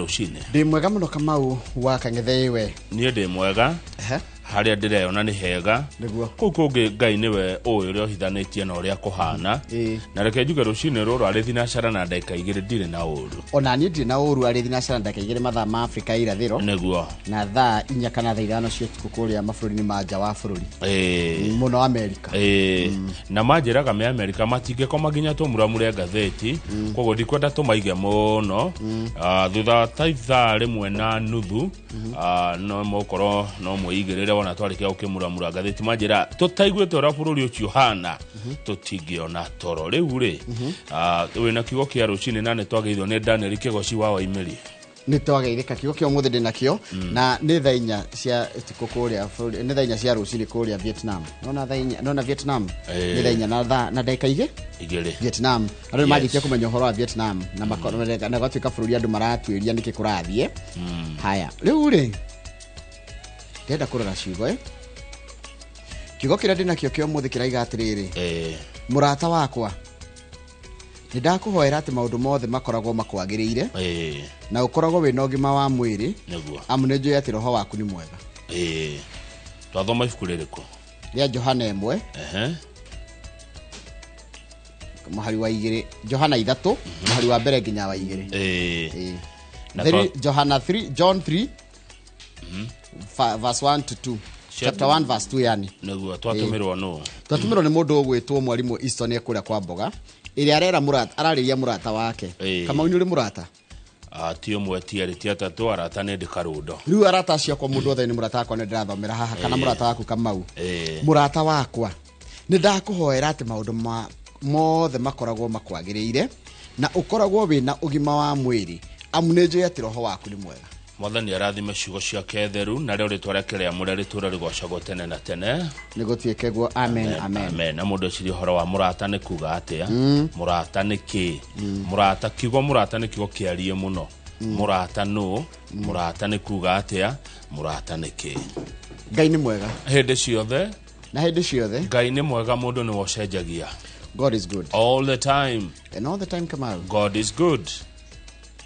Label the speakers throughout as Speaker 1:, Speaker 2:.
Speaker 1: Rũcinĩ.
Speaker 2: Ndĩ mwega mũno, Kamau wa Kang'ethe, we?
Speaker 1: Niĩ ndĩ mwega. Harĩa ndĩreyona nĩ hega. Kũu kũngĩ Ngai nĩwe ũĩ ũrĩa ũhithanĩtie na ũrĩa kũhana. Na reke njuge rũcinĩ rũrũ arĩ thinacara na ndagĩka 2 ndirĩ na ũru.
Speaker 2: Ona niĩ ndirĩ na ũru, arĩ thinacara na ndagĩka 2 mathaa ma Afrika ya irathĩro. Na thaa 4 kana thaa 5 cia ũtukũ kũrĩa mabũrũri-inĩ ma nja wa bũrũri. Mũno Amerika.
Speaker 1: Na manjĩraga me Amerika matingĩkoma nginya tũmuramure ngathĩti, koguo ndikwenda tũmaige mũno. Ah, thutha wa ta ithaa 1:30, no mũkorwo no mwĩigĩrĩre wona twarĩkia gũkĩmuramura ngathĩti. Manjĩra tũtaiguĩte ũrĩa bũrũri ũcio ũhana tũtingĩona toro. Rĩu rĩ, wĩna kiugo kĩa rũcinĩ na nĩ twagĩirwo nĩ Daniel Kĩgoci wa Waimĩri.
Speaker 2: Nĩ twageithĩka. Kiugo kĩa ũmũthĩ ndĩ nakĩo na nĩ thaa 4 cia ũtukũ kũrĩa nĩ thaa 4 cia rũcinĩ kũrĩa Vietnam. Nona thaa 4, nona Vietnam. Nĩ thaa 4 na thaa na ndagĩka 2.
Speaker 1: 2.
Speaker 2: Vietnam, andũ nĩ manjĩtie kũmenya ũhoro wa Vietnam na na gwatuĩka bũrũri andũ maratuĩria nĩkĩ kũrathiĩ. Haya, rĩu rĩ, ndĩrenda kũrora ciugo. Kiugo kĩrĩa ndĩ nakĩo kĩa ũmũthĩ kĩraiga atĩrĩrĩ: Mũrata wakwa, nĩ ndakũhoera atĩ maũndũ mothe makoragwo makwagĩrĩire na ũkoragwo wĩna ũgima wa mwĩrĩ, amu nĩ njũĩ atĩ roho waku nĩ mwega.
Speaker 1: Twathoma ibuku rĩrĩkũ?
Speaker 2: Rĩa Johana 1, mũhari wa 2, Johana 3, mũhari wa mbere nginya wa 2.
Speaker 1: Na
Speaker 2: Johana 3, John 3 verse 1 to 2. Chapter 1 verse 2 yani.
Speaker 1: Nĩguo. Twatũmĩrwo nũ?
Speaker 2: Twatũmĩrwo nĩ mũndũ ũgwĩtwo mwarimũ Easton ekũrĩa kwa mboga ĩrĩa arera mũrata, ararĩria mũrata wake. Kamau, nĩ ũrĩ mũrata?
Speaker 1: Ah, ti ũmwe, ti erĩ, ti atatũ, arata nĩ ndĩ karundo.
Speaker 2: Rĩu arata acio akwa, mũndũ othe nĩ mũrata wakwa, nĩ ndĩrathomera haha kana mũrata waku, Kamau. Mũrata wakwa, nĩ ndakũhoera atĩ maũndũ ma mothe makoragwo makwagĩrĩire na ũkoragwo wĩna ũgima wa mwĩrĩ, amu nĩ njũĩ atĩ roho waku nĩ mwega.
Speaker 1: Mwathani arathime ciugo ciake theru, narĩo rĩtwa rĩake rĩamũre rĩtũre rĩgocagwo tene na tene.
Speaker 2: Nĩ gũtuĩke guo, amen, amen.
Speaker 1: Amen. Na mũndũ eciria ũhoro wa mũrata nĩ kuga atĩa? Mũrata nĩ kĩ? Mũrata, kiugo mũrata nĩ kiugo kĩarie mũno. Mũrata nũ? Mũrata nĩ kuga atĩa? Mũrata nĩ kĩ?
Speaker 2: Ngai nĩ mwega
Speaker 1: hĩndĩ ciothe.
Speaker 2: Na hĩndĩ ciothe.
Speaker 1: Ngai nĩ mwega, mũndũ nĩwe ũcenjagia.
Speaker 2: God is good
Speaker 1: all the time.
Speaker 2: And all the time, Kamau.
Speaker 1: God is good.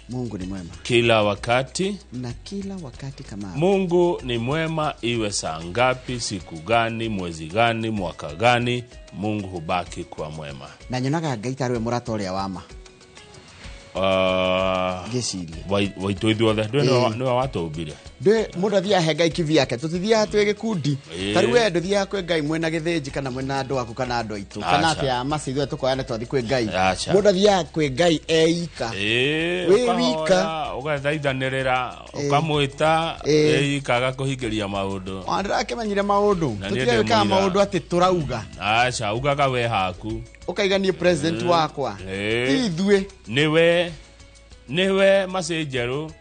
Speaker 2: Mungu ni mwema
Speaker 1: kila wakati.
Speaker 2: Na kila wakati, Kamau.
Speaker 1: Mungu ni mwema, iwe saa ngapi, siku gani, mwezi gani, mwaka gani, Mungu hubaki kuwa mwema.
Speaker 2: Na nyonaga Ngai tarĩ we mũrata ũrĩa wa ma. Ngĩciria.
Speaker 1: Waitũ ithuothe ndũĩ nĩwe watũmbire.
Speaker 2: Ndĩ mũndũ athiaga he Ngai kivi yake, tũtithiaga twĩ gĩkundi. Ta rĩu we ndũthiaga kwĩ Ngai mwĩna gĩthĩnji kana mwĩna andũ aku kana andũ aitũ kana
Speaker 1: Aca.
Speaker 2: atĩ a maci ithuothe tũkoya nĩ twathiĩ kwĩ Ngai.
Speaker 1: Aca.
Speaker 2: Mũndũ athiaga kwĩ Ngai eika. Wĩ
Speaker 1: Ũkahoya,
Speaker 2: wika.
Speaker 1: ũgathaithanĩrĩra, ũkamwĩta ĩika agakũhingĩria maũndũ.
Speaker 2: Ona ndĩrakĩmenyire maũndũ.
Speaker 1: Na niĩ
Speaker 2: tũtigaga
Speaker 1: ndĩ
Speaker 2: gwĩkaga
Speaker 1: mũira.
Speaker 2: maũndũ atĩ tũrauga.
Speaker 1: Aca, ugaga we haku.
Speaker 2: Ũkaiga niĩ president wakwa. Ti ithuĩ.
Speaker 1: Nĩwe macĩ njerũ.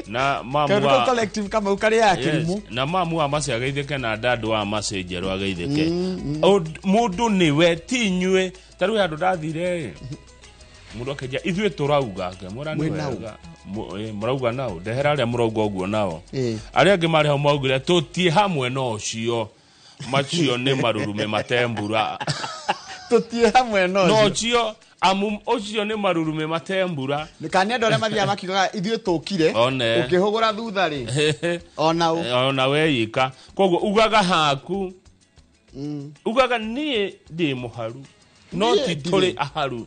Speaker 1: Na mamu
Speaker 2: kaũndũ
Speaker 1: wa
Speaker 2: kau collective, Kamau, karĩa kĩrimũ.
Speaker 1: Yes. Na mamu wa maci ageithĩke na ndandũ wa maci njerũ ageithĩke. Mũndũ nĩwe, ti inyuĩ. Ta rĩu handũ ndathire ĩ, mũndũ akenjia ithuĩ tũrauga, ngĩmwĩra nĩ
Speaker 2: Mwĩ nau.
Speaker 1: wega. Mũrauga nao ndehera arĩa mũrauga ũguo nao. Arĩa angĩ marĩ hau maugire tũtiĩ hamwe na ũcio, macio nĩ marurume matembura.
Speaker 2: Tũtiĩ hamwe no
Speaker 1: na
Speaker 2: ũcio.
Speaker 1: Ũcio amu ũcio nĩ marurume matembura.
Speaker 2: Kana nĩ andũ arĩa mathiaga makiugaga ithuĩ tũkire.
Speaker 1: One.
Speaker 2: Ũkĩhũgũra thutha rĩ, ona ũ.
Speaker 1: Ona weika koguo ugaga haku, ugaga niĩ ndĩ mũharu no
Speaker 2: Niĩ
Speaker 1: ti
Speaker 2: ndirĩ.
Speaker 1: tũrĩ aharu.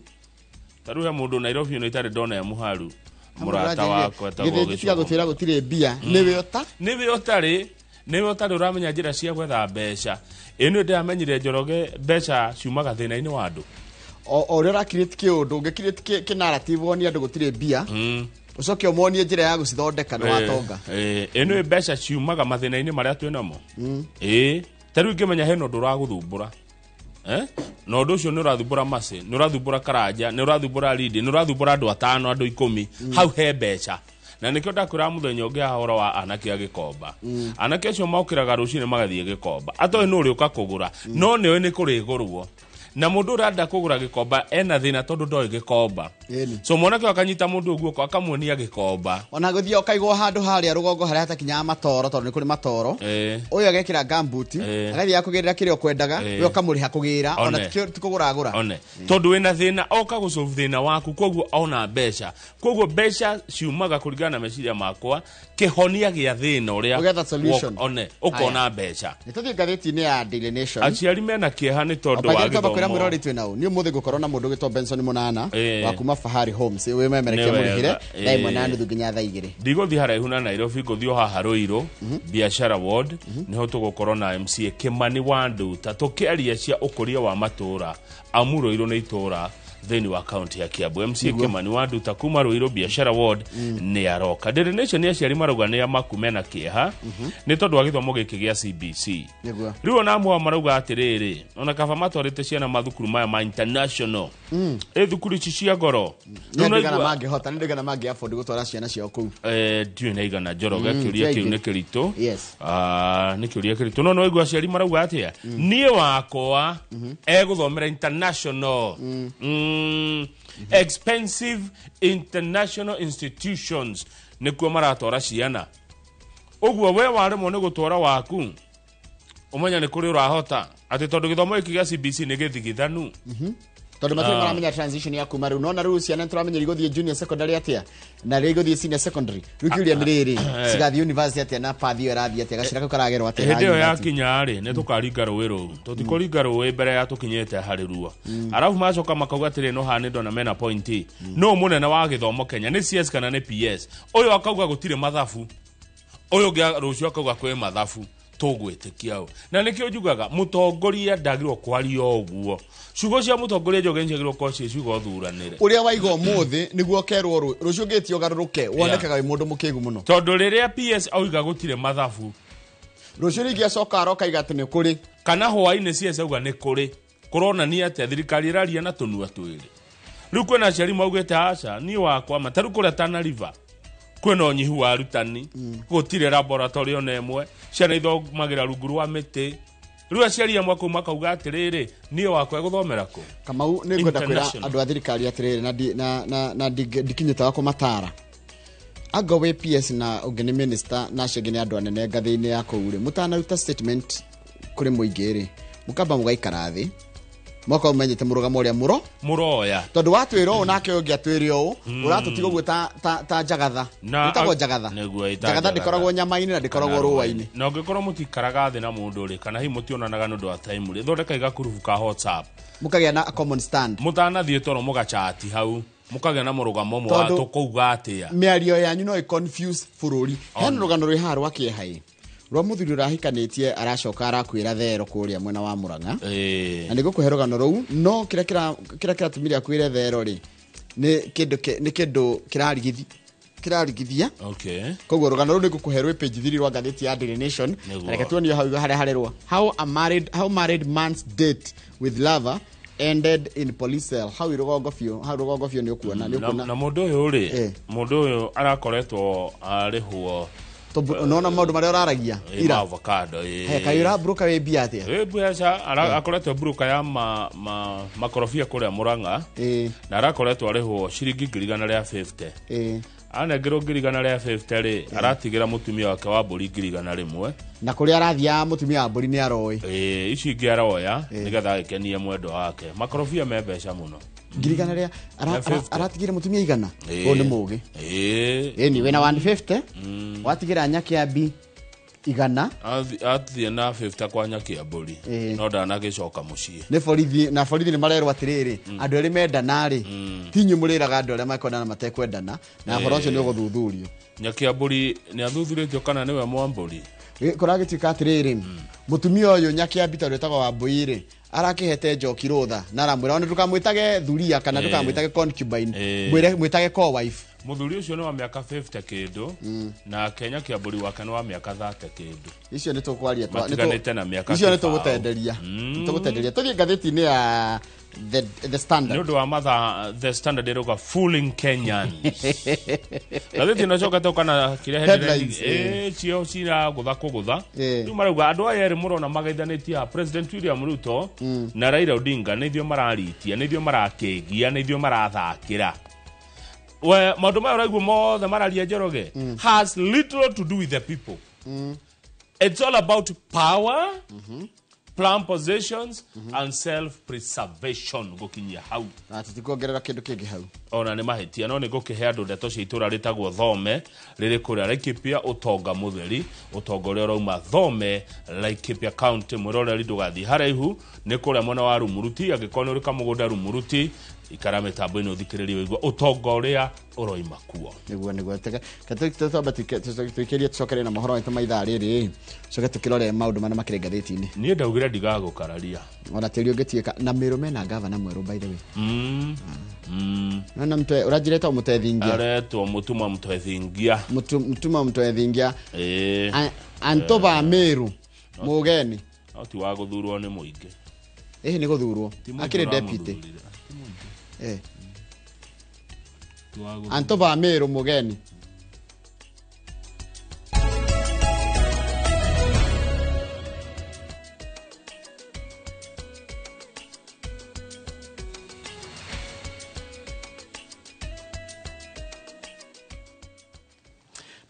Speaker 1: Ta rĩu he mũndũ Nairobi ĩno itarĩ ndona e mũharu, mũrata wakwa etagwo
Speaker 2: gĩthĩnji tiga
Speaker 1: Gĩcũgũ.
Speaker 2: gũtwĩra gũtirĩ mbia nĩwe ũta
Speaker 1: Nĩwe ũtarĩ ũramenya njĩra cia gwetha mbeca. Ĩ nĩ ndĩramenyire, Njoroge, mbeca ciumaga thĩna-inĩ wa andũ.
Speaker 2: O ũrĩa ũrakirĩti kĩũndũ, ũngĩkirĩti kĩ narrative wonie andũ gũtirĩ mbia, ũcoke ũmonie njĩra ya gũcithondeka, nĩ watonga.
Speaker 1: Ĩ nĩ mbeca ciumaga mathĩna-inĩ marĩa twĩ namo. Ĩ ta rĩu ingĩmenya hena ũndũ ũragũthumbũra, eh? Na ũndũ ũcio nĩ ũrathumbũra macĩ, nĩ ũrathumbũra Karanja, nĩ ũrathumbũra Rindi, nĩ ũrathumbũra andũ atano, andũ 10, hau he mbeca. Na nĩkĩo ndakwĩra mũthenya ũngĩ haha ũhoro wa anake a Gĩkomba. Anake acio mokĩraga rũcinĩ magathiĩ Gĩkomba, atoĩ nũ ũrĩũka kũgũra, no nĩoĩ nĩ kũrĩgũrwo. Na mũndũ ũrenda kũgũra gĩkomba ena thĩna tondũ ndoĩ gĩkomba. So mwanake ũyũ akanyita mũndũ ũguo akamuonia gĩkomba.
Speaker 2: Ona gũthiĩ ũkaigwo handũ harĩa rũgongo harĩa hatakinyaga matoro, tondũ nĩ kũrĩ matoro. Ũyũ agekĩra gumboot, agathiĩ akũgĩrĩra kĩrĩa ũkwendaga, we ũkamũrĩha kũgĩra, ona ti kũgũra agũra.
Speaker 1: One. Tondũ wĩna thĩna, oka gũsolve thĩna waku, koguo ona mbeca. Koguo mbeca ciumaga kũringana na meciria makwa, kĩhonia gĩa thĩna ũrĩa
Speaker 2: Ũgetha solution.
Speaker 1: One, ũkona mbeca.
Speaker 2: Nĩ tũthiĩ ngathĩti-inĩ ya Daily Nation.
Speaker 1: Aciari mena kĩeha nĩ tondũ wa
Speaker 2: Twamba kwĩra
Speaker 1: gĩthomo.
Speaker 2: mwĩrori twĩ nao niĩ ũmũthĩ ngũkorwo na mũndũ ũgĩtwo Benson Mũnana wa kuma Fahari Homes wĩmemerekia
Speaker 1: Nĩ wega.
Speaker 2: mũrĩhĩre 1:30 nginya 2:00.
Speaker 1: Ndigũthiĩ haraihu na Nairobi, ngũthiĩ o haha Ruiru Biashara Ward, niho tũgũkorwo na MCA Kimani wa Nduta tũkĩaria cia ũkũria wa matũra, amu Ruiru nĩ itũra thĩinĩ wa kaunti ya Kiambu. MCA Kimani wa Nduta kuma Ruiru Biashara Ward nĩ aroka. Daily Nation nĩ aciari marauga nĩ amaku mena kĩeha nĩ tondũ wa gĩthomo gĩkĩ gĩa CBC. Rĩu ona amwe marauga atĩrĩrĩ, ona kaba matwarĩte ciana mathukuru maya ma international, ĩ thukuru ici cia goro.
Speaker 2: Nĩ andũ aigana mangĩhota, nĩ andũ aigana mangĩ afford gũtwara ciana ciao kũu?
Speaker 1: Ndiũĩ na igana, Njoroge, kĩũria kĩu
Speaker 2: ti
Speaker 1: nĩ kĩritũ. Nĩ kĩũria kĩritũ, no nĩwaigua aciari marauga atĩa, niĩ wakwa egũthomera international, expensive international institutions nĩkuo maratwara ciana. Ũguo we waremwo nĩ gũtwara waku, ũmenya nĩ kũrĩ ũrahota atĩ tondũ gĩthomo gĩkĩ gĩa CBC nĩ gĩthigithanu.
Speaker 2: Tondũ matirĩ maramenya transition ya kuma rĩu, nona rĩu ciana nĩtũramenya igũthiĩ junior secondary atĩa na rĩu igũthiĩ senior secondary. Rĩu kĩũria nĩ rĩrĩ, cigathiĩ university atĩa na path ĩyo ĩrathiĩ atĩa, gacĩra kau karagerwo atĩa
Speaker 1: Hĩndĩ ĩyo
Speaker 2: university?
Speaker 1: yakinya rĩ, nĩ tũkaringa rũĩ rũu, tũtikũringa rũĩ mbere ya tũkinyĩte harĩ ruo. Arabu macoka makauga atĩrĩ, no haha nĩ ndona mena point, no mũnene wa gĩthomo Kenya nĩ CS kana nĩ PS? Ũyũ akauga gũtirĩ mathabu, ũyũ ũngĩ rũciũ akauga kwĩ mathabu, tũgwĩtĩkia ũ? Na nĩkĩo njugaga mũtongoria ndagĩrĩirwo kwaria ũguo. Ciugo cia mũtongoria Njoroge nĩciagĩrĩirwo gũkorwo ciĩ ciugo thuranĩre.
Speaker 2: Ũrĩa waiga ũmũthĩ nĩguo ũkerwo rũciũ ũngĩtio ũgarũrũke, wonekaga wĩ mũndũ mũkĩgu mũno.
Speaker 1: Tondũ rĩrĩa PS auga gũtirĩ mathabu,
Speaker 2: rũciũ rĩngĩ acoka aroka aiga atĩ nĩ kũrĩ,
Speaker 1: kana hwaĩ-inĩ CS auga nĩ kũrĩ, kũronania atĩa thirikari ĩraria na tũnua twĩrĩ? Rĩu kwĩna aciari maugĩte aca, niĩ wakwa ma, ta rĩu kũrĩa Tana River kwĩna ũnyihu wa arutani, gũtirĩ laboratory ona ĩmwe, ciana ithomagĩra rungu rwa mĩtĩ. Rĩu aciari amwe kũu makauga atĩrĩrĩ, niĩ wakwa egũthomera kũ?
Speaker 2: Kamau, nĩ ngwenda kwĩra
Speaker 1: International.
Speaker 2: andũ a thirikari atĩrĩrĩ, na ndikinyĩte wa kũmatara. Anga wĩ PS na ũngĩ nĩ minister na acio angĩ nĩ andũ anene ngathĩ-inĩ ya kũu rĩ, mũtanaruta statement kũrĩ mũingĩ rĩ, mũkamba mũgaikara thĩ, mũgakorwo mũmenyete mũrũgamo ũrĩa mũro
Speaker 1: Mũroya.
Speaker 2: Tondũ watwĩra ũũ nake ũngĩ atwĩre ũũ, ũratũtiga ũguo ta njagatha. Ĩtagwo njagatha.
Speaker 1: Nĩguo, ĩta
Speaker 2: Njagatha
Speaker 1: njagatha.
Speaker 2: ndĩkoragwo nyama-inĩ na ndĩkoragwo rũa-inĩ.
Speaker 1: Na ũngĩkorwo mũtikaraga thĩ na mũndũ rĩ, kana hihi mũtionanaga nĩ ũndũ wa time rĩ, thondekai gakurubu ka WhatsApp.
Speaker 2: Mũkagĩa na a common stand.
Speaker 1: Mũtanathiĩ toro mũgachati hau, mũkagĩa na mũrũgamo ũmwe wa
Speaker 2: Tondũ
Speaker 1: tũkũuga atĩa.
Speaker 2: mĩario yanyu no ĩ-confuse bũrũri. Hena rũgano rwĩ haha rwa kĩeha ĩ, rwa mũthuri ũrahikanĩtie aracoka arakwĩra thero kũrĩa mwena wa Murang'a. Na nĩngũkũhe rũgano rũu, no kĩrĩa kĩratũmire akwĩre thero rĩ, nĩ kĩndũ nĩ kĩndũ kĩrarigithia. Koguo rũgano rũu nĩngũkũhe rwĩ page 3 rwa ngathĩti ya Daily Nation. Reke tuonio hau harĩa harerwo how married man's date with lover ended in police cell. Hau rũgongo biũ, hau rũgongo biũ nĩ ũkuona, nĩ ũkuona.
Speaker 1: Na mũndũ ũyũ rĩ, mũndũ ũyũ arakoretwo arĩhwo.
Speaker 2: Nona maũndũ marĩa ũraragia ira.
Speaker 1: Ma avocado, ĩ.
Speaker 2: He, kaĩ ũraburuka wĩ mbia atĩa?
Speaker 1: Ĩ, mbeca, akoretwo buruka ya makorobia kũrĩa Murang'a. Na arakoretwo arĩhwo ciringi ngiri igana rĩa 50. Anengerwo ngiri igana rĩa 50 rĩ, aratigĩra mũtumia wake wa mbũri ngiri igana rĩmwe.
Speaker 2: Na kũrĩa arathiaga mũtumia wa mbũri nĩ aroĩ.
Speaker 1: Ĩ, ici ingĩ aroya nĩgetha agĩkenie mwendwa wake. Makorobia me mbeca mũno.
Speaker 2: Ngiri igana rĩa
Speaker 1: Rĩa 50.
Speaker 2: aratigĩra mũtumia igana. Ũyũ nĩ mũgĩ. Ĩni wĩna 150, watigĩra Nyakĩambi igana.
Speaker 1: Athiĩ na 50 kwa Nyakĩambũri. No ndanagĩcoka mũciĩ.
Speaker 2: Nĩ borithi, na borithi nĩ marerwo atĩrĩrĩ, andũ erĩ mendana rĩ, ti inyuĩ mũrĩraga andũ arĩa mekwendana matekwendana, na ũhoro ũcio nĩ ũgũthuthurio.
Speaker 1: Nyakĩambũri nĩ athuthurĩtio kana nĩwe Mwambũri?
Speaker 2: Kũragĩtuĩka atĩrĩrĩ, mũtumia ũyũ Nyakĩambi tondũ etagwo Wambũi rĩ, arakĩhete njoki rũtha na aramwĩra ona ndũkamwĩtage thuria kana ndũkamwĩtage concubine, mwĩtage co-wife.
Speaker 1: Muthuri ucio ni wa miaka 50 kindu na Kenya Kiamburi wake ni wa miaka 30 kindu.
Speaker 2: Icio ni tukwaria
Speaker 1: matiganite na miaka
Speaker 2: icio ni tugutenderia. Tugutenderia tuthie ngatheti-ini ya The Standard.
Speaker 1: Ni undu wa matha The Standard iruga fooling Kenyans. Ngatheti ino cokete kana kiria headlines cio cira gutha kugutha. Riu marauga andu aya eri murona magaithanitie ha President William Ruto na Raila Odinga ni ithio mararitia, ni ithio marakegia, ni ithio marathakira. We maundu maya uraigua mothe mararia Njoroge has little to do with the people. It's all about power, plan positions and self-preservation gukinyia hau.
Speaker 2: Na tutikuongerera kindu kingi hau.
Speaker 1: Ona ni mahitia no ni gukihe andu ndeto cia itura ritagwo Thome riri kuria Laikipia utonga mutheri utonga uria urauma Thome Laikipia County mwiroreri ndugathie haraihu ni kuria mwena wa Rumuruti angikorwo ni uri kamugunda Rumuruti ikara mitambo-ini uthikiririe wigua utonga uria uroima kuo.
Speaker 2: Niguo niguo twamba tuikerie tucokere na mohoro maitu ma ithaa riri tucoke tukirore maundu maria makiri ngathĩti-inĩ.
Speaker 1: Niĩ ndaugire ndigagũkararia
Speaker 2: ona tĩri ũngĩtuĩka na Meru mena gavana mwerũ by the way. Na mtwe ũranjĩrĩte Mũtethingia
Speaker 1: aretwo Mũtuma Mũtethingia.
Speaker 2: Mũtuma Mũtethingia Antoba Meru mũgeni
Speaker 1: no ti wa gũthurwo nĩ mũingĩ.
Speaker 2: Ĩhĩ nĩ gũthurwo akĩrĩ deputy. Antoba Meru mugeni.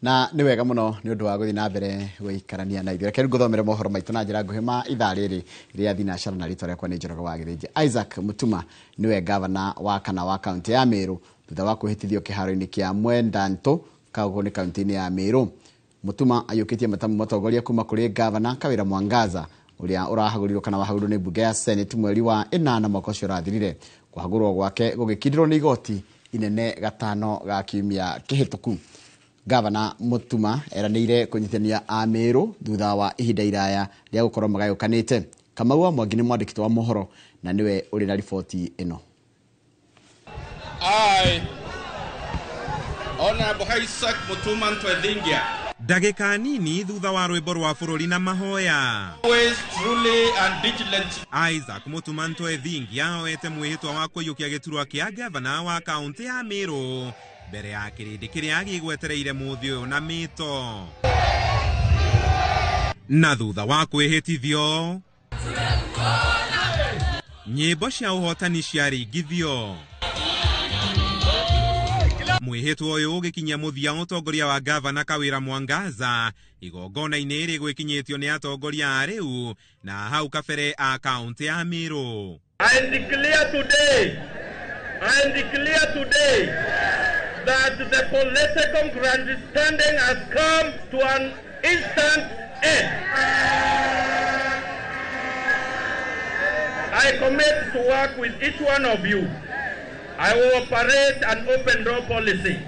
Speaker 2: Na nĩ wega mũno nĩ ũndũ wa gũthiĩ na mbere gũikarania na ithuĩ. Reke rĩu ngũthomere mohoro maitũ na njĩra nguhĩ ma ithaa rĩrĩ rĩa thinacara na rĩtwa rĩakwa nĩ Njoroge wa Gĩthĩnji. Isaac Mutuma nĩwe gavana wa kana wa kaunti ya Meru thutha wa kwĩhĩtithio kĩharo-inĩ kĩa Mwendantũ koguo nĩ kaunti-inĩ ya Meru. Mutuma aiyũkĩtie matamu mũtongoria kuma kũrĩ gavana Kawĩra Mwangaza ũrĩa ũrahagũrirwo kana wahagũrirwo nĩ mbunge ya Senate mweri wa 8 mwaka ũcio ũrathirire. Kũhagũrwo gwake gũgĩkindĩrwo nĩ igoti inene gatano ga kiumia kĩhĩtũku. Gavana Mutuma eranĩire kũnyitithania a Meru thutha wa ihinda iraya rĩa gũkorwo magayũkanĩte. Kamau wa Mwangi nĩ mwandĩki wa mohoro na nĩwe ũrĩ na riboti ĩno.
Speaker 3: I, Honorable Isaac Mutuma Ntwethingia,
Speaker 4: ndagĩka nini thutha wa rwĩmbo rwa bũrũri na mahoya.
Speaker 3: Always truly and vigilantly.
Speaker 4: Isaac Mutuma Ntwethingia oete mwĩhĩtwa wa kũiyũkia gĩturwa kĩa gavana wa kaunti ya Meru mbere ya kĩrĩndĩ kĩrĩa gĩgwetereire mũthĩ ũyũ na mĩto. Na thutha wa kwĩhĩtithio nyĩmbo cia ũhotani ciaringithio. Mwĩhĩtwa ũyũ ũgĩkinyia mũthia ũtongoria wa gavana Kawĩra Mwangaza igongona-inĩ rĩgwĩkinyĩtio nĩ atongoria a rĩu na hau kabere a kaunti ya Meru.
Speaker 3: I declare today that the political grandstanding has come to an instant end. I commit to work with each one of you. I will operate an open door policy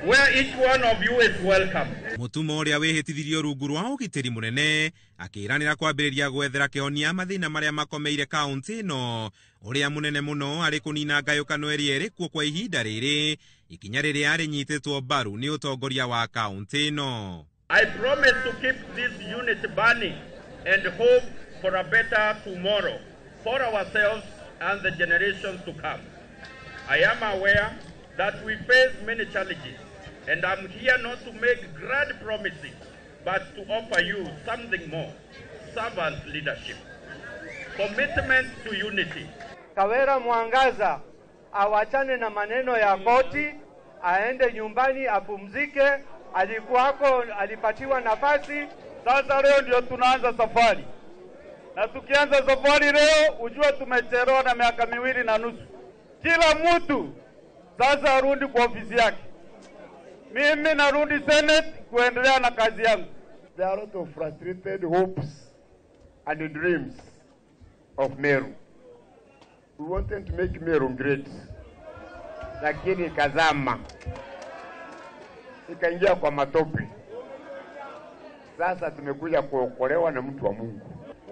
Speaker 3: where each one of you is welcome.
Speaker 4: Mũtuma ũrĩa wĩhĩtithirio rungu rwa ũgitĩri mũnene akĩranĩra kwambĩrĩria gwethera kĩhonia mathĩna marĩa makomeire kaunti ĩno ũrĩa mũnene mũno arĩ kũnina ngayũkano ĩrĩa ĩrĩ kuo kwa ihinda rĩrĩ ikinya rĩrĩa rĩnyitĩtwo mbaru nĩ ũtongoria wa kaunti ĩno.
Speaker 3: I promise to keep this unit burning and hope for a better tomorrow for ourselves and the generations to come. I am aware that we face many challenges, and I'm here not to make grand promises, but to offer you something more, servant leadership, commitment to unity.
Speaker 5: Kawera Mwangaza awachane na maneno ya koti, aende nyumbani apumzike. Alikuwako, alipatiwa nafasi.
Speaker 6: Sasa leo ndio tunaanza safari, na tukianza safari leo ujue tumechelewa na miaka 2.5. Kila mtu sasa arudi kwa ofisi yake. Mimi narudi Senate kuendelea na kazi yangu.
Speaker 7: There are a lot of frustrated hopes and dreams of Meru. We wanted to make Meru great, lakini ikazama, ikaingia kwa matope. Sasa tumekuja kuokolewa na mtu wa Mungu.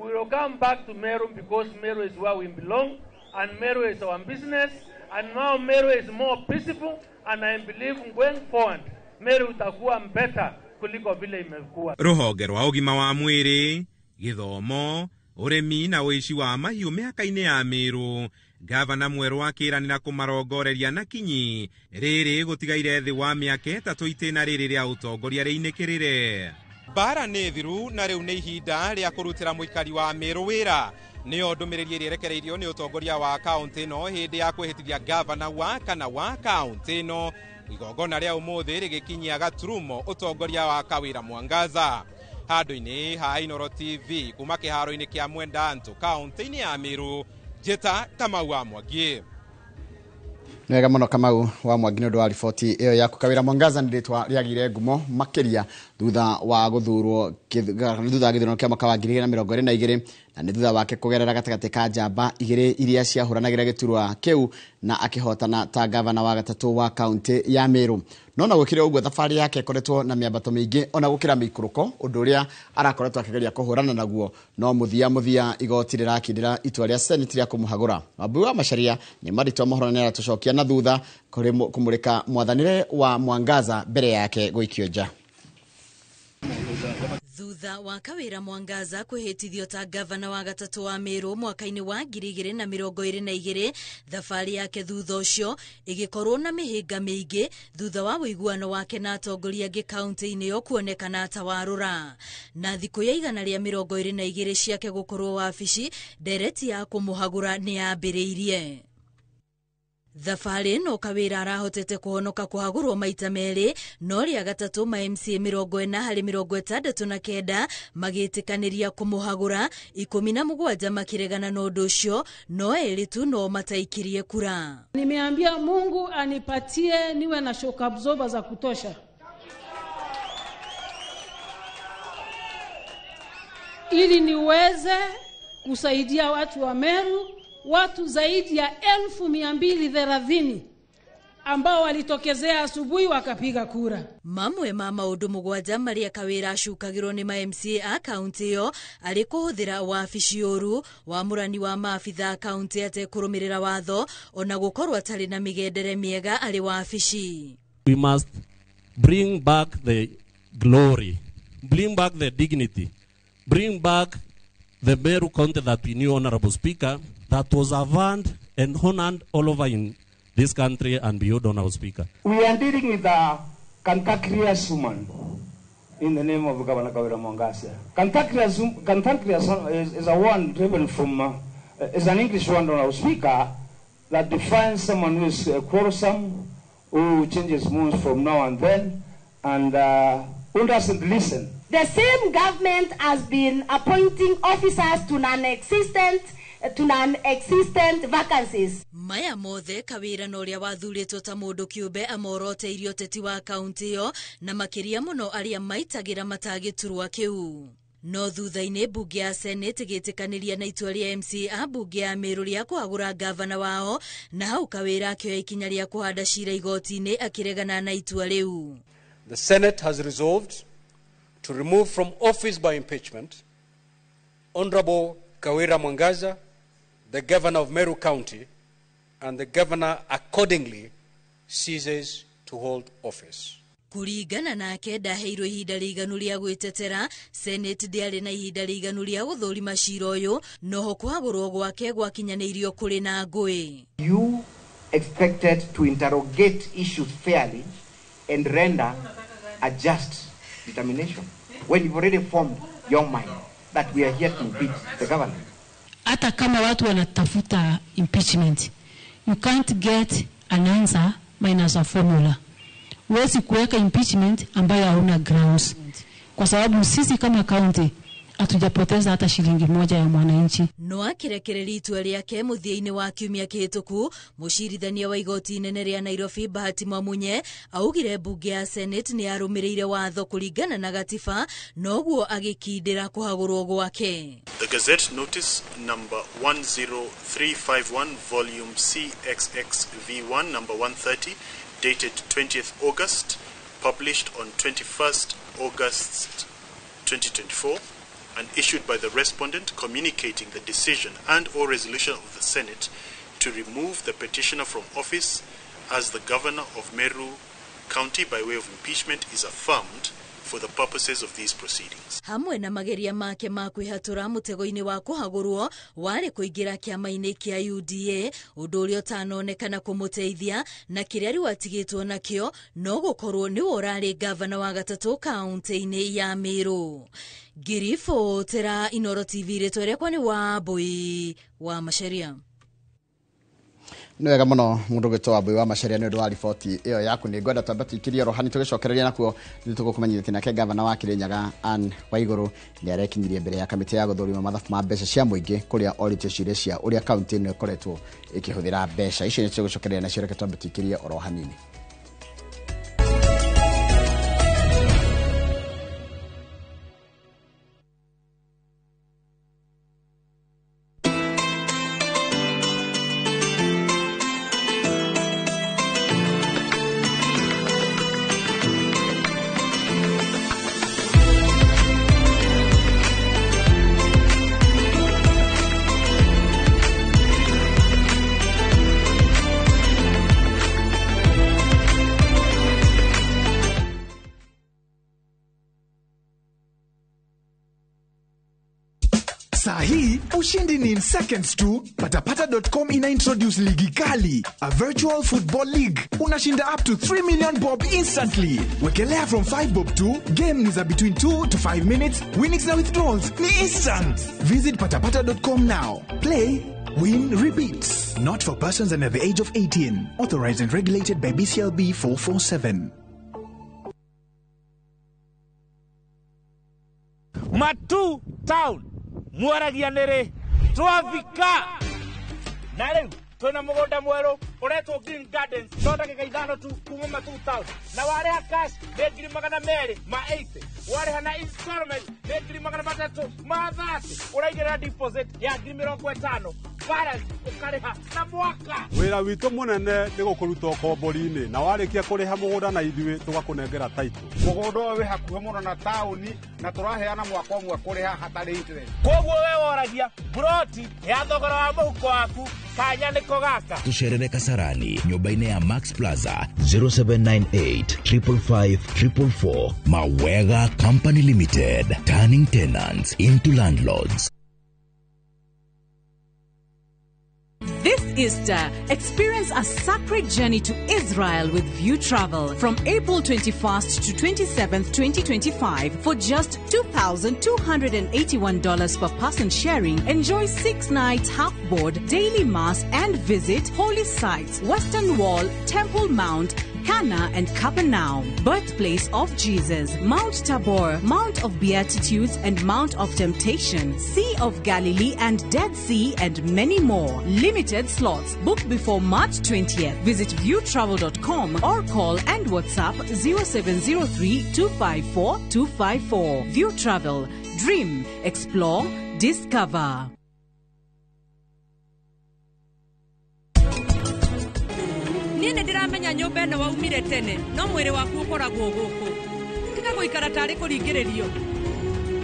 Speaker 8: We will come back to Meru because Meru is where we belong, and Meru is our business, and now Meru is more peaceful And I believe going forward Meru itakuwa better kuliko vile imekuwa.
Speaker 4: Ruhonge rwa ũgima wa mwĩrĩ, gĩthomo, ũrĩmi na ũici wa mahiũ mĩhaka-inĩ ya Meru. Gavana mwerũ akĩranĩra kũmarongoreria na kinyi rĩrĩ gũtigaire thĩ wa mĩaka 3 itĩna rĩrĩ rĩa ũtongoria rĩinĩkĩrĩre. Mbara nĩ thiru na rĩu nĩ ihinda rĩa kũrutĩra mũikari wa Meru wĩra. Nĩyo ndũmĩrĩri ĩrĩa ĩrekereirio nĩ ũtongoria wa kaũntĩ ĩno hĩndĩ ya kwĩhĩtithia gavana wa kana wa kaũntĩ ĩno. Igongona rĩa ũmũthĩ rĩgĩkinyia gaturumo ũtongoria wa Kawira Mwangaza. Handũ-inĩ ha Inooro TV kuma kĩharo-inĩ kĩa Mwendantu kaũntĩ-inĩ ya Meru, Njĩta Kamau wa Mwangi.
Speaker 2: Nĩ wega mũno Kamau wa Mwangi nĩ ũndũ wa riboti ĩyo yaku. Kawira Mwangaza nĩ rĩtwa rĩagĩire ngumo makĩria thutha wa gũthurwo thutha wa gĩthurano kĩa mwaka wa 2022 na nĩ thutha wake kũgerera gatagatĩ ka njamba igĩrĩ iria ciahũranagĩra gĩturwa kĩu na akĩhotana ta gavana wa gatatũ wa kaũntĩ ya Meru. No na gũkĩrĩ ũguo thabarĩ yake ĩkoretwo na mĩambato mĩingĩ ona gũkĩra mĩikũrũko, ũndũ ũrĩa arakoretwo akĩgeria kũhũrana naguo, no mũthia igoti rĩrakindĩra itua rĩa Senate rĩa kũmũhagũra. Wambui wa Macharia nĩ marĩtwa mohoro nĩ aratũcokia na thutha kũmũrĩka mwathanĩre wa Mwangaza mbere yake gũikio nja.
Speaker 9: Thutha wa Kawira Mwangaza kwĩhĩtithio ta gavana wa gatatũ wa Meru mwaka-inĩ wa 2022, thabarĩ yake thutha ũcio ĩgĩkorwo na mĩhĩnga mĩingĩ thutha wa ũiguano wake na atongoria angĩ kaũntĩ-inĩ ĩyo kuonekana ta warũra. Na thikũ ya 122 ciake gũkorwo wabici, ndereti ya kũmũhagũra nĩ yambĩrĩirie. Thabarĩ ĩno Kawira arahotete kũhonoka kũhagũrwo maita merĩ, no rĩa gatatũ ma MCA 40 harĩ 69 magĩtĩkanĩria kũmũhagũra, 17 makĩregana na ũndũ ũcio, no erĩ tu no mataikirie kura.
Speaker 10: Nimeambia Mungu anipatie niwe na shock absorber za kutosha ili niweze kusaidia watu wa Meru, watu zaidi ya 230,000 ambao walitokezea asubuhi wakapiga kura.
Speaker 9: Mamwe ma maũndũ mũgwanja marĩa Kawira acukagĩrwo nĩ ma MCA a kaũntĩ ĩyo arĩ kũhũthĩra wabici ũru, wamũrani wa maabitha a kaũntĩ atekũrũmĩrĩra watho, ona gũkorwo atarĩ na mĩgendere mĩega arĩ wabici.
Speaker 11: We must bring back the glory, bring back the dignity, bring back the Meru County that we knew, Honorable Speaker, that was avowed and honored all over in this country and beyond, Honorable Speaker.
Speaker 12: We are dealing with a cantankerous woman in the name of Governor Kawira Mwangaza. Cantankerous is a word driven from, is an English word, Honorable Speaker, that defines someone who is quarrelsome, who changes moods from now and then, and who doesn't listen.
Speaker 13: The same government has been appointing officers to non-existent vacancies.
Speaker 9: Maya mothe Kawira na ũrĩa wathurĩtwo ta mũndũ kĩũmbe amoroteirie ũteti wa kaũntĩ ĩyo na makĩria mũno arĩa maitagĩra matagĩturwa kĩu. No thutha-inĩ mbunge ya Senate ĩgĩtĩkanĩria na itua rĩa MCA a mbunge ya Meru rĩa kũhagũra gavana wao, na hau Kawira akĩoya ikinya rĩa kũhanda cira igoti-inĩ akĩregana na itua rĩu.
Speaker 14: The Senate has resolved to remove from office by impeachment Honorable Kawira Mwangaza, the governor of Meru County, and the governor accordingly ceases to hold office.
Speaker 9: Kũringana nake ndaheirwo ihinda rĩiganu rĩa gwĩtetera, Senate ndĩarĩ na ihinda rĩiganu rĩa gũthũrima cira ũyũ, noho kũhagũrwo gwake gwakinyanĩirio kũrĩ na ngũĩ.
Speaker 15: You expected to interrogate issues fairly and render a just determination when you've already formed your mind that we are here to impeach the governor.
Speaker 10: Hata kama watu wanatafuta impeachment, you can't get an answer minus a formula. Huwezi kuweka impeachment ambayo hauna grounds, kwa sababu sisi kama county hatujapoteza hata shilingi moja ya mwananchi.
Speaker 9: No akirekereria itua rĩake mũthia-inĩ wa kiumia kĩhĩtũku, mũcirithania wa igoti inene rĩa Nairobi Bahati Mwamunye augire mbunge ya Senate nĩ yarũmĩrĩire watho kũringana na gatiba, noguo agĩkindĩra kũhagũrwo gwake.
Speaker 16: The Gazette Notice number 10351 volume CXXV1 number 130 dated 20th August, published on 21st August 2024 and issued by the respondent communicating the decision and or resolution of the Senate to remove the petitioner from office as the governor of Meru County by way of impeachment is affirmed for the purposes of these proceedings.
Speaker 9: Hamwe na mageria make ma kwĩhatũra mũtego-inĩ wa kũhagũrwo warĩ kũingĩra kĩama-inĩ kĩa UDA, ũndũ ũrĩa ũtanonekana kũmũteithia, na kĩrĩa rĩu atigĩtwo nakĩo no gũkorwo nĩwe ũrarĩ gavana wa gatatũ kaũntĩ-inĩ ya Meru. Ngiribotera Inoro TV, rĩtwa rĩakwa nĩ Wambui wa Macharia.
Speaker 2: Nĩ wega mũno mũndũ gwĩtwo Wambui wa Macharia nĩ ũndũ wa riboti ĩyo yaku. Nĩ ngwenda twambe tũikĩrie oro hani tũgĩcokereria nakuo nĩ tũgũkũmenyithia nake gavana wa Kirinyaga Anne Waigũrũ nĩ arekinyirie mbere ya kamĩtĩ ya gũthũrima mathabu ma mbeca cia mũingĩ kũrĩa orĩtio ciũria cia ũrĩa kaũntĩ ĩno ĩkoretwo ĩkĩhũthĩra mbeca icio. Nĩ tũgũcokereria nacio, reke twambe tũikĩrie oro hanini.
Speaker 17: Saa hii ushindi ni in seconds tu. Patapata.com ina introduce ligi kali, a virtual football league. Unashinda up to 3 million bob instantly. Wekelea from 5 bob tu. Game ni za between 2 to 5 minutes. Winnings na withdrawals ni instant. Visit patapata.com now. Play, win, repeat. Not for persons under the age of 18. Authorized and regulated by BCLB 447.
Speaker 18: Matu Town mwaragia nĩrĩ twafika na rĩu twĩna mũgũnda mwerũ ũretwo Green Gardens no ndagĩka 5 tu kuma Matu Town, na warĩha cash nĩ 280,000, warĩha na installment nĩ 330,000, ũraigĩrĩra deposit ya 50,000, balance ũkarĩha na mwaka.
Speaker 19: Wĩra witũ mũnene nĩ gũkũruta ũkombori-inĩ, na warĩkia kũrĩha mũgũnda na ithuĩ tũgakũnengera title.
Speaker 20: Mũgũnda ũyũ wĩ hakuhĩ mũno na taũni na tũraheana mwaka ũmwe kũrĩha hatarĩ interest.
Speaker 18: Koguo we woragia broti ya thogora wa mũhuko waku kanya nĩko gaka.
Speaker 21: Tucerere Kasarani nyũmba-inĩ ya Max Plaza 0798 555 444. Mawega Company Limited, turning tenants into landlords.
Speaker 22: This Easter, experience a sacred journey to Israel with View Travel from April 21st to 27th, 2025 for just $2,281 per person sharing. Enjoy 6 nights half board, daily mass and visit holy sites, Western Wall, Temple Mount, Cana and Capernaum, birthplace of Jesus, Mount Tabor, Mount of Beatitudes and Mount of Temptation, Sea of Galilee and Dead Sea, and many more. Limited slots. Book before March 20th. Visit viewtravel.com or call and WhatsApp 0703 254 254. View Travel. Dream, explore, discover.
Speaker 23: Niĩ nĩ ndĩramenya nyũmba ĩno waumire tene, no mwĩrĩ waku ũkoragwo gũkũ. Tiga gũikara tarĩ kũringĩrĩrio.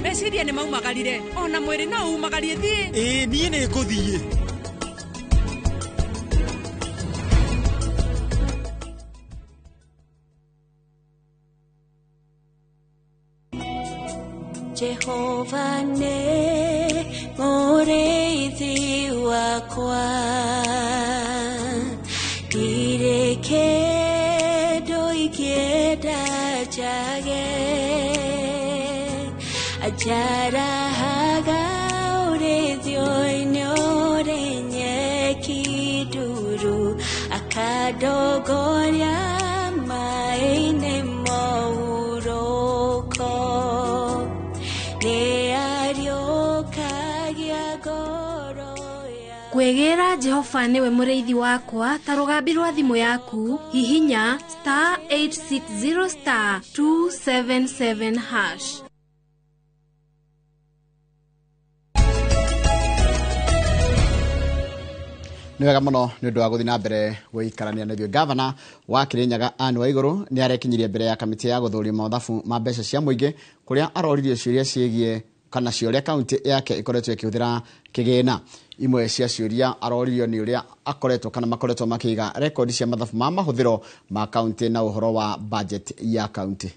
Speaker 23: Meciria nĩ maumagarire, ona mwĩrĩ no umagarie. Thiĩ.
Speaker 24: Ĩĩ, niĩ nĩ ngũthiĩ.
Speaker 25: Jehova nĩ mũrĩithi wakwa, ndirĩ kĩndũ ingĩenda njage. Anjarahaga ũrĩithio-inĩ ũrĩ nyeki nduru, akandongoria maĩ-inĩ mohurũko.
Speaker 26: Kwĩgĩra Jehova nĩwe mũrĩithi wakwa ta rũgambi rwa thimũ yaku, hihinya star 860 star 277 hash.
Speaker 2: Nĩ wega mũno nĩ ũndũ wa gũthiĩ na mbere gũikarania na ithuĩ. Gavana wa Kirinyaga Anne Waigũrũ nĩ arekinyirie mbere ya kamĩtĩ ya gũthũrima mathabu ma mbeca cia mũingĩ kũrĩa aroririe ciũria ciĩgiĩ kana cia ũrĩa kaunti yake ĩkoretwo ĩkĩhũthĩra kĩgĩna. Imwe cia ciũria aroririo nĩ ũrĩa akoretwo kana makoretwo makĩiga rekondi cia mathabu ma mahũthĩro ma kaunti na ũhoro wa budget ya kaunti.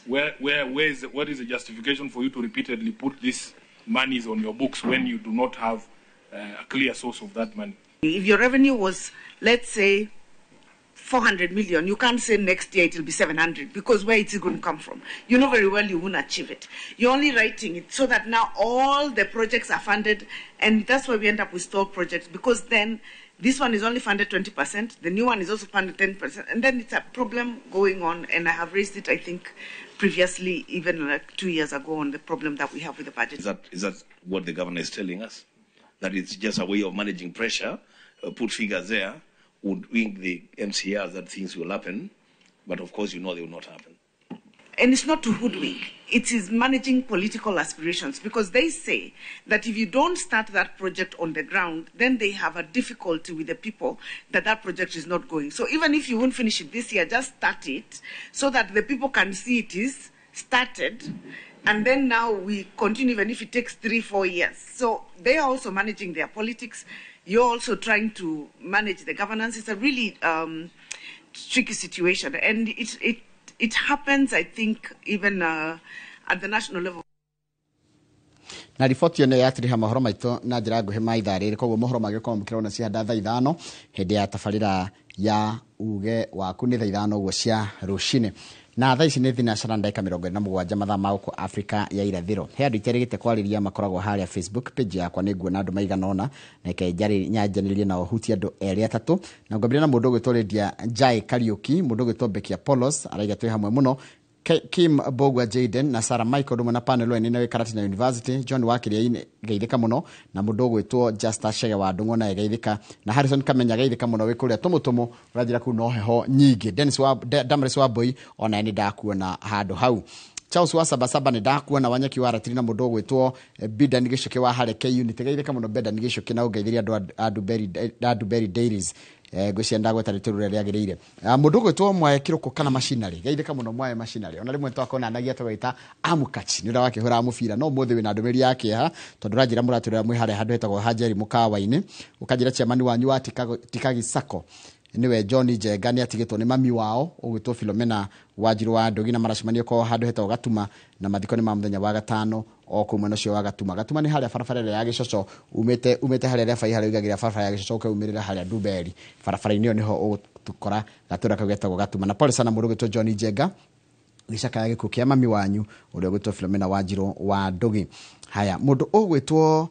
Speaker 1: What is the justification for you to repeatedly put these monies on your books when you do not have a clear source of that money?
Speaker 3: If your revenue was, let's say, 400 million, you can't say next year it will be 700, because where it's going to come from? You know very well you won't achieve it. You're only writing it so that now all the projects are funded, and that's why we end up with stalled projects, because then this one is only funded 20%, the new one is also funded 10%, and then it's a problem going on, and I have raised it, I think, previously, even like 2 years ago, on the problem that we have with the budget.
Speaker 5: Is that what the governor is telling us? That it's just a way of managing pressure, put figures there, would wink the MCRs that things will happen, but of course you know they will not happen.
Speaker 3: And it's not to hoodwink. It is managing political aspirations, because they say that if you don't start that project on the ground, then they have a difficulty with the people that that project is not going. So even if you won't finish it this year, just start it so that the people can see it is started. And then now we continue, even if it takes 3-4 years. So they are also managing their politics. You're also trying to manage the governance. It's a really tricky situation. And it happens, I think, even at the national level.
Speaker 2: Na riboti ĩno yatiriha mohoro maitũ na njĩra nguhĩ ma ithaa rĩrĩ, koguo mohoro magĩkorwo mũkĩrona cihanda thaa 5 hĩndĩ ya tabarĩra ya uge waku nĩ thaa 5 ũguo cia rũcinĩ. Na thaa ici nĩ thinacara ndagĩka 27 mathaa ma gũkũ Afrika ya irathĩro. He andũ iterĩgĩte kwarĩria makoragwo harĩa Facebook page yakwa, nĩ nguona andũ maigana ũna, na reke nyanjanĩrie nao hutie andũ erĩ atatũ. Na ngwambĩrĩria na mũndũ ũgwĩtwo Lydia Njai Kariuki, mũndũ ũgwĩtwo Becky Apollos araiga twĩ hamwe mũno, Kim Bogwa Jaden na Sarah Michael ndumwe na panel ene na Karatina University, John Wakiriaini geithĩka mũno, na mũndũ ũgwĩtwo Justa Shege wa Ndung'o naye geithĩka, na Harrison Kamenya geithĩka mũno wĩ kũrĩa Tũmũtũmũ ũranjĩra kũu no heho nyingĩ. Dennis wa Damaris wa Boy ona nĩ ndakuona handũ hau. Charles wa Sabasaba nĩ ndakuona, Wanyeki wa Ratiri na mũndũ ũgwĩtwo Bidan Gĩcuki wa Hareke Unit geithĩka mũno Bedan Gĩcuki, na ũngeithĩria andũ a Duberry Dairies ngwĩciria ndagweta rĩtwa rĩrĩa rĩagĩrĩire. Mũndũ ũgwĩtwo Mwae Kĩrũkũ kana Machinery geithĩka mũno Mwae Machinery, ona rĩmwe twakonanagia tũgaita Amukachi nĩ ũrĩa wakĩhũraga mũbira, no ũmũthĩ wĩna ndũmĩrĩri ya kĩeha tondũ ũranjĩra mũratũrĩra mwĩ harĩa handũ hetagwo Hanjeri mũkawa-inĩ, ũkanjĩra chairman wanyu wa Tikagi Sacco niwe John Njenga nĩ atigĩtwo nĩ mami wao ũgwĩtwo Philomena Wanjiru wa Ndugi, na maracemania ko handũ hetagwo Gatuma, na mathiko nĩ ma mũthenya wa gatano o kũu mwena ũcio wa Gatuma. Gatuma nĩ harĩa barabara ĩrĩa ya Gĩcoco umĩte harĩa Rebai harĩa ũigagĩrĩra barabara ya Gĩcoco ũkaumĩrĩra harĩa Nduberi, barabara-inĩ ĩyo nĩho ũgũkora gatũra kau getagwo Gatuma. Na pole sana mũndũ ũgwĩtwo John Njenga gĩcakaya gĩkuũ kĩa mami wanyu ũrĩa ũgwĩtwo Philomena Wanjiru wa Ndugi. Haya, mũndũ ũgwĩtwo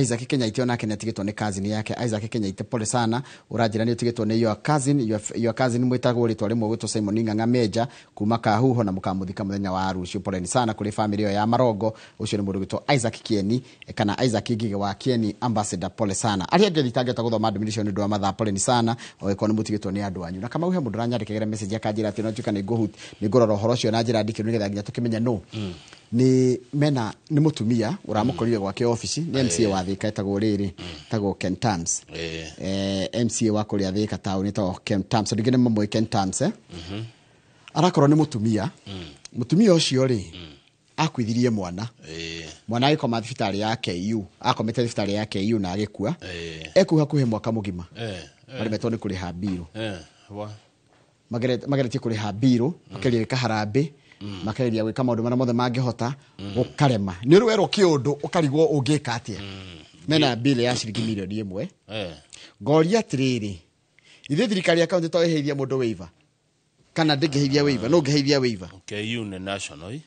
Speaker 2: Isaac Kenyaite onake nĩ atigĩtwo nĩ cousin yake. Isaac Kenyaite pole sana, ũranjĩra nĩ ũtigĩtwo nĩ your cousin, your cousin mwĩtagwo rĩtwa rĩmwe ũgwĩtwo Simon Ng'ang'a Meja kuma Kahuho, na mũkamũthika mũthenya wa rũciũ. Pole sana kũrĩ family ĩyo ya Marongo. Ũcio nĩ mũndũ ũgwĩtwo Isaac Kieni kana Isaac Ngige wa Kieni Ambassador, pole sana. Arĩa angĩ thitangĩhota gũthoma ndũmĩrĩri icio nĩ ũndũ wa mathaa, pole sana ũgĩkorwo nĩ mũtigĩtwo nĩ andũ anyu. Na Kamau he mũndũ ũranyandĩkĩra message akanjĩra atĩ no njuka nĩ ngũrora ũhoro ũcio na njĩra ndikĩru nĩgetha nginya tũkĩmenye nũ nĩ mena nĩ mũtumia ũramũkorire gwake ofici, nĩ MCA wa Thika etagwo rĩrĩ etagwo Ken Tams, MCA wa kũrĩa Thika town etagwo Ken Tams, andũ aingĩ nĩ mamũĩ Ken Tams, arakorwo nĩ mũtumia. Mũtumia ũcio rĩ akuithirie mwana, mwana agĩkoma thibitarĩ ya KU, akomete thibitarĩ ya KU na agĩkua, ekuu hakuhĩ mwaka mũgima maremetwo nĩ kũrĩha mbirũ, mageretie kũrĩha mbirũ, makeria gwĩka harambĩ, makeria gwĩka maũndũ marĩa mothe mangĩhota, gũkarema. Nĩ ũrĩ werwo kĩũndũ ũkarigwo ũngĩka atĩa. Mena mbirũ ya ciringi mirioni 1. Ngoria atĩrĩrĩ, ithuĩ thirikari ya kaunti to ĩheithie mũndũ waiver kana ndĩngĩheithia waiver? No ũngĩheithia waiver.
Speaker 6: KU nĩ national,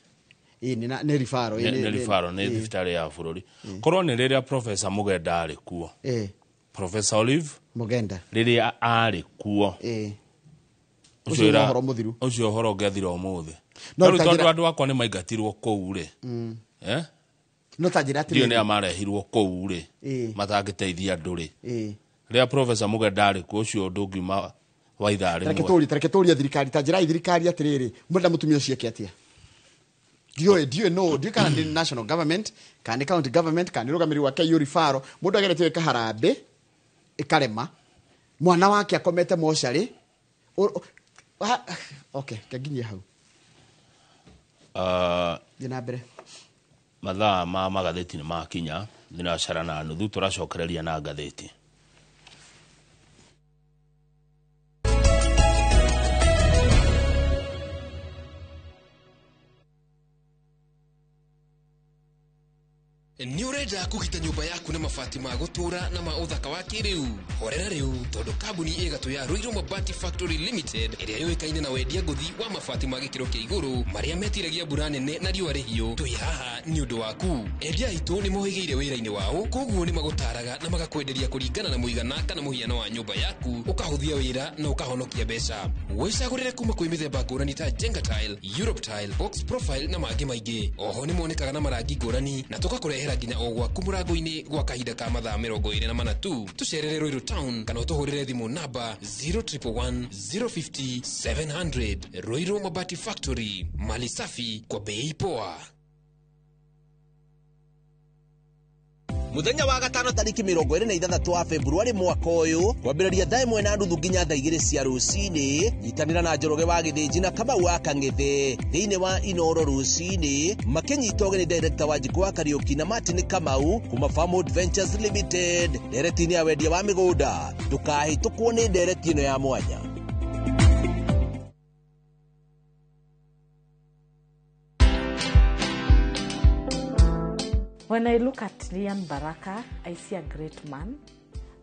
Speaker 2: ĩ nĩ referral,
Speaker 6: nĩ referral, nĩ thibitarĩ ya bũrũri. Korwo nĩ rĩrĩa Professor Mugenda arĩ kuo, Professor Olive
Speaker 2: Mugenda
Speaker 6: rĩrĩa arĩ kuo,
Speaker 2: ũcio nĩ ũhoro mũthiru,
Speaker 6: ũcio ũhoro ũngĩathira ũmũthĩ. No rĩu tondũ andũ akwa nĩ maingatirwo kũu rĩ,
Speaker 2: no ta njĩra atĩrĩrĩ,
Speaker 6: ndiũĩ nĩ a marehirwo kũu rĩ matangĩteithia andũ rĩ, rĩrĩa Professor Mugenda arĩ kuo ũcio ũndũ ũngiuma wa ithaa rĩmwe.
Speaker 2: Tareke tũrie thirikari, ta njĩra thirikari atĩrĩrĩ, mwenda mũtumia ũcio eke atĩa? Ndiũĩ no ndiũĩ kana nĩ national government kana nĩ county government kana nĩ rũgamĩrĩri wa KU referral. Mũndũ ageretie gwĩka harambĩ ĩkarema, mwana wake akomete mocarĩ. Okay, kenginyie hau. Thiĩ na mbere.
Speaker 6: Mathaa ma magathĩti nĩ makinya thinacara na nuthu, tũracokereria na ngathĩti.
Speaker 4: Nĩ ũrenda kũgita nyũmba yaku na mabati ma gũtũũra na ma ũthaka wa kĩrĩu? Horera rĩu, tondũ kambuni ĩgatũ ya Ruiru Mabati Factory Limited, ĩrĩa yũĩkaine na wendia ngũthi wa mabati ma gĩkĩro kĩa igũrũ marĩa metiragia mbura nene na riũa rĩhiũ, twĩ haha nĩ ũndũ waku. Endia aitũ nĩ mohĩgĩire wĩra-inĩ wao, koguo nĩ magũtaraga na magakwenderia kũringana na mũigana kana mũhiano wa nyũmba yaku, ũkahũthia wĩra na ũkahonokia mbeca. Wĩcagũrĩre kuma kwĩ mĩthemba ngũrani ta Jenga Tile, Europe Tile, Box Profile na mangĩ maingĩ. Oho nĩ monekaga na marangi ngũrani na tũgakũrehera nginya o gwaku mũrango-inĩ gwa kahinda ka mathaa 24 tu. Tũcerere Ruiru Town kana ũtũhũrĩre thimũ namba 0111 050 700. Ruiru Mabati Factory, mali safi kwa bei poa.
Speaker 7: Muthenya wa gatano tariki 26 wa Februari mwaka ũyũ, kwambĩrĩria thaa 1:30 nginya thaa 2 cia rũcinĩ, nyitanĩra na Njoroge wa Gĩthĩnji na Kamau wa Kang'ethe thĩinĩ wa Inoro rũcinĩ, makĩnyita ũgeni director wa Njikũ wa Kariũki na Martin Kamau kuma Farmwood Ventures Limited ndereti-inĩ ya wendia wa mĩgũnda. Ndũkahĩtũkwo nĩ ndereti ĩno ya mwanya.
Speaker 8: When I look at Lian Baraka, I see a great man.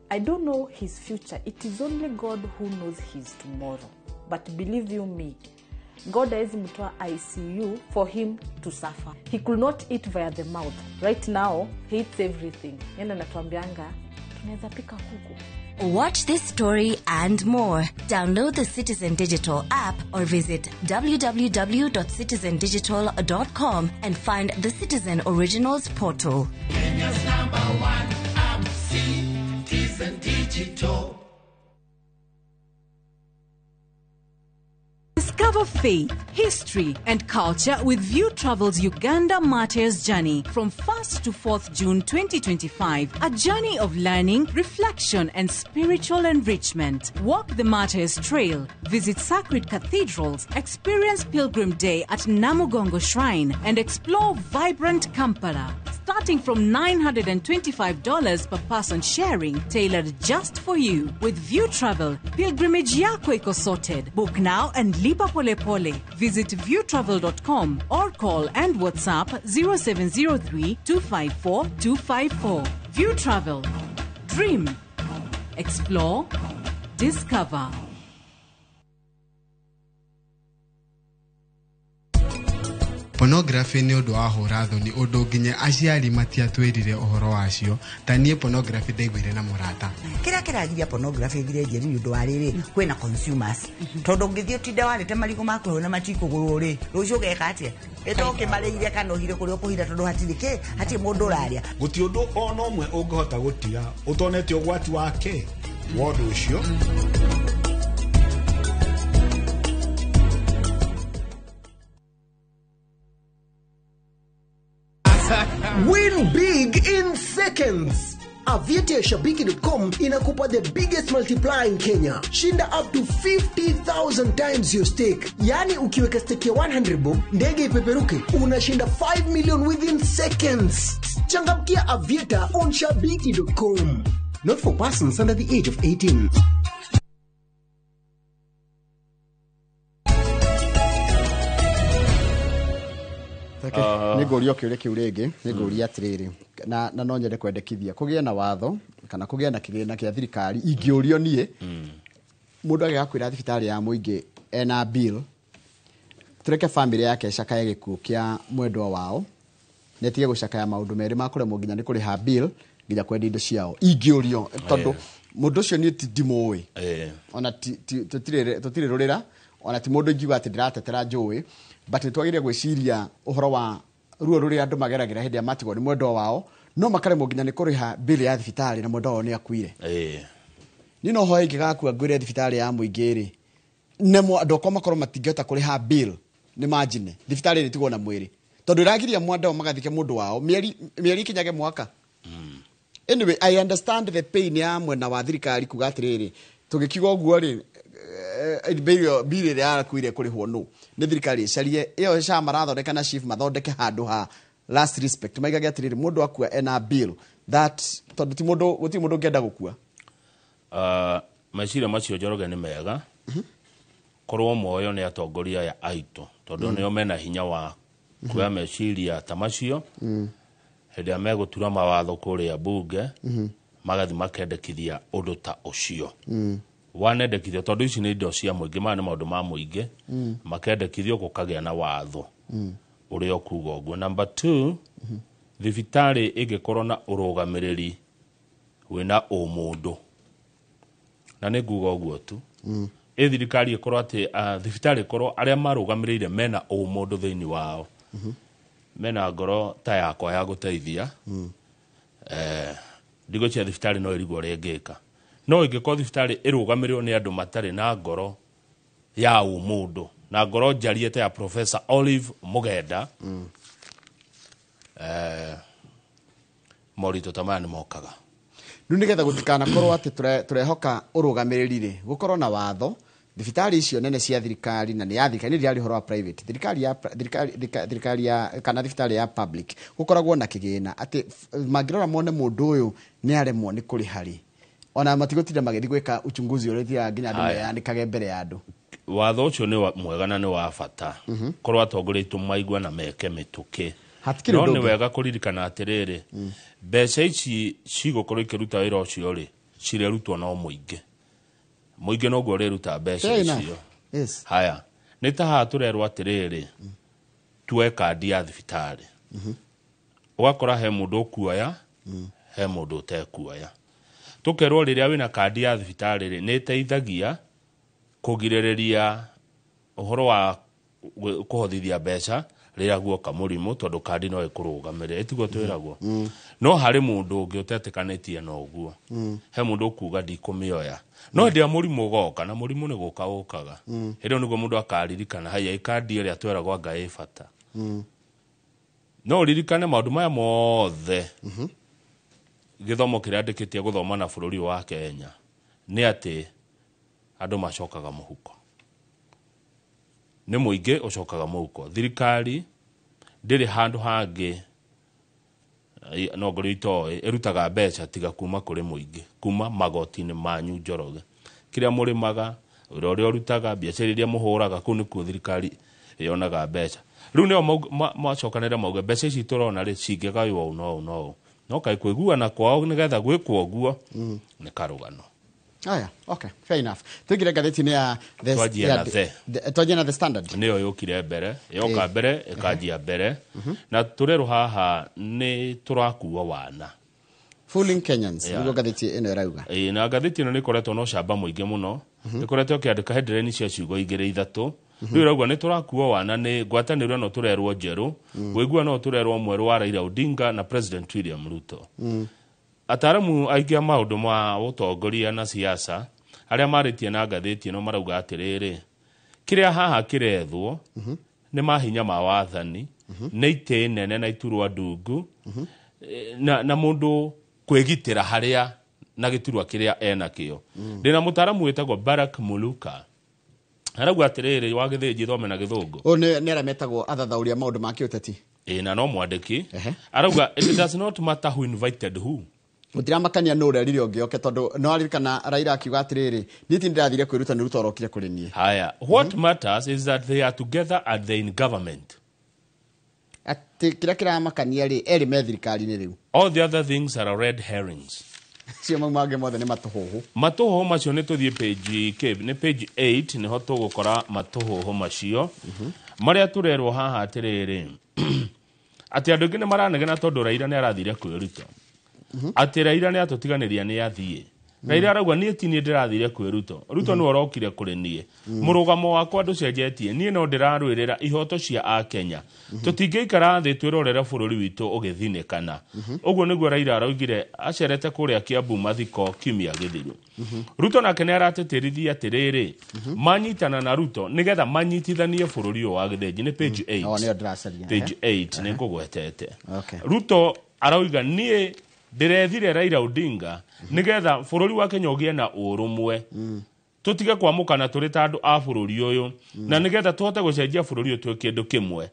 Speaker 8: I don't know his future. It is only God who knows his tomorrow. But believe you me, God has mtoa ICU for him to suffer. He could not eat via the mouth. Right now, he eats everything. Yeye anatuambianga, tunaweza pika kuku.
Speaker 11: Watch this story and more. Download the Citizen Digital app or visit www.citizendigital.com and find the Citizen Originals portal.
Speaker 12: Kenya's number one app, Citizen Digital.
Speaker 22: Discover faith, history, and culture with View Travel's Uganda Martyrs Journey from 1st to 4th June 2025. A journey of learning, reflection, and spiritual enrichment. Walk the Martyrs Trail, visit sacred cathedrals, experience Pilgrim Day at Namugongo Shrine, and explore vibrant Kampala. Starting from $925 per person sharing, tailored just for you. With View Travel, pilgrimage yako iko sorted. Book now and lipa pole pole. Visit viewtravel.com or call and WhatsApp 0703 254 254. View Travel. Dream. Explore. Discover.
Speaker 24: Pornography nĩ ũndũ wa hũra thoni, ũndũ nginya aciari matiatwĩrire ũhoro wacio. Ta niĩ pornography ndaiguire na mũrata.
Speaker 27: Kĩrĩa kĩragiria pornography ĩthire njeri nĩ ũndũ wa rĩrĩ, kwĩna consumers. Tondũ ũngĩthiĩ ũtinde warĩte marigũ maku na matikũgũrwo rĩ, rũciũ ũgeka atĩa? Ĩtokĩmarĩire kana ũhire kũrĩa ũkũhira, tondũ hatirĩ kĩ, hatirĩ mũndũ ũrarĩa.
Speaker 28: Gũtirĩ ũndũ ona ũmwe ũngĩhota gũtiga ũtonete ũgwati wake wa ũndũ ũcio.
Speaker 29: Win big in seconds. Aviator Shabiki.com inakupa the biggest multiplier in Kenya. Shinda up to 50,000 times your stake. Yani ukiweka stake ya 100 bob, ndege ipeperuke, unashinda 5 million within seconds. Changamkia Aviator on Shabiki.com. Not for persons under the age of 18.
Speaker 2: Nĩ ngũria kĩũria kĩu rĩngĩ, nĩ ngũria atĩrĩrĩ, na no nyende kwendekithia kũgĩe na watho kana kũgĩe na kĩgĩna kĩa thirikari. Ingĩũrio niĩ, mũndũ agĩgakwĩra thibitarĩ ya mũingĩ ena bill, tũreke family yake ĩcakaye gĩkuũ kĩa mwendwa wao, na ĩtige gũcakaya maũndũ merĩ ma kũremwo nginya nĩ kũrĩha bill nginya kwendia indo ciao. Ingĩũrio, tondũ mũndũ ũcio niĩ ndimũĩ, ona tũtirĩ rũrĩra, ona ti mũndũ ingiuga atĩ ndĩratetera njũĩ, but nĩ twagĩrĩire gwĩciria ũhoro wa ruo rũrĩa andũ mageragĩra hĩndĩ ĩrĩa matigwo nĩ mwendwa wao, no makaremwo nginya nĩ kũrĩha bill ya thibitarĩ na mwendwa wao nĩ akuire. Niĩ no hoe ingĩgakua ngwĩre thibitarĩ ya mũingĩ rĩ, nemwo andũ akwa makorwo matingĩhota kũrĩha bill, nĩ manjine thibitarĩ ĩrĩtigwo na mwĩrĩ, tondũ ĩragiria mwenda wao magathike mũndũ wao mĩeri ĩkinyage mwaka. Anyway, I understand the pain ya mwena wa thirikari kuga atĩrĩrĩ, tũgĩkiuga ũguo rĩ, Bill ĩrĩa yarakuire kũrĩhwo nũ nĩ thirikari ĩcarie ĩyo SHA marathondeka na SHIF mathondeke handũ ha last respect maigage atĩrĩrĩ mũndũ akua ena bill that tondũ ti mũndũ gũtirĩ mũndũ ũngĩenda gũkua.
Speaker 6: Meciria macio Njoroge nĩ mega korwo moyo nĩ atongoria aya aitũ tondũ nĩo mena hinya wa kuoya meciria ta macio hĩndĩ ĩrĩa megũtura mawatho kũrĩa bunge magathi makendekithia ũndũ ta ũcio wanendekithio tondũ ici nĩ indo cia mũingĩ maya nĩ maũndũ ma mũingĩ makendekithio gũkagĩa na watho ũrĩa ũkuga ũguo. Number 2, thibitarĩ ĩngĩkorwo na ũrũgamĩrĩri wĩna ũmũndũ na nĩ nguga ũguo tu ĩ thirikari ĩkorwo atĩ thibitarĩ ĩkorwo arĩa marũgamĩrĩire mena ũmũndũ thĩinĩ wao mena ngoro ta yakwa ya gũteithia ndigũcia thibitarĩ no ĩrigwo ũrĩa ĩngĩka no ĩngĩkorwo thibitarĩ ĩrũgamĩrĩrwo nĩ andũ matarĩ na ngoro ya ũmũndũ na ngoro njarie ta ya Professor Olive Mugenda moritũ ta maya nĩ mokaga.
Speaker 2: Rĩu nĩgetha gũtikanakorwo atĩ tũrehoka ũrũgamĩrĩri rĩ gũkorwo na watho thibitarĩ icio nene cia thirikari na nĩ ya thirikari nĩ ndĩraria ũhoro wa private thirikari ya thirikari ya kana thibitarĩ ya public gũkoragwo na kĩgĩna atĩ mangĩrora mone mũndũ ũyũ nĩ aremwo nĩ kũrĩha rĩ ona matigũtinda magĩthiĩ gwĩka uchunguzi ũrĩa ũthiaga nginya andũ meyandĩkage mbere ya andũ.
Speaker 6: Watho ũcio nĩ mwega na nĩ wa bata korwo atongoria aitũ maigua na meke mĩtũkĩ no nĩ wega kũririkana atĩrĩrĩ mbeca ici cigũkorwo ikĩruta wĩra ũcio rĩ cirerutwo no mũingĩ mũingĩ noguo ũrĩruta mbeca icio. Haya nĩ ta haha tũrerwo atĩrĩrĩ tuoe kandi ya thibitarĩ ũgakora he mũndũ ũkuoya he mũndũ ũtekuoya tũkerwo rĩrĩa wĩna kandi ya thibitarĩ rĩ nĩ ĩteithagia kũgirĩrĩria ũhoro wa kũhothithia mbeca rĩrĩa guoka mũrimũ tondũ kandi no ĩkũrũgamĩrĩre ĩtiguo twĩragwo no harĩ mũndũ ũngĩ ũtetĩkanĩtie na ũguo he mũndũ ũkuga ndikũmĩoya no hĩndĩ ĩrĩa mũrimũ ũgoka na mũrimũ nĩ gũka ũkaga hĩndĩ ĩyo nĩguo mũndũ akaririkana haiya ĩkandi ĩrĩa tweragwo anga ĩ bata no ũririkane maũndũ maya mothe gĩthomo kĩrĩa ndĩkĩtie gũthoma na bũrũri wa Kenya nĩ atĩ andũ macokaga mũhuko nĩ mũingĩ ũcokaga mũhuko thirikari ndĩrĩ handũ hangĩ no ngorwo itoĩ ĩrutaga mbeca tiga kuma kũrĩ mũingĩ kuma magoti-inĩ manyu Njoroge kĩrĩa mũrĩmaga wĩra ũrĩa ũrutaga biacara iria mũhũraga kũu nĩkuo thirikari yonaga mbeca rĩu nĩo macokanĩre mauge mbeca ici tũrona rĩ cingĩgaywo ũũ na ũũ na ũũ no kaĩ kũiguana kwao nĩgetha gwĩkwo ũguo nĩ karũgano.
Speaker 2: Aya, okay, fair enough. Tuingire ngathĩti-inĩ ya twanjie na The Standard.
Speaker 6: Nĩyo yũkire mbere, yoka mbere, ĩkanjia mbere. Na tũrerwo haha nĩ tũrakuo wana.
Speaker 2: Fooling Kenyans, nĩguo ngathĩti ĩno ĩrauga.
Speaker 6: Ĩĩ, na ngathĩti ĩno nĩ ĩkoretwo na ũcamba mũingĩ mũno. Ĩkoretwo ĩkĩandĩka headline cia ciugo igĩrĩ ithatũ. Rĩu ĩrauga nĩ tũrakuo wana nĩ ngwatanĩro ĩno tũrerwo njerũ, wĩiguano no tũrerwo mwerũ wa Raila Odinga na President William Ruto. Ataaramu aingĩ a maũndũ ma ũtongoria na siasa arĩa marĩtie na ngathĩti ĩno marauga atĩrĩrĩ kĩrĩa haha kĩrethwo nĩ mahinya ma wathani nĩ itĩ nene na iturwa ndungu na mũndũ kwĩgitĩra harĩa na gĩturwa kĩrĩa enakĩo. Ndĩna mũtaaramu wĩtagwo Barak Muluka arauga atĩrĩrĩ wa Gĩthĩnji thome na Gĩthũngũ
Speaker 2: ũyũ nĩ arĩa metagwo athathaũri a maũndũ ma kĩũteti
Speaker 6: ĩĩ na no mwandĩki arauga it does not matter who invited who
Speaker 2: gũtiramakania nũ ũrerire ũngĩ oke tondũ no aririkana Raila akiuga atĩrĩrĩ niĩ ti ndĩrathire kwĩruta nĩ Ruto orokire kũrĩ niĩ.
Speaker 6: Haya, what matters is that they are together and they in government.
Speaker 2: Atĩ kĩrĩa kĩramakania rĩ erĩ me thirikari-inĩ rĩu.
Speaker 6: All the other things are red herrings.
Speaker 2: Cio mau mangĩ mothe nĩ matũhũhũ.
Speaker 6: Matũhũhũ macio nĩ tũthiĩ page nĩ page 8 nĩho tũgũkora matũhũhũ macio marĩa tũrerwo haha atĩrĩrĩ atĩ andũ aingĩ nĩ maranegena tondũ Raila nĩ arathire kwĩruta atĩ Raila nĩ atũtiganĩria nĩ athiĩ Raila arauga niĩ ti niĩ ndĩrathire kwĩ Ruto Ruto nĩwe ũrokire kũrĩ niĩ mũrũgamo wakwa ndũcenjetie niĩ no ndĩrarũĩrĩra ihoto cia akenya tũtingĩikara thĩ twĩrorere bũrũri witũ ũgĩthinĩkana ũguo nĩguo Raila araugire acerete kũrĩa Kiambu mathiko kiumia gĩthiru. Ruto nake nĩ aratĩtĩrithia atĩrĩrĩ manyitana na Ruto nĩgetha manyitithanie bũrũri ũyũ wa Gĩthĩnji nĩ page 8 page 8 nĩ ngũgwetete. Ruto arauga niĩ ndĩrethire Raila Odinga nĩgetha bũrũri wa Kenya ũgĩe na ũrũmwe Tũtige kwamũkana tũrĩ ta andũ a bũrũri ũyũ, na nĩgetha tũhote gũcenjia bũrũri ũyũ twĩ kĩndũ kĩmwe.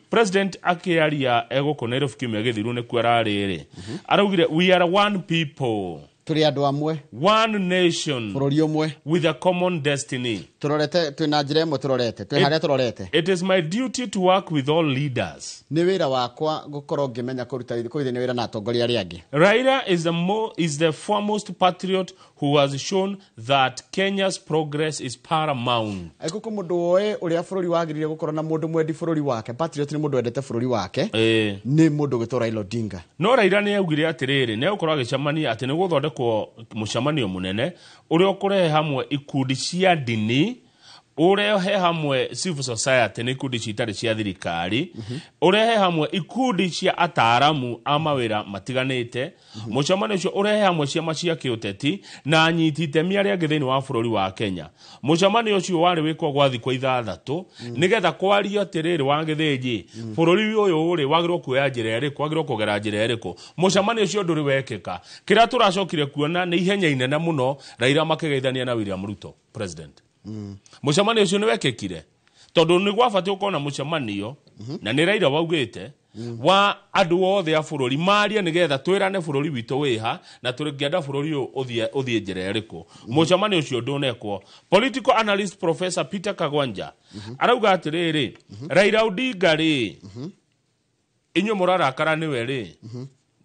Speaker 6: President akĩaria egũkũ Nairobi kiumia gĩthiru nĩkuo ararĩ rĩ, araugire, "We are one people."
Speaker 2: Tũrĩ andũ amwe.
Speaker 6: "One nation."
Speaker 2: Bũrũri ũmwe.
Speaker 6: "With a common destiny."
Speaker 2: Tũrorete, twĩna njĩra ĩmwe tũrorete, twĩ harĩa tũrorete.
Speaker 6: "It is my duty to work with all leaders."
Speaker 2: Nĩ wĩra wakwa gũkorwo ngĩmenya kũruta kũrutithania wĩra na atongoria arĩa angĩ.
Speaker 6: "Raila is the foremost patriot who has shown that Kenya's progress is paramount."
Speaker 2: Gũkũ mũndũ woĩ ũrĩa bũrũri wagĩrĩire gũkorwo na mũndũ mwendi bũrũri wake, patriot nĩ mũndũ wendete bũrũri wake, nĩ mũndũ ũgĩtwo Raila Odinga.
Speaker 6: No Raila nĩ augire atĩrĩrĩ, nĩ egũkorwo agĩcemania, atĩ nĩ gũthondekwo mũcemanio mũnene ũrĩa ũkũrehe hamwe ikundi cia ndini, ũrehe hamwe civil society, nĩ ikundi citarĩ cia thirikari, ũrehe hamwe ikundi cia ataaramu a mawĩra matiganĩte. Mũcemanio ũcio ũrehe hamwe ciama cia kĩũteti na anyiti itemi arĩa angĩ thĩinĩ wa bũrũri wa Kenya. Mũcemanio ũcio warĩ wĩkwo gwa thikũ 6, nĩgetha kwario atĩrĩrĩ, wa gĩthĩnji, bũrũri ũyũ rĩ, wagĩrĩirwo kuoya njĩra ĩrĩkũ, wagĩrĩirwo kũgera njĩra ĩrĩkũ. Mũcemanio ũcio ndũrĩ wekĩka. Kĩrĩa tũracokire kuona nĩ ihenya inene mũno, Raila makĩgeithania na William Ruto president. Mũcemanio ũcio nĩ wekĩkire, tondũ nĩ gwabatiĩ gũkorwo na mũcemanio, na nĩ Raila waugĩte, wa andũ othe a bũrũri marie, nĩgetha twĩrane bũrũri witũ wĩha na tũngĩenda bũrũri ũyũ ũthiĩ njĩra ĩrĩkũ. Mũcemanio ũcio ndũnekwo. Political analyst Professor Peter Kagwanja arauga atĩrĩrĩ, Raila Odinga rĩ, inyuĩ mũrarakara nĩwe rĩ,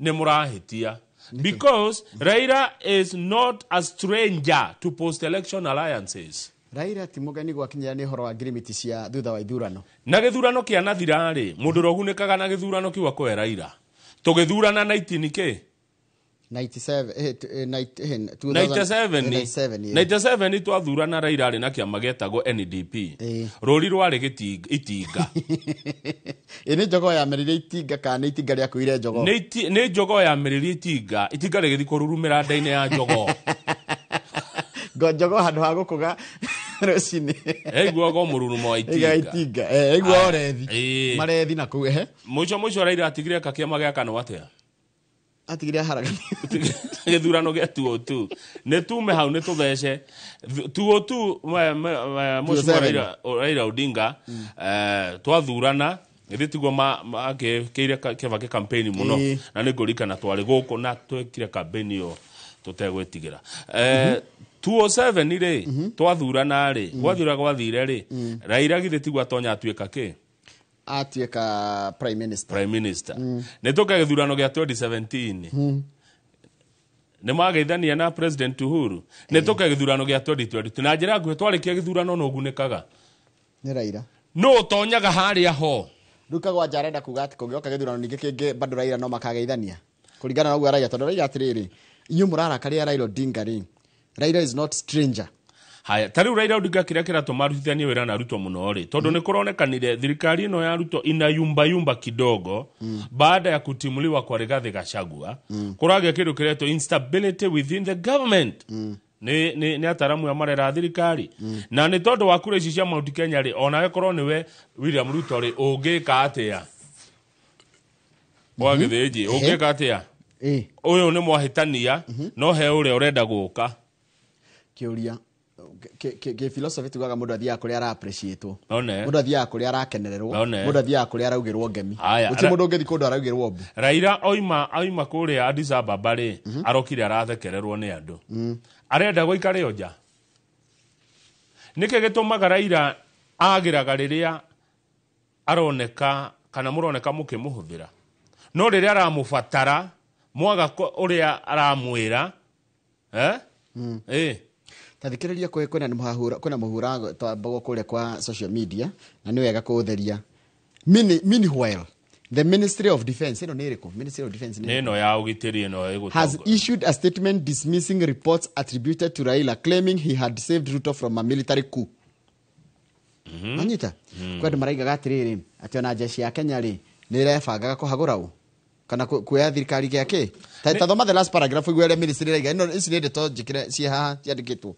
Speaker 6: nĩ mũrahĩtia, because Raila is not a stranger to post-election alliances.
Speaker 2: Raila ti mũgeni gwakinyĩra nĩ ũhoro wa ngirimiti cia thutha wa ithurano.
Speaker 6: Na gĩthurano kĩa nathira rĩ, mũndũ ũrĩa ũgunĩkaga na gĩthurano kĩu akoe Raila. Tũgĩthurana 19 kĩ?
Speaker 2: 97, 2000
Speaker 6: 97.
Speaker 2: 97, yeah.
Speaker 6: 97 twathurana, Raila arĩ na kĩama gĩetagwo NDP. Rũri rwarĩ itinga.
Speaker 2: Ĩ nĩ jogoo yamerire itinga kana nĩ itinga rĩakuire jogoo?
Speaker 6: Nĩ jogoo yamĩrĩrie itinga, itinga rĩgĩthiĩ kũrurumĩra nda-inĩ ya jogoo.
Speaker 2: Ngo jogoo handũ ha gũkũga rũcinĩ
Speaker 6: Aiguaga o mũrurumo wa
Speaker 2: Ĩga
Speaker 6: itinga.
Speaker 2: Itinga, aigua
Speaker 6: Aya,
Speaker 2: orethi. Marethi na kũu, ehe.
Speaker 6: Mũico mũico Raila atigire ka kĩama gĩa kanũ atĩa?
Speaker 2: Atigire aharagania.
Speaker 6: Gĩthurano gĩa 202, nĩ tume hau, nĩ tũthece 202. Mheshimiwa
Speaker 2: 207.
Speaker 6: Raila Odinga, twathurana githĩ tiguo makĩire Kĩbakĩ campaign mũno? Na nĩ ngũririkana twarĩ gũkũ na twekire campaign ĩyo tũtegwĩtigĩra. 207 rĩ, twathurana rĩ, gwathira gwathire rĩ, Raila githĩ tiguo atonya atuĩka kĩ?
Speaker 2: Atuĩka prime minister.
Speaker 6: Prime minister. Nĩ tũke gĩthurano gĩa 2017, nĩ mageithania na President Uhuru. Nĩ tũke gĩthurano gĩa 2022. Na njĩra nguhĩ, twarĩkia gĩthurano no ũgunĩkaga
Speaker 2: Nĩ Raila.
Speaker 6: No ũtonyaga harĩa ho.
Speaker 2: Rĩu Kagwanja arenda kuga atĩ kũngĩoka gĩthurano ningĩ kĩngĩ, bado Raila no makageithania kũringana na ũguo araiga, tondũ araiga atĩrĩrĩ, inyuĩ mũrarakaria Raila Odinga rĩ, Raila is not stranger.
Speaker 6: Haya, ta rĩu Raila Odinga, kĩrĩa kĩratũma arutithanie wĩra na Ruto mũno rĩ, tondũ nĩ kũronekanire thirikari ĩno ya Ruto inayumbayumba kidogo baada ya kutimuliwa kwa Rigathi Gachagua. Kũragĩa kĩndũ kĩretwo instability within the government. Nĩ ataramu a marera thirikari, na nĩ tondũ wa kura ici cia Mount Kenya rĩ, onawe korwo nĩwe William Ruto rĩ, ũngĩka atĩa? Wagĩthĩnji, ũngĩka atĩa? Ũyũ nĩ mwahĩtania, no he ũrĩa ũrenda gũka.
Speaker 2: Kĩũria kĩ philosophy tugaga mũndũ athiaga kũrĩa ara appreciate-wo.
Speaker 6: One.
Speaker 2: Mũndũ athiaga kũrĩa arakenererwo.
Speaker 6: One.
Speaker 2: Mũndũ athiaga kũrĩa araugĩrwo ngemi.
Speaker 6: Haya,
Speaker 2: Gũtirĩ mũndũ ũngĩthiĩ kũndũ araugĩrwo mbu.
Speaker 6: Raila oima kũrĩa Addis Ababa rĩ, arokire arathekererwo nĩ andũ. Arenda gũikara o nja. Nĩkĩ gĩtũmaga Raila agĩraga rĩrĩa aroneka kana mũroneka mũkĩmũhũthĩra, no rĩrĩa aramũbatara mwaga ũrĩa aramwĩra, eh? Eh.
Speaker 2: Ta thikĩrĩria, kwĩna mũhahura, kwĩna mũhura twambagwo kũrĩa kwa social media, na nĩ wega kũũtheria. Meanwhile, the Ministry of Defense, ĩno nĩ ĩrĩkũ? Ministry of Defense nĩ
Speaker 6: Nĩ ĩno ya ũgitĩri ĩno
Speaker 2: has
Speaker 6: ĩgũtongoria.
Speaker 2: issued a statement dismissing reports attributed to Raila claiming he had saved Ruto from a military coup. Anyita? Kwa andũ maraigaga atĩrĩrĩ, atĩ ona jeshi ya Kenya rĩ, nĩ ĩrebangaga kũhagũra ũ kana kuoya thirikari gĩa kĩ. Ta thoma the last paragraph ũigue ũrĩa ministry ĩraiga. Ĩno ici nĩ ndeto njĩkĩre ciĩ haha ciandĩkĩtwo.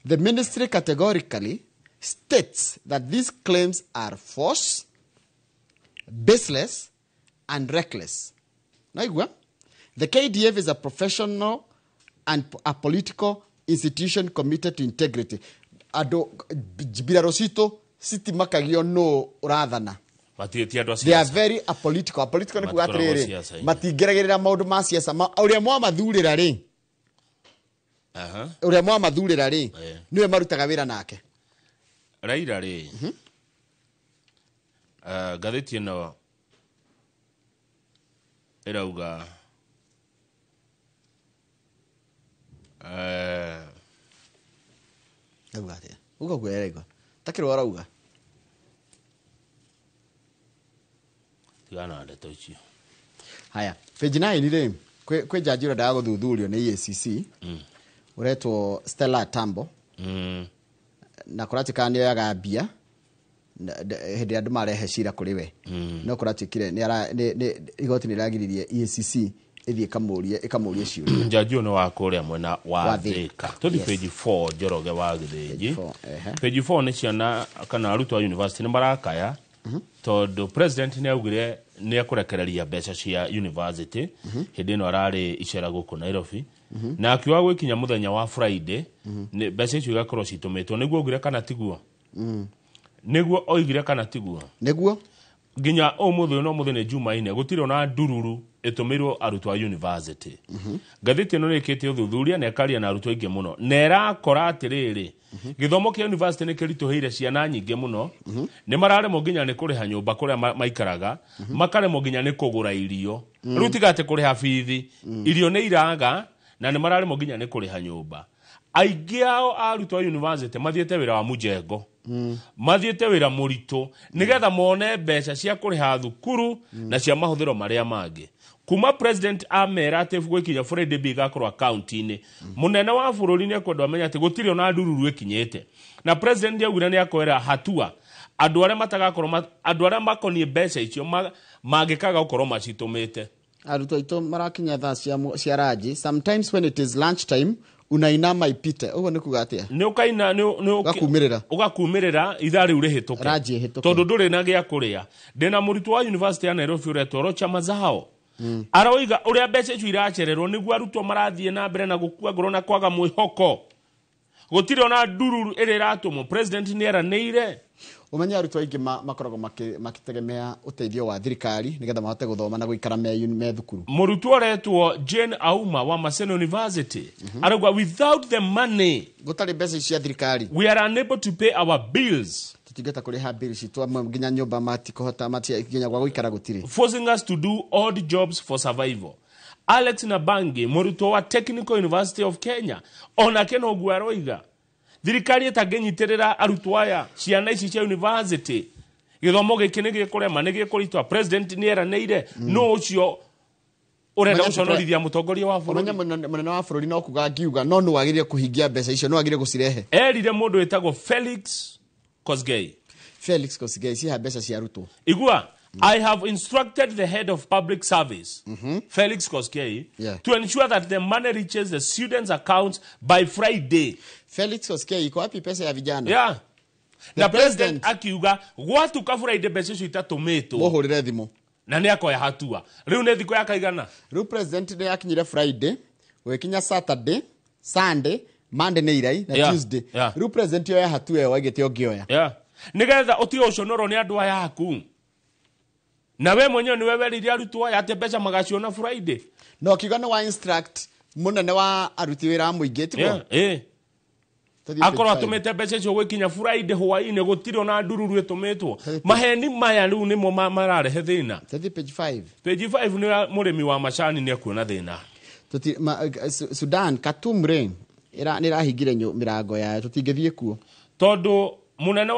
Speaker 2: The ministry categorically states that these claims are false, baseless and reckless. Naigua? The KDF is a professional and a political Institution committed to integrity. Andũ mbirarũ citũ citimakagio nũ ũrathana.
Speaker 6: Matiĩtie andũ a
Speaker 2: They are
Speaker 6: siasa.
Speaker 2: very apolitical. Apolitical nĩ kuga
Speaker 6: Matikoragwo
Speaker 2: atĩrĩrĩ,
Speaker 6: siasa-inĩ.
Speaker 2: matingĩragĩrĩra maũndũ ma siasa. Ũrĩa mwamathurĩra rĩ,
Speaker 6: Aha.
Speaker 2: ũrĩa mwamathurĩra rĩ,
Speaker 6: Eh.
Speaker 2: nĩwe marutaga wĩra nake.
Speaker 6: Raila rĩ, ngathĩti ĩno ĩrauga
Speaker 2: Auga atĩa? Uga ũguo ĩraigua. Takĩrwo arauga.
Speaker 6: Tigana na ndeto icio.
Speaker 2: Haya, page 9 rĩ, kwĩ jaji ũrendaga gũthuthurio nĩ EACC, ũretwo Stella Tambo, na kũratuĩka nĩ oyaga mbia hĩndĩ ĩrĩa andũ marehe cira kũrĩ we. No kũratuĩkire igoti nĩ rĩragiririe EACC ĩthiĩ ĩkamũrie ciũria.
Speaker 6: Njaji ũyũ nĩ wa kũrĩa mwena wa
Speaker 2: Wa
Speaker 6: Thika.
Speaker 2: Thika.
Speaker 6: Tũthi
Speaker 2: Yes.
Speaker 6: page 4 Njoroge wa Gĩthĩnji.
Speaker 2: Page 4, ehe.
Speaker 6: Page 4 nĩ ciana kana arutwo a university nĩ marakaya tondũ president nĩ augire nĩ ekũrekereria mbeca cia university hĩndĩ ĩno ararĩ icera gũkũ Nairobi, na akiuga gwĩkinya mũthenya wa Friday mbeca icio igakorwo citũmĩtwo. Nĩguo augire kana tiguo? Nĩguo oigire kana tiguo?
Speaker 2: Nĩguo.
Speaker 6: Nginya ũmũthĩ ũyũ, no mũthĩ nĩ Jumaine, gũtirĩ ona ndururu ĩtũmĩirwo arutwo a university. Ngathĩti ĩno nĩ ĩkĩte ũthuthuria na ĩkaria na arutwo aingĩ mũno, na ĩrakora atĩrĩrĩ, gĩthomo kĩa university nĩ kĩritũhĩire ciana nyingĩ mũno. Nĩ mararemwo nginya nĩ kũrĩha nyũmba kũrĩa maikaraga, makaremwo nginya nĩ kũgũra irio. Rĩu tiga atĩ kũrĩha bithi, irio nĩ iraga, na nĩ mararemwo nginya nĩ kũrĩha nyũmba. Aingĩ ao arutwo a university mathiĩte wĩra wa mũjengo, mathiĩte wĩra mũritũ nĩgetha mone mbeca cia kũrĩha thukuru na cia mahũthĩro marĩa mangĩ. Kuma president amera atĩ gwĩkinya Friday mbia igakorwo akaunti-inĩ, mũnene wa bũrũri nĩ ekwenda amenye atĩ gũtirĩ ona ndururu ĩkinyĩte. Na president augire nĩ akoera hatua andũ arĩa matagakorwo andũ arĩa makoniĩ mbeca icio mangĩkaga gũkorwo macitũmĩte.
Speaker 2: Arutwo aitũ marakinya thaa cia ranji. Sometimes when it is lunch time unainama ipite. Ũguo nĩ kuga atĩa?
Speaker 6: Nĩ ũkaina nĩ
Speaker 2: Ũgakumĩrĩra.
Speaker 6: Ũgakumĩrĩra ithaa rĩu rĩhĩtũke.
Speaker 2: Ranji ĩhĩtũke.
Speaker 6: Tondũ ndũrĩ na gĩa kũrĩa. Ndĩna mũrutwo wa university ya Nairobi ũretwo Rocha Mazao, aroiga ũrĩa mbeca icio iracererwo nĩguo arutwo marathiĩ na mbere na gũkua ngoro na kwaga mwĩhoko. Gũtirĩ ona ndururu ĩrĩa ĩratũmwo. President nĩ eranĩire.
Speaker 2: Ũmenye arutwo aingĩ makoragwo makĩtegemea ũteithio wa thirikari nĩgetha mahote gũthoma na gũikara me thukuru.
Speaker 6: Mũrutwo ũretwo Jane Auma wa Maseno University arauga without the money,
Speaker 2: gũtarĩ mbeca cia thirikari,
Speaker 6: we are unable to pay our bills.
Speaker 2: Tũtingĩhota kũrĩha bill citũ, amwe nginya nyũmba matikũhota, nginya gwa gũikara gũtirĩ.
Speaker 6: Forcing us to do odd jobs for survival. Alex Nabangi, mũrutwo wa Technical University of Kenya, onake noguo aroiga. Thirikari ĩtangĩnyitĩrĩra arutwo aya, ciana ici cia university, gĩthomo gĩkĩ nĩ gĩkũrema, nĩ gĩkũritũha. President nĩ eranĩire, no ũcio ũrenda gũconorithia mũtongoria wa bũrũri.
Speaker 2: Ũmenye mũnene wa bũrũri no kuga ngiuga, no nĩ wagĩrĩire kũhingia mbeca icio, nĩ wagĩrĩire gũcirehe.
Speaker 6: Erire mũndũ wĩtagwo Felix Kosgei.
Speaker 2: Felix Kosgei, ciha mbeca cia arutwo.
Speaker 6: Igua, I have instructed the head of public service, Felix Koskei, to ensure that the money reaches the students' accounts by Friday.
Speaker 2: Felix Koskei, iko wapi pesa ya vijana?
Speaker 6: Yeah.
Speaker 2: The
Speaker 6: Na president akiuga gwatuka Friday mbeca icio itatũmĩtwo,
Speaker 2: Mũhũrĩre thimũ.
Speaker 6: na nĩ akoya hatua. Rĩu nĩ thikũ ya kaigana?
Speaker 2: Rĩu president nĩ akinyire Friday, gũgĩkinya Saturday, Sunday, Monday nĩ irai na Tuesday. Rĩu president oya hatua ĩyo aigĩte ũngĩoya.
Speaker 6: Nĩgetha ũtige gũconorwo nĩ andũ aya aku. Na we mwenyewe nĩwe werire arutwo aya atĩ mbeca magaciona Friday.
Speaker 2: No akiuga nĩ wa instruct mũnene wa aruti wĩra a mũingĩ, tiguo?
Speaker 6: Yeah, eh.
Speaker 2: Tũthiĩ
Speaker 6: Akorwo
Speaker 2: page five.
Speaker 6: atũmĩte mbeca icio gwĩkinya Friday hwaĩ-inĩ, gũtirĩ ona ndururu ĩtũmĩtwo. Maheni maya rĩu nĩmo mararehe thĩna.
Speaker 2: Tũthiĩ page 5.
Speaker 6: Page 5 nĩ ya mũrĩmi wa macani nĩ ekuona thĩna.
Speaker 2: Sudan, Khartoum rĩ, nĩ ĩrahingire mĩrango yayo, tũtingĩthiĩ kuo.
Speaker 6: Tondũ mũnene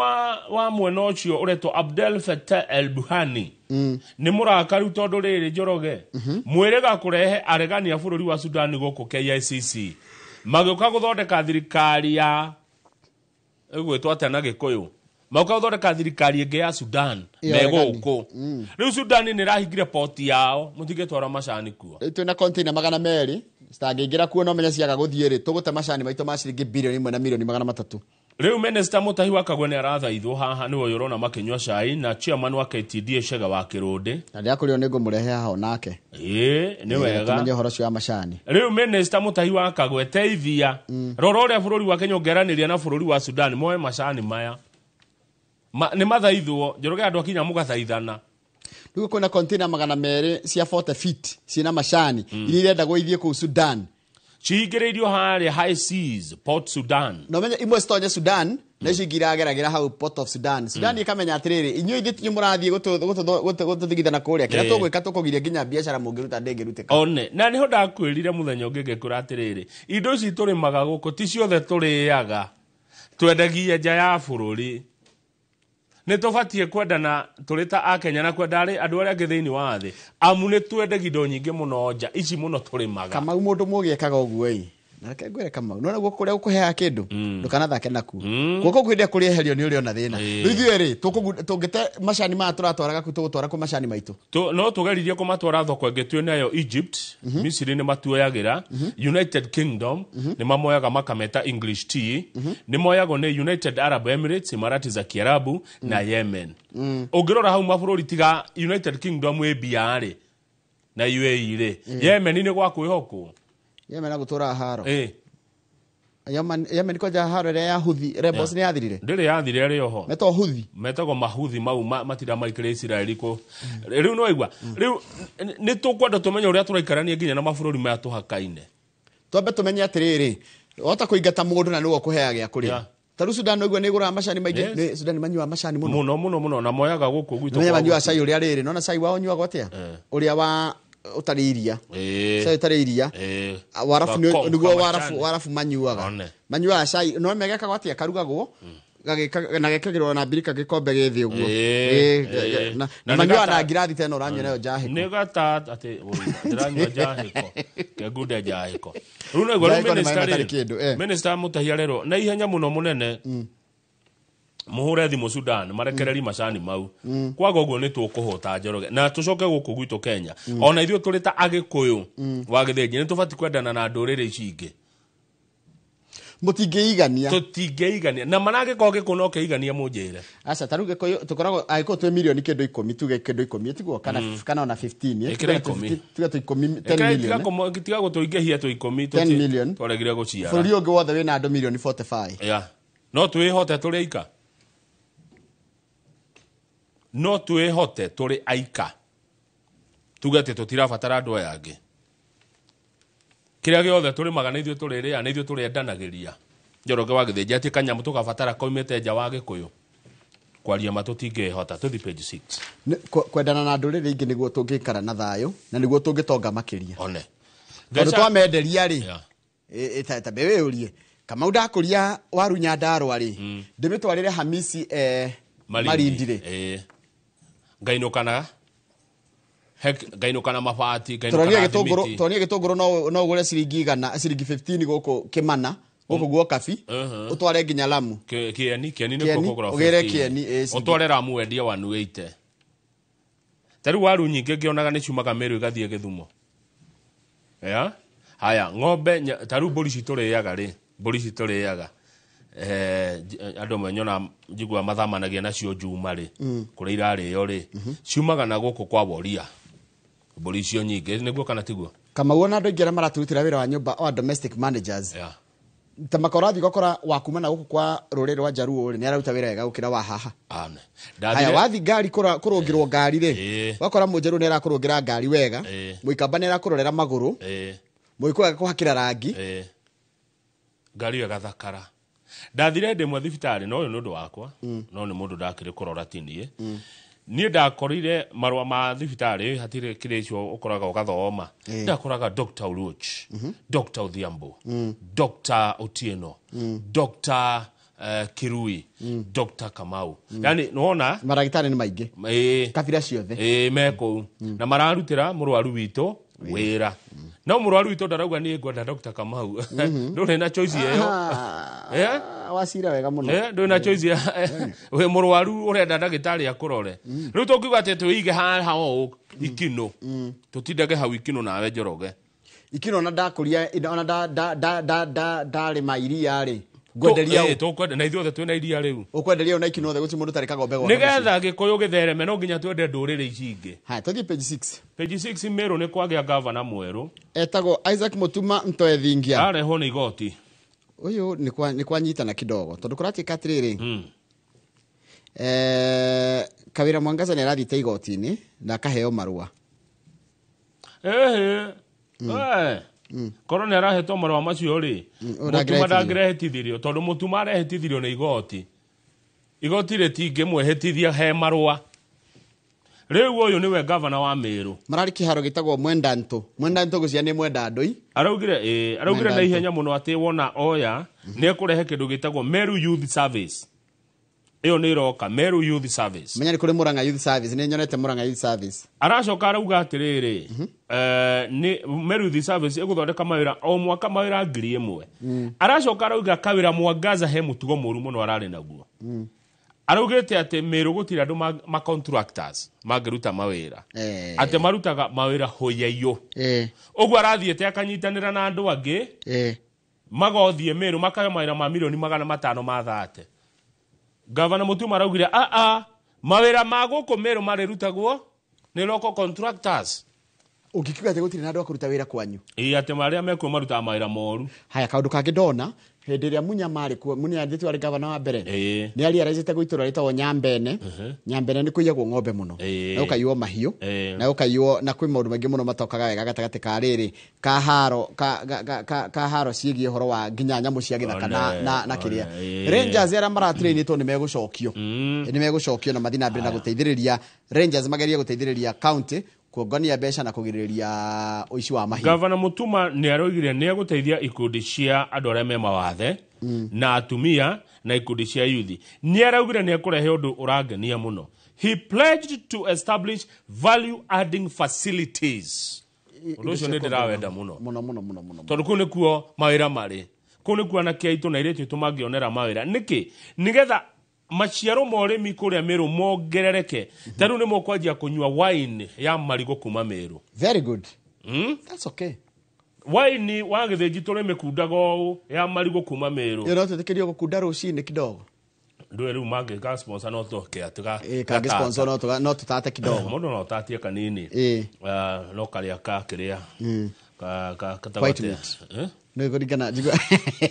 Speaker 6: wa mwena ũcio ũretwo Abdel Fattah El Burhani nĩ mũrakaru tondũ rĩrĩ Njoroge mwĩrĩga kũrehe aregani a bũrũri wa Sudan gũkũ KICC magĩũka gũthondeka thirikari ya ĩgwĩtwo atĩa na Gĩkũyũ, magĩũka gũthondeka thirikari ĩngĩ ya Sudan
Speaker 2: Ya
Speaker 6: me
Speaker 2: aregani.
Speaker 6: gũkũ. Rĩu Sudan nĩ ĩrahingire poti yao, mũtingĩtwara macani kuo.
Speaker 2: Rĩu twĩna container magana merĩ citangĩingĩra kuo, no menya ciaga gũthiĩ rĩ, tũgũte macani maitũ ma ciringi bilioni 1 na milioni magana matatũ.
Speaker 6: Rĩu Minister Mutahi wa Kagwe nĩ arathaithwo haha nĩwe ũyũ ũrona makĩnyua cai na chairman wa KTDA Chege wa Kĩrũndĩ.
Speaker 2: Na ndĩrakũrio nĩ ngũmũrehe haha onake.
Speaker 6: Ĩĩ nĩ wega.
Speaker 2: Tũmenye ũhoro ũcio wa macani.
Speaker 6: Rĩu Minister Mutahi wa Kagwe teithia. Rora ũrĩa bũrũri wa Kenya ũngeranĩria na bũrũri wa Sudan moe macani maya. Nĩ mathaithwo Njoroge andũ akinya mũgathaithana.
Speaker 2: Rĩu kwĩna container 200 cia 40 feet ciĩna macani iria irendagwo ithiĩ kũu Sudan.
Speaker 6: Cihingĩrĩirio harĩa High Seas Port Sudan.
Speaker 2: Na ũmenye imwe citonye Sudan na icio ingĩ irageragĩra hau Port of Sudan. Sudan ĩkamenya atĩrĩrĩ, inyuĩ ithuĩ tinyu mũrathiĩ gũtũthigithana kũrĩa. Kĩrĩa tũgwĩka tũkũgiria nginya biacara mũngĩruta ndĩngĩrutĩka.
Speaker 6: One, na nĩho ndakwĩrire mũthenya ũngĩ ngĩkwĩra atĩrĩrĩ, indo ici tũrĩmaga gũkũ ti ciothe tũrĩaga, twendagia nja ya bũrũri. Nĩ tũbatiĩ kwendana tũrĩ ta Akenya na kwenda andũ arĩa angĩ thĩinĩ wa thĩ, amu nĩ twendagia indo nyingĩ mũno nja ici mũno tũrĩmaga.
Speaker 2: Kamau mũndũ mũgĩ ekaga ũguo ĩ. Na reke ngwĩre Kamau, nĩwona guoko kũrĩa gũkũheaga kĩndũ, ndũkanathake nakuo. Guoko kũu hĩndĩ ĩrĩa kũrĩeherio nĩ ũrĩona thĩna. Rĩu ithuĩ rĩ, tũngĩte macani maya tũratwaraga kũ, tũgũtwara kũ macani maitũ?
Speaker 6: No tũgeririe kũmatwara thoko ĩngĩ twĩ nayo Egypt, Misiri nĩ matuoyagĩra, United Kingdom nĩ mamoyaga makameta English tea, nĩ moyagwo nĩ United Arab Emirates, Imarati za Kiarabu na Yemen. Ũngĩrora hau mabũrũri tiga United Kingdom ĩ mbia rĩ na UAE rĩ, Yemen nĩ gwa kwĩhokwo.
Speaker 2: Yemen agũtũra haro. Yemen kwanja haro ĩrĩa ya Houthi rebels nĩ yathirire.
Speaker 6: Ndĩrĩ yathirire ĩrĩ oho.
Speaker 2: Metagwo Houthi.
Speaker 6: Metagwo Mahuthi mau matinda maikĩrĩ Isiraeli kũ. Rĩu nĩ waigua. Rĩu nĩ tũkwenda tũmenye ũrĩa tũraikarania nginya na mabũrũri maya tũhakaine.
Speaker 2: Twambe tũmenye atĩrĩrĩ, wahota kũingata mũndũ na nĩwe ũkũheaga gĩa kũrĩa. Ta rĩu Sudan ũguo nĩ ĩgũraga macani maingĩ. Nĩ Sudan manyuaga macani mũno.
Speaker 6: Mũno mũno mũno na moyaga gũkũ gwitũ.
Speaker 2: Menya manyuaga cai ũrĩa rĩrĩ, nona cai wao ũnyuagwo atĩa? Ũrĩa wa ũtarĩ iria. Cai ũtarĩ iria. Warabu nĩguo warabu manyuaga. Manyuaga cai, no megekaga atĩa? Karugagwo na gekagĩrwo na mbirika gĩkombe gĩ thĩ ũguo. Na manyuaga na ngirathi tena ũranyua nayo njahĩko.
Speaker 6: Nĩ gata atĩ ndĩranyua njahĩko. Kengunde njahĩko. Rĩu nĩguo rĩu Minister Mutahi arerwo na ihenya mũno mũnene mũhũre thimũ Sudan marekereri macani mau. Kwaga ũguo nĩ tũkũhota Njoroge na tũcoke gũkũ gwitũ Kenya. Ona ithuĩ tũrĩ ta Agĩkũyũ wa Gĩthĩnji nĩ tũbatiĩ kwendana na ndũrĩrĩ ici ingĩ.
Speaker 2: Mũtingĩigania.
Speaker 6: Tũtingĩigania. Na manangĩkorwo gĩkũ no kĩigania mũnjĩre.
Speaker 2: Aca ta rĩu Gĩkũyũ tũkoragwo Agĩkũyũ twĩ mirioni kĩndũ 10 tuge kĩndũ 10 tiguo kana ona 15
Speaker 6: Ĩkĩra 10.
Speaker 2: Tuge tũ 10 10 million.
Speaker 6: Tiga gũtũingĩhia tũ 10
Speaker 2: 10 million.
Speaker 6: Twaregire gũciara.
Speaker 2: Bũrũri ũngĩ wothe wĩna andũ mirioni 45.
Speaker 6: Yeah. No twĩhote tũrĩ aika. No twĩhote tũrĩ aika. Tuge atĩ tũtirabatara andũ aya angĩ. Kĩrĩa gĩothe tũrĩmaga nĩ ithuĩ tũrĩrĩa, nĩ ithuĩ tũrĩendanagĩria. Njoroge wa Gĩthĩnji atĩ kanyamũ tũgabatara koimĩte nja wa Gĩkũyũ. Kwaria ma tũtingĩhota. Tũthiĩ page 6.
Speaker 2: Kwendana na ndũrĩrĩ ingĩ nĩguo tũngĩikara na thayũ na nĩguo tũngĩtonga makĩria.
Speaker 6: One.
Speaker 2: Tondũ twamenderia rĩ, ta wĩyũrie, Kamau ndakũria waru Nyandarũa rĩ, ndĩmĩtwarĩre Hamisi Malindi rĩ.
Speaker 6: Ngainũkana ngainũkana mabati, ngainũkana thimiti.
Speaker 2: Tũronia gĩtũngũrũ no ũgũre ciringi 100, ciringi 15 gũkũ Kĩmana, gũkũ guo Kabi, ũtware nginya Lamu.
Speaker 6: Kĩeni, Kĩeni nĩkuo kũgũra
Speaker 2: ũgĩre
Speaker 6: 15.
Speaker 2: Kĩeni,
Speaker 6: Ũtware Lamu wendie 180. Ta rĩu waru nyingĩ ngĩonaga nĩ ciumaga Meru igathiĩ Gĩthumo. Yeah? Haya, ng'ombe ta rĩu mbũri citũ rĩaga rĩ, mbũri citũ rĩaga. Andũ amwe nyona njiguaga mathamanagia nacio Njuma rĩ, kũrĩa irarĩo rĩ, ciumaga na gũkũ kwa Woria. Mbũri icio nyingĩ, nĩguo kana tiguo?
Speaker 2: Kamau ona andũ aingĩ arĩa maratũrutĩra wĩra wa nyũmba wa domestic managers. Ta makorathi gokora wa kuma na gũkũ kwa rũrĩrĩ rwa Jaruo rĩ, nĩ araruta wĩra wega gũkĩra wa haha.
Speaker 6: Ane.
Speaker 2: Haya, wathi ngari kũrũngĩrwo ngari rĩ, wakora Mũnjerũ nĩ arakũrũngĩra ngari wega, Mũikamba nĩ arakũrorera magũrũ, Mũgĩkũyũ agakũhakĩra rangi.
Speaker 6: Ngari ĩyo ĩgathakara. Ndathire ndĩ mwe thibitarĩ, no ũyũ nĩ ũndũ wakwa, no nĩ mũndũ ndakĩrĩ kũrora ti niĩ. Niĩ ndakorire marũa ma thibitarĩ, hatirĩ kĩrĩa icio ũkoraga ũgathoma. Ndakoraga Dr. Oluoch, Dr. Odhiambo, Dr. Otieno, Dr. Kirui, Dr. Kamau. Yani nĩwona
Speaker 2: maragĩtarĩ nĩ maingĩ. Kabira ciothe.
Speaker 6: Me kũu. Na mararutĩra mũrwaru witũ wĩra. No mũrwaru witũ ndarauga niĩ ngwenda Dr. Kamau. Ndũrĩ na choice ĩyo.
Speaker 2: Wacira wega mũno.
Speaker 6: Ndũrĩ na choice ya wĩ mũrwaru ũrenda ndagĩtarĩ akũrore. Rĩu tũngiuga atĩ twĩige haha ũũ ikinũ. Tũtindage hau ikinũ nawe Njoroge.
Speaker 2: Ikinũ ona ndakũria, ona ndarĩma iria rĩ, Ngwenderia ũ?
Speaker 6: Tũkwenda na ithuothe twĩna iria rĩu.
Speaker 2: Ũkwenderia ũ na ikinothe gũtirĩ mũndũ ũtarĩ kagombe gwake mũciĩ.
Speaker 6: Nĩgetha gĩkũyũ gĩthereme no nginya twende ndũrĩrĩ ici ingĩ.
Speaker 2: Haya, tũthiĩ page 6.
Speaker 6: Page 6 Meru nĩ kwagĩa gavana mwerũ.
Speaker 2: Etagwo Isaac Mutuma Ntoethingia.
Speaker 6: Arehwo nĩ igoti.
Speaker 2: Ũyũ nĩ kwanyitana kidogo tondũ kũratuĩka atĩrĩrĩ, Kawĩra Mwangaza nĩ arathiĩte igoti-inĩ na akaheo marũa.
Speaker 6: Ehe. Korwo nĩ arahetwo marũa macio rĩ, Mutuma ndangĩrehĩtithirio tondũ Mutuma arehĩtithirio nĩ igoti. Igoti rĩtingĩmwĩhĩtithia he marũa. Rĩu ũyũ nĩwe gavana wa Meru.
Speaker 2: Mararĩ kĩharo gĩtagwo Mwendantũ. Mwendantũ gũcia nĩ Mwendandũi.
Speaker 6: Araugire na ihenya mũno atĩ wona oya nĩ ekũrehe kĩndũ gĩtagwo Meru Youth Service. Ĩyo nĩ ĩroka Meru Youth Service.
Speaker 2: Menya nĩ kũrĩ Murang'a Youth Service, nĩ nyonete Murang'a Youth Service.
Speaker 6: Aracoka arauga atĩrĩrĩ, nĩ Meru Youth Service ĩgũthondeka mawĩra o mwaka mawĩra 1,000. Aracoka arauga Kawĩra Mwangaza he mũtugo mũru mũno ararĩ naguo. Araugĩte atĩ Meru gũtirĩ andũ ma contractors mangĩruta mawĩra. Atĩ marutaga mawĩra hũyaiyo. Ũguo arathiĩte akanyitanĩra na andũ angĩ magothiĩ Meru makaheo mawĩra ma mirioni 530. Gavana Mutuma araugire a mawĩra ma gũkũ Meru marĩrutagwo nĩ local contractors.
Speaker 2: Ũngĩkiuga atĩ gũtirĩ na andũ a kũruta wĩra kwanyu.
Speaker 6: Ĩĩ, atĩ marĩa mekuo marutaga mawĩra moru.
Speaker 2: Haya, kaũndũ kangĩ ndona hĩndĩ ĩrĩa Munya marĩ kuo, Munya ndĩtwo arĩ gavana wa mbere, nĩ ariaraicĩte gwĩ itũũra rĩtagwo Nyambene. Nyambene nĩ kũiyagwo ng'ombe mũno, na gũkaiywo mahiũ, na gũkaiywo, na kwĩ maũndũ maingĩ mũno matokaga wega gatagatĩ ka rĩrĩ ka haro ka haro ciĩgiĩ ũhoro wa nginya nyamũ cia gĩthaka na kĩrĩa. Rangers arĩa maratrainĩtwo nĩ megũcokio. Nĩ megũcokio na mathiĩ na mbere na gũteithĩrĩria Rangers, magerie gũteithĩrĩria county kuongania mbeca na kũgirĩrĩria ũici wa mahiũ.
Speaker 6: Gavana Mutuma nĩ aroigire nĩ egũteithia ikundi cia andũ arĩa me mawathe na atumia na ikundi cia youth. Nĩ araugire nĩ ekũrehe ũndũ ũrangenia mũno. He pledged to establish value adding facilities. Ũndũ ũcio nĩ ndĩrawenda mũno.
Speaker 2: Mũno mũno mũno mũno.
Speaker 6: Tondũ kũu nĩkuo mawĩra marĩ. Kũu nĩkuo anake aitũ na airĩtu aitũ mangĩonera mawĩra. Nĩkĩ? Nĩgetha maciaro ma ũrĩmi kũrĩa Meru mongerereke. Ta rĩu nĩ mũkwanjia kũnyua wine ya marigũ kuma Meru.
Speaker 2: Very good. That's okay.
Speaker 6: Wine wa gĩthĩnji tũrĩ mĩkundaga ũũ ya marigũ kuma Meru.
Speaker 2: Ĩyo no twĩtĩkĩrio gũkunda rũcinĩ kidogo.
Speaker 6: Ndũĩ rĩu mangĩka sponsor no tũke atĩ
Speaker 2: Kangĩ sponsor no tũtate kidogo.
Speaker 6: Mũndũ no ũtatie kanini. No karĩa ka kĩrĩa. Ka
Speaker 2: White meat. Nĩ kũringana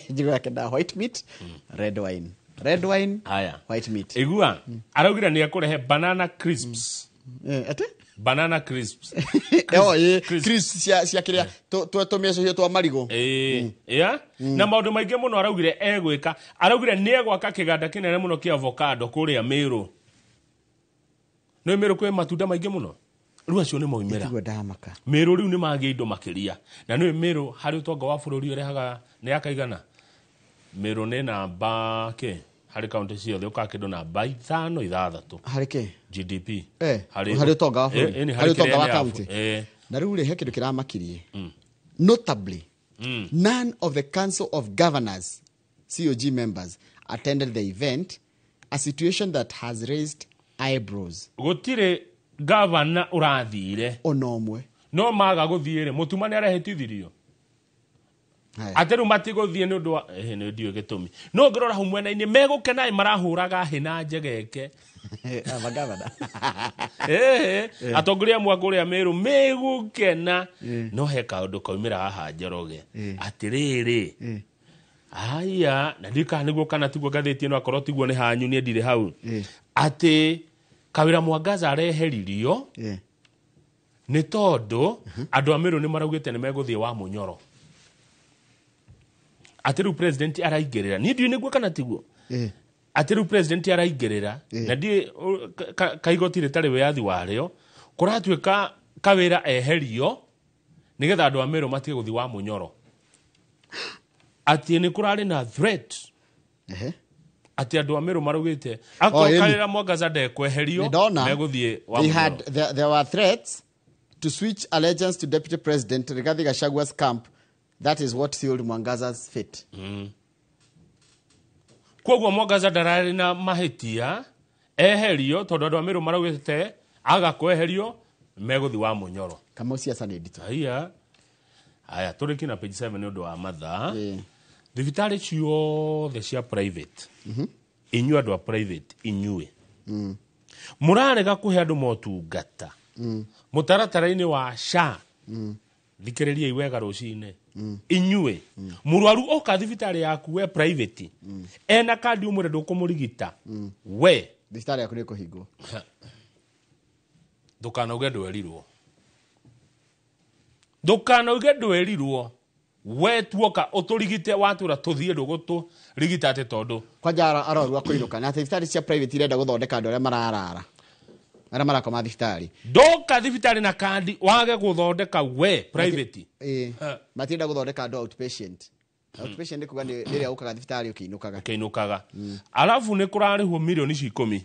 Speaker 2: njigua kenda white meat, red wine. Red wine,
Speaker 6: haya,
Speaker 2: white meat.
Speaker 6: Igua, araugire nĩ ekũrehe banana crisps.
Speaker 2: Ate?
Speaker 6: Banana crisps.
Speaker 2: Crisps cia kĩrĩa tũmĩecũhio twa marigũ.
Speaker 6: Yeah? Na maũndũ maingĩ mũno araugire egwĩka. Araugire nĩ egwaka kĩganda kĩnene mũno kĩa avocado kũrĩa Meru. Nĩ Meru kwĩ matunda maingĩ mũno. Rĩu acio nĩ maumĩra.
Speaker 2: Tiguo ndamaka.
Speaker 6: Meru rĩu nĩ magĩa indo makĩria. Na nĩ Meru harĩ ũtonga wa bũrũri ũrehaga nĩ yakaigana. Meru nĩ namba kĩ? Harĩ kaunti ciothe ũkaga kĩndũ namba 5 6.
Speaker 2: Harĩ kĩ?
Speaker 6: GDP.
Speaker 2: Harĩ ũtonga wa bũrũri. Harĩ ũtonga wa kaunti. Na rĩu rĩ he kĩndũ kĩramakirie. Notably, none of the Council of Governors, COG members, attended the event, a situation that has raised eyebrows.
Speaker 6: Gũtirĩ gavana ũrathire.
Speaker 2: Ona ũmwe.
Speaker 6: No maga gũthiĩ rĩ, Mutuma nĩ arehĩtithirio. Atĩ rĩu matigũthiĩ nĩ ũndũ wa nĩ ndiũĩ gĩtũmi. No ngĩrora hau mwena-inĩ megũkena marahũraga hĩ na njegeke.
Speaker 2: Magavana.
Speaker 6: Atongoria amwe a kũrĩa Meru megũkena. No he kaũndũ kaumĩra haha Njoroge. Atĩrĩrĩ. Aya, na ndiũĩ kana nĩguo kana tiguo ngathĩti ĩno akorwo tiguo nĩ hanyu niĩ ndirĩ hau. Atĩ Kawĩra Mwangaza areheririo nĩ tondũ andũ a Meru nĩ maraugĩte nĩ megũthiĩ wa Mũnyoro. Atĩ rĩu president araingĩrĩra. Niĩ ndiũĩ nĩguo kana tiguo. Atĩ rĩu president araingĩrĩra na ndiũĩ kaigoti rĩtarĩ wĩyathi warĩo kũratuĩka Kawĩra eherio nĩgetha andũ a Meru matige gũthiĩ wa Mũnyoro. Atĩ nĩ kũrarĩ na threat. Atĩ andũ a Meru maraugĩte akorwo Kawĩra Mwangaza ndekweherio megũthiĩ wa Mũnyoro.
Speaker 2: There were threats to switch allegiance to Deputy President Rigathi Gachagwa's camp. That is what sealed Mwangaza's fate.
Speaker 6: Koguo Mwangaza ndararĩ na mahĩtia eherio tondũ andũ a Meru maraugĩte aga kweherio megũthiĩ wa Mũnyoro.
Speaker 2: Kamau siasa nĩ nditũ.
Speaker 6: Haya. Haya, tũrĩkie na page 7 nĩ ũndũ wa mathaa. Thibitarĩ ciothe cia private, inyuĩ andũ a private, inyuĩ mũrarega kũhe andũ motungata mũtaratara-inĩ wa SHA. Thikĩrĩriai wega rũcinĩ, inyuĩ mũrwaru oka thibitarĩ yaku we private ena kandi ũmwĩre ndũkũmũrigita we,
Speaker 2: thibitarĩ yaku nĩ ĩkũhingwo.
Speaker 6: Ndũkanauge ndwerirwo, ndũkanauge ndwerirwo. We tuoka ũtũrigite, watwĩra tũthiĩ, ndũgũtũrigita atĩ tondũ
Speaker 2: kwanja arwaru a kũinũka na thibitarĩ cia private irenda gũthondeka andũ arĩa mararara, arĩa marakoma thibitarĩ.
Speaker 6: Ndoka thibitarĩ na kandi wage gũthondeka we private.
Speaker 2: Ĩĩ, matirenda gũthondeka andũ outpatient. Outpatient nĩ kuga nĩ rĩrĩa ũkaga thibitarĩ ũkĩinũkaga.
Speaker 6: Ũkĩinũkaga. Arabu nĩ kũrarĩhwo mirioni ici 10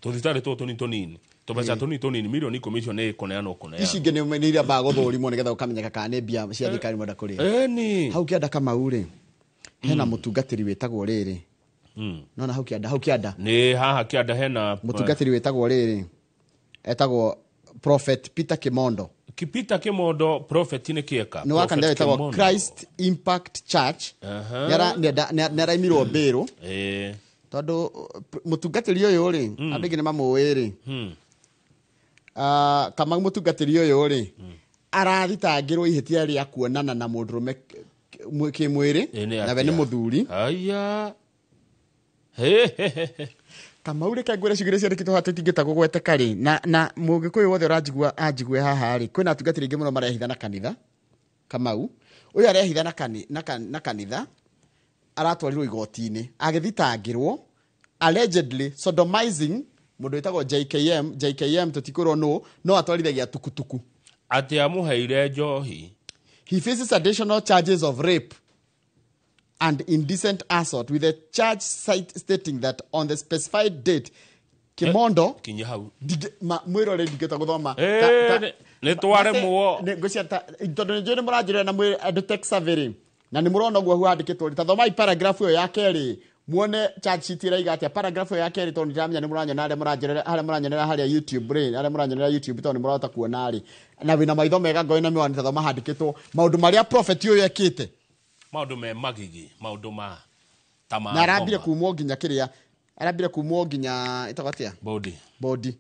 Speaker 6: tũthibitarĩ tũtũ tũnini tũnini, tũbeca tũnini tũnini, mirioni 10 icio nĩ ĩkũneanwo kũneanwo.
Speaker 2: Ici ingĩ nĩ iria mbaga gũthũrimwo nĩgetha ũkamenyeka kana nĩ mbia cia thirikari mwenda kũrĩa.
Speaker 6: Ĩni.
Speaker 2: Hau kĩanda Kamau rĩ, hena mũtungatĩri wĩtagwo rĩrĩ. Nona hau kĩanda, hau kĩanda.
Speaker 6: Nĩ haha kĩanda hena
Speaker 2: mũtungatĩri wĩtagwo rĩrĩ, etagwo Prophet Peter Kimondo.
Speaker 6: Peter Kimondo, prophet nĩ kĩeka.
Speaker 2: Nĩ wa kanitha wĩtagwo Christ Impact Church. Nĩ araimirwo mbĩrũ. Tondũ mũtungatĩri ũyũ rĩ, andũ aingĩ nĩ mamũĩ rĩ. Kamau mũtungatĩri ũyũ rĩ, arathitangĩrwo ihĩtia rĩa kuonana na mũndũrũme kĩmwĩrĩ, nawe nĩ mũthuri.
Speaker 6: Aya.
Speaker 2: Kamau reke ngwĩre ciugo iria ciandĩkĩtwo haha tũtingĩhota kũgweteka rĩ, na mũgĩkũyũ wothe ũranjigua anjigue haha rĩ, kwĩna atungatĩri aingĩ mũno marehitha na kanitha. Kamau ũyũ arehitha na kanitha, aratwarirwo igoti-inĩ agĩthitangĩrwo allegedly sodomizing mũndũ wĩtagwo JKM. JKM tũtikwĩrwo nũ, no atwarithagia tukutuku.
Speaker 6: Atĩ amũheire njohi.
Speaker 2: He faces additional charges of rape and indecent assault, with a charge stating that on the specified date, Kimondo
Speaker 6: kinya hau
Speaker 2: mwĩrore ndingĩhota gũthoma.
Speaker 6: Nĩ twaremwo.
Speaker 2: Tondũ nĩ njũĩ nĩ mũranjĩrĩra na mwĩ andũ tech savvy rĩ, na nĩ mũrona ũguo hau handĩkĩtwo rĩ, ta thomai paragraph ĩyo ya kerĩ muone charge sheet ĩraiga atĩa. Paragraph ĩyo ya kerĩ, tondũ nĩndĩramenya nĩ mũranyona harĩa mũranjĩrĩra, harĩa mũranyonera harĩa YouTube rĩ, harĩa mũranyonera YouTube, tondũ nĩ mũrahota kuona rĩ, na wĩna maitho mega ngorwo na mĩwani, ta thoma handĩkĩtwo maũndũ marĩa prophet ũyũ ekĩte.
Speaker 6: Maũndũ me magigi, maũndũ ma ta ma
Speaker 2: na arambire kumwo nginya kĩrĩa, arambire kumwo nginya ĩtagwo atĩa,
Speaker 6: body
Speaker 2: body.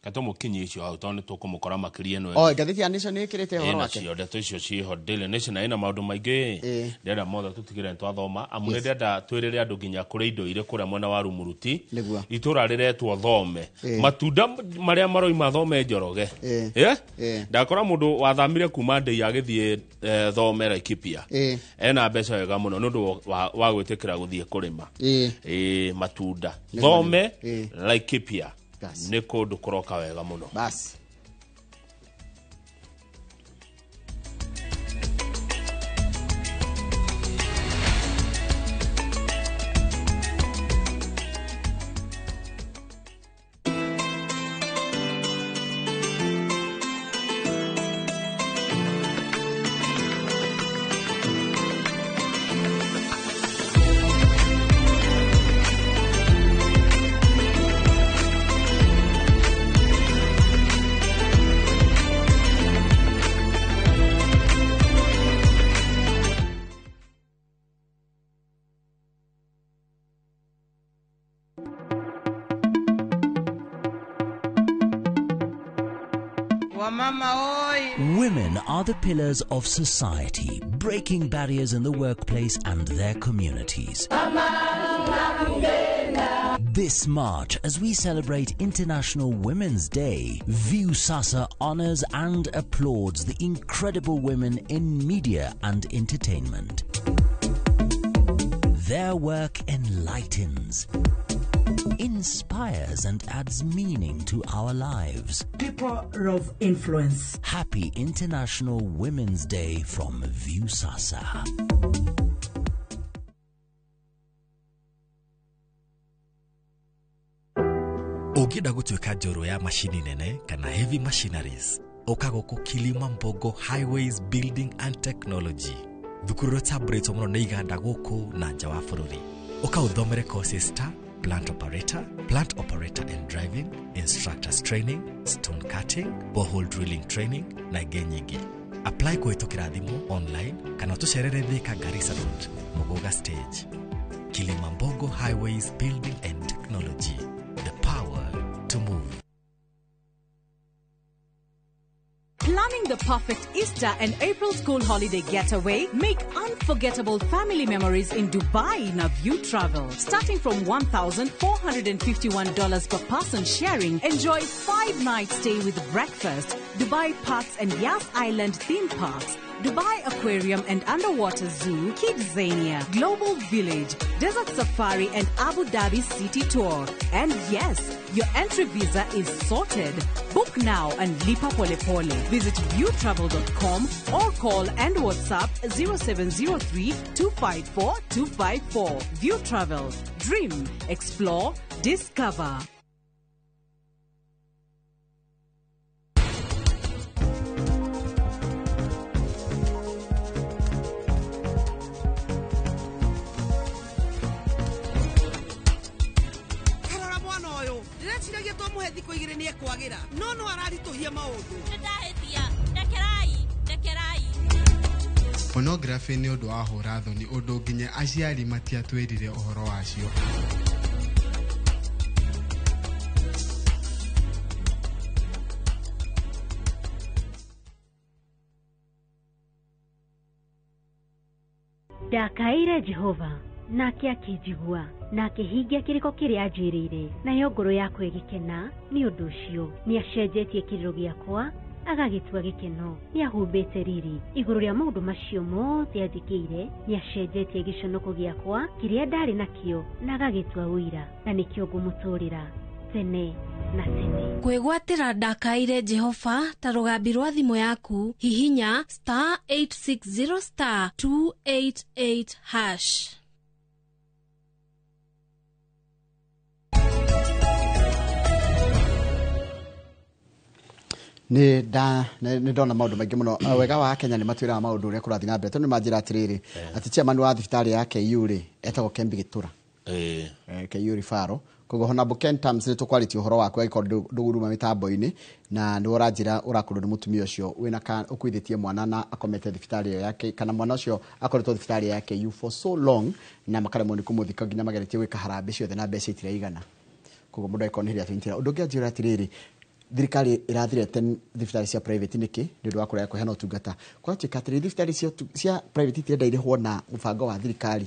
Speaker 6: Katũmũkinyi icio hau tondũ nĩ tũkũmũkora makĩria ĩno.
Speaker 2: O ngathĩti ya Nation nĩ ĩkĩrĩte ũhoro wake.
Speaker 6: Ĩna ndeto icio ciĩho Daily Nation na ĩna maũndũ maingĩ. Ndĩrenda mothe tũtigĩre nĩtwathoma, amu nĩ ndĩrenda twĩrĩre andũ nginya kũrĩ indo irĩ kũrĩa mwena wa Rumuruti. Itũra rĩretwo Thome. Matunda marĩa maroima Thome Njoroge. Ndakora mũndũ wathamire kuma Ndei agĩthiĩ Thome Laikipia. Ena mbeca wega mũno nĩ ũndũ wa gwĩtĩkĩra gũthiĩ kũrĩma. Matunda. Thome Laikipia. Nĩ kũndũ kũroka wega mũno.
Speaker 2: Basi.
Speaker 21: Women are the pillars of society, breaking barriers in the workplace and their communities. This March, as we celebrate International Women's Day, Viusasa honors and applauds the incredible women in media and entertainment. Their work enlightens, inspires and adds meaning to our lives.
Speaker 9: People of influence.
Speaker 21: Happy International Women's Day from Viusasa.
Speaker 10: Ũngĩenda gũtuĩka njorua ya macini nene kana heavy machineries, ũka gũkũ Kilima Mbogo Highways Building and Technology. Thukuru ĩrĩa mũno nĩ iganda gũkũ na nja wa bũrũri. Ũka ũthomere courses ta plant operator and driving, instructors training, stone cutting, borehole drilling training na ingĩ nyingĩ. Apply kũhĩtũkĩra thimũ, online kana ũtũcerere Thika Garissa Road, Muguga Stage. Kilimambogo Highways Building and Technology, the power to move.
Speaker 22: Planning the perfect Easter and April school holiday getaway? Make unforgettable family memories in Dubai in View Travel. Starting from $1,451 per person sharing, enjoy 5-night stay with breakfast, Dubai Parks and Yas Island theme parks, Dubai Aquarium and Underwater Zoo, Kidzania, Global Village, Desert Safari and Abu Dhabi City Tour. And yes, your entry visa is sorted. Book now and lipa pole pole. Visit viewtravel.com or call and WhatsApp 0703 254 254. View Travel. Dream, explore, discover.
Speaker 13: Thikå igä rä nä ekwagä ra no no araritå hia maå ndå.
Speaker 24: Pornography nĩ ũndũ wa hũra thoni, ũndũ nginya aciari matiatwĩrire ũhoro wacio.
Speaker 14: Ndakaĩire Jehova nake akĩnjigua na akĩhingia kĩrĩko kĩrĩa anjĩrĩire, nayo ngoro yakwa ĩgĩkena nĩ ũndũ ũcio. Nĩacenjetie kĩrĩro gĩakwa agagĩtua gĩkeno, nĩahumbĩte riri igũrũ rĩa maũndũ macio mothe anjĩkĩire, nĩacenjetie gĩconoko gĩakwa kĩrĩa ndarĩ nakĩo na agagĩtua ũira, na nĩkĩo ngũmũtũũrĩra tene na tene.
Speaker 26: Kwĩgwatĩra ndakaĩire Jehova ta rũgambi rwa thimũ yaku, hihinya star 860 star 288 hash.
Speaker 2: Nĩ ndona maũndũ maingĩ mũno. Wega wa Kenya nĩ matwĩraga maũndũ ũrĩa kũrathiĩ na mbere, tondũ nĩ manjĩra atĩrĩrĩ atĩ chairman wa thibitarĩ ya KU rĩ etagwo Kembi Gĩtũra, KU Referral. Koguo Honorable Ken Tams nĩ tũkwarĩtie ũhoro waku angĩkorwo ndũguruma mĩtambo-inĩ, na nĩ ũranjĩra ũrakorwo nĩ mũtumia ũcio wĩna ũkuithĩtie mwana na akomete thibitarĩ ĩyo yake, kana mwana ũcio akoretwo thibitarĩ ya KU for so long na makaremwo nĩ kũmũthika nginya mageretie gwĩka harambĩ ciothe na mbeca itiraigana. Koguo mũndũ angĩkorwo nĩ hĩndĩ atũnyitĩra. Ũndũ ũngĩ anjĩra atĩrĩrĩ, thirikari irathirete thibitarĩ cia private nĩkĩ nĩ ũndũ wa kũrega kũheana ũtungata. Kwatuĩka atĩrĩ thibitarĩ cia private itirenda irĩhwo na mũbango wa thirikari,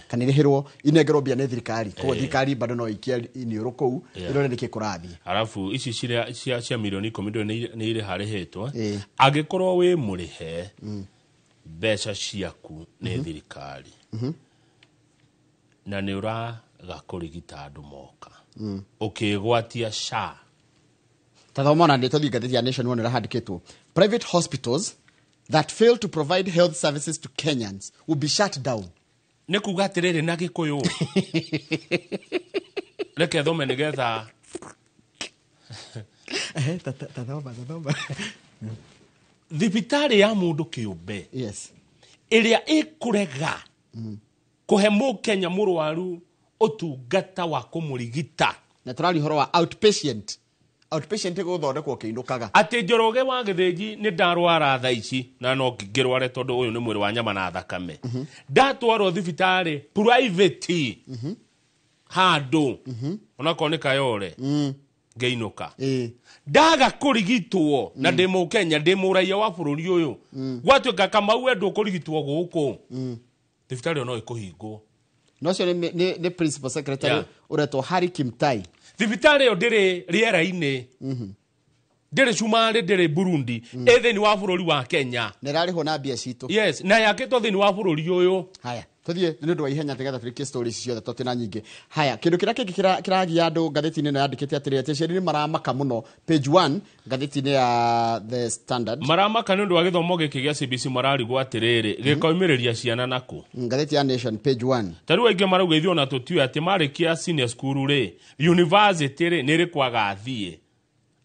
Speaker 2: kana irĩhĩrwo inengerwo mbia nĩ thirikari, koguo thirikari bado no ikie iniũrũ kũu ĩrore nĩkĩ kũrathiĩ.
Speaker 6: Arabu ici cia milioni 10 nĩ irĩharĩhĩtwo, angĩkorwo wĩ mũrĩhe mbeca ciaku nĩ thirikari na nĩ ũraga kũrigita andũ moka ũkĩgwatia SHA.
Speaker 2: Tathoma na ndeto ngathĩti ya Nation wone ĩrahandĩkĩtwo, private hospitals that fail to provide health services to Kenyans will be shut down.
Speaker 6: Nĩ kuga atĩrĩrĩ na Gĩkũyũ, reke thome nĩgetha
Speaker 2: tathoma.
Speaker 6: Thibitarĩ ya mũndũ kĩũmbe,
Speaker 2: yes,
Speaker 6: ĩrĩa ĩkũrega kũhe mũkenya mũrwaru ũtungata wa kũmũrigita,
Speaker 2: na tũraria ũhoro wa outpatient. Outpatient gũthondekwo kĩinũkaga.
Speaker 6: Atĩ Njoroge wa Gĩthĩnji nĩ ndarwara thaa ici na no ngĩrware tondũ ũyũ nĩ mwĩrĩ wa nyama na thakame, ndatwarwo thibitarĩ private handũ onakorwo nĩ Kayore ngĩinũka, ndaga kũrigitwo na ndĩ mũkenya, ndĩ mũraiya wa bũrũri ũyũ, gwatuĩka Kamau we ndũkũrigitwo gũkũ, thibitarĩ ĩyo no ĩkũhingwo.
Speaker 2: No ũcio nĩ principal secretary ũretwo Harry Kimtai.
Speaker 6: Thibitarĩ ĩyo ndĩrĩ rĩera-inĩ, ndĩrĩ Cumarĩ, ndĩrĩ Burundi, ĩ thĩinĩ wa bũrũri wa Kenya,
Speaker 2: na ĩrarĩhwo na mbia citũ.
Speaker 6: Yes, na yakĩtwo thĩinĩ wa bũrũri ũyũ.
Speaker 2: Haya, tũthiĩ nĩ ũndũ wa ihenya nĩgetha tũrĩkie stories ciothe tondũ twĩna nyingĩ. Haya, kĩndũ kĩrĩa kĩngĩ kĩragia andũ ngathĩti-inĩ ĩno yandĩkĩte atĩrĩrĩ, atĩ aciari nĩ maramaka mũno. Page 1 ngathĩti-inĩ ya The Standard.
Speaker 6: Maramaka nĩ ũndũ wa gĩthomo gĩkĩ gĩa CBC, mararigwo atĩrĩrĩ gĩkoimĩrĩria ciana nakũ.
Speaker 2: Ngathĩti ya Nation page 1.
Speaker 6: Ta rĩu aingĩ marauga ithuĩ ona tũtiũĩ atĩ marĩkia senior school rĩ, university rĩ nĩ ĩrĩkũ agathiĩ,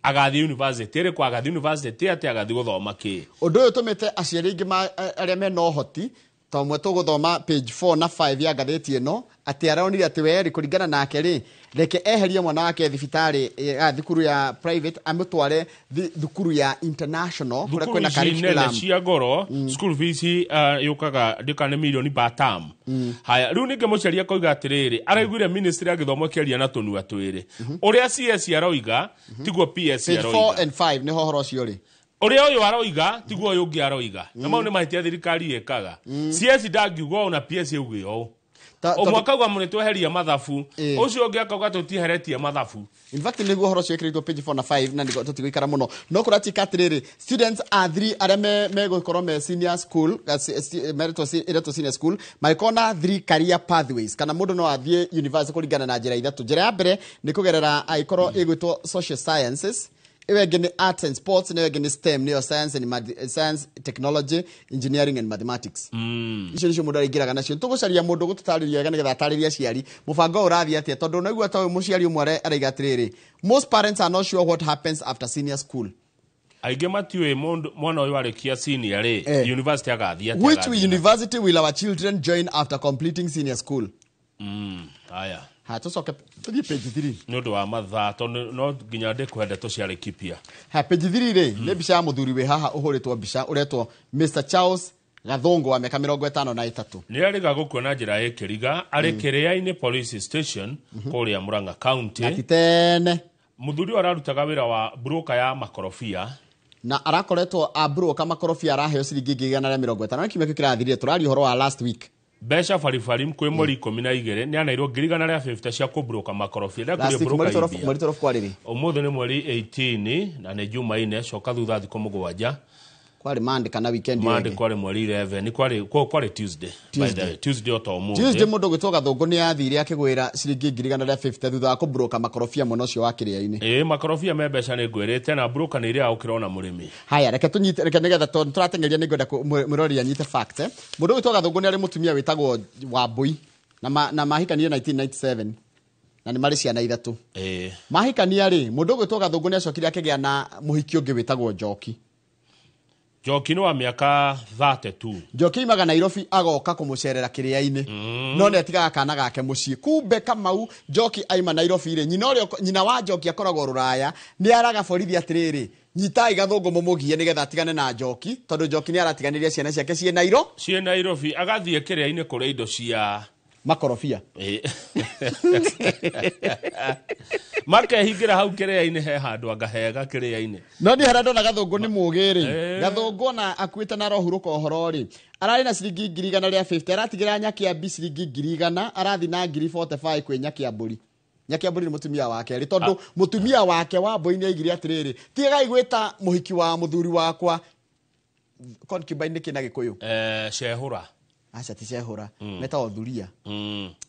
Speaker 6: agathiĩ university ĩrĩkũ, agathiĩ university atĩ agathiĩ gũthoma kĩ.
Speaker 2: Ũndũ ũyũ ũtũmĩte aciari aingĩ arĩa mena ũhoti To mwe tũgũthoma page 4 na 5 ya ngathĩti ĩno atĩ aronire atĩ we rĩ kũringana nake rĩ reke eherie mwana wake thibitarĩ ya thukuru ya private amũtware thukuru ya international kũrĩa
Speaker 6: Thukuru
Speaker 2: kwĩna
Speaker 6: ici nene
Speaker 2: curriculum.
Speaker 6: Cia goro school fees yũkaga ndĩka nĩ mirioni per term. Haya, rĩu ningĩ mũciari akoiga atĩrĩrĩ, araiguire ministry ya gĩthomo ĩkĩaria na tũnua twĩrĩ. Ũrĩa CS aroiga tiguo PS
Speaker 2: Page 4
Speaker 6: aroiga.
Speaker 2: And 5 nĩho ũhoro ũcio rĩ.
Speaker 6: Ũrĩa ũyũ aroiga tiguo ũyũ ũngĩ aroiga, na mau nĩ mahĩtia thirikari ĩkaga. CS ndangiuga ũũ na PS auge ũũ. Ũmwe akauga mũnĩ tweheria mathabu, ũcio ũngĩ akauga tũtiheretie mathabu.
Speaker 2: In fact nĩguo ũhoro ũcio wĩkĩrĩtwo page 4 na 5 na nĩguo tũtigũikara mũno, no kũratuĩka atĩrĩrĩ, students a 3 arĩa megũkorwo me senior school, meretwo ĩretwo senior school, magĩkorwo na 3 career pathways, kana mũndũ no athiĩ university kũringana na njĩra ithatũ. Njĩra ya mbere nĩ kũgerera angĩkorwo ĩgwĩtwo social sciences, ĩyo ĩngĩ nĩ arts and sports, na ĩyo ĩngĩ nĩ STEM, nĩyo science and science, technology, engineering and mathematics. Icio nicio mũndũ araingĩraga nacio. Tũgũcaria mũndũ gũtũtarĩria wega nĩgetha atarĩrie aciari mũbango ũyũ ũrathiĩ atĩa, tondũ naigua ta ũyũ mũciari ũmwe araiga atĩrĩrĩ, most parents are not sure what happens after senior school.
Speaker 6: Aingĩ matiũĩ mũndũ mwana ũyũ arĩkia senior rĩ, university agathiĩ atĩa,
Speaker 2: Which
Speaker 6: agathiĩ na-
Speaker 2: university will our children join after completing senior school?
Speaker 6: Haya.
Speaker 2: Ha, tũcoke tũthiĩ page 3.
Speaker 6: Nĩ ũndũ wa mathaa, tondũ no nginya ndĩkũhe ndeto cia Laikipia.
Speaker 2: Ha, page 3 rĩ, nĩ mbica ya mũthuri wĩ haha ũhũrĩtwo mbica ũretwo Mr Charles Gathũngũ wa mĩaka 53.
Speaker 6: Nĩ arĩga gũkua na njĩra ĩkĩriga arĩ Kĩrĩa-inĩ police station kũrĩa Murang'a County.
Speaker 2: Na ti tene.
Speaker 6: Mũthuri ũyũ ararutaga wĩra wa broker ya makorobia.
Speaker 2: Na arakoretwo a broker makorobia, araheo ciringi 150,000. Nĩ kiumia kĩu kĩrathirire, tũraria ũhoro wa last week.
Speaker 6: Mbeca baribari kwĩ mweri 12 nĩ anairwo 150,000 cia kũbroka makorobia.
Speaker 2: Last
Speaker 6: Ndekũrio
Speaker 2: week,
Speaker 6: broker
Speaker 2: mweri
Speaker 6: imbia.
Speaker 2: 12, mweri 12 kwarĩ rĩ?
Speaker 6: Ũmũthĩ nĩ mweri 18 na nĩ Jumaine, coka thutha thikũ 7.
Speaker 2: Kwarĩ Monday kana weekend ĩyo
Speaker 6: Monday
Speaker 2: ĩngĩ?
Speaker 6: Kwarĩ mweri 11, nĩ kwarĩ kwarĩ Tuesday. By the
Speaker 2: Tuesday.
Speaker 6: way, Tuesday o ta ũmũthĩ.
Speaker 2: Tuesday mũndũ gwĩtwo Gathũngũ nĩ athire akĩgwĩra ciringi 150,000 thutha wa kũbroka makorobia mwena ũcio wa Kĩrĩa-inĩ.
Speaker 6: Ĩĩ, makorobia me mbeca nĩ ngwĩrĩte, na broker nĩ irĩaga gũkĩra ona mũrĩmi.
Speaker 2: Haya, reke tũnyite, reke nĩgetha tondũ tũrateng'eria nĩ ngwenda mwĩroreri anyite fact, eh. Mũndũ gwĩtwo Gathũngũ nĩ arĩ mũtumia wĩtagwo Wambũi na na mahikanirie 1997 na nĩ marĩ ciana ithatũ. Mahikania rĩ, mũndũ gwĩtwo Gathũngũ nĩ acokire akĩgĩa na mũhiki ũngĩ wĩtagwo Njoki.
Speaker 6: Njoki nĩ wa mĩaka 32.
Speaker 2: Njoki aimaga Nairobi agoka kũmũcerera Kĩrĩa-inĩ. No nĩ atigaga kana gake mũciĩ. Kumbe Kamau, Njoki aima Nairobi rĩ, nyina ũrĩa nyina wa Njoki akoragwo Rũraya, nĩ araga borithi atĩrĩrĩ, nyitai Gathũngũ mũmũgie nĩgetha atigane na Njoki, tondũ Njoki nĩ aratiganĩria ciana ciake ciĩ Nairo.
Speaker 6: Ciĩ Nairobi, agathiĩ Kĩrĩa-inĩ kũrĩa indo cia
Speaker 2: makorobia.
Speaker 6: Makehingĩra hau Kĩrĩa-inĩ, he handũ anga hega Kĩrĩa-inĩ.
Speaker 2: No niĩ harĩa ndona Gathũngũ nĩ mũũgĩ rĩ, Gathũngũ ona akuĩte na arohurũka ũhoro rĩ, ararĩ na ciringi 150,000, aratigĩra Nyakĩambi ciringi 100,000, arathiĩ na 45,000 kwĩ Nyakĩambũri. Nyakĩambũri nĩ mũtumia wake rĩ, tondũ mũtumia wake wa Mbũi nĩ aigire atĩrĩrĩ, tigai gwĩta mũhiki wa mũthuri wakwa concubine nĩ kĩ na Gĩkũyũ?
Speaker 6: Cehũra.
Speaker 2: Aca, ti cehũra. Metagwo thuria.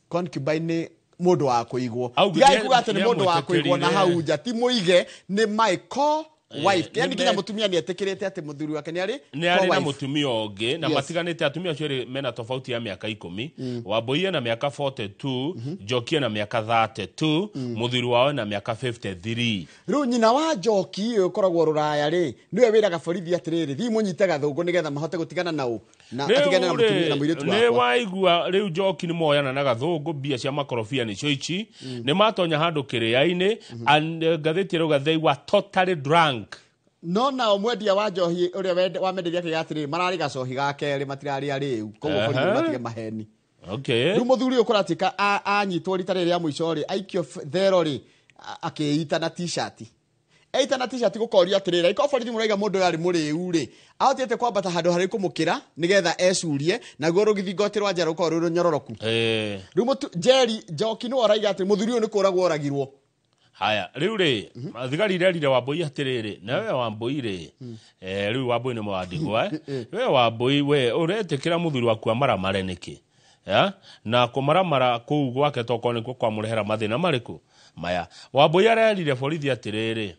Speaker 2: Concubine nĩ mũndũ wa kũigwo.
Speaker 6: Au,
Speaker 2: Tigai kuga atĩ nĩ mũndũ wa kũigwo na
Speaker 6: nĩamwĩtĩkĩrire.
Speaker 2: hau nja, ti mũige, nĩ my co wife.
Speaker 6: Nĩ
Speaker 2: Yani nginya mũtumia nĩ etĩkĩrĩte atĩ mũthuri wake nĩ arĩ
Speaker 6: nĩ arĩ na
Speaker 2: co-wife.
Speaker 6: mũtumia ũngĩ na matiganĩte. Atumia acio erĩ mena tofauti ya mĩaka 10. Wambũi ena mĩaka 42, Njoki ena mĩaka 32, mũthuri wao ena mĩaka 53.
Speaker 2: Rĩu nyina wa Njoki ũyũ ũkoragwo Rũraya rĩ, nĩwe wĩraga borithi atĩrĩrĩ, thiĩ mũnyite Gathũngũ nĩgetha mahote gũtigana na ũ na atigane na mũtumia na mũirĩtu
Speaker 6: nĩ
Speaker 2: wakwa.
Speaker 6: Waigua rĩu Njoki nĩ moyana na Gathũngũ, mbia cia makorobia nĩcio ici. Nĩ matonya handũ Kĩrĩa-inĩ and ngathĩti ĩrauga they were totally drunk.
Speaker 2: No nao mwendia wa njohi ũrĩa wamenderia akĩga atĩrĩrĩ, mararĩ gacohi ga kerĩ, matirarĩ arĩu, koguo borithi matige maheni. Rĩu mũthuri ũyũ kũratuĩka anyitwo rita rĩrĩ rĩa mũico rĩ, aikio thero rĩ, akĩita na t-shirt. Eita na t-shirt, gũkorio atĩrĩrĩ, angĩkorwo borithi mũraiga mũndũ ũyũ arĩ mũrĩu rĩ, ahotete kwambata handũ harĩ kũmũkĩra nĩgetha ecurie naguo rũgithingo rwa njara rũkorwo rwĩ rũnyororoku. Rĩu Njeri Njoki nĩwe ũraiga atĩ mũthuri ũyũ nĩ kũragwo oragirwo.
Speaker 6: Haya, rĩu rĩ, thigari irerire Wambũi atĩrĩrĩ, na we Wambũi rĩ, rĩu Wambũi nĩ mwandigwa, eh? We Wambũi, we ũretĩkĩra mũthuri waku amaramare nĩkĩ? Ya? Na kũmaramara kũu gwake tokorwo nĩkuo kwamũrehera mathĩna marĩkũ maya. Wambũi arerire borithi atĩrĩrĩ,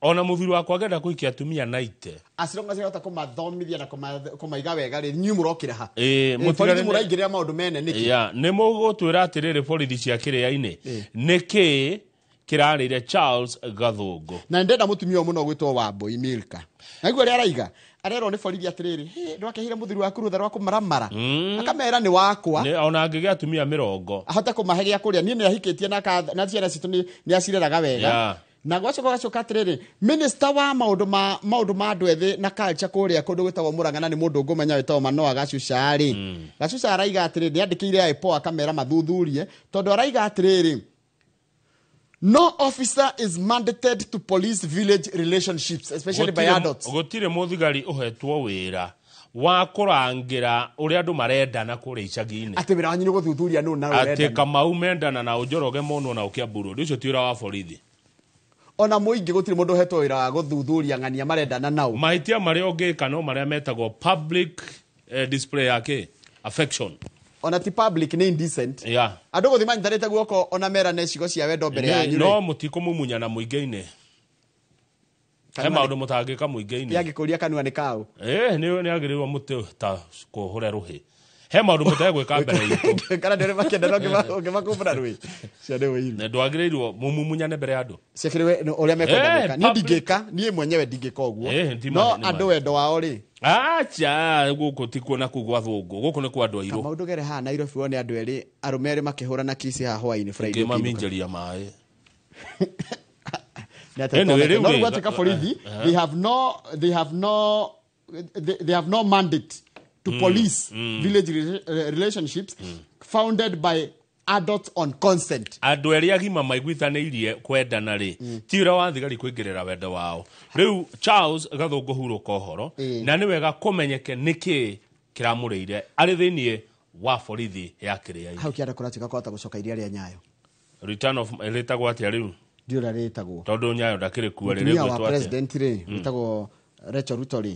Speaker 6: ona mũthuri wakwa angĩenda kũhikia atumia naite,
Speaker 2: as long as ahota kũmathomithia na kũmaiga wega rĩ, inyuĩ mũrokĩra ha?
Speaker 6: Mũtigane
Speaker 2: Borithi mũraingĩrĩra maũndũ mene nĩkĩ?
Speaker 6: Ya, nĩ mũgũtwĩra atĩrĩrĩ, borithi cia Kĩrĩa-inĩ, nĩkĩ Kĩrarĩire Charles Gathũngũ.
Speaker 2: Na ndenda mũtumia ũyũ mũno gwĩtwo Wambui Milka. Naigua ũrĩa araiga, arerwo nĩ borithi atĩrĩrĩ, "Hĩ, ndwakĩheire mũthuri waku rũtha rwa kũmaramara?" Akamera nĩ wakwa.
Speaker 6: Nĩ ona angĩgĩa atumia 20.
Speaker 2: Ahote kũmahe gĩa kũrĩa. Niĩ nĩ ahikĩtie na ciana citũ nĩ acireraga wega. Na gwacoka gacoka atĩrĩrĩ, minister wa maũndũ ma andũ ethĩ na culture kũrĩa kũndũ gwĩtagwo Mũrang'a, na nĩ mũndũ ngũmenya wĩtagwo Manoa Gacuca rĩ, Gacuca araiga atĩrĩrĩ, nĩ andĩkĩire IPOA akamera mathuthurie, tondũ araiga atĩrĩrĩ, no officer is mandated to police village relationships, especially by adults.
Speaker 6: Gũtirĩ mũthigari ũhetwo wĩra wa kũrangĩra ũrĩa andũ marendana kũrĩa icagi-inĩ.
Speaker 2: Atĩ wĩra wanyu nĩ gũthuthuria nũ na
Speaker 6: atĩ
Speaker 2: ũrendana.
Speaker 6: Kamau mendana na Njoroge monwo na Kiambu Road, ũcio ti wĩra wa borithi.
Speaker 2: Ona mũingĩ gũtirĩ mũndũ ũhetwo wĩra wa gũthuthuria ng'ania marendana nao.
Speaker 6: Mahĩtia marĩa ũngĩka no marĩa metagwo public display ya kĩ affection.
Speaker 2: Ona ti public, nĩ indecent. Andũ gũthiĩ manyitanĩte guoko ona merane ciugo cia wendo mbere yanyu
Speaker 6: No
Speaker 2: rĩ.
Speaker 6: mũtikũmumunyana mũingĩ-inĩ. He
Speaker 2: Kanua
Speaker 6: maũndũ mũtangĩka mũingĩ-inĩ.
Speaker 2: Yangĩkũria kanua nĩ kaũ?
Speaker 6: Nĩ agĩrĩirwo mũtĩ ta kũhũre rũhĩ. He maũndũ mũtegwĩka mbere itũ.
Speaker 2: Kana ndĩrĩ makĩenda no ũngĩmakũmbũra rũĩ. Cio nĩ ũiru.
Speaker 6: Na ndwagĩrĩirwo mũmumunyane mbere ya andũ.
Speaker 2: Ciakĩrĩ ũrĩa mekwenda gwĩka. Niĩ
Speaker 6: Public.
Speaker 2: ndingĩka, niĩ mwenyewe ndingĩka ũguo.
Speaker 6: Ti
Speaker 2: No
Speaker 6: ma-
Speaker 2: andũ wendo wao rĩ.
Speaker 6: Acha, gũkũ ti kuo na kũu gwa thũngũ, gũkũ nĩ kwa andũ airũ.
Speaker 2: Kamau ndũgere haha Nairobi wone andũ erĩ, arũme erĩ makĩhũrana kici haha hwaĩ-inĩ Friday ũkĩinũka.
Speaker 6: Ngĩmaminjĩria maĩ.
Speaker 2: Nĩ atĩa
Speaker 6: Anyway,
Speaker 2: tuonete.
Speaker 6: rĩu
Speaker 2: No
Speaker 6: rĩ,
Speaker 2: rĩu gwatuĩka borithi, they have no mandate to police village relationships founded by adults on consent.
Speaker 6: Andũ erĩ agima maiguithanĩirie kwendana rĩ, ti wĩra wa thigari kũingĩrĩra wendo wao. Rĩu Charles Gathũngũ hurũka ũhoro, na nĩ wega kũmenyeke nĩkĩ kĩramũrĩire arĩ thĩiniĩ wa borithi ya kĩrĩa-inĩ.
Speaker 2: Hau kĩanda kũratuĩka kwahota gũcoka iria rĩa Nyayo.
Speaker 6: Return of rĩtagwo atĩa rĩu?
Speaker 2: Ndiũĩ ũrĩa rĩtagwo.
Speaker 6: Tondũ Nyayo ndakĩrĩ kuo rĩ,
Speaker 2: Mũtumia wa
Speaker 6: rĩgwĩtwo atĩa?
Speaker 2: president rĩ, wĩtagwo Rachel Ruto rĩ,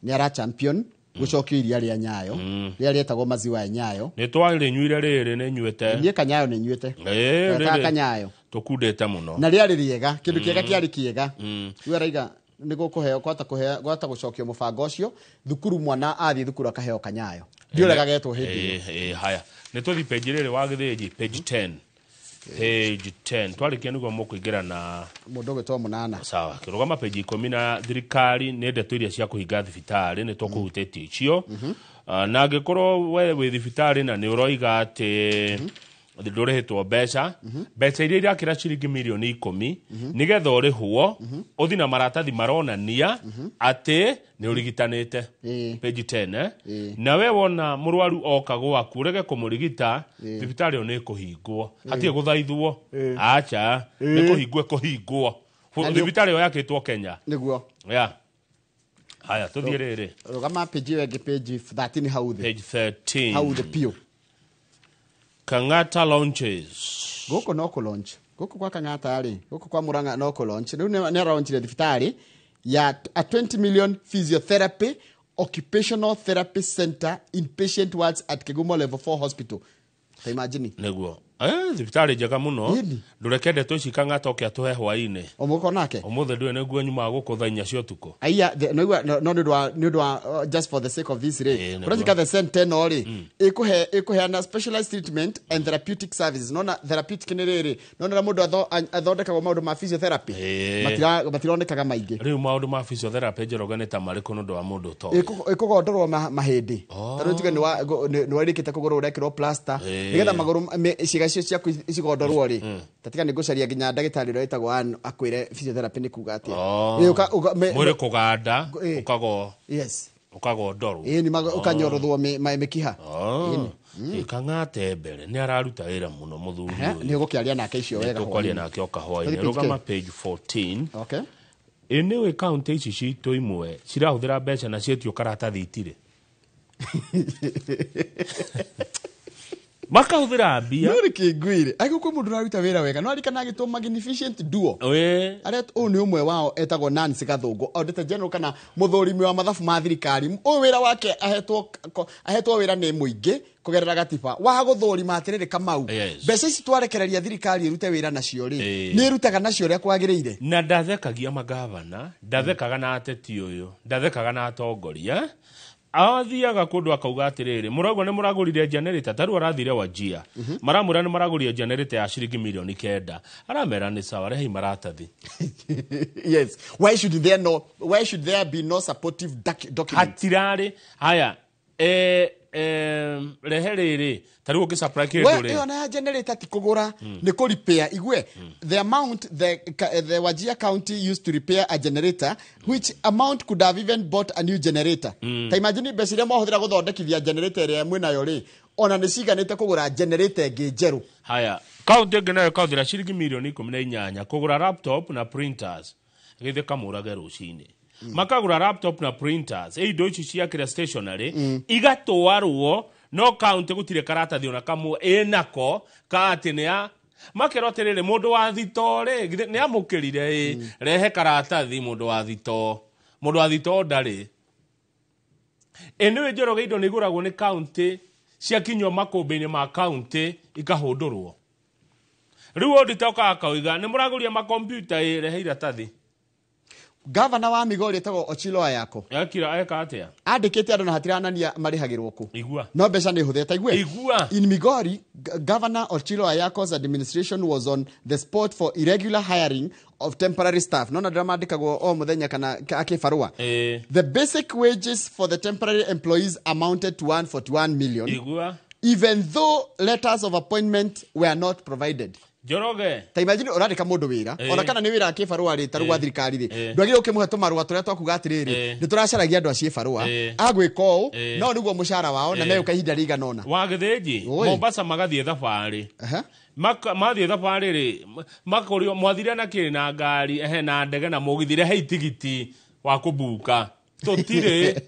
Speaker 2: nĩ ara champion gũcokio iria rĩa Nyayo rĩrĩa rĩetagwo maziwa ya Nyayo.
Speaker 6: Nĩ twarĩnyuire rĩrĩ, nĩ nyuĩte.
Speaker 2: Niĩ kanyayo nĩ nyuĩte. Retaga
Speaker 6: Rĩrĩ
Speaker 2: kanyayo.
Speaker 6: Tũkundĩte mũno.
Speaker 2: Na rĩarĩ rĩega, kĩndũ kĩega kĩarĩ kĩega. Rĩu araiga nĩ gũkũheo kwata kũheo gwata gũcokio mũbango ũcio thukuru, mwana athiĩ thukuru akaheo kanyayo. Ndiũĩ ũrĩa gagetwo hĩndĩ ĩyo.
Speaker 6: Haya, nĩ tũthi page rĩrĩ wa gĩthĩnji, page 10, page 10 twarĩkia nĩguo mũkũingĩra na
Speaker 2: mũndũ ũgwĩtwo Mũnana.
Speaker 6: Sawa, kĩrũgama page 10 na thirikari nĩ ndeto iria cia kũhinga thibitarĩ nĩ tũkũhutĩtie icio. Ah, na angĩkorwo we wĩ thibitarĩ na nĩ ũroiga atĩ ndũrĩhĩtwo mbeca, mbeca iria irakĩra ciringi mirioni 10, nĩgetha ũrĩhwo ũthi na maratathi maronania atĩ nĩ ũrigitanĩte, page 10, eh? Na we wona mũrwaru oka gwaku ũrege kũmũrigita, thibitarĩ ĩyo nĩ ĩkũhingwo, hatirĩ gũthaithwo, acha, nĩ kũhingwo ĩkũhingwo.
Speaker 2: Na
Speaker 6: Thibitarĩ ĩyo yakĩtwo Kenya.
Speaker 2: Nĩguo.
Speaker 6: Ya haya, tũthiĩ rĩrĩ.
Speaker 2: Rũgama page ĩyo ĩngĩ, page 13 hau thĩ.
Speaker 6: Page 13.
Speaker 2: Hau thĩ piũ.
Speaker 6: Kang'ata launches.
Speaker 2: Gũkũ no kũ launch gũkũ kwa Kang'ata rĩ, gũkũ kwa Murang'a no kũ launch. Rĩu nĩ araunchire thibitarĩ ya a 20 million physiotherapy, occupational therapy center, inpatient wards at Kigumo level 4 hospital. Ta imagine.
Speaker 6: Nĩguo, thibitarĩ njega mũno. Ndũreke ndeto ici Kang'ata oke atũhe hwaĩ-inĩ.
Speaker 2: Ũmũko nake.
Speaker 6: Ũmũthĩ ndũĩ nĩguo nyumaga gũkũ thaa 4 cia ũtukũ.
Speaker 2: Aiya, noigua no nĩ ũndũ wa just for the sake of this rĩ,
Speaker 6: Nĩguo.
Speaker 2: kũracika the center ĩno rĩ, ĩkũheana specialized treatment and therapeutic services. Nona therapeutic nĩ rĩrĩ, nona mũndũ athondekagwo maũndũ ma physiotherapy. Matironekaga maingĩ.
Speaker 6: Rĩu maũndũ ma physiotherapy, Njoroge, nĩ ta marĩkũ nĩ ũndũ wa mũndũ ũtoĩ?
Speaker 2: Ĩkũgondorwo mahĩndĩ. Ta rĩu tuge nĩ warĩkĩte kũgũrũ, ũrekĩrwo plaster nĩgetha magũrũ ciĩga icio ciaku cigondorwo rĩ. Tatiga nĩ ngũcaria nginya ndagĩtarĩ ũrĩa wĩtagwo Ann akwĩre physiotherapy nĩ kuga atĩa.
Speaker 6: Mwĩrĩ kũganda, ũkago
Speaker 2: Yes.
Speaker 6: ũkagondorwo.
Speaker 2: Ĩĩ, nĩ ũkanyorothwo mĩkiha.
Speaker 6: Kang'ate mbere nĩ araruta wĩra mũno mũthuri ũyũ.
Speaker 2: Nĩ ũgũkĩaria nake icio wega.
Speaker 6: Tũkwaria
Speaker 2: Hwaĩ-inĩ.
Speaker 6: nake o kahwainĩ.
Speaker 2: Tũthiĩ page
Speaker 6: Rũgama
Speaker 2: 10.
Speaker 6: page 14.
Speaker 2: Okay.
Speaker 6: Ĩ nĩũĩ kaũntĩ ici citũ imwe cirahũthĩra mbeca na cietio karatathi itirĩ, makahũthĩra mbia.
Speaker 2: No rĩkĩ ngwĩre, angĩkorwo kwĩ mũndũ ũraruta wĩra wega, no arikana agĩtwo magnificent duo. Arĩa ũyũ nĩ ũmwe wao, etagwo Nancy Gathũngũ, auditor general kana mũthũrimi wa mathabu ma thirikari. Ũyũ wĩra wake ahetwo wĩra nĩ mũingĩ kũgerera gatiba wa gũthũrima atĩrĩrĩ, Kamau, mbeca ici twarekereria thirikari ĩrute wĩra nacio rĩ, nĩ ĩrutaga nacio ũrĩa kwagĩrĩire?
Speaker 6: Na ndathekagia magavana, ndathekaga na ateti ũyũ, ndathekaga na atongoria. Athiaga kũndũ akauga atĩrĩrĩ, mũrauga nĩ mũragũrire generator, ta rĩu arathire Wajia. Maramwĩra nĩ maragũrire generator ya ciringi milioni 9. Aramera nĩ sawa, rehei maratathi.
Speaker 2: Yes, why should there be no supportive document?
Speaker 6: Hatirarĩ haya, rehe rĩrĩ, ta rĩu ũngĩ supply
Speaker 2: We
Speaker 6: kĩndũ rĩ.
Speaker 2: Ĩyo na ya generator ti kũgũra, nĩ kũ repair. Igue, the amount the Wajir County used to repair a generator, which amount could have even bought a new generator. Ta imagine mbeca iria mwahũthĩra gũthondekithia generator ĩrĩa mwĩnayo rĩ, ona nĩ ciganĩte kũgũra generator ĩngĩ njerũ.
Speaker 6: Haya, kaunti ĩngĩ nayo ĩkahũthĩra ciringi milioni 18 kũgũra laptop na printers, gĩthĩ kamũrage rũcinĩ. Makagũra laptop na printers, ĩ indo ici cia kĩrĩa stationery, igatwarwo, no kaunti gũtirĩ karatathi ona kamwe ĩnako ka atĩ nĩ ya makerwo atĩrĩrĩ, mũndũ wa thitoo rĩ, githĩ nĩ amũkĩrire? Ĩ rehe karatathi, mũndũ wa thitoo, mũndũ wa thitoo ndarĩ. Ĩ nĩwe Njoroge, indo nĩ igũragwo nĩ kaunti, ciakinywo makũmbĩ-inĩ ma kaunti ikahũndũrwo. Rĩu auditor okaga akauga nĩ mũragũria makompiuta, ĩ rehe iratathi.
Speaker 2: Gavana wa Migori etagwo Ochilo Ayako.
Speaker 6: Akira eka atĩa?
Speaker 2: Andĩkĩte andũ na hatiranania marĩhagĩrwo kũ.
Speaker 6: Igua.
Speaker 2: No mbeca nĩ hũthĩte. Igue.
Speaker 6: Igua.
Speaker 2: In Migori, Governor Ochilo Ayako's administration was on the spot for irregular hiring of temporary staff. Nona ndĩra mandĩkagwo o mũthenya kana akĩbarũa. The basic wages for the temporary employees amounted to 141 million,
Speaker 6: Igua.
Speaker 2: even though letters of appointment were not provided.
Speaker 6: Njoroge.
Speaker 2: Ta imagine ũrandĩka mũndũ wĩra, ona kana nĩ wĩra akĩbarũa rĩ, ta rĩu wa thirikari rĩ, ndwagĩrĩirwo ũkĩmũhe tũmarũa tũrĩa twakuga atĩrĩrĩ, nĩ tũracaragia andũ a ciĩbarũa, agwĩka ũũ, no nĩguo mũcara wao na megũka ihinda rĩigana ũna.
Speaker 6: Wa gĩthĩnji.
Speaker 2: Oi.
Speaker 6: Mombasa magathiĩ thabarĩ. Mathiĩ thabarĩ rĩ, makorio mwathire na kĩ, na ngari, ehe, na ndege na mũgithi, rehe itigiti wa kũbuka, tũtirĩ.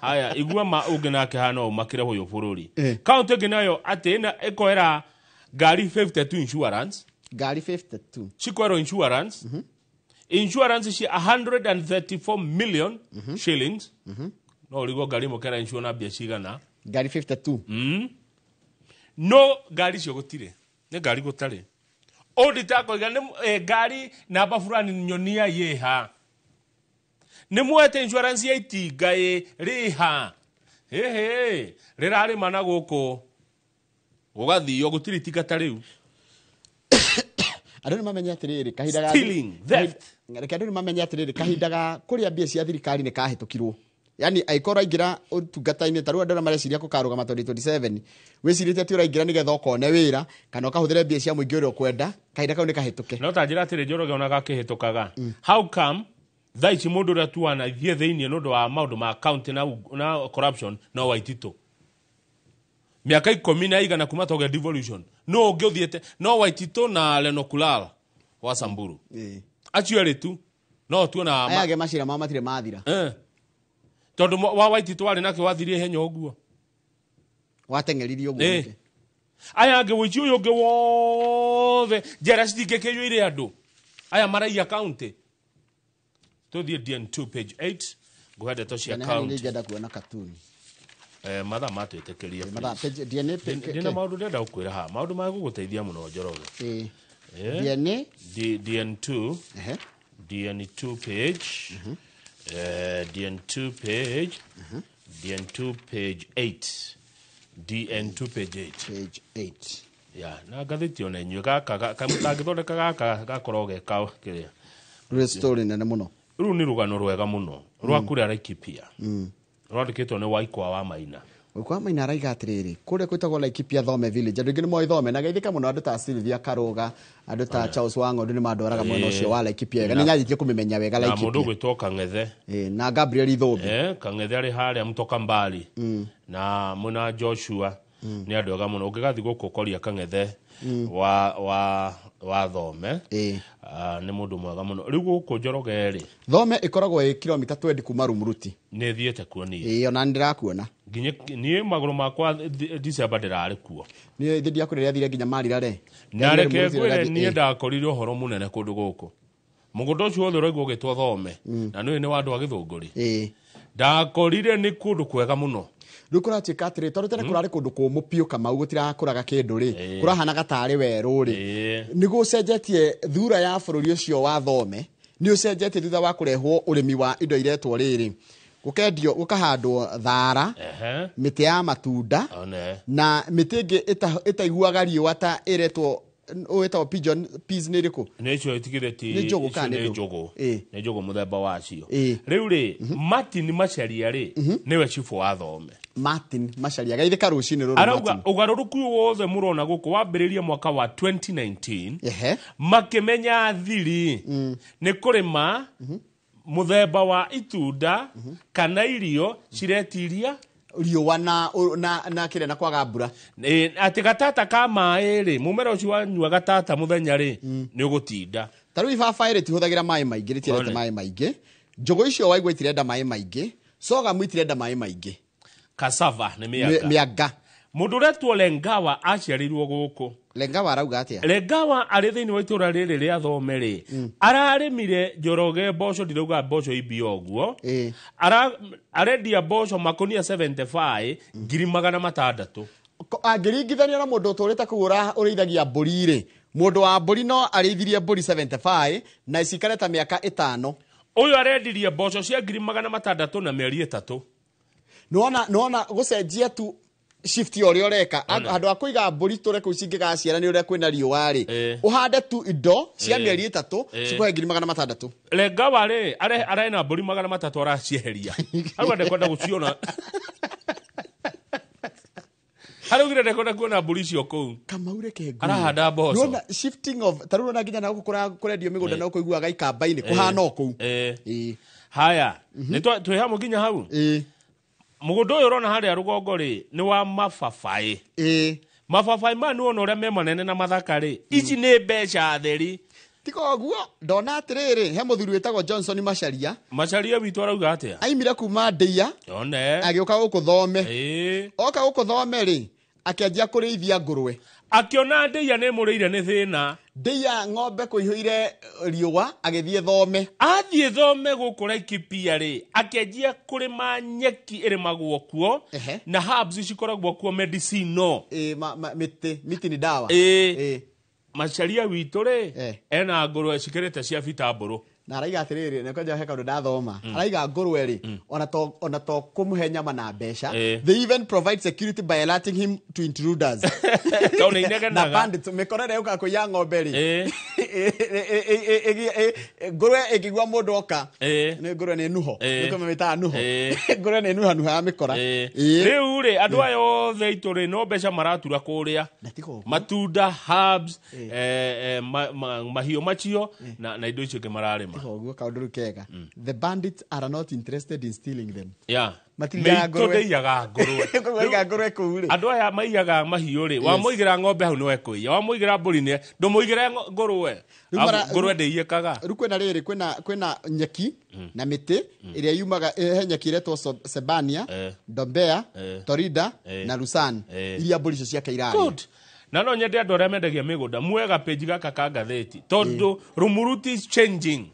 Speaker 6: Haya, igua ma ũngĩ nake hana ũmakĩre ũyũ bũrũri. Kaunti ĩngĩ nayo atĩ ĩkoera ngari 52 insurance.
Speaker 2: Ngari 52.
Speaker 6: Cikoerwo insurance cia 134 million shillings. No ũrigwo ngari ĩmwe kera insure na mbia cigana.
Speaker 2: Ngari 52.
Speaker 6: No ngari icio gũtirĩ, nĩ ngari gũtarĩ. Auditor akoiga nĩ ngari namba fulani nyonia yĩha, nĩ muoete insurance ya itinga, ĩ rĩha, hĩhĩ rĩrarĩma na gũkũ gũgathio gũtirĩ itinga ta rĩu.
Speaker 2: Andũ nĩ mamenye atĩrĩrĩ, kahinda ga
Speaker 6: Stealing, theft.
Speaker 2: Reke andũ nĩ mamenye atĩrĩrĩ, kahinda ga kũrĩa mbia cia thirikari nĩ kahĩtũkirwo. Yani angĩkorwo ũraingĩra ũtungata-inĩ, ta rĩu andũ arĩa mareciria kũkarũgama 2027, wĩcirĩtie atĩ ũraingĩra nĩgetha ũkone wĩra kana ũkahũthĩre mbia cia mũingĩ ũrĩa ũkwenda, kahinda kau nĩ kahĩtũke.
Speaker 6: No ta njĩra atĩrĩ, Njoroge, ona gakĩhĩtũkaga, how come thaa ici mũndũ ũrĩa tuana ithiĩ thĩinĩ nĩ ũndũ wa maũndũ ma county na corruption no Waititũ? Mĩaka 10 na igana kuma togĩa devolution, no ũngĩ ũthiĩte no Waititũ na Lenokulal wa Samburu. Acio erĩ tu no tuona.
Speaker 2: Aya angĩ macira mao matirĩ mathira.
Speaker 6: Tondũ wa Waititũ warĩ nake wathirie ihenya ũguo.
Speaker 2: Wateng'eririe ũguo nĩkĩ?
Speaker 6: Aya angĩ, wũici ũyũ ũngĩ wothe, njera citingĩkĩiyũire andũ aya maraiya county. Tũthiĩ DN2 page 8, ngũhe ndeto cia
Speaker 2: Kana hanini.
Speaker 6: county.
Speaker 2: Ingĩenda kuona katuni.
Speaker 6: Mathaa matwĩtĩkĩria.
Speaker 2: Mathaa, page- DNA
Speaker 6: Ndĩna maũndũ ndĩrenda gũkwĩra haha, maũndũ ma gũgũteithia mũno, Njoroge.
Speaker 2: DNA?
Speaker 6: DN2. DN2 page, DN2 page, DN2 page 8, DN2 page 8.
Speaker 2: Page 8.
Speaker 6: Ya na ngathĩti ona inyuĩ gaka mũtangĩthondeka gaka gakorwo geka kĩrĩa.
Speaker 2: Rĩ story nene mũno.
Speaker 6: Rũu nĩ rũgano rwega mũno rwa kũrĩa Laikipia, rwandĩkĩtwo nĩ Waikwa wa Maina.
Speaker 2: Waikwa Maina araiga atĩrĩrĩ, kũrĩa kwĩtagwo Laikipia Thome village, andũ aingĩ nĩ moĩ Thome na geithĩka mũno, andũ ta Sylvia Karũga, andũ ta Charles Wang'ondu nĩ mandwaraga mwena ũcio wa Laikipia wega. Nĩ nyanjĩtie kũmĩmenya wega
Speaker 6: na mũndũ
Speaker 2: Laikipia.
Speaker 6: ũgwĩtwo Kang'ethe.
Speaker 2: Na Gabriel Ithũmbi.
Speaker 6: Kang'ethe arĩ harĩa Mtoka Mbali na mwena Joshua, nĩ andũ ega mũno. Ũngĩgathiĩ gũkũ ũkoria Kang'ethe wa Thome. Ah, nĩ mũndũ mwega mũno. Rĩu gũkũ Njoroge rĩ,
Speaker 2: Thome ĩkoragwo ĩ kilomita 20 kuma Rumuruti.
Speaker 6: Nĩ thiĩte kuo niĩ.
Speaker 2: Ĩĩ, ona nĩ ndĩrakuona.
Speaker 6: Nginye niĩ magũrũ makwa December ndĩrarĩ kuo.
Speaker 2: Niĩ thĩ ndiakũrĩa rĩathire nginya marira re.
Speaker 6: Na reke ngwĩre, niĩ ndakorire ũhoro mũnene kũndũ gũkũ, mũgũnda ũcio wothe ũraigua ũgĩtwo Thome, na nĩũĩ nĩ wa andũ a Gĩthũngũri. Ndakorire nĩ kũndũ kwega mũno.
Speaker 2: Rĩu kũratuĩka atĩrĩ, tondũ tene kũrarĩ kũndũ kũmũ biũ, Kamau, gũtirakũraga kĩndũ rĩ, kũrahanaga tarĩ werũ rĩ, nĩ gũcenjetie. Thura ya bũrũri ũcio wa Thome nĩ ũcenjetie thutha wa kũrehwo ũrĩmi wa indo iretwo rĩrĩ Gũkendio gũkahandwo thara, mĩtĩ ya matunda na mĩtĩ ĩngĩ ĩtaiguaga riũa ta ĩretwo wĩtagwo pigeon peas nĩ ĩrĩkũ?
Speaker 6: Nĩ icio itigire ti
Speaker 2: Nĩ njũgũ kana
Speaker 6: nĩ
Speaker 2: nĩ
Speaker 6: njũgũ? Nĩ njũgũ mũthemba wacio. Rĩu rĩ, Martin Macharia rĩ, nĩwe cibũ wa Thome.
Speaker 2: Martin Macharia gaithĩka rũcinĩ rũrũ.
Speaker 6: Arauga ũgarũrũku ũyũ wothe mũrona gũkũ wambĩrĩria mwaka wa 2019, makĩmenya thiri nĩ kũrĩma mũthemba wa itunda kana irio ciretiria
Speaker 2: riũa na kĩrĩa na kwaga mbura.
Speaker 6: Atĩ gatata ka maĩ rĩ, mũmera ũcio wanyua gatata mũthenya rĩ, nĩ ũgũtinda.
Speaker 2: Ta rĩu ibabaĩ rĩtihũthagĩra maĩ maingĩ, rĩtiendete maĩ maingĩ. Njũgũ icio waigua itirenda maĩ maingĩ, sorghum itirenda maĩ maingĩ.
Speaker 6: Cassava nĩ mĩanga.
Speaker 2: Mĩanga.
Speaker 6: Mũndũ ũretwo Lengawa aciarĩirwo gũkũ.
Speaker 2: Lengawa arauga atĩa?
Speaker 6: Lengawa arĩ thĩinĩ wa itũra rĩrĩ rĩa Thome rĩ, ararĩmire Njoroge mboco, ndirauga mboco imbia ũguo. Arendia mboco makonia 75 ngiri magana matandatũ.
Speaker 2: Angĩringithania na mũndũ ũtũrĩte kũu ũrĩithagia mbũri rĩ, mũndũ wa mbũri no arĩithirie mbũri 75 na cikare ta mĩaka 5.
Speaker 6: Ũyũ arendirie mboco cia ngiri magana matandatũ na mĩeri 3.
Speaker 2: Nĩwona gũcenjia tu shift ũrĩa ũreka, handũ ha kũiga mbũri tũre kũu cingĩgaciara nĩ ũrĩa kwĩna riũa rĩ, ũhande tu indo cia mĩeri 3 cikũhe ngiri magana matandatũ.
Speaker 6: Lengawa rĩ, arena mbũri magana matatũ aracieheria. Arauga ndekwenda gũciona. Araugire ndekwenda kuona mbũri icio kũu.
Speaker 2: Kamau reke ngwĩre.
Speaker 6: Arahanda mboco.
Speaker 2: Nĩwona shifting of, ta rĩu ũrona nginya na gũkũ kũrendio mĩgũnda na ũkũiguaga ikamba-inĩ, kũhana o kũu.
Speaker 6: Haya, twĩ hamwe nginya hau? Mũgũnda ũyũ ũrona harĩa rũgongo rĩ, nĩ wa mababaĩ. Mababaĩ maya nĩwona ũrĩa me manene na mathaka rĩ, ici nĩ mbeca theri.
Speaker 2: Tiga ũguo, ndona atĩrĩrĩ, he mũthuri wĩtagwo Johnson Macharia.
Speaker 6: Macharia witũ arauga atĩa?
Speaker 2: Aimire kuma Ndeia. Agĩũka gũkũ Thome. Oka gũkũ Thome rĩ, akĩanjia kũrĩithia ngũrwe.
Speaker 6: Akĩona Ndeia nĩ ĩmũrĩire nĩ thĩna.
Speaker 2: Ndeia ng'ombe kũihũire riũa, agĩthiĩ Thome.
Speaker 6: Athiĩ Thome gũkũ Laikipia rĩ, akĩanjia kũrĩma nyeki ĩrĩmagwo kuo, na herbs cikoragwo kuo medicinal.
Speaker 2: Mĩtĩ, mĩtĩ nĩ dawa.
Speaker 6: Macharia witũ rĩ, ena ngũrwe cikĩrĩte cia bita mbũrũ.
Speaker 2: Na araiga atĩrĩrĩ, na kwanja he kaũndũ ndathoma. Araiga ngũrwe rĩ, ona to kũmũhe nyama na mbeca. They even provide security by alerting him to intruders.
Speaker 6: Tondũ nĩ inegenaga.
Speaker 2: Na bandits, mĩkora ĩrĩa yũkaga kũiya ng'ombe rĩ. Ngũrwe ĩngĩigua mũndũ oka, nĩ ngũrwe nĩ nuho. Nĩkĩo mamĩtaga nuho. Ngũrwe nĩ nuhanuha ya mĩkora.
Speaker 6: Rĩu rĩ, andũ aya othe aitũ rĩ, no mbeca maratura kũrĩa. Matunda, herbs, mahiũ macio, na indo icio ingĩ mararĩma.
Speaker 2: Ũguo kaũndũ rĩu kega. The bandits are not interested in stealing them.
Speaker 6: Matiriaga ngũrwe. Mĩitũ ngũrwe.
Speaker 2: Ngũrwe ngũrwe kũu rĩ.
Speaker 6: Andũ aya maiyaga mahiũ rĩ, wamũigĩra ng'ombe hau nĩwe kũiya, wamũigĩra mbũri nĩ, ndũmũigĩre ngũrwe. Ngũrwe ndĩiyĩkaga.
Speaker 2: Rĩu kwĩna rĩrĩ, kwĩna nyeki na mĩtĩ ĩrĩa yumaga, he nyeki ĩretwo Sebania, Ndombea, Torida na Lusan. Iria mbũri icio ciake irarĩa.
Speaker 6: Good. Na no nyende andũ arĩa mendagia mĩgũnda muoe page gaka ka ngathĩti, tondũ Rumuruti is changing.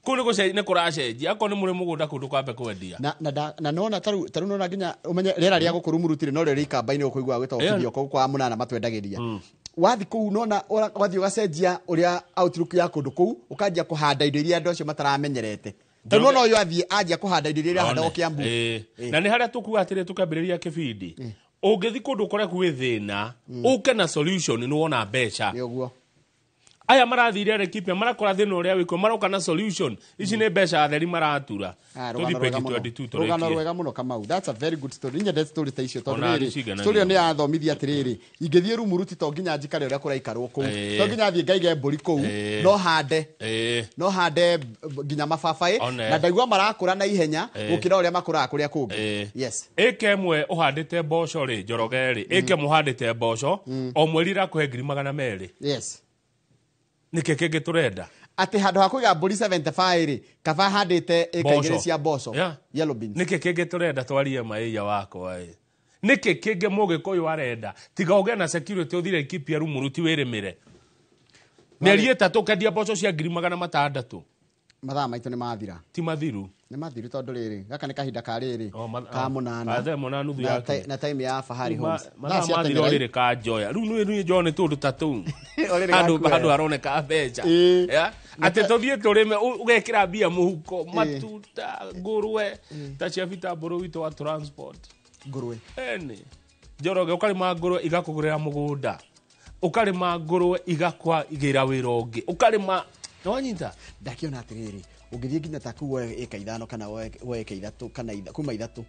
Speaker 6: Kũu nĩ kũracenjia, akorwo nĩ mũrĩ mũgũnda kũndũ kwambe kwendia.
Speaker 2: Na nona taru nona nginya ũmenye rĩera rĩa gũkũ Rumuruti rĩ, no rĩo rĩikamba-inĩ ũkũiguaga gwĩtagwo kĩbioko kwa mũnana matwendagĩria. Wathi kũu nona wathiĩ ũgacenjia ũrĩa outlook ya kũndũ kũu, ũkanjia kũhanda indo iria andũ acio mataramenyerete. Tondũ nona ũyũ athiĩ anjia kũhanda indo iria irahandagwo Kiambu.
Speaker 6: Na nĩ harĩa tũkuga atĩrĩ tũkambĩrĩria kĩbindi. Ũngĩthiĩ kũndũ kũrĩa kwĩ thĩna, ũke na solution nĩ wona mbeca. Aya marathire Laikipia marakora thĩna ũrĩa wĩkuo, maroka na solution. Ici nĩ mbeca theri maratura. Tũthiĩ page 22 tũrĩkie.
Speaker 2: Rũgano rwega mũno Kamau. That's a very good story. Nyendete story ta icio tondũ rĩrĩ, story ĩyo nĩ yathomithia atĩrĩrĩ, ingĩthiĩ Rumuruti to nginya njikare ũrĩa kũraikarwo kũu. To nginya thiĩ ngaige mbũri kũu, no hande. No hande nginya mababaĩ, na ndaigua marakũra na ihenya gũkĩra ũrĩa makũraga kũrĩa kũngĩ. Yes.
Speaker 6: Ĩka ĩmwe ũhandĩte mboco rĩ, Njoroge rĩ, ĩka ĩmwe ũhandĩte mboco, o mweri ĩrakũhe ngiri magana merĩ.
Speaker 2: Yes.
Speaker 6: Nĩkĩ kĩngĩ tũrenda?
Speaker 2: Atĩ handũ ha kũiga mbũri 75 rĩ, kaba handĩte ĩka igĩrĩ cia mboco. Yellow beans.
Speaker 6: Nĩkĩ kĩngĩ tũrenda twarie maiya wakwa ĩ? Nĩkĩ kĩngĩ mũgĩkũyũ arenda? Tiga ũgĩe na security ũthire Laikipia Rumuruti wĩrĩmĩre. Mĩeri 3 ũkendia mboco cia ngiri magana matandatũ.
Speaker 2: Mathaa maitũ nĩ mathira.
Speaker 6: Ti mathiru.
Speaker 2: Nĩ mathiru tondũ rĩrĩ gaka nĩ kahinda ka rĩrĩ ka mũnana.
Speaker 6: Thaa ĩmwe na nuthu yake.
Speaker 2: Na time ya Fahari Homes.
Speaker 6: Mathaa mathira rĩrĩ ka njoya. Rĩu nĩ njoya nĩ tũndũ ta tũu. Handũ haroneka mbeca. Atĩ tũthiĩ tũrĩme ũgekĩra mbia mũhuko matunda ngũrwe ta cia Bita Mbũrũ witũ wa transport.
Speaker 2: Ngũrwe.
Speaker 6: Ene. Njoroge ũkarĩma ngũrwe igakũgũrĩra mũgũnda. Ũkarĩma ngũrwe igakwagĩra wĩra ũngĩ. Ũkarĩma nĩwanyita?
Speaker 2: Ndakiona atĩrĩrĩ ũngĩthiĩ nginya ta kũu woe ĩka 5 kana woe ĩka 3 kana kuma 3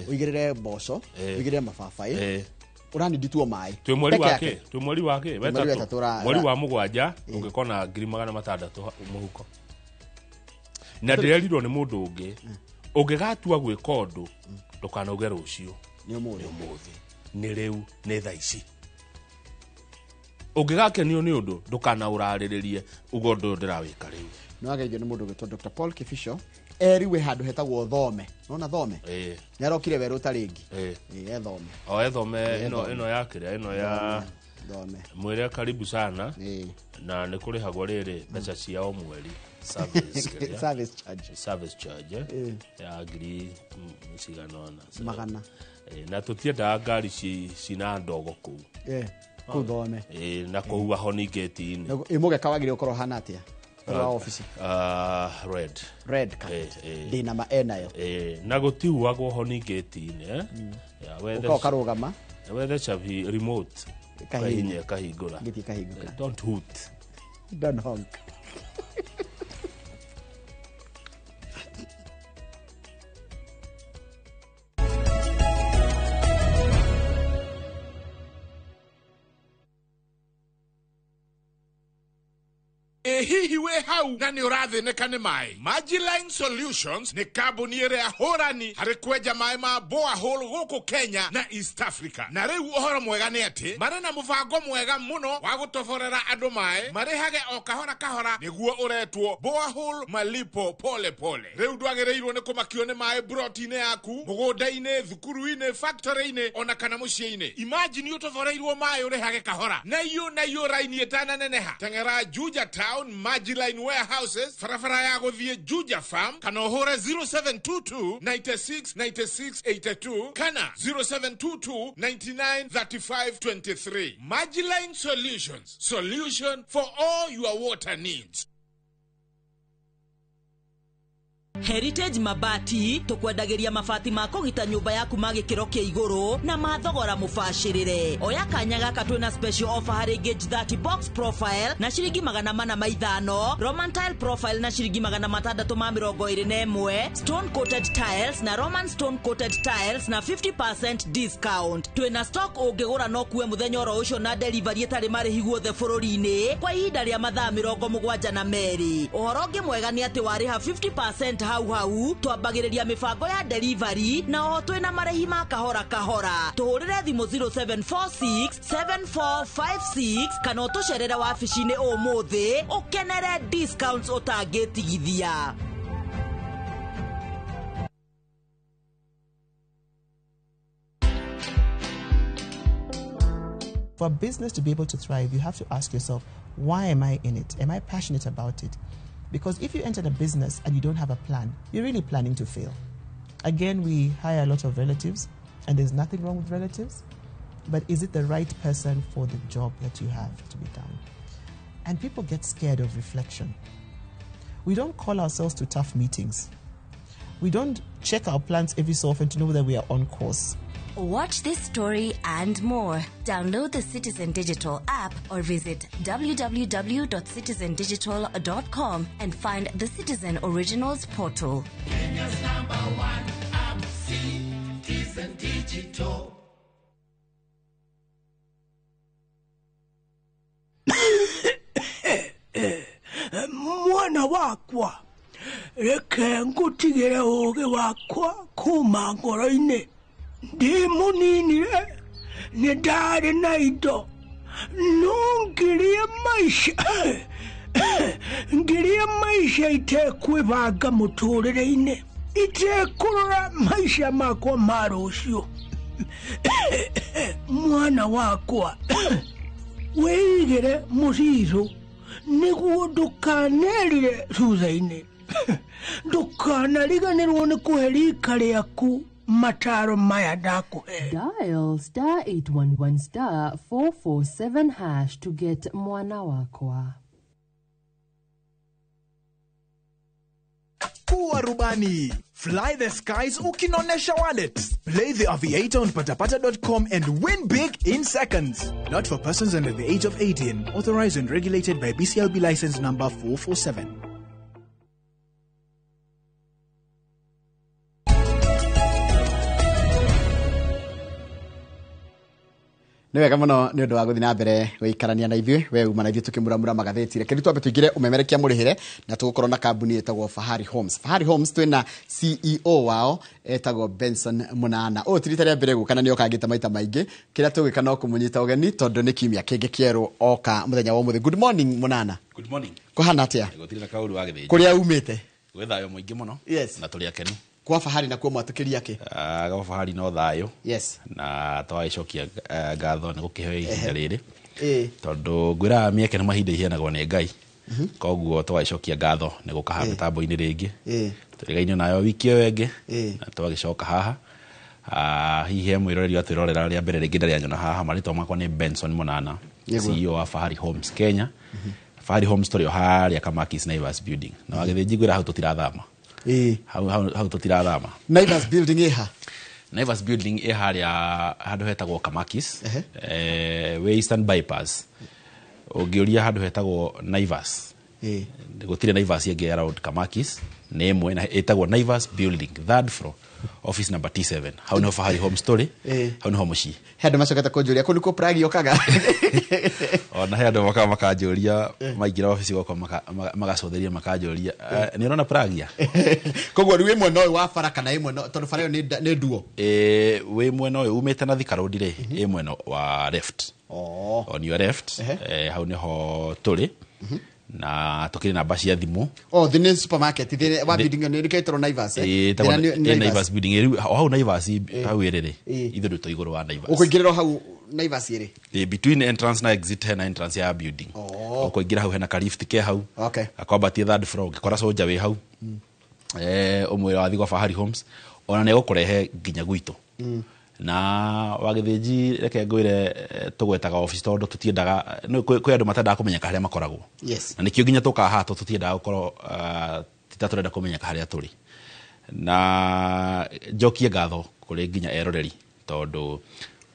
Speaker 2: ũigĩrĩre mboco ũigĩrĩre mababaĩ ũranindituo maĩ.
Speaker 6: Twĩ mweri wake twĩ mweri wake wetatũ mweri wa 7 ũngĩkona 600,000 mũhuko. Na ndĩrerirwo nĩ mũndũ ũngĩ ũngĩgatua gwĩka ũndũ ndũkanauge rũciũ
Speaker 2: nĩ ũmũthĩ
Speaker 6: nĩ rĩu nĩ thaa ici. Ũngĩgakenio nĩ ũndũ ndũkanaũrarĩrĩrie uga ũndũ ũyũ ndĩrawĩka rĩu.
Speaker 2: Nĩ wageithio nĩ mũndũ ũgwĩtwo Dr. Paul Kibisho eriwe handũ hetagwo Thome. Nona Thome? Nĩ arokire werũ ta rĩngĩ. Ethome.
Speaker 6: O ethome ĩno ya kĩrĩa ĩno ya
Speaker 2: Thome.
Speaker 6: Mwĩre karibu sana. Na nĩ kũrĩhagwo rĩrĩ mbeca cia o mweri. Service
Speaker 2: service charge.
Speaker 6: Service charge ya ngiri cigana ũna.
Speaker 2: Magana.
Speaker 6: Na tũtiendaga ngari cina ndogo kũu.
Speaker 2: Kũu Thome.
Speaker 6: Na kũhua honi gate-inĩ.
Speaker 2: Mũgeka wagĩrĩirwo gũkorwo ũhana atĩa? Wa office.
Speaker 6: Red.
Speaker 2: Red carpet. Ndĩna ma enayo.
Speaker 6: Na gũtihuagwo honi gate-inĩ.
Speaker 2: Ũka ũkarũgama.
Speaker 6: Wethe chabi remote. Kahihinya kahingũra.
Speaker 2: Gĩthiĩ kahingũka.
Speaker 6: Don't hoot.
Speaker 2: Don't honk.
Speaker 1: Hihi we hau na nĩ ũrathĩnĩka nĩ maĩ. Magiline Solutions nĩ kambuni ĩrĩa hũrani harĩ kwenja maĩ ma borehole gũkũ Kenya na East Africa. Na rĩu ũhoro mwega nĩ atĩ marĩ na mũbango mwega mũno wa gũtoborera andũ maĩ marĩhage o kahora kahora nĩguo ũretwo borehole malipo pole pole. Rĩu ndwagĩrĩirwo nĩ kũmakio nĩ maĩ broti-inĩ yaku, mũgũnda-inĩ, thukuru-inĩ, factory-inĩ ona kana mũciĩ-inĩ. Imagine ũtoboreirwo maĩ ũrĩhage kahora na iyo raini ĩtananeneha. Teng'era Juja Town Magiline Warehouses, barabara ya gũthiĩ Juja Farm, kana ũhũre 0722 96 96 82 kana 0722 99 35 23. Magiline Solutions, solution for all your water needs.
Speaker 15: Heritage Mabati tukwendagĩria mabati ma kũgita nyũmba yaku ma gĩkĩro kĩa igũrũ na ma thogora mũbacĩrĩre. Oya kanya gaka twĩna special offer harĩ gauge 30 box profile na ciringi 405, Roman tile profile na ciringi 621, stone coated tiles na Roman stone coated tiles na 50% discount. Twĩna stock ũngĩgũra no kuwe mũthenya oro ũcio na delivery ĩtarĩ marĩhi guothe bũrũri-inĩ kwa ihinda rĩa mathaa 72. Ũhoro ũngĩ mwega nĩ atĩ warĩha 50% hau hau twambagĩrĩria mĩbango ya delivery na oho twĩna marĩhi ma kahora kahora. Tũhũrĩre thimũ 0746 7456 kana ũtũcerere wabici-inĩ ũmũthĩ ũkenere discounts ũtangĩtigithia.
Speaker 16: For a business to be able to thrive, you have to ask yourself, why am I in it? Am I passionate about it? Because if you enter a business and you don't have a plan, you're really planning to fail. Again, we hire a lot of relatives, and there's nothing wrong with relatives, but is it the right person for the job that you have to be done? And people get scared of reflection. We don't call ourselves to tough meetings. We don't check our plans every so often to know that we are on course.
Speaker 11: Watch this story and more. Download the Citizen Digital app or visit www.citizendigital.com and find the Citizen Originals portal.
Speaker 12: Kenya's number one app, Citizen Digital.
Speaker 17: Mwana wakwa, reke ngutigire ũũgĩ wakwa kuma ngoro-inĩ. Ndi mũninire nĩ ndarĩ na indo no ngirie maica itekwĩbanga mũtũrĩre-inĩ, itekũrora maica makwa ma rũciũ. Mwana wakwa, wĩigĩre mũcirũ nĩguo ndũkanerire thutha-inĩ. Ndũkanariganĩrwo nĩ kũhe rika rĩaku mataro maya ndakũhe.
Speaker 3: Dial star 811 star 447 hash to get Mwana Wakwa.
Speaker 4: Kuwa rubani. Fly the skies ukinonesha wallet. Play the Aviator on patapata.com and win big in seconds. Not for persons under the age of 18. Authorized and regulated by BCLB license number 447.
Speaker 2: Nĩ wega mũno nĩ ũndũ wa gũthiĩ na mbere gũikarania na ithuĩ, we uma na ithuĩ tũkĩmuramura magathĩti. Reke rĩu twambe tũingĩre ũmemerekia mũrĩhĩre, na tũgũkorwo na kambuni ĩtagwo Fahari Homes. Fahari Homes twĩna CEO wao etagwo Benson Munana. Ũyũ ti rita rĩa mbere gũka na nĩ okangĩte maita maingĩ. Kĩrĩa tũgwĩka no kũmũnyita ũgeni tondũ nĩ kiumia kĩngĩ kĩerũ oka mũthenya wa ũmũthĩ. Good morning Munana.
Speaker 5: Good morning.
Speaker 2: Kũhana atĩa?
Speaker 5: Gũtirĩ na kaũru wa gĩthĩnji.
Speaker 2: Kũrĩa umĩte?
Speaker 5: Gwĩ thayũ mũingĩ mũno.
Speaker 2: Yes.
Speaker 5: Na tũrĩ akenu.
Speaker 2: Kwa Fahari nakuo mwatũkĩria kĩ?
Speaker 5: Gwa Fahari no thayũ.
Speaker 2: Yes.
Speaker 5: Na twagĩcokia ngatho nĩ gũkĩheo ihinda rĩrĩ.
Speaker 2: Ĩĩ.
Speaker 5: Tondũ ngwĩraga mĩeke nĩ mahinda iheanagwo nĩ Ngai. Koguo twagĩcokia ngatho nĩ gũka haha mĩtambo-inĩ rĩngĩ. Tũrĩgainio nayo wiki ĩyo ĩngĩ. Na twagĩcoka haha. Hihi he mwĩroreri atwĩrorera rĩa mbere rĩngĩ ndarĩ anyona haha. Marĩtwa makwa nĩ Benson Munana, CEO wa Fahari Homes Kenya. Fahari Homes tũrĩ o harĩa Kamakis Naivas Building. Na wagĩthĩnji ngwĩra hau tũtirathama. Hau tũtirathama.
Speaker 2: Naivas Building ĩha?
Speaker 5: Naivas Building ĩ harĩa handũ hetagwo Kamakis, wĩ Eastern Bypass. Ũngĩũria handũ hetagwo Naivas, gũtirĩ Naivas ĩngĩ around Kamakis, nĩ ĩmwe na ĩtagwo Naivas Building, third floor, office number T7. Hau nĩho Fahari Homes tũrĩ, hau nĩho mũciĩ.
Speaker 2: He andũ macokete kũnjũria kũu nĩkuo Prague yũkaga.
Speaker 5: Ona he andũ mokaga makanjũria, maingĩra obici gwakwa magacũthĩria makanjũria, nĩ ũrona Pragia?
Speaker 2: Koguo rĩu ĩ mwena ũyũ wa bara kana ĩ mwena, tondũ bara ĩyo nĩ nduo?
Speaker 5: Wĩ mwena ũyũ umĩte na Thika Road rĩ, ĩ mwena wa left. On your left, hau nĩho tũrĩ. Na tũkĩrĩ namba cia thimũ.
Speaker 2: Oh, thĩ nĩ supermarket, thĩ wa building nĩ ĩtagwo Naivas, eh?
Speaker 5: Ĩtagwo
Speaker 2: Thĩna nĩ
Speaker 5: Naivas building. Rĩu o hau Naivas hau ĩrĩ rĩ, ithuĩ twĩ igũrũ wa Naivas.
Speaker 2: Ũkũingĩrĩra o hau Naivas ĩrĩ?
Speaker 5: Between entrance na exit hena entrance ya building. Ũkũingĩra hau hena ka lift ke hau. Akwambatie third floor, ũngĩkora soldier wĩ hau. Ũmwĩre wathiĩ gwa Fahari Homes, ona nĩ egũkũrehe nginya gwitũ. Na wagĩthĩnji reke ngwĩre, tũgwetaga office tondũ tũtiendaga, kwĩ andũ matendaga kũmenyeka harĩa makoragwo. Na nĩkĩo nginya tũkaga haha tondũ tũtiendaga gũkorwo, ti ta tũrenda kũmenyeka harĩa tũrĩ. Na njokie ngatho kũrĩ nginya eroreri tondũ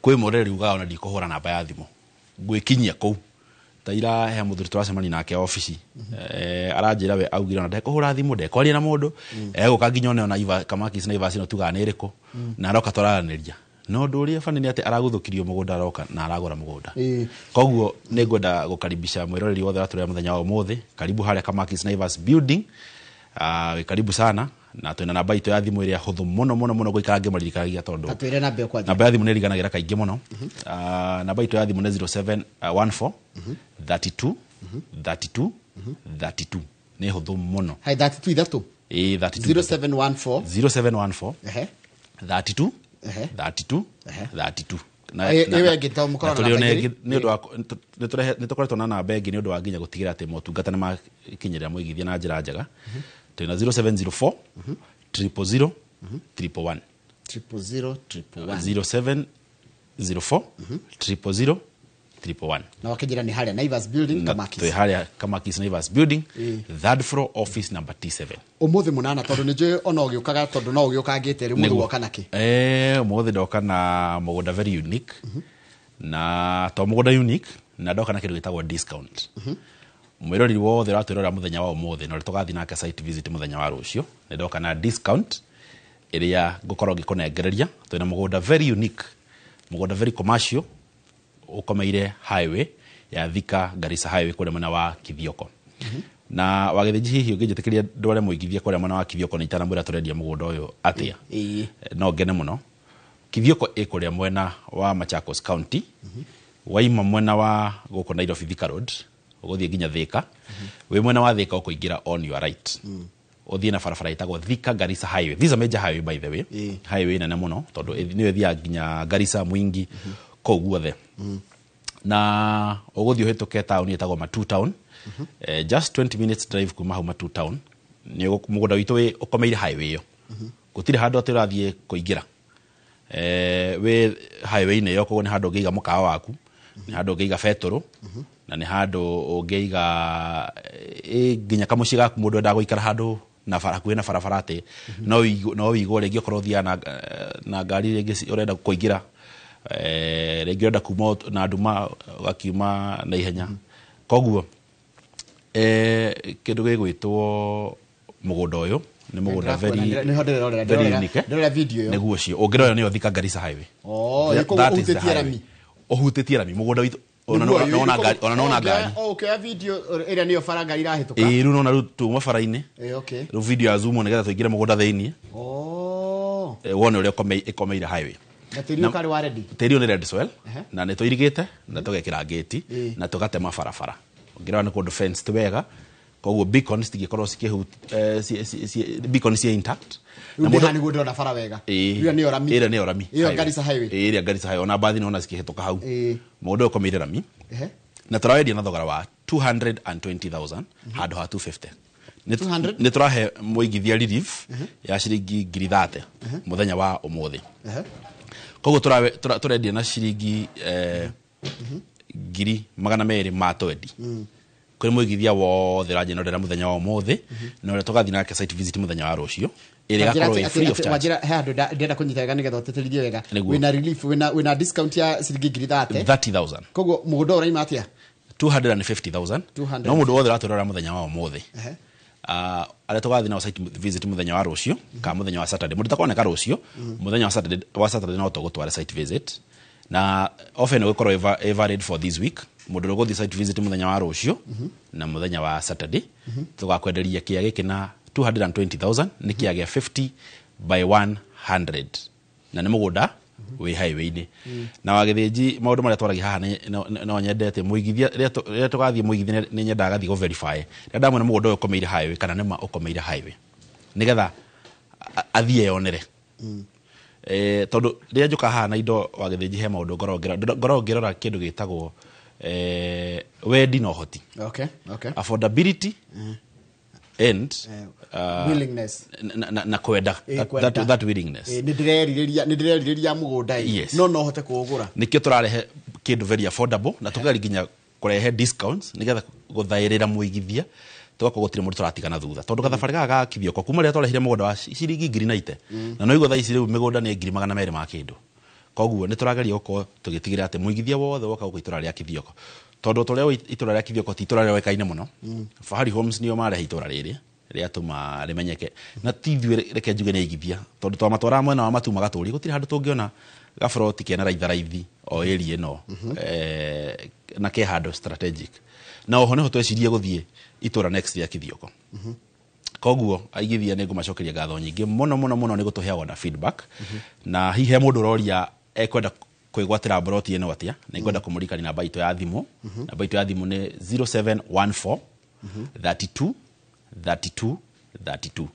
Speaker 5: kwĩ mũroreri ugaga ona ndikũhũra namba ya thimũ, ngwĩkinyia kũu. Ta ira he mũthuri tũracemania nake obici, aranjĩra we augire ona ndekũhũra thimũ, ndekwaria na mũndũ, egũka nginya one ona Kamakis Naivas ĩno tugaga nĩ ĩrĩkũ, na aroka tũraranĩria. No ũndũ ũrĩa bani nĩ atĩ araguthũkirio mũgũnda aroka na aragũra mũgũnda. Koguo nĩ ngwenda gũkaribisha mwĩroreri wothe ũratũrĩa mũthenya wa ũmũthĩ, karibu harĩa Kamakis Naivas Building. Wĩ karibu sana, na twĩna namba itũ ya thimũ ĩrĩa hũthũ mũno mũno mũno gũikara ngĩmaririkanagia tondũ
Speaker 2: Atwĩre namba ĩyo kwanja.
Speaker 5: Namba ya thimũ nĩ ĩriganagĩra kaingĩ mũno. Namba itũ ya thimũ nĩ zero seven, one four, 32, 32, 32. Nĩ hũthũ mũno.
Speaker 2: Hai, 32 ithatũ?
Speaker 5: Ĩĩ, 32.
Speaker 2: Zero seven one four.
Speaker 5: Zero seven one four. 32, 32, 32. Na
Speaker 2: Ĩyo ĩngĩ to mũkorwo na
Speaker 5: tũrĩ ona
Speaker 2: namba
Speaker 5: ĩngĩ,
Speaker 2: igĩrĩ?
Speaker 5: nĩ ũndũ wa nĩ tũkoretwo na namba ĩngĩ nĩ ũndũ wa nginya gũtigĩrĩra atĩ motungata nĩ makinyĩrĩra mũigithia na njĩra njega. Twĩna zero seven zero four, triple zero, triple one.
Speaker 2: Triple zero, triple one.
Speaker 5: Zero seven zero four, triple zero, triple one.
Speaker 2: Na wakĩnjĩra nĩ harĩa Naivas Building,
Speaker 5: Na
Speaker 2: Kamakis.
Speaker 5: twĩ harĩa Kamakis Naivas Building, third floor, office number T7.
Speaker 2: Ũmũthĩ Mũnana, tondũ nĩ njũĩ ona ũgĩũkaga, tondũ no ũgĩũkangĩte rĩ, ũmũthĩ
Speaker 5: Nĩguo.
Speaker 2: woka nakĩ?
Speaker 5: Ũmũthĩ ndoka na mũgũnda very unique. Na to mũgũnda unique, na ndoka na kĩndũ gĩtagwo discount. Mwĩroreri wothe ũratwĩrorera mũthenya wa ũmũthĩ, na ũrĩa tũgathiĩ nake site visit mũthenya wa rũciũ, nĩ ndoka na discount ĩrĩa ngũkorwo ngĩkũnengereria. Twĩna mũgũnda very unique, mũgũnda very commercial, ũkomeire highway ya Thika Garissa highway kũrĩa mwena wa Kithioko. Na wagĩthĩnji hihi ũngĩnjĩtĩkĩria ndware mũigithia kũrĩa mwena wa Kithioko na itanamwĩra tũrendia mũgũnda ũyũ atĩa? No ngene mũno. Kithioko ĩ kũrĩa mwena wa Machakos County. Waima mwena wa gũkũ Nairobi Thika Road, ũgũthiĩ nginya Thika. Wĩ mwena wa Thika ũkũingĩra on your right. Ũthiĩ na barabara ĩtagwo Thika Garissa Highway. This is a major highway by the way. Highway nene mũno tondũ nĩyo ĩthiaga nginya Garissa Mwingi kũu guothe. Na ũgũthiĩ ũhĩtũke taũni ĩtagwo Matu Town. Just 20 minutes drive kuma hau Matu Town. Nĩ mũgũnda witũ wĩ ũkomeire highway ĩyo. Gũtirĩ handũ atĩ ũrathiĩ kũingĩra. Wĩ highway-inĩ ĩyo, koguo nĩ handũ ũngĩiga mũkawa waku, nĩ handũ ũngĩiga betũrũ, na nĩ handũ ũngĩiga nginya kamũciĩ gaku. Mũndũ endaga gũikara handũ na bara, hakuhĩ na barabara, atĩ no ũigwo rĩngĩ okorwo ũthiaga na ngari, rĩngĩ ũrenda kũingĩra, rĩngĩ ũrenda kuma na nduma ũgakiuma na ihenya. Koguo kĩndũ gĩgwĩtwo mũgũnda ũyũ nĩ mũgũnda very
Speaker 2: Nĩho ndĩrerorera.
Speaker 5: very
Speaker 2: Ndĩrerorera.
Speaker 5: unique.
Speaker 2: Ndĩrerora video ĩyo.
Speaker 5: Nĩguo ũcio ũngĩrora nĩyo Thika Garissa Highway.
Speaker 2: Oh, koguo
Speaker 5: That is the
Speaker 2: ũhutĩtie
Speaker 5: highway.
Speaker 2: rami.
Speaker 5: Ũhutĩtie rami mũgũnda witũ. Ona
Speaker 2: Nĩguo,
Speaker 5: nona ngari, ona nona ngari.
Speaker 2: Oh, ũkĩoya video ĩrĩa nĩyo bara ngari irahĩtũka.
Speaker 5: Ĩĩ, rĩu nona rĩu tuma bara-inĩ.
Speaker 2: Okay.
Speaker 5: Rĩu video ya zoom nĩgetha tũingĩre mũgũnda thĩiniĩ.
Speaker 2: Oh.
Speaker 5: Wone ũrĩa ĩkomeire highway.
Speaker 2: Na tĩri ũkarĩ wa ready.
Speaker 5: Tĩri ũyũ nĩ red soil, na nĩ tũirigĩte na tũgekĩra ngĩti na tũgatema barabara. Ũngĩrora nĩ kũndũ fenced wega, koguo beacons ctingĩkorwo cikĩhut beacon ciĩ intact.
Speaker 2: Rĩu ndĩ haha nĩguo ndĩrona bara wega.
Speaker 5: Ĩĩ.
Speaker 2: Ĩrĩa nĩyo rami.
Speaker 5: Ĩrĩa nĩyo rami.
Speaker 2: Ĩyo
Speaker 5: Highway.
Speaker 2: Garissa Highway.
Speaker 5: Ĩĩ, ĩrĩa Garissa Highway, ona mbathi nĩwona cikĩhĩtũka hau. Mũgũnda ũyũ ũkomeire rami na tũrawendia na thogora wa 220,000 handũ ha 250.
Speaker 2: 200?
Speaker 5: Nĩ tũrahe mũigithia relief ya ciringi 30,000 mũthenya wa ũmũthĩ. Koguo tũrendia na ciringi 220,000 kũrĩ mũigithia wothe ũranjĩnorera mũthenya wa ũmũthĩ, na ũrĩa tũgathiĩ nake site visit mũthenya wa rũciũ, ĩrĩa
Speaker 2: Wanjĩra
Speaker 5: ĩgakorwo
Speaker 2: atĩ-
Speaker 5: ĩ free of
Speaker 2: atĩ-
Speaker 5: charge.
Speaker 2: Wanjĩra he handũ ndĩrenda kũnyita wega nĩgetha ũtĩtĩrithie wega.
Speaker 5: Nĩguo.
Speaker 2: Wĩna relief, wĩna discount ya ciringi 30,000.
Speaker 5: 30,000.
Speaker 2: Koguo mũgũnda ũyũ ũraima atĩa?
Speaker 5: 250,000.
Speaker 2: 200.
Speaker 5: No mũndũ wothe ũratũrora mũthenya wa ũmũthĩ, arĩa tũgathiĩ nao site visit mũthenya wa rũciũ kana mũthenya wa Saturday, mũndũ takoneka rũciũ, mũthenya wa Saturday no tũgũtware site visit, na offer ĩno ĩgũkorwo ĩ valid for this week. Mũndũ ũrĩa ũgũthiĩ site visit mũthenya wa rũciũ na mũthenya wa Saturday, tũgakwenderia kĩa gĩkĩ na 220,000. Nĩ kĩa gĩa 50 by 100 na nĩ mũgũnda wĩ highway-inĩ. Na wagĩthĩnji maũndũ marĩa twaragia haha no nyendete mũigithia, rĩrĩa tũgathiĩ mũigithia nĩ nyendaga gathiĩ gũ verify rĩrĩa ndamwĩra mũgũnda ũyũ ũkomeire highway kana nĩma ũkomeire highway, nĩgetha athiĩ eyonere. Tondũ rĩrĩa njũka haha na indo wagĩthĩnji, he maũndũ ngoragwo ngĩrora kĩndũ gĩtagwo wendi na ũhoti, affordability and
Speaker 2: Willingness.
Speaker 5: na kwenda.
Speaker 2: Kwenda.
Speaker 5: That willingness.
Speaker 2: Nĩ ndĩrerirĩria mũgũnda ĩ. No hote kũũgũra.
Speaker 5: Nĩkĩo tũrarehe kĩndũ very affordable na tũgeria nginya kũrehe discounts nĩgetha gũthaĩrĩra mũigithia, tũgakorwo gũtirĩ mũndũ tũratigana thutha, tondũ gathabarĩ gaka ga Kithioko kuma rĩrĩa twarehire mũgũnda wa ciringi 90,000, na no igua thaa ici rĩu mĩgũnda nĩ 200,000 ma kĩndũ. Koguo nĩ tũrageria gũkorwo tũgĩtigĩrĩra atĩ mũigithia wothe woka gũkũ itũra rĩa Kithioko, tondũ tũrĩa itũra rĩa Kithioko ti itũra rĩoĩkaine mũno. Fahari Homes nĩo marehe itũra rĩrĩ rĩatũma rĩmenyeke, na ti ithuĩ, reke njuge nĩ aigithia, tondũ twamatwaraga mwena wa matu magatũria gũtirĩ handũ tũngĩona gaburoti kena raithiraithi o area ĩno, na ke handũ strategic, na oho nĩho twecirie gũthiĩ itũra next rĩa Kithioko. Koguo aigithia nĩ ngũmacokeria ngatho nyingĩ mũno mũno mũno nĩ gũtũheaga na feedback. Na hihi he mũndũ ũroria ekwenda kwĩgwatĩra mburoti ĩno atĩa, nĩ ngwenda kũmũririkania namba itũ ya thimũ. Namba itũ ya thimũ nĩ 0714 32 32 32.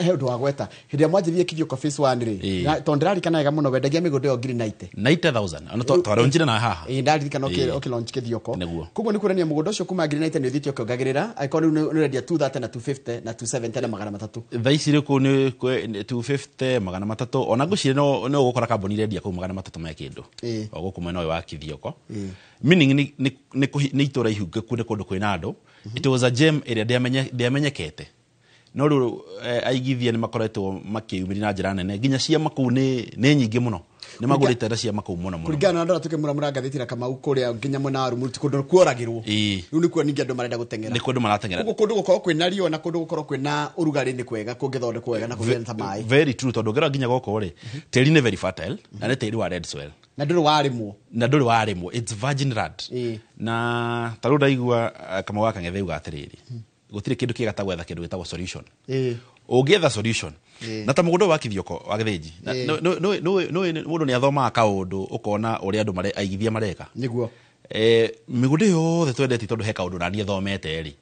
Speaker 2: He ũndũ wa gweta hĩndĩ ĩrĩa mwanjĩrĩrie Kithioko phase 1 rĩ, tondũ ndĩrarikana wega mũno wendagia mĩgũnda ĩyo 90,000.
Speaker 5: 90,000 ona twarũnjire na haha.
Speaker 2: Ĩĩ, ndaririkana ũkĩ launch Kithioko. Koguo nĩ kuonania mũgũnda ũcio kuma 90,000 nĩ ũthiĩte ũkĩongagĩrĩra, angĩkorwo rĩu nĩ ũrendia 230 na 250 na 270 na 300.
Speaker 5: Thaa ici rĩ kũu nĩ 250, 300, ona ngwĩciria no ũgũkora kambuni irendia kũu 300 me kĩndũ o gũkũ mwena ũyũ wa Kithioko. Meaning nĩ itũra ihingũku, nĩ kũndũ kwĩna andũ. It was a gem ĩrĩa ndĩamenyekete, no rĩu aigithia nĩ makoretwo makĩyumĩria na njĩra nene, nginya ciama kũu nĩ nyingĩ mũno, nĩ magũrĩte na ciama kũu mũno mũno.
Speaker 2: Kũringana na andũ arĩa tũkĩmũramũra ngathĩti na Kamau kũrĩa nginya mwena wa Rũmuru ti kũndũ kuoragĩrwo. Rĩu nĩkuo ningĩ andũ marenda gũteng'era.
Speaker 5: Nĩ kũndũ marateng'era.
Speaker 2: Koguo kũndũ gũkorwo kwĩna riũa na kũndũ gũkorwo kwĩna ũrugarĩ nĩ kwega kũngĩthondekwo wega na kũgĩe ta maĩ.
Speaker 5: Very true, tondũ ũngĩrora nginya gũkũ rĩ, tĩri nĩ very fertile na nĩ tĩri wa red soil.
Speaker 2: Na ndũrĩ warĩmwo.
Speaker 5: Na ndũrĩ warĩmwo, it's virgin land. Na ta rĩu ndaigua Kamau wa Kang'ethe auga atĩrĩrĩ, gũtirĩ kĩndũ kĩega ta gwetha kĩndũ gĩtagwo solution. Ũngĩetha solution na ta mũgũnda ũyũ wa Kithioko wa Gĩthĩnji, mũndũ nĩ athomaga kaũndũ ũkona ũrĩa andũ aigithia mareka. Mĩgũnda ĩyo yothe twendetie, tondũ he kaũndũ naniĩ thomete rĩ,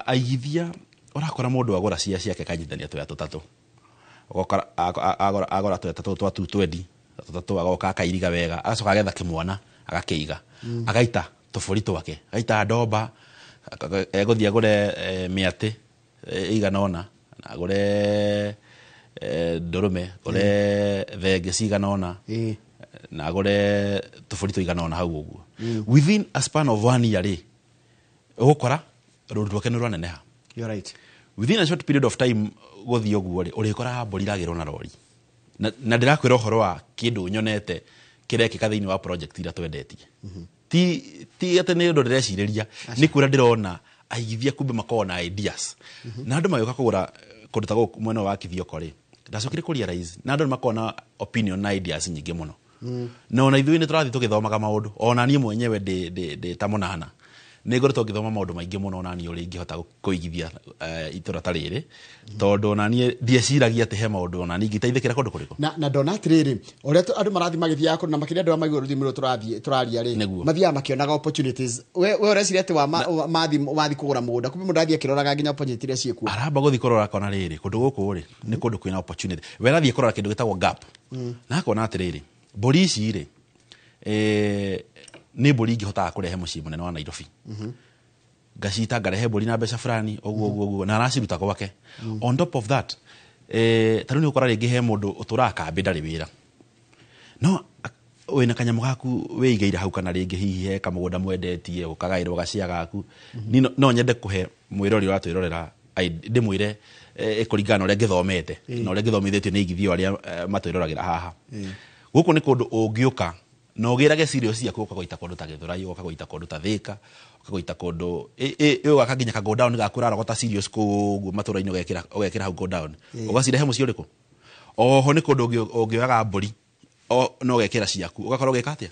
Speaker 5: aigithia ũrakora mũndũ agũra cia ciake kanyitithania tũya tũtatũ, ũgakora agũra tũya tũtatũ twa 220 tũtatũ, agoka akairiga wega, agacoka agetha kĩmwana agakĩiga, agaita tũbũri twake, agaita ndomba, egũthiĩ agũre mĩatĩ. Ĩigana ũna, na agũre ndũrũme, agũre thenge cigana ũna, na agũre tũbũri tũigana ũna hau ũguo. Within a span of one year rĩ, ũgũkora rũru rwake nĩ rwaneneha.
Speaker 2: You're right.
Speaker 5: Within a short period of time gũthiĩ ũguo rĩ, ũrĩkoraga mbũri iragĩrwo na rori. Na ndĩrakwĩra ũhoro wa kĩndũ nyonete kĩrekĩka thĩinĩ wa project iria twendetie. Ti atĩ nĩ ũndũ ndĩrecirĩria, nĩ kuona ndĩrona aigithia kumbe makoragwo na ideas. Na andũ magĩũka kũgũra kũndũ ta gũkũ mwena wa Kithioko rĩ, ndacokire kũ realize na andũ nĩ makoragwo na opinion na ideas nyingĩ mũno. Na ona ithuĩ nĩ tũrathiĩ tũgĩthomaga maũndũ, ona niĩ mwenyewe ndĩ ta mũnana nĩ ngoretwo ngĩthoma maũndũ maingĩ mũno, ona niĩ ũrĩa ingĩhota kũigithia itũra ta rĩrĩ, tondũ ona niĩ ndieciragia atĩ he maũndũ ona niĩ ingĩteithĩkĩra kũndũ kũrĩkũ.
Speaker 2: Na ndona atĩrĩrĩ, ũrĩa andũ marathiĩ magĩthiaga kũndũ, na makĩria andũ arĩa maigua rũthiomi rũrũ tũrathiĩ tũraria rĩ, mathiaga makĩonaga opportunities. We ũreciria atĩ wathiĩ kũgũra mũgũnda, kumbe mũndũ athiĩ akĩroraga nginya opportunity iria ciĩkuo.
Speaker 5: Aramba gũthiĩ kũrora akona rĩrĩ, kũndũ gũkũ rĩ nĩ kũndũ kwĩna opportunity. We arathiĩ kũrora kĩndũ gĩtagwo gap, na akona atĩrĩrĩ, mbũri ici rĩ, nĩ mbũri ingĩhotaga kũrehe mũciĩ mũnene wa Nairobi. Ngacita ngarehe mbũri na mbeca fulani ũguo ũguo ũguo, na araciruta gwake. On top of that, ta rĩu nĩ ũkora rĩngĩ he mũndũ ũtũraga kambĩ ndarĩ wĩra, no wĩna kanyamũ gaku wĩigĩire hau, kana rĩngĩ hihi he kamũgũnda mwendetie ũkagaĩrwo gacia gaku. Niĩ no nyende kũhe mwĩrori ũratwĩrorera ndĩmwĩre kũringana na ũrĩa ngĩthomete na ũrĩa ngĩthomithĩtio nĩ aigithio arĩa matwĩroragĩra haha. Gũkũ nĩ kũndũ ũngĩũka na ũgĩrage cereals ciaku, ũkagoita kũndũ ta Gĩthũrai, ũkagoita kũndũ ta Thĩka, ũkagoita kũndũ ũgaka nginya ka godown gaku ũrarogota cereals kũu ũguo matũra-inĩ, ũgekĩra hau godown, ũgacirehe mũciĩ ũrĩkũ. Oho nĩ kũndũ ũngĩoyaga mbũri na ũgekĩra ciaku, ũgakorwo ũgĩka atĩa,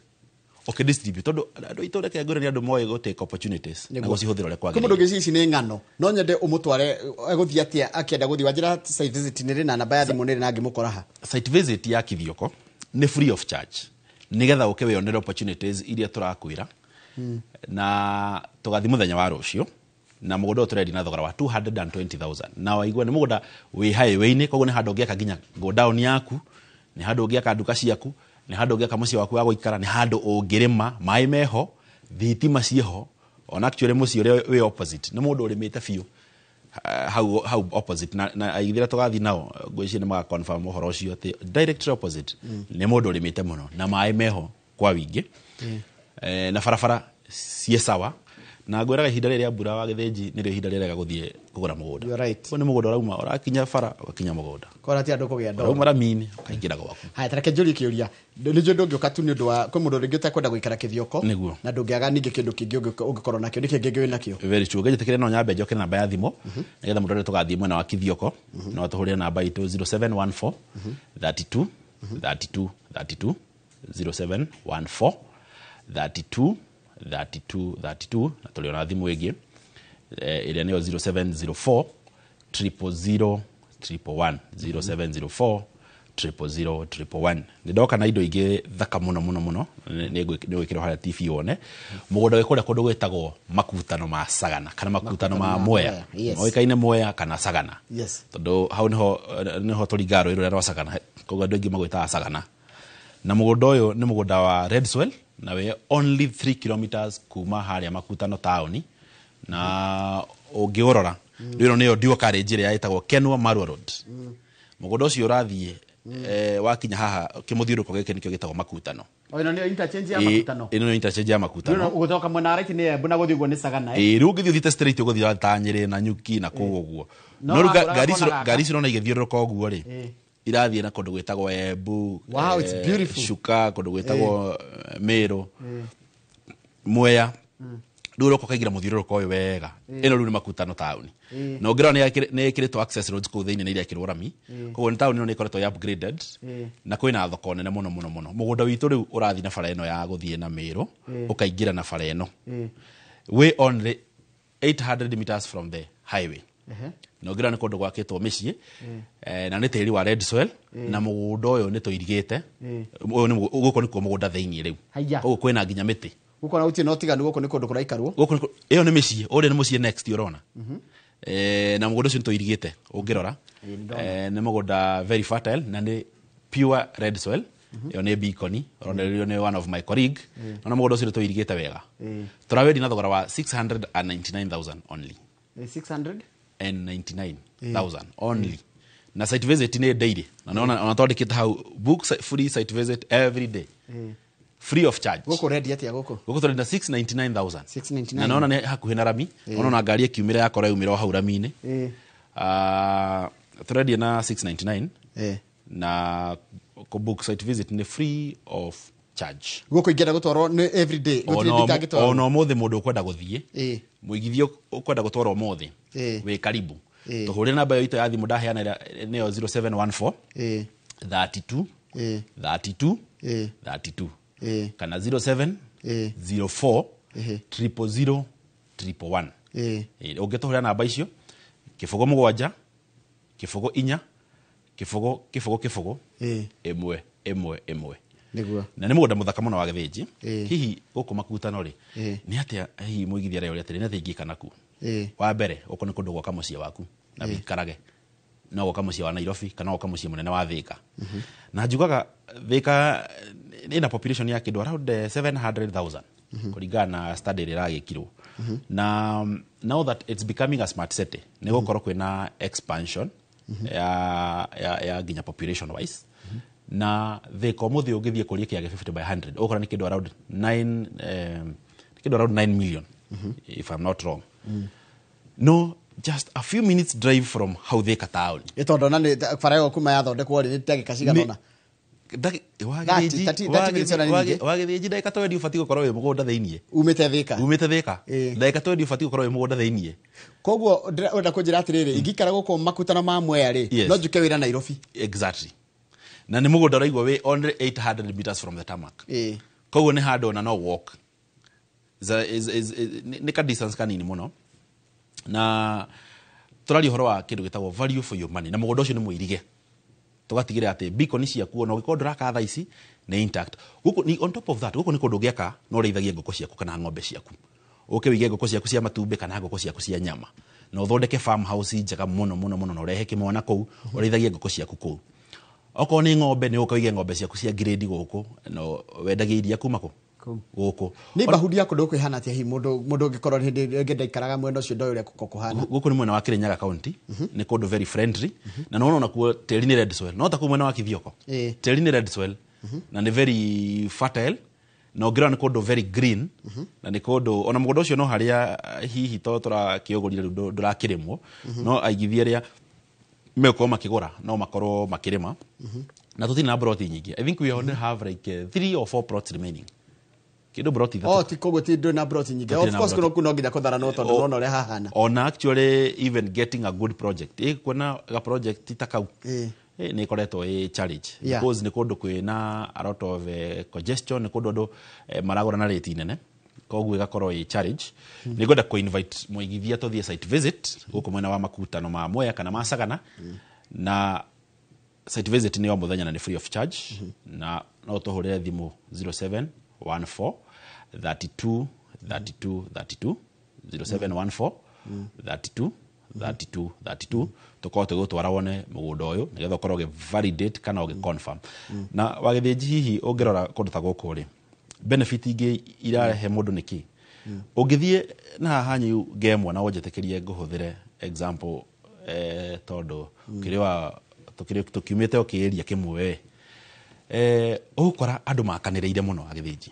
Speaker 5: ũkĩdistribute, tondũ andũ aitũ reke ngwĩre nĩ andũ moĩ gũ take opportunities na gũcihũthĩra ũrĩa
Speaker 2: Kwĩ mũndũ
Speaker 5: kwagĩrĩire.
Speaker 2: ũngĩciria ici nĩ ng'ano, no nyende ũmũtware egũthiĩ atĩa akĩenda gũthiĩ. Wanjĩra site visit nĩ rĩ na namba ya thimũ nĩ rĩ na ngĩmũkora ha?
Speaker 5: Site visit ya Kithioko nĩ free of charge, nĩgetha ũke wĩyonere opportunities iria tũrakwĩra. Na tũgathiĩ mũthenya wa rũciũ, na mũgũnda ũyũ tũrendia na thogora wa 220,000, na waigua nĩ mũgũnda wĩ highway-inĩ, koguo nĩ handũ ũngĩaka nginya godown yaku, nĩ handũ ũngĩaka nduka ciaku, nĩ handũ ũngĩaka mũciĩ waku wa gũikara, nĩ handũ ũngĩrĩma, maĩ meho, thitima ciĩho. Ona actually mũciĩ ũrĩa wĩ opposite nĩ mũndũ ũrĩmĩte biũ hau opposite, na aigithĩra tũgathiĩ nao ngwĩciria nĩ maga confirm ũhoro ũcio atĩ directly opposite nĩ mũndũ ũrĩmĩte mũno na maĩ meho kwa wingĩ, na barabara ciĩ sawa. Na ngwĩraga ihinda rĩrĩa mbura wa gĩthĩnji nĩrĩo ihinda rĩrĩa rĩega gũthiĩ kũgũra mũgũnda.
Speaker 2: You're right.
Speaker 5: Ũyũ nĩ mũgũnda ũrauma, ũrakinya bara ũgakinya mũgũnda.
Speaker 2: Kora ti andũ kũgĩa ndoro.
Speaker 5: Ũrauma rami-inĩ ũkaingĩra gwaku.
Speaker 2: Haya, ta reke njũrie kĩũria. Nĩ njũĩ ndũngĩũka tu nĩ ũndũ wa kwĩ mũndũ rĩngĩ ũtekwenda gũikara Kĩthioko, na ndũngĩaga ningĩ kĩndũ kĩngĩ ũngĩkorwo nakĩo. Nĩ kĩĩ kĩngĩ wĩ nakĩo?
Speaker 5: Very true. Ũngĩnjĩtĩkĩria no nyambe njoke namba ya thimũ, nĩgetha mũndũ ũrĩa tũgathiĩ mwena wa Kithioko, no atũhũrĩre namba itũ 0714 32 32 32, 0714 32 32 32, na tũrĩ ona thimũ ĩngĩ ĩrĩa nĩyo 0704 000 111, 0704 000 111. Nĩ ndoka na indo ingĩ thaka mũno mũno mũno, nĩ gwĩkĩrwo harĩa TV wone. Mũgũnda wĩ kũrĩa kũndũ gwĩtagwo makutano ma Sagana kana makutano ma Mwea. Moĩkaine Mwea kana Sagana. Tondũ hau nĩho tũringaga rũĩ rũrĩa rwa Sagana, koguo andũ aingĩ magwĩtaga Sagana. Na mũgũnda ũyũ nĩ mũgũnda wa red soil, na wĩ only 3 kilometers kuma harĩa makutano taũni, na ũngĩũrora rĩu ĩno nĩyo dual carriage ĩrĩa ĩtagwo Kenua Marua Road. Mũgũnda ũcio ũrathiĩ wakinya haha kĩmũthiũrũrũko gĩkĩ nĩkĩo gĩtagwo makutano.
Speaker 2: O ĩno nĩyo interchange ya makutano.
Speaker 5: Ĩno nĩyo interchange ya makutano.
Speaker 2: Rĩu ũgũcoka mwena wa right nĩ Embu na gũthiĩ ũguo nĩ Sagana, eh?
Speaker 5: Rĩu ũngĩthiĩ ũthiĩte straight ũgũthiĩ ta Nyĩrĩ na Nyuki na kũu ũguo.
Speaker 2: No
Speaker 5: No rĩu
Speaker 2: wagũraga kona gaka.
Speaker 5: ngari ici ũrona igĩthiũrũrũka ũguo rĩ, irathiĩ na kũndũ gwĩtagwo Embu,
Speaker 2: Wow, it's beautiful.
Speaker 5: Chuka, kũndũ gwĩtagwo Meru, Mwea. Rĩu ũroka ũkaingĩra mũthiũrũrũko ũyũ wega. Ĩno rĩu nĩ makutano taũni. Na ũngĩrora nĩ ĩkĩrĩtwo access roads kũu thĩinĩ nĩ irekĩrwo rami. Koguo nĩ taũni ĩno nĩ ĩkoretwo ĩ upgraded. Na kwĩna thoko nene mũno mũno mũno. Mũgũnda witũ rĩu ũrathiĩ na bara ĩno ya gũthiĩ na Meru, ũkaingĩra na bara ĩno. Wĩ only 800 meters from the highway. Na ũngĩrora nĩ kũndũ gwakĩtwo mĩciĩ, na nĩ tĩri wa red soil, na mũgũnda ũyũ nĩ tũirigĩte. Ũyũ nĩ gũkũ nĩkuo mũgũnda thĩinĩ rĩu.
Speaker 2: Haiya.
Speaker 5: Koguo kwĩna nginya mĩtĩ.
Speaker 2: Gũkũ na gũtirĩ na ũtiganu, gũkũ nĩ kũndũ kũraikarwo.
Speaker 5: Gũkũ nĩ ĩyo nĩ mĩciĩ, ũrĩa nĩ mũciĩ next ũrona. Na mũgũnda ũcio nĩ tũirigĩte ũngĩrora.
Speaker 2: Ĩĩ, nĩ ndona.
Speaker 5: Nĩ mũgũnda very fertile na nĩ pure red soil. Ĩyo nĩ Beacon, ũronererio nĩ one of my colleague. Na mũgũnda ũcio nĩ tũirigĩte wega. Tũrawendia na thogora wa 699,000 only.
Speaker 2: 600?
Speaker 5: 699,000 only. Na site visit nĩ daily. Na naona ona twandĩkĩte hau book free site visit every day. Free of charge.
Speaker 2: Gũkũ rendi atĩa gũkũ?
Speaker 5: Gũkũ tũrenda 699,000.
Speaker 2: 699.
Speaker 5: Na naona nĩ hakuhĩ na rami. Ona ngari ĩkiumĩra yakora yumĩra o hau rami-inĩ. Tũrendia na 699. Na book site visit nĩ free of charge.
Speaker 2: Gũkũ ingĩenda gũtwarwo nĩ every day. Gũtirĩ ndingangĩtwarwo.
Speaker 5: Ona ũmũthĩ mũndũ ũkwenda gũthiĩ. Mũigithio ũkwenda gũtwarwo ũmũthĩ. Wĩ karibu. Tũhũrĩre namba ĩyo itũ ya thimũ ndaheana nĩyo 0714 32 32 32 kana 07 04 000 111. Ũngĩtũhũrĩra namba icio 07 0 4 0 0 0 1 1 1.
Speaker 2: Nĩguo.
Speaker 5: Na nĩ mũgũnda mũthaka mũno wa Gĩthĩnji. Hihi gũkũ Makutano rĩ, nĩ atĩa hihi mũigithia areyũria atĩrĩ, nĩ atĩa ingĩka nakuo? Wa mbere gũkũ nĩ kũndũ gwaka mũciĩ waku na wĩikarage. No gwaka mũciĩ wa Nairobi kana gwaka mũciĩ mũnene wa Thika. Na njugaga Thika ĩna population ya kĩndũ around 700,000 kũringana na study ĩrĩa ĩragĩkirwo. Na now that it's becoming a smart city, nĩ gũkorwo kwĩna expansion ya nginya population wise. Na Thika ũmũthĩ ũngĩthiĩ kũria kĩage 50 by 100 ũgũkora nĩ kĩndũ around 9 kĩndũ around 9 million if I'm not wrong. No, just a few minutes drive from hau Thika town.
Speaker 2: Tondũ ona nĩ bara ĩyo kuma yathondekwo rĩ, nĩ ndagĩka cigana ũna?
Speaker 5: Wagĩthĩnji ndagĩka 20 ũbatiĩ gũkorwo wĩ mũgũnda thĩiniĩ.
Speaker 2: Umĩte Thika.
Speaker 5: Umĩte Thika. Ndagĩka 20 ũbatiĩ gũkorwo wĩ mũgũnda thĩiniĩ.
Speaker 2: Koguo ũrenda kũnjĩra atĩrĩrĩ, ingĩikara gũkũ Makutano ma Mwea rĩ, no njuke wĩra Nairobi.
Speaker 5: Exactly. Na nĩ mũgũnda ũraigua wĩ only 800 meters from the tarmac. Koguo nĩ handũ ona no walk. Nĩ ka distance kanini mũno. Na tũraria ũhoro wa kĩndũ gĩtagwo value for your money. Na mũgũnda ũcio nĩ mũirige. Tũgatigĩrĩra atĩ beacon ciaku ona ũngĩkorwo ndũraka thaa ici nĩ intact. Gũkũ ni on top of that, gũkũ nĩ kũndũ ũngĩaka no ũrĩithagie ngũkũ ciaku kana ng'ombe ciaku. Ũke wĩige ngũkũ ciaku cia matumbĩ kana ngũkũ ciaku cia nyama. Na ũthondeke farm house njega mũno mũno mũno na ũrehe kĩmwana kũu, ũrĩithagie ngũkũ ciaku kũu. Okorwo nĩ ng'ombe nĩ ũka wĩige ng'ombe ciaku cia grade gũkũ na wendagie iria kuma kũ? Gũkũ.
Speaker 2: Nĩ bahudi ya kũndũ gũkũ ĩhana atĩa hihi mũndũ ũngĩkorwo hĩndĩ ĩngĩ ndaikaraga mwena ũcio ndoĩ ũrĩa kũhana?
Speaker 5: Gũkũ nĩ mwena wa Kirinyaga County, nĩ kũndũ very friendly na nĩwona onakuo tĩri nĩ red soil. No ta kũu mwena wa Kithioko. Tĩri nĩ red soil na nĩ very fertile na ũngĩrora nĩ kũndũ very green na nĩ kũndũ ona mũgũnda ũcio no harĩa hihi to tũrakĩũgũrire rĩu ndũrakĩrĩmwo no aigithia arĩa megũkorwo makĩgũra no makorwo makĩrĩma na tũtirĩ na plot nyingĩ. I think we only have like 3 or 4 plots remaining. Kĩndũ plot ithatũ.
Speaker 2: Oh, ti koguo ti ndũrĩ na plot nyingĩ. Of course kuno no nginya kũtharanwo tondũ nona ũrĩa hahana.
Speaker 5: Ona actually even getting a good project. Kuona ga project ta kau. Nĩ ĩkoretwo ĩ challenge. Because nĩ kũndũ kwĩna a lot of congestion, nĩ kũndũ andũ maragũra na rate nene. Koguo ĩgakorwo ĩ challenge. Nĩ ngwenda kũ invite mũigithia tũthiĩ site visit gũkũ mwena wa Makutano ma Mwea kana ma Sagana. Na site visit nĩ o mũthenya na nĩ free of charge. Na no tũhũrĩre thimũ 0714 32 32 32 0714 32 32 32 tũkorwo tũgũtwara wone mũgũnda ũyũ nĩgetha ũkorwo ũgĩ validate kana ũgĩ confirm. Na wagĩthĩnji hihi ũngĩrora kũndũ ta gũkũ rĩ, benefit ingĩ irarehe mũndũ nĩ kĩ? Ũngĩthiĩ na haha nyu ngemwa na ũnjĩtĩkĩrie ngũhũthĩre example tondũ kĩrĩ wa tũkiumĩte o kĩĩria kĩmwe ũgũkora andũ makanĩrĩire mũno agĩthĩnji.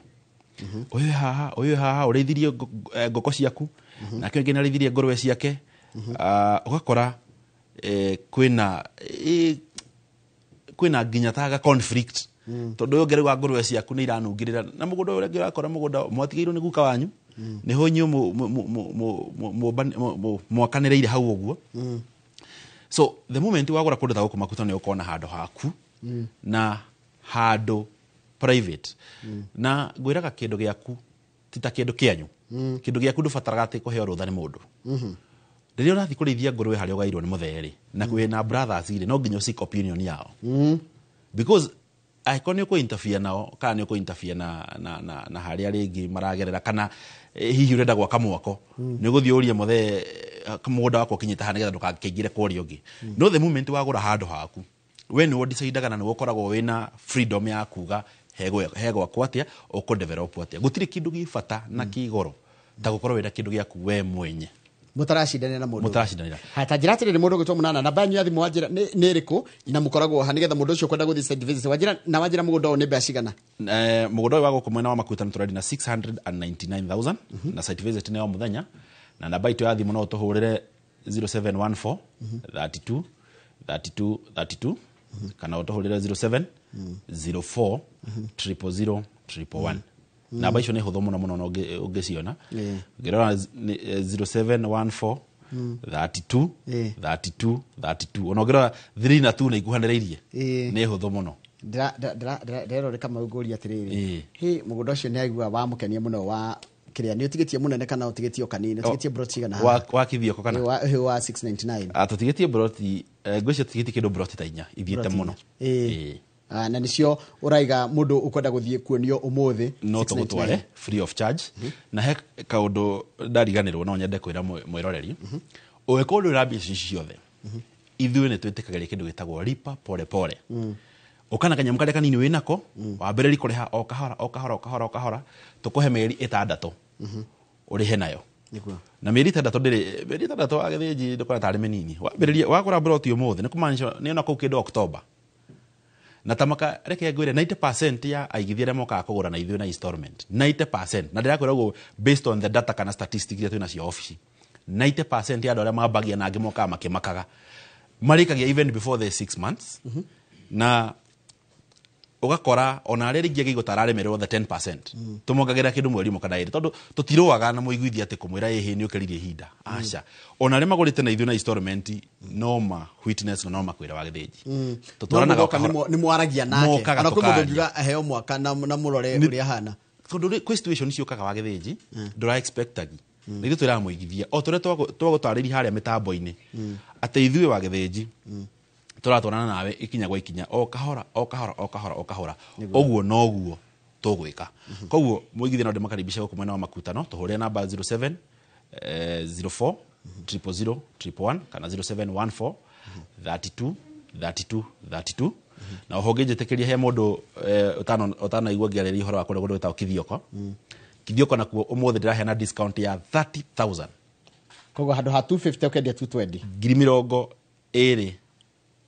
Speaker 5: Ũyũ haha, ũyũ haha ũrĩithirie ngũkũ ciaku, nake ũngĩ nĩarĩithirie ngũrwe ciake. Ũgakora kwĩna nginya ta ga conflict. Tondũ ũyũ ũngĩ rĩu wa ngũrwe ciaku nĩ iranungĩrĩra na mũgũnda ũyũ ũrĩa ũrakora mũgũnda mwatigĩirwo nĩ guka wanyu, nĩho inyuĩ mwakanĩrĩire hau ũguo. So the moment wagũra kũndũ ta gũkũ Makutano nĩ ũkona handũ haku na handũ private. Na ngwĩraga kĩndũ gĩaku ti ta kĩndũ kĩanyu. Kĩndũ gĩaku ndũbataraga atĩ kũheo rũtha nĩ mũndũ. Rĩrĩa ũrathiĩ kũrĩithia ngũrwe harĩa ũgairwo nĩ mũthee rĩ, na kwĩna brothers rĩ, no nginya ũseek opinion yao. Because angĩkorwo nĩ ũkũ-interfere nao kana nĩ ũkũ-interfere na harĩa rĩngĩ maragerera kana hihi ũrenda gwaka mwako, nĩ ũgũthiĩ ũrie mũthee mũgũnda wakwa ũkinyĩte haha nĩgetha ndũgakĩingĩre kũrĩa ũngĩ. No the moment wagũra handũ haku, we nĩwe ũdecidaga na nĩwe ũkoragwo wĩna freedom ya kuga he gwakwa atĩa, ũkũ develop atĩa. Gũtirĩ kĩndũ gĩ bata na kĩ goro ta gũkorwo wĩna kĩndũ gĩaku we mwenye.
Speaker 2: Mũtaracindanĩra na mũndũ.
Speaker 5: Mũtaracindanĩra.
Speaker 2: Haya, ta njĩra atĩrĩrĩ, mũndũ ũgwĩtwo Mũnana, namba yanyu ya thimũ wanjĩra nĩ ĩrĩkũ na mũkoragwo ha nĩgetha mũndũ ũcio ũkwenda gũthiĩ site visit wanjĩra, na wanjĩra mũgũnda ũyũ nĩ mbeca cigana?
Speaker 5: Mũgũnda ũyũ wa gũkũ mwena wa Makuta nĩ tũrendia na 699,000 na site visit nĩ o mũthenya, na namba itũ ya thimũ no ũtũhũrĩre 0714 32 32 32 kana ũtũhũrĩre 07 04 000 111. Namba icio nĩ hũthũ mũno mũno na ũngĩciona. Ũngĩrora nĩ, 0714 32 32 32, ona ũngĩrora 3 na 2 nĩ ikuhanĩrĩirie, nĩ hũthũ mũno.
Speaker 2: Ndĩrerore Kamau ngũria atĩrĩrĩ, hĩ mũgũnda ũcio nĩ aigua wamũkenia mũno wa kĩrĩa, nĩ ũtigĩtie mũnene kana ũtigĩtie o kanini? Ũtigĩtie broti cigana haha?
Speaker 5: Wa Kithioko kana?
Speaker 2: Wa 699.
Speaker 5: Ah, tũtigĩtie broti, ngwĩciria tũtigĩtie kĩndũ broti ta 4 ithiĩte
Speaker 2: Broti
Speaker 5: mũno.
Speaker 2: Ĩĩ. Ah, na nĩcio ũraiga mũndũ ũkwenda gũthiĩ kuonio ũmũthĩ
Speaker 5: no
Speaker 2: 699.
Speaker 5: Tũgũtware free of charge. Na he kaũndũ ndariganĩrwo no nyende kwĩra mwĩroreri, ũngĩkorwo ndũrĩ na mbeca ici ciothe, ithuĩ nĩ twĩtĩkagĩria kĩndũ gĩtagwo lipa pole pole. Ũkana kanyamũ karĩa kanini wĩnako, wambĩrĩrie kũrĩha o kahora o kahora o kahora o kahora, tũkũhe mĩeri 6 ũrĩhe nayo.
Speaker 2: Nĩguo.
Speaker 5: Na mĩeri 6 ndĩrĩ, mĩeri 6 wa Gĩthĩnji ndũkona tarĩ mĩnini. Wambĩrĩrie wagũra broti ũmũthĩ nĩ kũmaanisha nĩ ona kũu kĩndũ October. Na tamaka reke ngwĩre 90% ya aigithia arĩa mokaga kũgũra na ithuĩ na installment 90%, na ndĩrakwĩra ũguo based on the data kana statistics iria twĩ nacio obici, 90% ya andũ arĩa mambagia na angĩ mokaga makĩmakaga marĩkagia even before the 6 months. Na ũgakora ona arĩa rĩngĩ angĩigua ta araremererwo the 10%, tũmongagĩrĩra kĩndũ mweri ũmwe kana ĩrĩ, tondũ tũtirũaga na mũiguithia atĩ kũmwĩra ĩhĩ nĩ ũkĩririe ihinda. Aca, ona arĩa magũrĩte na ithuĩ na installment no ma witness na no makwĩra wa Gĩthĩnji. Tũtwaranaga
Speaker 2: No
Speaker 5: o kahora.
Speaker 2: nĩ mwaragia nake.
Speaker 5: Mokaga
Speaker 2: Ona kwĩ mũndũ
Speaker 5: tũkaria.
Speaker 2: ũngiuga aheo mwaka na mũrore ũrĩa ahana.
Speaker 5: Tondũ kwĩ situation ciũkaga wa Gĩthĩnji ndũra expectagi, na ithuĩ twĩraga mũigithia o tũrĩa twagũtarĩria harĩa mĩtambo-inĩ atĩ ithuĩ wa Gĩthĩnji tũratwarana nawe ikinya gwa ikinya, o kahora o kahora o kahora o kahora, ũguo noguo tũgwĩka. Koguo mũigithia no ndĩmakaribisha gũkũ mwena wa Makutano, tũhũrĩre namba 07 04 000 111 kana 0714 32 32 32. Na oho ũngĩnjĩtĩkĩria, he mũndũ ũtanaigua ngĩarĩria ũhoro wa kũrĩa kũndũ gwĩtagwo Kithioko. Kithioko nakuo ũmũthĩ ndĩraheana discount ya 30,000.
Speaker 2: Koguo handũ ha 250 ũkendia 220.
Speaker 5: Ngiri mĩrongo ĩrĩ,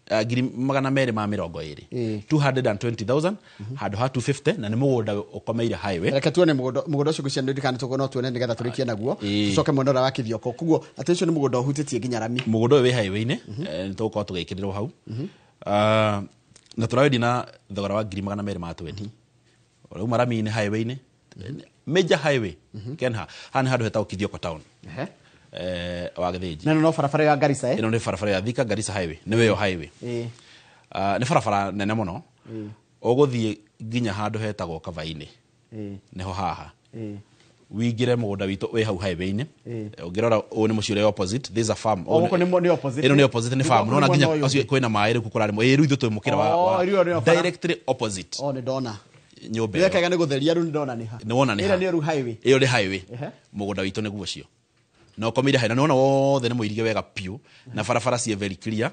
Speaker 5: 220,000, 220,000 handũ ha 250, na nĩ mũgũnda ũkomeire highway.
Speaker 2: Reke tuone mũgũnda ũcio ngwĩciria ndirikana tũkorwo no tuone nĩgetha tũrĩkie naguo. Tũcoke mwena ũrĩa wa Kithioko. Koguo atĩ ũcio nĩ mũgũnda ũhutĩtie nginya rami.
Speaker 5: Mũgũnda ũyũ wĩ highway-inĩ, nĩ tũgũkorwo tũgĩkĩrĩrwo hau. Na tũrawendia na thogora wa 220,000. Ũrauma rami-inĩ highway-inĩ, major highway, Kenha. Haha nĩ handũ hetagwo Kithioko town. Wa Gĩthĩnji.
Speaker 2: Na ĩno no barabara ya Garissa, eh?
Speaker 5: Ĩno nĩ barabara ya Thika Garissa highway, nĩ ĩyo highway. Nĩ barabara nene mũno. Ũgũthiĩ nginya handũ hetagwo Kavainĩ. Nĩho haha. Wĩingĩre mũgũnda witũ wĩ hau highway-inĩ. Ũngĩrora ũyũ nĩ mũciĩ ũrĩa opposite, this is a farm.
Speaker 2: O, gũkũ nĩ opposite.
Speaker 5: Ĩno nĩ opposite, nĩ farm.
Speaker 2: Gũkũ
Speaker 5: Nĩwona
Speaker 2: nĩ
Speaker 5: nginya
Speaker 2: mwena ũyũ.
Speaker 5: acio kwĩna maĩ rĩu kũrarĩmwo. Ĩĩ, rĩu ithuĩ twĩ mũkĩra
Speaker 2: Oh,
Speaker 5: wa
Speaker 2: rĩu nĩyo bara.
Speaker 5: directly opposite.
Speaker 2: Oh, nĩ ndona.
Speaker 5: Nyũmba ĩyo.
Speaker 2: Wekaga nĩ gũtheria rĩu nĩ ndona nĩ ha.
Speaker 5: Nĩ wona nĩ
Speaker 2: Ĩrĩa
Speaker 5: ha.
Speaker 2: nĩyo rĩu highway.
Speaker 5: Ĩyo nĩ highway. Mũgũnda witũ nĩguo ũcio. Na ũkomeire highway. Na nĩwona wothe nĩ mũirige wega piũ. Na barabara ciĩ very clear.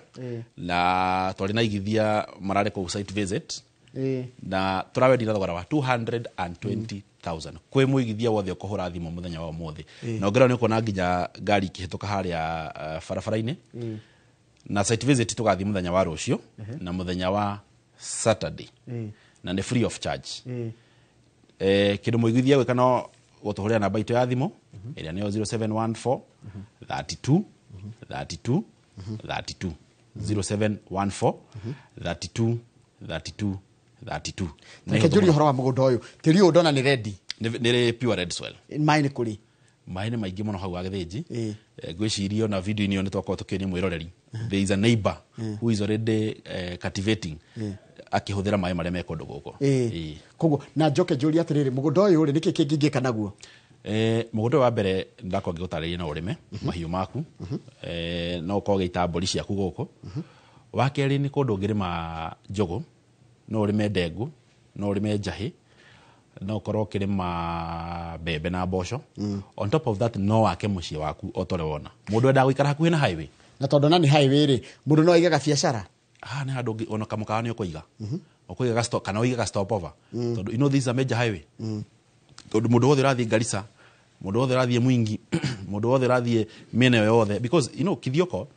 Speaker 5: Na twarĩ na igithia mararĩ kũu site visit. Na tũrawendia na thogora wa 220,000. Kwĩ mũigithia wothe ũkũhũra thimũ mũthenya wa ũmũthĩ. Na ũngĩrora nĩ ũkuona nginya ngari ikĩhĩtũka harĩa barabara-inĩ. Na site visit tũgathiĩ mũthenya wa rũciũ na mũthenya wa Saturday. Na nĩ free of charge. Kĩndũ mũigithia gwĩka no gũtũhũrĩra namba itũ ya thimũ ĩrĩa nĩyo 0714 32 32 32, 0714 32 32 32.
Speaker 2: Reke njũrie ũhoro wa mũgũnda ũyũ. Tĩri ũyũ ndona nĩ ready.
Speaker 5: Nĩ pure red soil.
Speaker 2: Maĩ nĩ kũrĩ.
Speaker 5: Maĩ nĩ maingĩ mũno hau wa Gĩthĩnji. Ngwĩciria ona video-inĩ ĩyo nĩ twakorwo tũkĩonia mwĩroreri. There is a neighbor who is already cultivating akĩhũthĩra maĩ marĩa me kũndũ gũkũ.
Speaker 2: Koguo na njoke njũrie atĩrĩrĩ, mũgũnda ũyũ rĩ, nĩkĩ kĩngĩ ingĩka naguo?
Speaker 5: Mũgũnda ũyũ wa mbere ndakorwo ngĩgũtarĩria no ũrĩme mahiũ maku. No ũkorwo ũgĩita mbũri ciaku gũkũ. Wa kerĩ nĩ kũndũ ũngĩrĩma njũgũ, no ũrĩme ndengũ, no ũrĩme njahĩ, no ũkorwo ũkĩrĩma mbembe na mboco. On top of that no wake mũciĩ waku o ta ũrĩa wona. Mũndũ endaga gũikara hakuhĩ na highway.
Speaker 2: Na tondũ na nĩ highway rĩ, mũndũ no aigaga biacara.
Speaker 5: Haha nĩ handũ ona kamũkawa nĩ ũkũiga. Ũkũiga ga stop, kana ũige ga stop over. Tondũ you know this is a major highway. Tondũ mũndũ wothe ũrathiĩ Garissa, Mũndũ wothe ũrathiĩ Mwingi, mũndũ wothe ũrathiĩ mĩena ĩyo yothe, because you know Kithioko,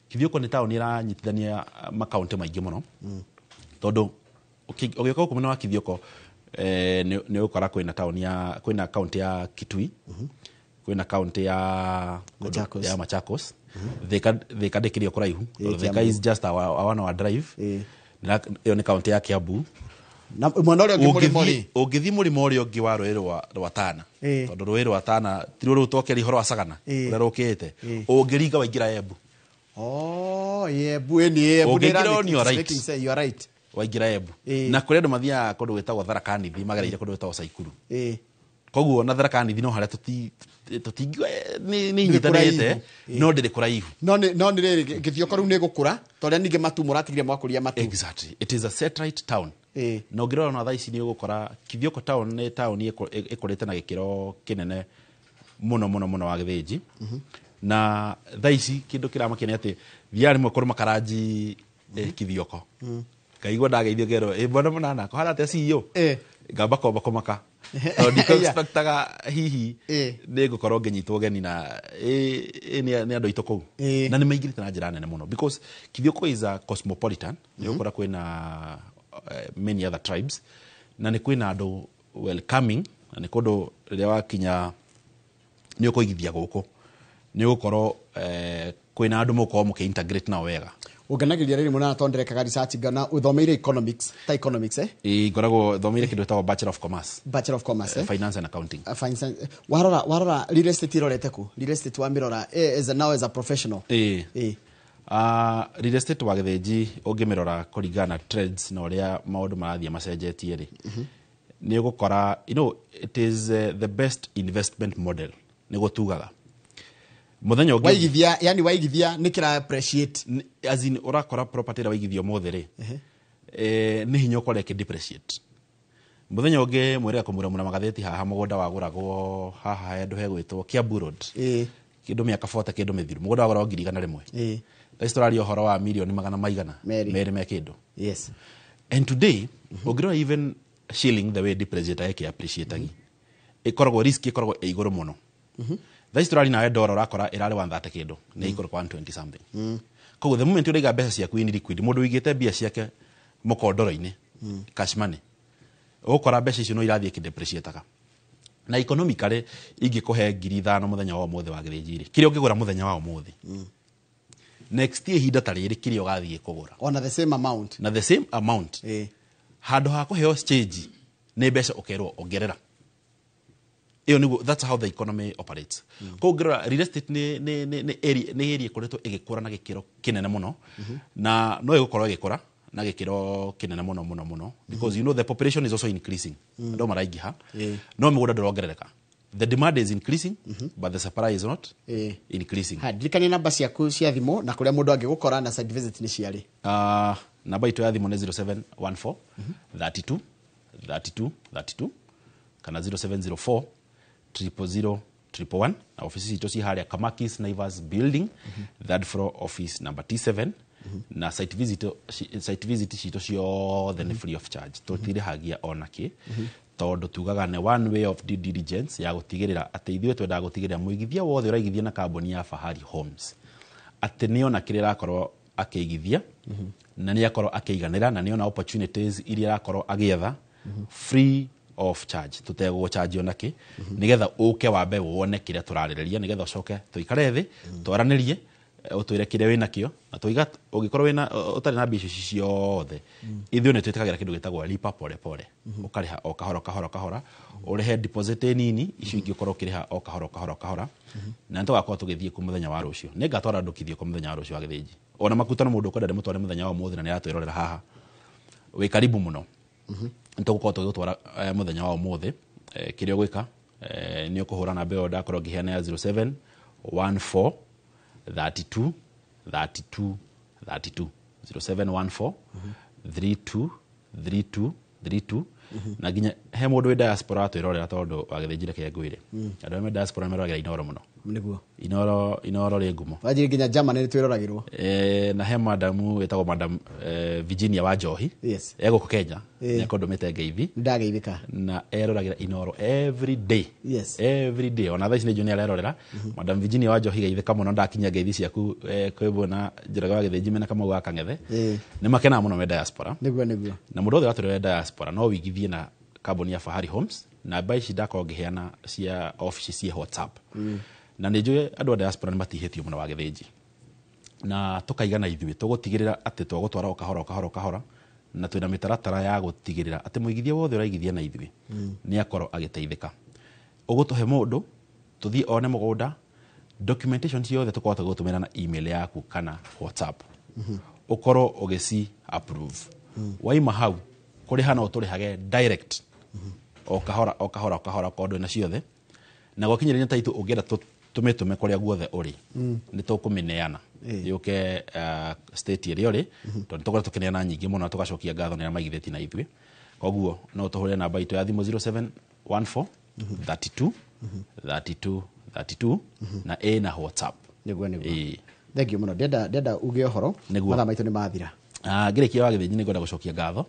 Speaker 5: Kithioko nĩ taũni ĩranyitithania makaunti maingĩ mũno, tondũ ũgĩũka gũkũ mwena wa Kithioko, nĩ ũgũkora kwĩna taũni ya, kwĩna kaunti ya Kitui, kwĩna kaunti ya
Speaker 2: Machakos.
Speaker 5: Ya Machakos. Thika, Thika ndĩkĩrĩ o kũraihu, tondũ Thika
Speaker 2: Kiambu.
Speaker 5: is just a 1 hour drive. Ĩyo nĩ kaunti ya Kiambu.
Speaker 2: Na mwena ũrĩa ũngĩ mũrĩmo rĩ?
Speaker 5: Ũngĩthiĩ mũrĩmo ũrĩa ũngĩ wa rũĩ rwa Tana, tondũ rũĩ rwa Tana ti rũrũ tũkĩaria ũhoro wa Sagana, ũrĩa rũkĩte, ũngĩringa waingĩra Embu.
Speaker 2: Oh, Embu, ĩni Embu.
Speaker 5: Ũngĩingĩra on your right.
Speaker 2: Making sense, you are right.
Speaker 5: Waingĩra Embu, na kũrĩ andũ mathiaga kũndũ gwĩtagwo Tharaka Nithi magereire kũndũ gwĩtagwo Saikuru. Koguo na Tharaka Nithi no harĩa tũtingiuga nĩ
Speaker 2: Ndĩrĩ
Speaker 5: inyitanĩte,
Speaker 2: kũraihu.
Speaker 5: no ndĩrĩ kũraihu.
Speaker 2: No nĩ rĩrĩ, Gĩthioko rĩu nĩ gũkũra, tondũ ningĩ matu mũratigire mwakũria matu.
Speaker 5: Exactly, it is a satellite town. Na ũngĩrora ona thaa ici nĩ ũgũkora Kithioko town nĩ taũni ĩkũrĩte na gĩkĩro kĩnene mũno mũno mũno wa Gĩthĩnji. Na thaa ici kĩndũ kĩramakia nĩ atĩ thiaga rĩmwe kũrũma karanji, Kithioko, ngaigua ndageithio ngerwo, "Ĩ bwana mũnana, kũhana atĩa CEO?" Ngamba komba kũmaka, tondũ ndikũ-expectaga hihi nĩ ngũkorwo ngĩnyitwo ũgeni na nĩ andũ aitũ kũu. Na nĩ maingĩrĩte na njĩra nene mũno, because Kithioko is a cosmopolitan. Nĩ ũgũkora kwĩna many other tribes, na nĩ kwĩna andũ welcoming, na nĩ kũndũ rĩrĩa wakinya nĩ ũkũigithia gũkũ, nĩ ũgũkorwo kwĩna andũ mũgũkorwo mũkĩ-integrate nao wega.
Speaker 2: Ũngenagĩria rĩrĩ mũnana, tondũ ndĩrekaga research ngona ũthomeire economics, ta economics, eh?
Speaker 5: Ĩ, ngoragwo thomeire kĩndũ gĩtagwo Bachelor of Commerce.
Speaker 2: Bachelor of Commerce, eh?
Speaker 5: Finance and Accounting.
Speaker 2: Finance. Warora real estate irorete ku? Real estate wamirora, as a, now as a professional?
Speaker 5: Ĩ. Real estate wa Gĩthĩnji, ũngĩmĩrora kũringana na trends na ũrĩa maũndũ marathiĩ macenjetie rĩ, nĩ ũgũkora it is the best investment model. Nĩguo tugaga mũthenya ũngĩ.
Speaker 2: Waigithia, yani waigithia nĩ kĩra appreciate.
Speaker 5: As in, ũrakora property ĩrĩa waigithia ũmũthĩ rĩ, nĩ hinya ũkore ĩkĩ depreciate. Mũthenya ũngĩ mwĩrĩga kũmuramura magathĩti haha, mũgũnda wagũragwo haha handũ hegwĩtwo Kiambu Road, kĩndũ mĩaka 40 kĩndũ mĩthiru, mũgũnda wagũragwo 100,000. Thaa ici tũraria ũhoro wa mirioni magana maigana
Speaker 2: Merĩ.
Speaker 5: Merĩ me kĩndũ. And today ũngĩrora even shilling, the way depreciate ĩkĩ appreciate, ĩkoragwo risk ĩkoragwo ĩ igũrũ mũno. Thaa ici tũraria nawe, ndora ũrakora ĩrarĩ 130 kĩndũ, nĩ ikũrũka 120 something. Koguo the moment ũraiga mbeca ciaku in liquid, mũndũ ũigĩte mbia ciake mũkondoro-inĩ, cash money, ũgũkora mbeca icio no irathiĩ ikĩdepreciataga. Na economically, ingĩkũhe 5,000 mũthenya wa ũmũthĩ wa Gĩthĩnji rĩ, kĩrĩa ũngĩgũra mũthenya wa ũmũthĩ, next year ihinda ta rĩrĩ, kĩrĩa ũgathiĩ kũgũra?
Speaker 2: Ona the same amount.
Speaker 5: Na the same amount, handũ ha kũheo change nĩ mbeca ũkerwo ongerera ĩyo. Nĩguo, that's how the economy operates. Koguo ũngĩrora real estate nĩ area ĩkoretwo ĩgĩkũra na gĩkĩro kĩnene mũno, na no ĩgũkorwo ĩgĩkũra na gĩkĩro kĩnene mũno mũno mũno, because you know the population is also increasing. Andũ maraingĩha, no mĩgũnda ndĩrongerereka. The demand is increasing, but the supply is not increasing.
Speaker 2: Ha, ndirikania namba ciaku cia thimũ na kũrĩa mũndũ angĩgũkora, na site visit nĩ ciarĩ?
Speaker 5: Namba itũ ya thimũ nĩ 0714 32 32 32 kana 0704 000 111, na ofisi citũ ci harĩa Kamakis Naivas Building, third floor, office number T7. Na site visit citũ ciothe nĩ free of charge, tũtirĩhagia ona kĩ, tondũ tugaga nĩ one way of due diligence ya gũtigĩrĩra atĩ ithuĩ twendaga gũtigĩrĩra mũigithia wothe ũraigithia na kambuni ya Fahari Homes atĩ nĩona kĩrĩa arakorwo akĩigithia, na nĩ akorwo akĩiganĩra, na nĩona opportunities iria arakorwo agĩetha free of charge, tũtegũgũchanji ona kĩ, nĩgetha ũke wambe wone kĩrĩa tũrarĩrĩria, nĩgetha ũcoke tũikare thĩ twaranĩrie, ũtwĩre kĩrĩa wĩnakĩo. Na tũiga ũngĩkorwo wĩna ũtarĩ na mbia icio ciothe, ithuĩ nĩ twĩtĩkagĩra kĩndũ gĩtagwo lipa pole pole. Ũkarĩha o kahora kahora kahora, ũrĩhe deposit nini, icio ingĩ ũkorwo ũkĩrĩha o kahora kahora kahora. Na nĩ tũgakorwo tũgĩthiĩ kuo mũthenya wa rũciũ. Nĩ ngatwara andũ Kithioko mũthenya wa rũciũ wa Gĩthĩnji. Ona makutano, mũndũ ũkwenda ndĩmũtware mũthenya wa ũmũthĩ na nĩ aratwĩrorera haha, wĩ karibu mũno, nĩ tũgũkorwo tũgĩgũtwara mũthenya wa ũmũthĩ. Kĩrĩa ũgwĩka, nĩ ũkũhũra namba ĩyo ndakorwo ngĩheana ya 07 14 32 32 32, 0714 32 32 32. Na nginya he mũndũ wĩ diaspora atwĩrorera, tondũ wa Gĩthĩnji reke ngwĩre, andũ arĩa me diaspora nĩ meroragĩra Inooro mũno.
Speaker 2: Nĩguo.
Speaker 5: Inoro Inoro rĩ ngumo.
Speaker 2: Wanjiri nginya Germany nĩ twĩroragĩrwo.
Speaker 5: Na he madamu wĩtagwo madam Virginia wa Njohi.
Speaker 2: Yes.
Speaker 5: Egũkũ Kenya. Nĩ akondũmĩte ngeithi.
Speaker 2: Ndageithĩka.
Speaker 5: Na eroragĩra Inoro every day.
Speaker 2: Yes.
Speaker 5: Every day. Ona thaa ici nĩ njũĩ nĩ arerorera. Madam Virginia wa Njohi geithĩka mũno ndakinyia ngeithi ciaku kwĩ bwana Njoroge wa Gĩthĩnji mena Kamau wa Kang'ethe. Nĩ makenaga mũno me diaspora.
Speaker 2: Nĩguo nĩguo.
Speaker 5: Na mũndũ wothe ũratũrora diaspora no wĩigithie na kambuni ya Fahari Homes. Namba ici ndakorwo ngĩheana cia ofici ciĩ WhatsApp. Na nĩ njũĩ andũ a diaspora nĩ matihĩtio mũno wa Gĩthĩnji. Na tũkaigana ithuĩ tũgũtigĩrĩra atĩ twagũtwara o kahora o kahora o kahora, na twĩna mĩtaratara ya gũtigĩrĩra atĩ mũigithia wothe ũraigithia na ithuĩ nĩ akorwo agĩteithĩka. Ũgũtũhe mũndũ tũthiĩ one mũgũnda, documentation ciothe tũkorwo tũgũtũmĩra na email yaku kana WhatsApp. Ũkorwo ũgĩci approve. Waima hau kũrĩha no tũrĩhage direct. O kahora o kahora o kahora okorwo ndwĩna ciothe. Na gwakinyĩrĩria ta itũ ũngĩenda tũmĩtũme kũrĩa guothe ũrĩ, nĩ tũkũmĩneana yũke state ĩrĩa ũrĩ, tondũ nĩ tũkoretwo tũkĩneana nyingĩ mũno na tũgacokia ngatho nĩ arĩa maigithĩtie na ithuĩ. Koguo no tũhũre namba itũ ya thimũ 0714 32 32 32 na ĩna WhatsApp.
Speaker 2: Nĩguo nĩguo. Thank you mũno. Ndenda uge ũhoro. Mathaa maitũ nĩ mathira.
Speaker 5: Ngĩrĩkia wa Gĩthĩnji nĩ ngwenda gũcokia ngatho.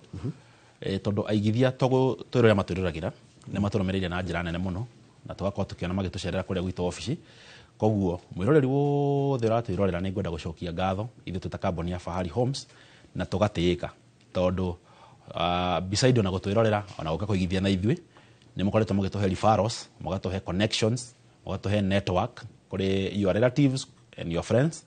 Speaker 5: Tondũ aigithia twĩrorera matwĩroragĩra nĩ matũrũmĩrĩire na njĩra nene mũno na tũgakorwo tũkĩona magĩtũcerera kũrĩa gwitũ obici. Koguo mwĩroreri wothe ũratwĩrorera nĩ ngwenda gũcokia ngatho ithuĩ twĩ ta kambuni ya Fahari Homes na tũgatĩĩka tondũ beside ona gũtwĩrorera ona gũka kũigithia na ithuĩ nĩ mũkoretwo mũgĩtũhe referrals, mũgatũhe connections, mũgatũhe network kũrĩ your relatives and your friends.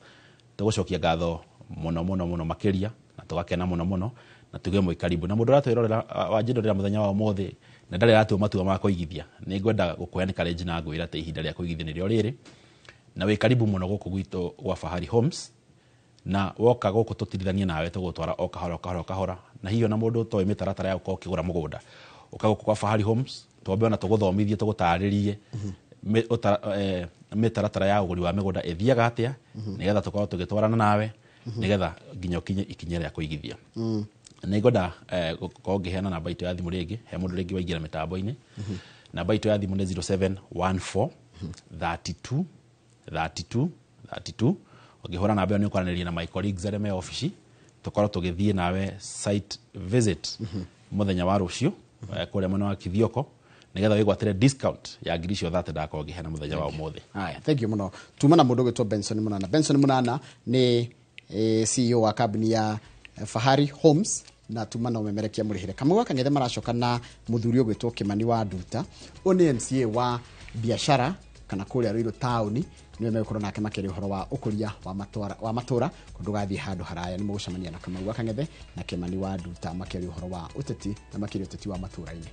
Speaker 5: Tũgũcokia ngatho mũno mũno mũno makĩria na tũgakena mũno mũno na tuge mwĩ karibu. Na mũndũ ũratwĩrorera wanjĩrorera mũthenya wa ũmũthĩ na ndarĩ aratua matua ma kũigithia, nĩ ngwenda gũkũhe encourage na ngwĩra atĩ ihinda rĩa kũigithia nĩrĩo rĩrĩ na wĩ karibu mũno gũkũ gwitũ gwa Fahari Homes. Na woka gũkũ tũtirithanie nawe tũgũtwara o kahora o kahora o kahora, na hihi ona mũndũ ũtoĩ mĩtaratara ya gũkorwo ũkĩgũra mũgũnda ũka gũkũ kwa Fahari Homes twambe ona tũgũthomithie tũgũtarĩrie mĩtaratara ya ũgũri wa mĩgũnda ĩthiaga atĩa nĩgetha tũkorwo tũgĩtwarana nawe nĩgetha nginya ũkinye ikinya rĩa kũigithia. Nĩ ngwenda gũkorwo ngĩheana namba itũ ya thimũ rĩngĩ he mũndũ rĩngĩ waingĩra mĩtambo-inĩ. Namba itũ ya thimũ nĩ 0714 32 32 32. Ũngĩhũra namba ĩyo nĩ ũkwaranĩria na my colleagues arĩa me obici tũkorwo tũgĩthiĩ nawe site visit mũthenya wa rũciũ kũrĩa mwena wa Kithioko nĩgetha wĩgwatĩre discount ya ngiri icio 30 ndakorwo ngĩheana mũthenya wa ũmũthĩ.
Speaker 2: Haya, thank you mũno. Tuma na mũndũ ũgwĩtwo Benson Munana. Benson Munana nĩ CEO wa kambuni ya Fahari Homes na tuma na ũmemerekia mũrĩhĩre. Kamau wa Kang'ethe maracoka na mũthuri ũgwĩtwo Kimani wa Nduta. Ũyũ nĩ MCA wa biashara kana kũrĩa Ruiru taũni, nĩwe megũkorwo nake makĩaria ũhoro wa ũkũria wa matũra kũndũ gathiĩ handũ haraya. Nĩ mũgũcemania na Kamau wa Kang'ethe na Kimani wa Nduta makĩaria ũhoro wa ũteti na makĩria ũteti wa matũra-inĩ.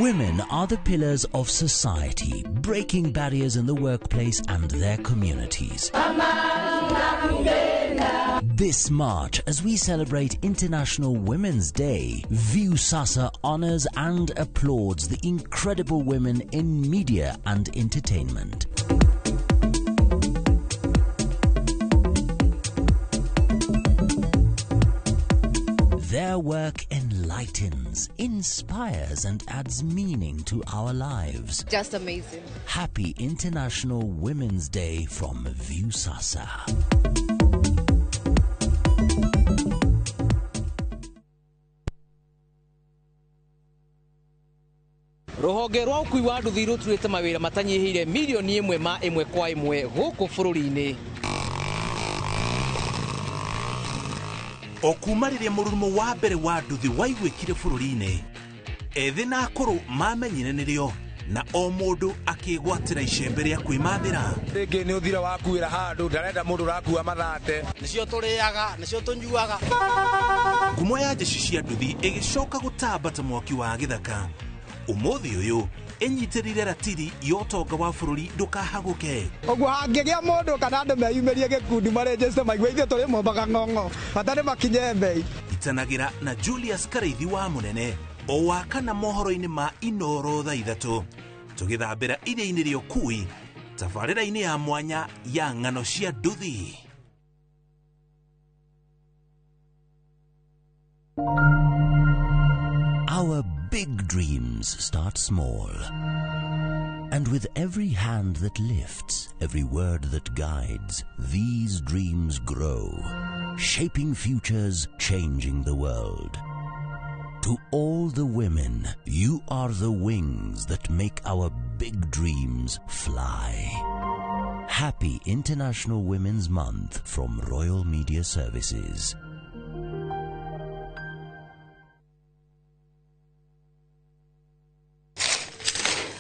Speaker 21: Women are the pillars of society, breaking barriers in the workplace and their communities. This March, as we celebrate International Women's Day, Viusasa honors and applauds the incredible women in media and entertainment. Their work enlightens, inspires, and adds meaning to our lives.
Speaker 7: Just amazing.
Speaker 21: Happy International Women's Day from Viusasa.
Speaker 8: Rũhonge rwa ũkui wa nduthi rũturĩte mawĩra matanyihĩire mirioni ĩmwe ma ĩmwe kwa ĩmwe gũkũ bũrũri-inĩ.
Speaker 18: O kuma rĩrĩa mũrurumo wa mbere wa nduthi waiguĩkire bũrũri-inĩ, ethĩ na akũrũ mamenyire nĩrĩo na o mũndũ akĩgwatĩra icembe rĩa kwĩmathĩra.
Speaker 19: Rĩngĩ nĩ ũthira wakuĩra handũ ndarenda mũndũ ũrakua mathate.
Speaker 20: Nĩcio tũrĩaga, nĩcio tũnyuaga.
Speaker 18: Ngumo ya njeci cia nduthi ĩgĩcoka gũtamba ta mwaki wa gĩthaka. Ũmũthĩ ũyũ ĩnyitĩrĩire ratiri ya ũtonga wa bũrũri ndũkahagũke.
Speaker 19: Ũguo hangĩgĩa mũndũ kana andũ meyumĩrie gĩkundi marĩnjĩte maigue ithuĩ tũrĩ mombaga ng'ong'o bata nĩ makinye mbei.
Speaker 18: Itanagĩra na Julius Karaithi wa Mũnene o wa kana mohoro-inĩ ma Inoro thaa 3. Tũgĩthambĩra iria-inĩ rĩa ũkui tabarĩra-inĩ ya mwanya ya ng'ano cia nduthi.
Speaker 21: Our big dreams start small. And with every hand that lifts, every word that guides, these dreams grow, shaping futures, changing the world. To all the women, you are the wings that make our big dreams fly. Happy International Women's Month from Royal Media Services.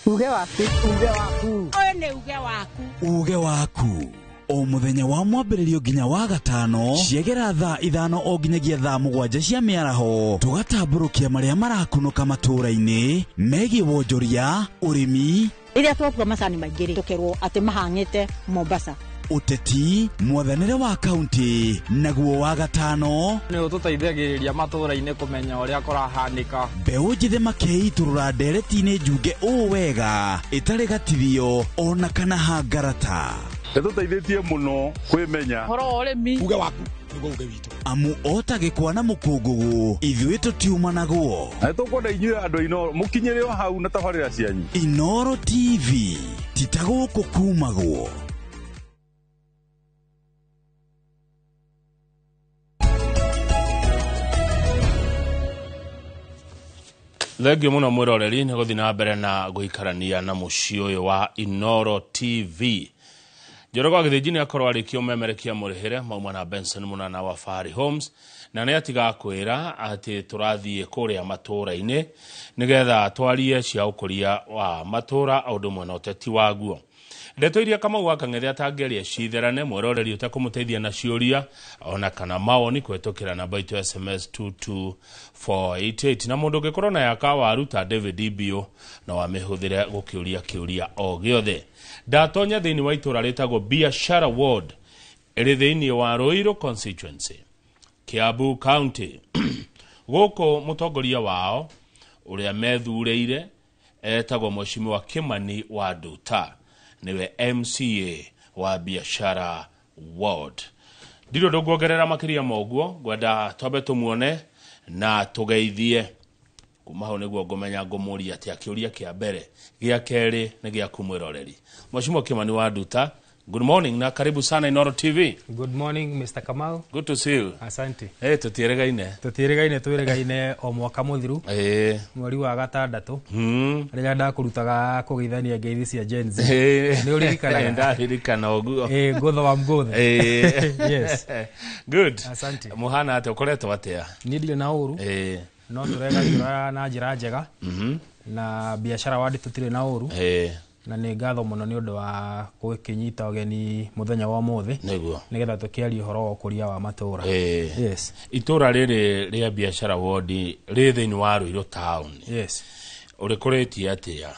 Speaker 13: Uge waku, uge waku. Ũyũ nĩ uge waku.
Speaker 7: Uge waku. O muthenya wa mwambĩrĩrio nginya wa gatano ciegera thaa 5 o nginyagia thaa 7 cia mĩaraho tũgatambũrũkia marĩa marakunũka matũũra-inĩ megiĩ wonjoria, ũrĩmi,
Speaker 13: rĩrĩa twakua macani maingĩ rĩ tũkerwo atĩ mahang'ĩte Mombasa,
Speaker 7: ũteti, mwathanĩre wa kaunti, naguo wa gatano
Speaker 9: nĩ ũtũteithagĩrĩria matũũra-inĩ kũmenya ũrĩa kũrahanĩka.
Speaker 7: Mbeũ njĩthĩ makeitũrũra ndereti-inĩ njunge ũũ wega ĩtarĩ gatithio ona kana hangarata.
Speaker 24: Nĩtũteithĩtie mũno kwĩmenya
Speaker 9: ũhoro wa ũrĩmi.
Speaker 10: Uge waku nĩguo uge witũ.
Speaker 7: Amu ota gĩkwa na mũkũngũgũ ithuĩ tũtiumanagwo.
Speaker 24: Na nĩtũkwenda inyuĩ andũ a Inooro mũkinyĩre o hau na tabarĩra cianyu.
Speaker 7: Inooro TV ti ta gũkũ kumagwo.
Speaker 6: Thengio muno mwiroreri nĩ gũthiĩ na mbere na gũikarania na mũciĩ ũyũ wa Inooro TV. Njoroge wa Gĩthĩnji nĩ akorwo arĩkia ũmemerekia mũrĩhĩre mauma na Benson Munana wa Fahari Homes, na nĩ atiga kwĩra atĩ tũrathiĩ kũrĩa matũũra-inĩ nĩgetha twarie cia ũkũria wa matũũra o ũndũ ũmwe na ũteti waguo. Ndeto iria Kamau wa Kang'ethe atangĩaria citherane mwĩroreri ũtekũmũteithia na ciũria ona kana mawoni kũhetũkĩra namba itũ SMS 22488 na mũndũ ũngĩkorwo na yaka waru ta David Bio no amĩhũthĩre gũkĩũria kĩũria o gĩothe. Ndatonya thĩinĩ wa itũũra rĩtagwo Biashara Ward ĩrĩ thĩinĩ wa Ruiru constituency, Kiambu County. Gũkũ mũtongoria wao ũrĩa methurĩire etagwo Mheshimiwa Kimani wa Nduta, niwe MCA wa Biashara Ward. Ndirĩ ũndũ nguongerera makĩria ma ũguo, ngwenda twambe tũmuone na tũgeithie. Kuma hau nĩguo ngũmenya ngũmũria atĩa kĩũria kĩa mbere, gĩa kerĩ nĩ gĩaku mwĩroreri. Mheshimiwa Kimani wa Nduta, good morning na karibu sana Inooro TV.
Speaker 26: Good morning Mr. Kamau.
Speaker 6: Good to see you.
Speaker 26: Asante.
Speaker 6: Eh, tũtiĩrĩgaine.
Speaker 26: Tũtiĩrĩgaine, twĩrĩgaine o mwaka mũthiru. Mweri wa gatandatũ. Rĩrĩa ndakũrutaga kũgeithania ngeithi cia Gen Z. Nĩ ũririkanaga?
Speaker 6: Ndaririkana ũguo.
Speaker 26: Ngũtho wa mgũthe. Yes.
Speaker 6: Good.
Speaker 26: Asante.
Speaker 6: Mũhana atĩa, ũkoretwo atĩa?
Speaker 26: Niĩ ndirĩ na ũru. No tũregarũra na njĩra njega. Na Biashara Ward tũtirĩ na ũru. Na nĩ ngatho mũno nĩ ũndũ wa gũkĩnyita ũgeni mũthenya wa ũmũthĩ
Speaker 6: nĩguo
Speaker 26: nĩgetha tũkĩarie ũhoro wa ũkũria wa matũũra. Yes.
Speaker 6: Itũũra rĩrĩ rĩa Biashara Ward rĩ thĩinĩ wa Ruiru town.
Speaker 26: Yes.
Speaker 6: Ũrĩkũrĩtie atĩa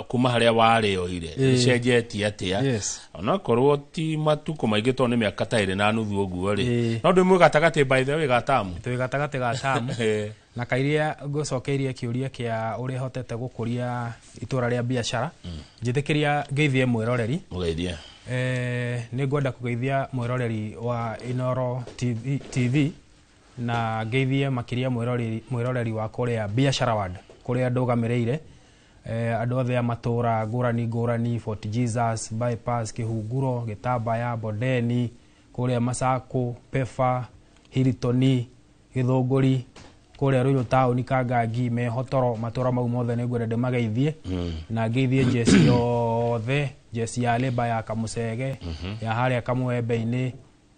Speaker 6: kuma harĩa warĩoire, rĩcenjetie atĩa?
Speaker 26: Yes.
Speaker 6: Onakorwo ti matukũ maingĩ tondũ nĩ mĩaka ta 2.5 ũguo rĩ, no ndĩ mwĩ gatagatĩ by the way ga tamu.
Speaker 26: Twĩ gatagatĩ ga tamu. Na kairia ngũcokeirie kĩũria kĩa ũrĩa hotete gũkũria itũũra rĩa biashara. Njĩtĩkĩria ngeithie mwĩroreri.
Speaker 6: Mũgeithie.
Speaker 26: Nĩ ngwenda kũgeithia mwĩroreri wa Inooro TV na ngeithie makĩria mwĩroreri wa kũrĩa Biashara Ward kũrĩa ndũgamĩrĩire andũ othe a matũũra ngũrani ngũrani, Fort Jesus, Bypass, Kĩhunguro, Gĩtambaya, Bondeni, kũrĩa Masako, Pefa, Hilton, Gĩthũngũri, kũrĩa Ruiru town, Kangangi, Mehotoro, matũũra mau mothe nĩ ngwenda ndĩmageithie. Na ngeithie njeci yothe, njeci ya Leba ya Kamũcege, ya harĩa Kamwembe-inĩ,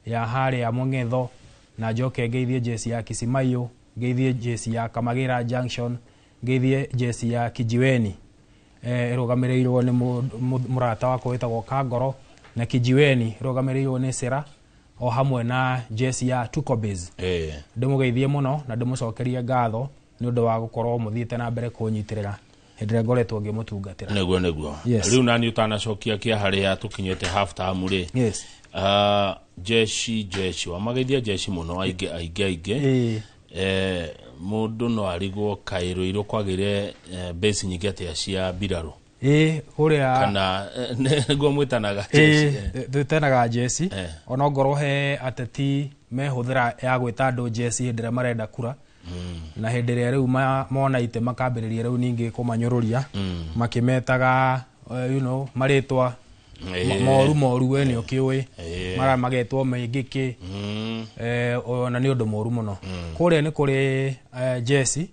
Speaker 26: ya harĩa Mũng'etho, na njoke ngeithie njeci ya Kisimayo, ngeithie njeci ya Kamagĩra Junction, ngeithie njeci ya Kijiweni ĩrũgamĩrĩirwo nĩ mũrata wakwa wĩtagwo Kangoro, na Kijiweni ĩrũgamĩrĩirwo nĩ Sera, o hamwe na njeci ya Tukobase. Ndĩmũgeithie mũno na ndĩmũcokerie ngatho nĩ ũndũ wa gũkorwo mũthiĩte na mbere kũnyitĩrĩra hĩndĩ ĩrĩa ngoretwo ngĩmũtungatĩra.
Speaker 6: Nĩguo nĩguo. Rĩu nani ũtanacokia kĩa harĩa tũkinyĩte half time rĩ.
Speaker 26: Yes.
Speaker 6: Jeshi wamageithia jeshi mũno aingĩ aingĩ aingĩ. Mũndũ no arigwo kaĩ Ruiru kwagĩire base nyingĩ atĩa cia mbirarũ.
Speaker 26: Ĩĩ, kũrĩa
Speaker 6: Kana nĩguo mwĩtanaga?
Speaker 26: Ĩĩ, twĩtanaga jeci, ona ongorwo he ateti mehũthĩra ya gwĩta andũ jeci hĩndĩ ĩrĩa marenda kura, na hĩndĩ ĩrĩa rĩu mona itĩ makambĩrĩria rĩu ningĩ kũmanyũrũria, makĩmetaga marĩtwa moru moru, we nĩ ũkĩũĩ, mara magetwo maingĩ ona nĩ ũndũ mũru mũno. Kũrĩa nĩ kũrĩ jeci,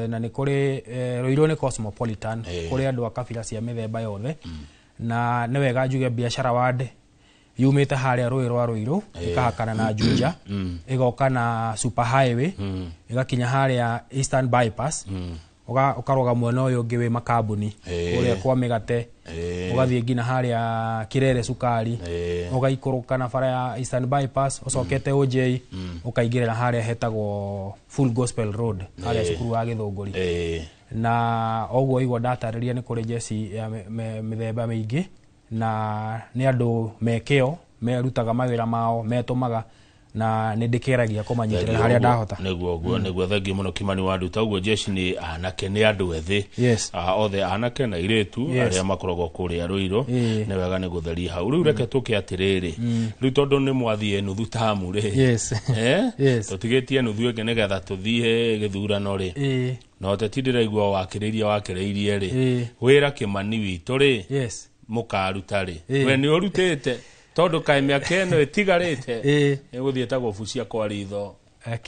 Speaker 26: na nĩ kũrĩ Ruiru nĩ cosmopolitan, kũrĩ andũ a kabira cia mĩthemba yothe. Na nĩ wega njuge Biashara Ward yumĩte harĩa rũĩ rwa Ruiru, ĩkahakana na Juja, ĩgoka na super highway, ĩgakinya harĩa Eastern Bypass, ũkarũga mwena ũyũ ũngĩ wĩ makambuni, kũrĩa kwa mĩgate, ũgathiĩ nginya harĩa Kirere Cukari, ũgaikũrũka na bara ya Eastern Bypass ũcokete OJ, ũkaingĩrĩra harĩa hetagwo Full Gospel Road, harĩa cukuru wa Gĩthũngũri. Na ũguo igua ndatarĩria, nĩ kũrĩ jeci ya mĩthemba mĩingĩ, na nĩ andũ me kĩo, merutaga mawĩra mao, metũmaga, na nĩ ndĩkĩgeragia kũmanyitĩrĩra harĩa ndahota.
Speaker 6: Nĩguo ũguo, nĩguo. Thengiũ mũno, Kimani wa Nduta. Ũguo jeshi nĩ anake, nĩ andũ ethĩ, othe anake na airĩtu, arĩa makoragwo kũrĩa Ruiru. Nĩ wega nĩ gũtheria hau. Rĩu reke tũke atĩrĩrĩ, rĩu tondũ nĩ mwathiĩ nuthu tamu rĩ, tũtigĩtie nuthu ĩngĩ nĩgetha tũthiĩ gĩthurano rĩ, na ũteti ndĩraigua wakĩrĩirie wakĩrĩirie rĩ, wĩra Kimani witũ rĩ, mũkaruta rĩ? We nĩ ũrutĩte? Tondũ kaĩ mĩaka ĩno ĩtigarĩte ĩgũthiĩ ta gũbucia kwa ritho.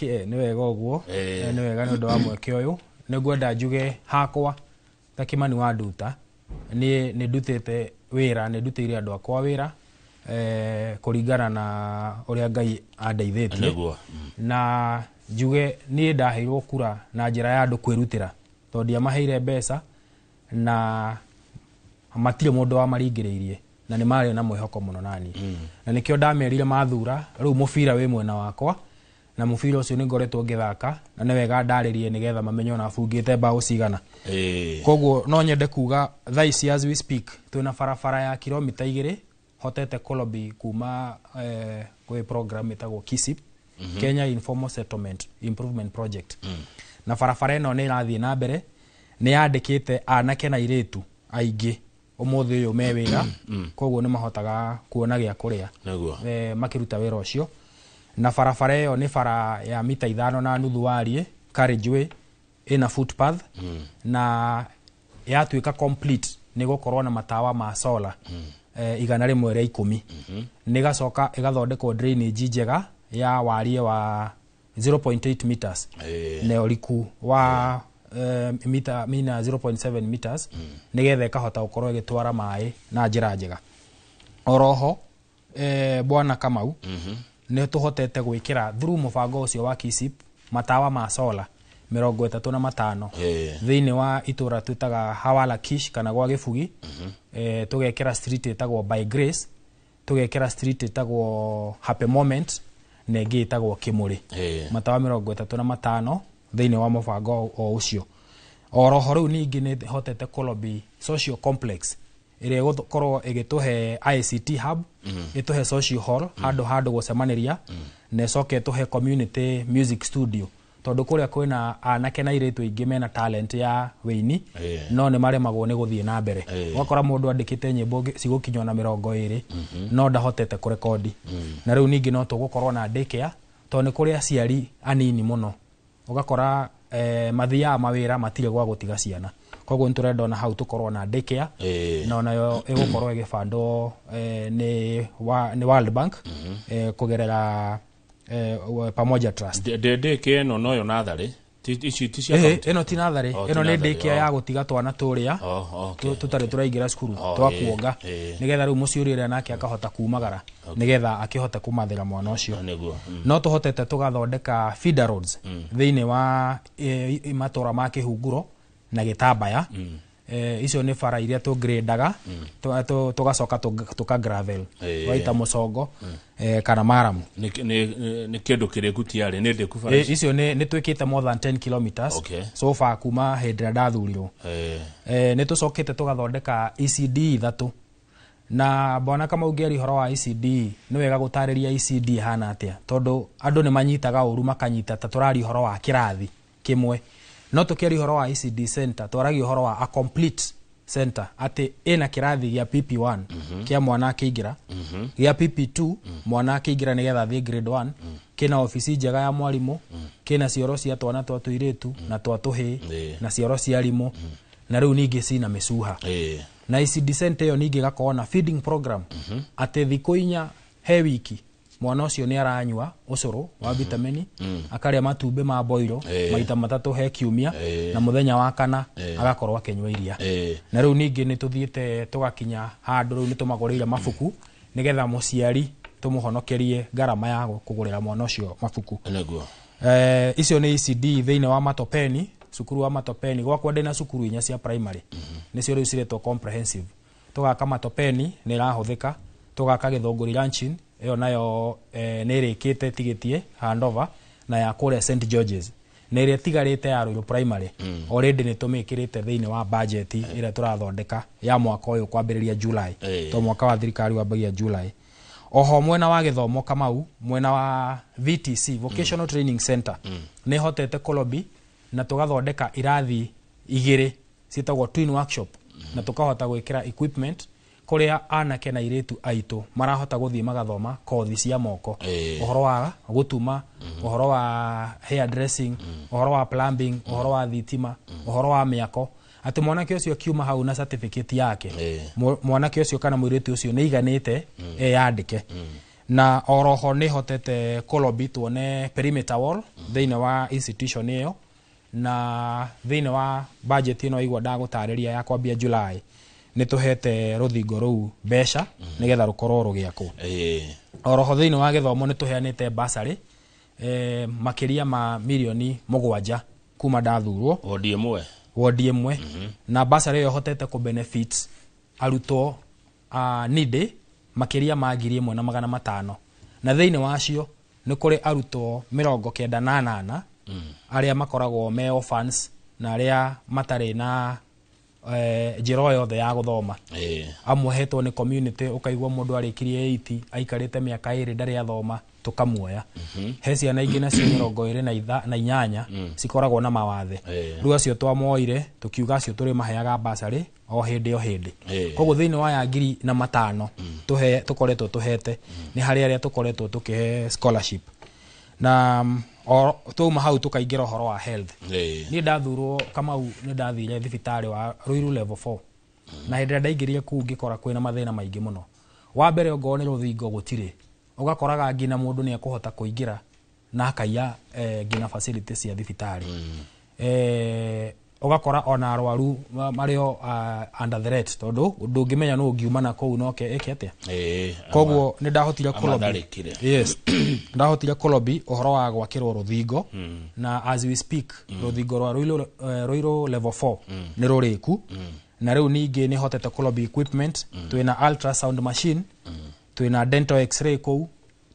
Speaker 26: Nĩ wega ũguo. Nĩ wega nĩ ũndũ wa mweke ũyũ. Nĩ ngwenda njuge hakwa ta Kimani wa Nduta, niĩ nĩ ndutĩte wĩra, nĩ ndutĩire andũ akwa wĩra, kũringana na ũrĩa Ngai andeithĩtie. Na njuge niĩ ndaheirwo kura na njĩra ya andũ kwĩrutĩra, tondũ ndiamaheire mbeca na matirĩ mũndũ wamaringĩrĩirie, na nĩ marĩ na mwĩhoko mũno nani, na nĩkĩo ndamerire mathura rĩu mũbira wĩ mwena wakwa, na mũbira ũcio nĩ ngoretwo ngĩthaka, na nĩ wega ndarĩrie nĩgetha mamenye ona bungĩte mbaũ cigana. Koguo no nyende kuga thaa ici, as we speak, twĩna barabara ya kilomita 2 hotete kũlobby kuma kwĩ program ĩtagwo KISIP, Kenya Informal Settlement Improvement Project, na barabara ĩno nĩ ĩrathiĩ na mbere, nĩ yandĩkĩte anake na airĩtu aingĩ ũmũthĩ ũyũ me wĩra, koguo nĩ mahotaga kuona gĩa kũrĩa makĩruta wĩra ũcio. Na barabara ĩyo nĩ bara ya mita 5.5 wariĩ, carriageway, ĩna footpath, na yatuĩka complete nĩ gũkorwo na matawa ma solar 110. Nĩ gacoka ĩgathondekwo drainage njega ya wariĩ wa 0.8 meters na ũriku wa mita mina 0.7 meters, nĩgetha ĩkahota gũkorwo ĩgĩtwara maĩ na njĩra njega. Oroho, bwana Kamau, nĩ tũhotete gwĩkĩra through mũbango ũcio wa KISIP matawa ma solar 35 thĩinĩ wa itũra twĩtaga Hawala Kish kana gwa Gĩbugi, tũgekĩra street ĩtagwo By Grace, tũgekĩra street ĩtagwo Happy Moment, na ĩngĩ ĩtagwo Kĩmũrĩ. Matawa 35 thĩinĩ wa mũbango o ũcio. Oroho rĩu ningĩ nĩ hotete kũlobby social complex ĩrĩa ĩgũkorwo ĩgĩtũhe ICT hub, ĩtũhe social hall, handũ gũcemanĩria, na ĩcoke ĩtũhe community music studio, tondũ kũrĩa kwĩna anake na airĩtu aingĩ mena talent ya wĩini, no nĩ maremagwo nĩ gũthiĩ na mbere. Ũgakora mũndũ andĩkĩte nyĩmbo cigũkinywo na 20, no ndahotete kũrekondi. Na rĩu ningĩ no tũgũkorwo na daycare, tondũ nĩ kũrĩ aciari anini mũno, ũgakora mathiaga mawĩra, matirĩ gwa gũtiga ciana, koguo nĩ tũrenda ona hau tũkorwo na daycare, na onayo ĩgũkorwo ĩgĩbandwo nĩ World Bank kũgerera Pamoja Trust.
Speaker 6: Ndĩkĩ ĩno noyo natharĩ? Ici ti cia county?
Speaker 26: Ĩno ti natharĩ.
Speaker 6: Oh, ti
Speaker 26: Ĩno nĩ
Speaker 6: natharĩ,
Speaker 26: daycare ya gũtiga twana tũrĩa tũtarĩ tũraingĩra cukuru, twa kuonga, nĩgetha rĩu mũciũri ũrĩa nake akahota kumagara nĩgetha akĩhote kũmathĩra mwana ũcio.
Speaker 6: Nĩguo.
Speaker 26: No tũhotete tũgathondeka feeder roads thĩinĩ wa matũra ma Kĩhunguro na Gĩtambaya. Icio nĩ bara iria tũgradaga, tũgacoka tũka gravel, tũgaita mũcongo kana maramu.
Speaker 6: Nĩ kĩndũ kĩrĩku tiarĩ nĩ ndĩku bara ici?
Speaker 26: Icio nĩ twĩkĩte more than 10 kilometers so far kuma hĩndĩ ĩrĩa ndathurirwo. Nĩ tũcokete tũgathondeka ECD 3, na bwana Kamau, ngĩaria ũhoro wa ECD, nĩ wega gũtarĩria ECD ĩhana atĩa, tondũ andũ nĩ manyitaga ũru, makanyita ta tũraria ũhoro wa kĩrathi kĩmwe. No tũkĩaria ũhoro wa ECD center, twaragia ũhoro wa a complete Center atĩ ĩna kĩrathi gĩa PP1 kĩa mwana akĩingĩra, gĩa PP2 mwana akĩingĩra nĩgetha athiĩ grade 1, kĩna obici njega ya mwarimũ, kĩna cioro cia twana twa tũirĩtu na twa tũhĩĩ, na cioro cia arimũ, na rĩu ningĩ cina mĩcuha. Na ECD center ĩyo ningĩ ĩgakorwo na feeding program, atĩ thikũ 4 he wiki mwana ũcio nĩ aranyua ũcũrũ wa vitamini, akarĩa matumbĩ ma boiro maita 3 he kiumia, na mũthenya wa kana agakorwo akĩnyua iria. Na rĩu ningĩ nĩ tũthiĩte tũgakinya handũ rĩu nĩ tũmagũrĩire mabuku nĩgetha mũciari tũmũhonokerie ngarama ya kũgũrĩra mwana ũcio mabuku.
Speaker 6: Nĩguo.
Speaker 26: Icio nĩ ECD thĩinĩ wa Matopeni, cukuru wa Matopeni. Gwakwa ndĩna cukuru 4 cia primary, nĩcio rĩu ciretwo comprehensive. Tũgaka Matopeni nĩ ĩrahũthĩka, tũgaka Gĩthũngũri Lanchin ĩyo nayo nĩ ĩrĩkĩte tigĩtie handover, na ya kũrĩa St George's na ĩrĩa ĩtigarĩte ya Ruiru Primary already nĩ tũmĩkĩrĩte thĩinĩ wa budget ĩrĩa tũrathondeka ya mwaka ũyũ kwambĩrĩria July, to mwaka wa thirikari wambagia July. Oho mwena wa gĩthomo Kamau, mwena wa VTC Vocational Training Center, nĩ hotete kũlobby na tũgathondeka irathi 2 ciĩtagwo twin workshop, na tũkahota gwĩkĩra equipment kũrĩa anake na airĩtu aitũ marahota gũthiĩ magathoma kothi cia moko, ũhoro wa gũtuma, ũhoro wa hair dressing, ũhoro wa plumbing, ũhoro wa thitima, ũhoro wa mĩako, atĩ mwanake ũcio akiuma hau na certificate yake, mwanake ũcio kana mũirĩtu ũcio nĩ aiganĩte eyandĩke. Na oroho nĩ hotete kũlobby tuone perimeter wall thĩinĩ wa institution ĩyo, na thĩinĩ wa budget ĩno igua ndagũtarĩria ya kwambia July nĩ tũhete rũthingo rũu mbeca nĩgetha rũkorwo rũgĩakwo. Oroho thĩinĩ wa gĩthomo nĩ tũheanĩte bursary makĩria ma mirioni 7 kuma ndathurwo,
Speaker 6: wodi ĩmwe,
Speaker 26: wodi ĩmwe, na bursary ĩyo hotete kũ benefit arutwo a needy makĩria ma 1,500, na thĩinĩ wacio nĩ kũrĩ arutwo 98 arĩa makoragwo me orphans na arĩa matarĩ na njĩra o yothe ya gũthoma. Amwe hetwo nĩ community, ũkaigua mũndũ arĩkirie 80 aikarĩte mĩaka 2 ndarĩ athoma, tũkamuoya. He ciana ingĩ nacio 28 cikoragwo na mawathe, rĩu acio twamoire tũkiuga acio tũrĩmaheaga bursary o hĩndĩ o hĩndĩ. Koguo thĩinĩ wa ya 1,500 tũkoretwo tũhete nĩ harĩ arĩa tũkoretwo tũkĩhe scholarship. Na twauma hau tũkaingĩra ũhoro wa health. Niĩ ndathurwo Kamau nĩ ndathire thibitarĩ wa Ruiru level 4, na hĩndĩ ĩrĩa ndaingĩrire kũu ngĩkora kwĩna mathĩna maingĩ mũno. Wa mbere ongorwo nĩ rũthingo gũtirĩ, ũgakoraga nginya mũndũ nĩ ekũhota kũingĩra na akaiya nginya facility cia thibitarĩ. Ũgakora ona arwaru marĩ o under threat, tondũ ndũngĩmenya nũ ũngiuma na kũu noke ĩke atĩa. Koguo nĩ ndahotire kũlobby. Yes, ndahotire kũlobby ũhoro wa gwakĩrwo rũthingo, na as we speak rũthingo rwa Ruiru level 4 nĩ rũrĩku, na rĩu ningĩ nĩ hotete kũlobby equipment. Twĩna ultrasound machine, twĩna dental x-ray kũu,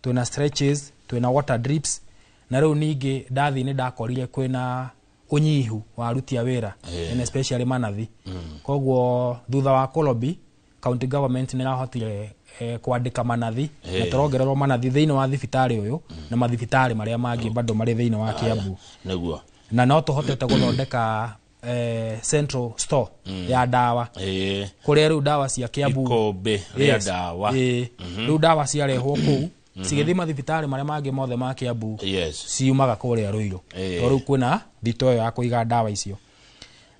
Speaker 26: twĩna stretches, twĩna water drips, na rĩu ningĩ ndathiĩ nĩ ndakorire kwĩna ũnyihu wa aruti a wĩra, and especially manathi. Koguo thutha wa kũlobby county government nĩ ĩrahotire kwandĩka manathi, na tũrongererwo manathi thĩinĩ wa thibitarĩ ũyũ na mathibitarĩ marĩa mangĩ bado marĩ thĩinĩ wa Kiambu.
Speaker 6: Nĩguo.
Speaker 26: Na no tũhotete gũthondeka central store ya ndawa, kũrĩa rĩu ndawa cia Kiambu,
Speaker 6: ikũmbĩ rĩa ndawa,
Speaker 26: rĩu ndawa ciarehwo kũu cigĩthiĩ mathibitarĩ marĩa mangĩ mothe ma Kiambu, ciumaga kũrĩa Ruiru, tondũ rĩu kwĩna thito ĩyo ya kũiga ndawa icio.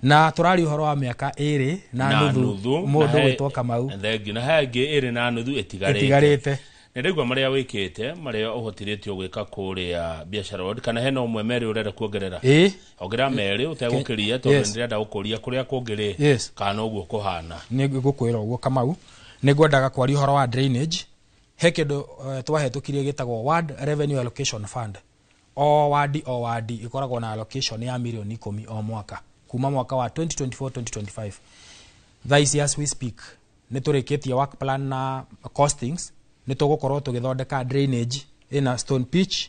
Speaker 26: Na tũraria ũhoro wa mĩaka 2 na nuthu mũndũ gwĩtwo Kamau.
Speaker 6: Thengiũ. Na he ĩngĩ 2 na nuthu ĩtigarĩte. Nĩ ndaigua marĩa wĩkĩte, marĩa ũhotithĩtio gwĩka kũrĩa Biashara Ward, kana hena ũmwe merĩ ũrenda kuongerera? Ongerera merĩ ũtegũkĩria, tondũ nĩndĩrenda gũkũria kũrĩa kũngĩ rĩ, kana ũguo kũhana.
Speaker 26: Nĩ ngũkwĩra ũguo Kamau, nĩ ngwendaga kwaria ũhoro wa drainage. He kĩndũ twahĩtũkirie gĩtagwo Ward Revenue Allocation Fund. O wadi o wadi ĩkoragwo na allocation ya mirioni 10 o mwaka kuma mwaka wa 2024-2025. Thaa ici as we speak nĩ tũrĩkĩtie work plan na costings, nĩ tũgũkorwo tũgĩthondeka drainage ĩna stone pitch,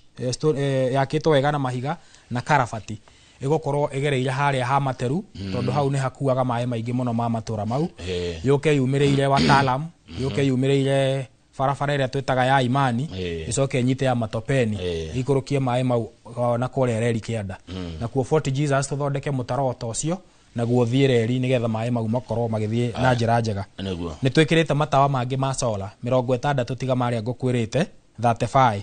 Speaker 26: yakĩtwo wega na mahiga na karabati, ĩgũkorwo ĩgereire harĩa ha Materu, tondũ hau nĩ hakuaga maĩ maingĩ mũno ma matũra mau, yũke yumĩrĩire wataalam, yũke yumĩrĩire barabara ĩrĩa twĩtaga ya Imani, ĩcoke ĩnyite ya Matopeni, ikũrũkie maĩ mau na kũrĩa reri kĩanda. Nakuo Fort Jesus tũthondeke mũtaro ta ũcio Naguo thiĩ reri nĩgetha maĩ mau makorwo magĩthiĩ na njĩra njega.
Speaker 6: Nĩguo.
Speaker 26: Nĩ twĩkĩrĩte matawa mangĩ ma solar 60 tiga marĩa ngũkwĩrĩte 35.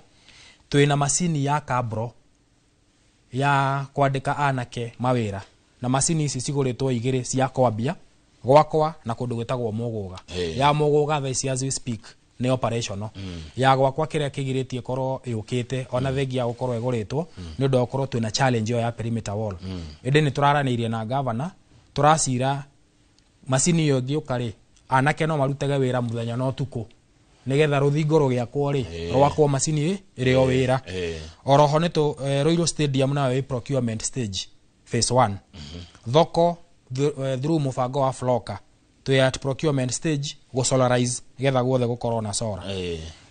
Speaker 26: Twĩna macini ya kabro ya kwandĩka anake mawĩra, na macini ici cigũrĩtwo igĩrĩ cia kwambia gwakwa na kũndũ gwĩtagwo Mũgũga. Ya Mũgũga thaa ici as we speak nĩ operational. Ya gwakwa kĩrĩa kĩgirĩtie korwo yũkĩte ona thengia ya gũkorwo ĩgũrĩtwo nĩ ũndũ wa gũkorwo twĩna challenge ĩyo ya perimeter wall. Ĩndĩ nĩ tũraranĩirie na gavana, tũracira macini ĩyo ĩngĩũka rĩ, anake no marutage wĩra mũthenya na ũtukũ nĩgetha rũthingo rũgĩakwo rĩ, rwakwo macini ĩrĩ o wĩra. Oroho nĩ tũ Ruiru Stadium nayo ĩ procurement stage phase 1. Thoko through mũbango wa Floka twĩ at procurement stage gũ solarize nĩgetha guothe gũkorwo na solar.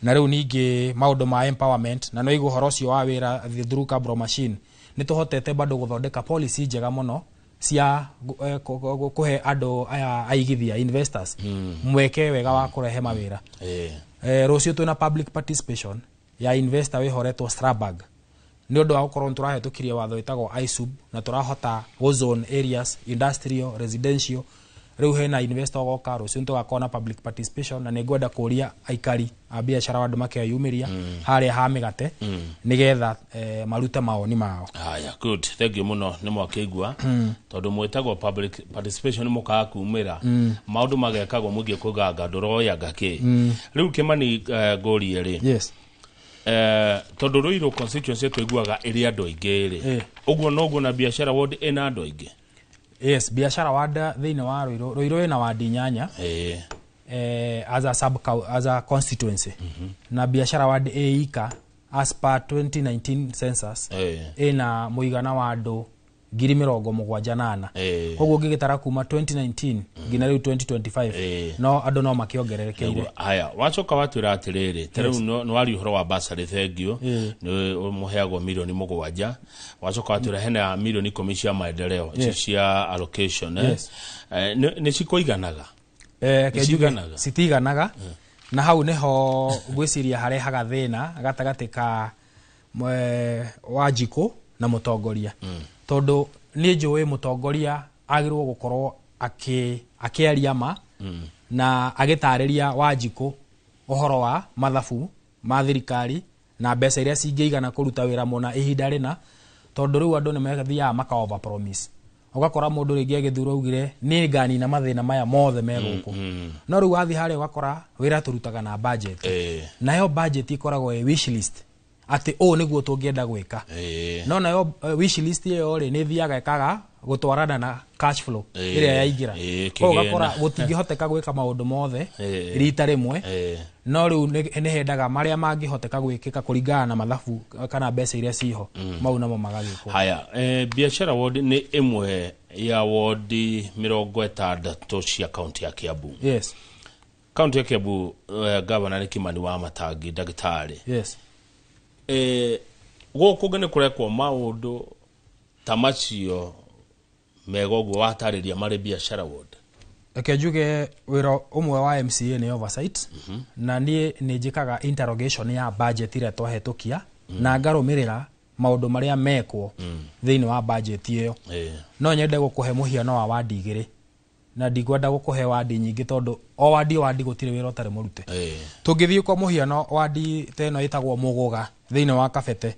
Speaker 26: Na rĩu ningĩ maũndũ ma empowerment na no igũ ũhoro ũcio wa wĩra through Cabro machine nĩ tũhotete bado gũthondeka policy njega mũno cia kũhe andũ aya aigithia investors mweke wega wa kũrehe mawĩra. Rũciũ twĩna public participation ya investor wĩhoretwo Strabag nĩ ũndũ wa gũkorwo nĩ tũrahĩtũkirie watho wĩtagwo ISUB na tũrahota gũ zone areas industrial, residential. Rĩu hena investor ũgoka rũciũ, nĩtũgakorwo na public participation na nĩngwenda kũria aikari a biacara andũ makeyumĩria harĩa ha mĩgate nĩgetha marute mawoni mao.
Speaker 6: Haya, good, thank you muno. Nĩ mwakĩigua tondũ mwĩtagwo public participation nĩ mũkaga kumĩra maũndũ magekagwo mũingĩ kũganga ndũroyanga kĩ. Rĩu Kĩmani, ngũrie rĩ,
Speaker 26: Yes.
Speaker 6: Tondũ Ruiru constituency tũiguaga ĩrĩ andũ aingĩ rĩ, ũguo noguo na biacara ward ĩna andũ aingĩ?
Speaker 26: Yes, biacara ward thĩinĩ wa Ruiru, Ruiru ĩna wadi 8 as a constituency. Na biacara ward ĩ ika as per 2019 census ĩna mũigana wa andũ 74,000. Koguo ũngĩgĩtara kuma 2019 nginya rĩu 2025, no andũ no makĩongererekeire.
Speaker 6: Nĩguo. Haya, wacoka watwĩra atĩrĩrĩ, ta rĩu nĩ waria ũhoro wa basarĩ, thengio, nĩ mũheagwo mirioni 7. Wacoka watwĩra hena mirioni 10 cia maendeleo icio cia allocation, eh?
Speaker 26: Yes.
Speaker 6: Nĩ cikũiganaga?
Speaker 26: Reke njuge
Speaker 6: Nĩciganaga?
Speaker 26: Citiganaga, na hau niho ngwĩciria harehaga thĩna gatagatĩ ka Wanjikũ na mũtongoria, tondũ niĩ njũĩ mũtongoria agĩrĩirwo gũkorwo akĩaria ma na agĩtarĩria Wanjikũ ũhoro wa mathabu ma thirikari na mbeca iria cingĩigana kũruta wĩra mũna ihinda rĩna, tondũ rĩu andũ nĩ mathiaga maka over promise. Ũgakora mũndũ rĩngĩ agĩthurwo augire nĩ nganina mathĩna maya mothe me gũkũ, no rĩu wathiĩ harĩa ũgakora wĩra tũrutaga na budget, nayo budget ĩkoragwo ĩ wish list atĩ ũũ nĩguo tũngĩenda gwĩka, no nayo wish list ĩyo rĩ, nĩ ĩthiaga ĩkaga gũtwarana na cash flow ĩrĩa yaingĩra. Koguo
Speaker 6: kĩgĩna.
Speaker 26: Ũgakora gũtingĩhoteka gwĩka maũndũ mothe rita rĩmwe, no rĩu nĩ hendaga marĩa mangĩhoteka gwĩkĩka kũringana na mathabu kana mbeca iria ciho, mau namo magagĩkwo.
Speaker 6: Haya, biacara ward nĩ ĩmwe ya wodi 60 cia kaunti ya Kiambu.
Speaker 26: Yes.
Speaker 6: Kaunti ya Kiambu, gavana nĩ Kimani wa Matangi ndagĩtarĩ.
Speaker 26: Yes.
Speaker 6: Gũkũ nĩ kũrekwo maũndũ ta macio mega ũguo watarĩria marĩ biacara ward?
Speaker 26: Reke njuge wĩra ũmwe wa MCA nĩ oversight, na niĩ nĩ njĩkaga interrogation ya budget ĩrĩa twahĩtũkia na ngarũmĩrĩra maũndũ marĩa mekwo thĩinĩ wa budget ĩyo. No nyende gũkũhe mũhiano wa wandi igĩrĩ, na ndikwenda gũkũhe wandi nyingĩ tondũ o wandi o wandi gũtirĩ wĩra ũtarĩ mũrute. Tũngĩthiĩ kwa mũhiano wandi ta ĩno ĩtagwo Mũgũga thĩinĩ wa Kabete,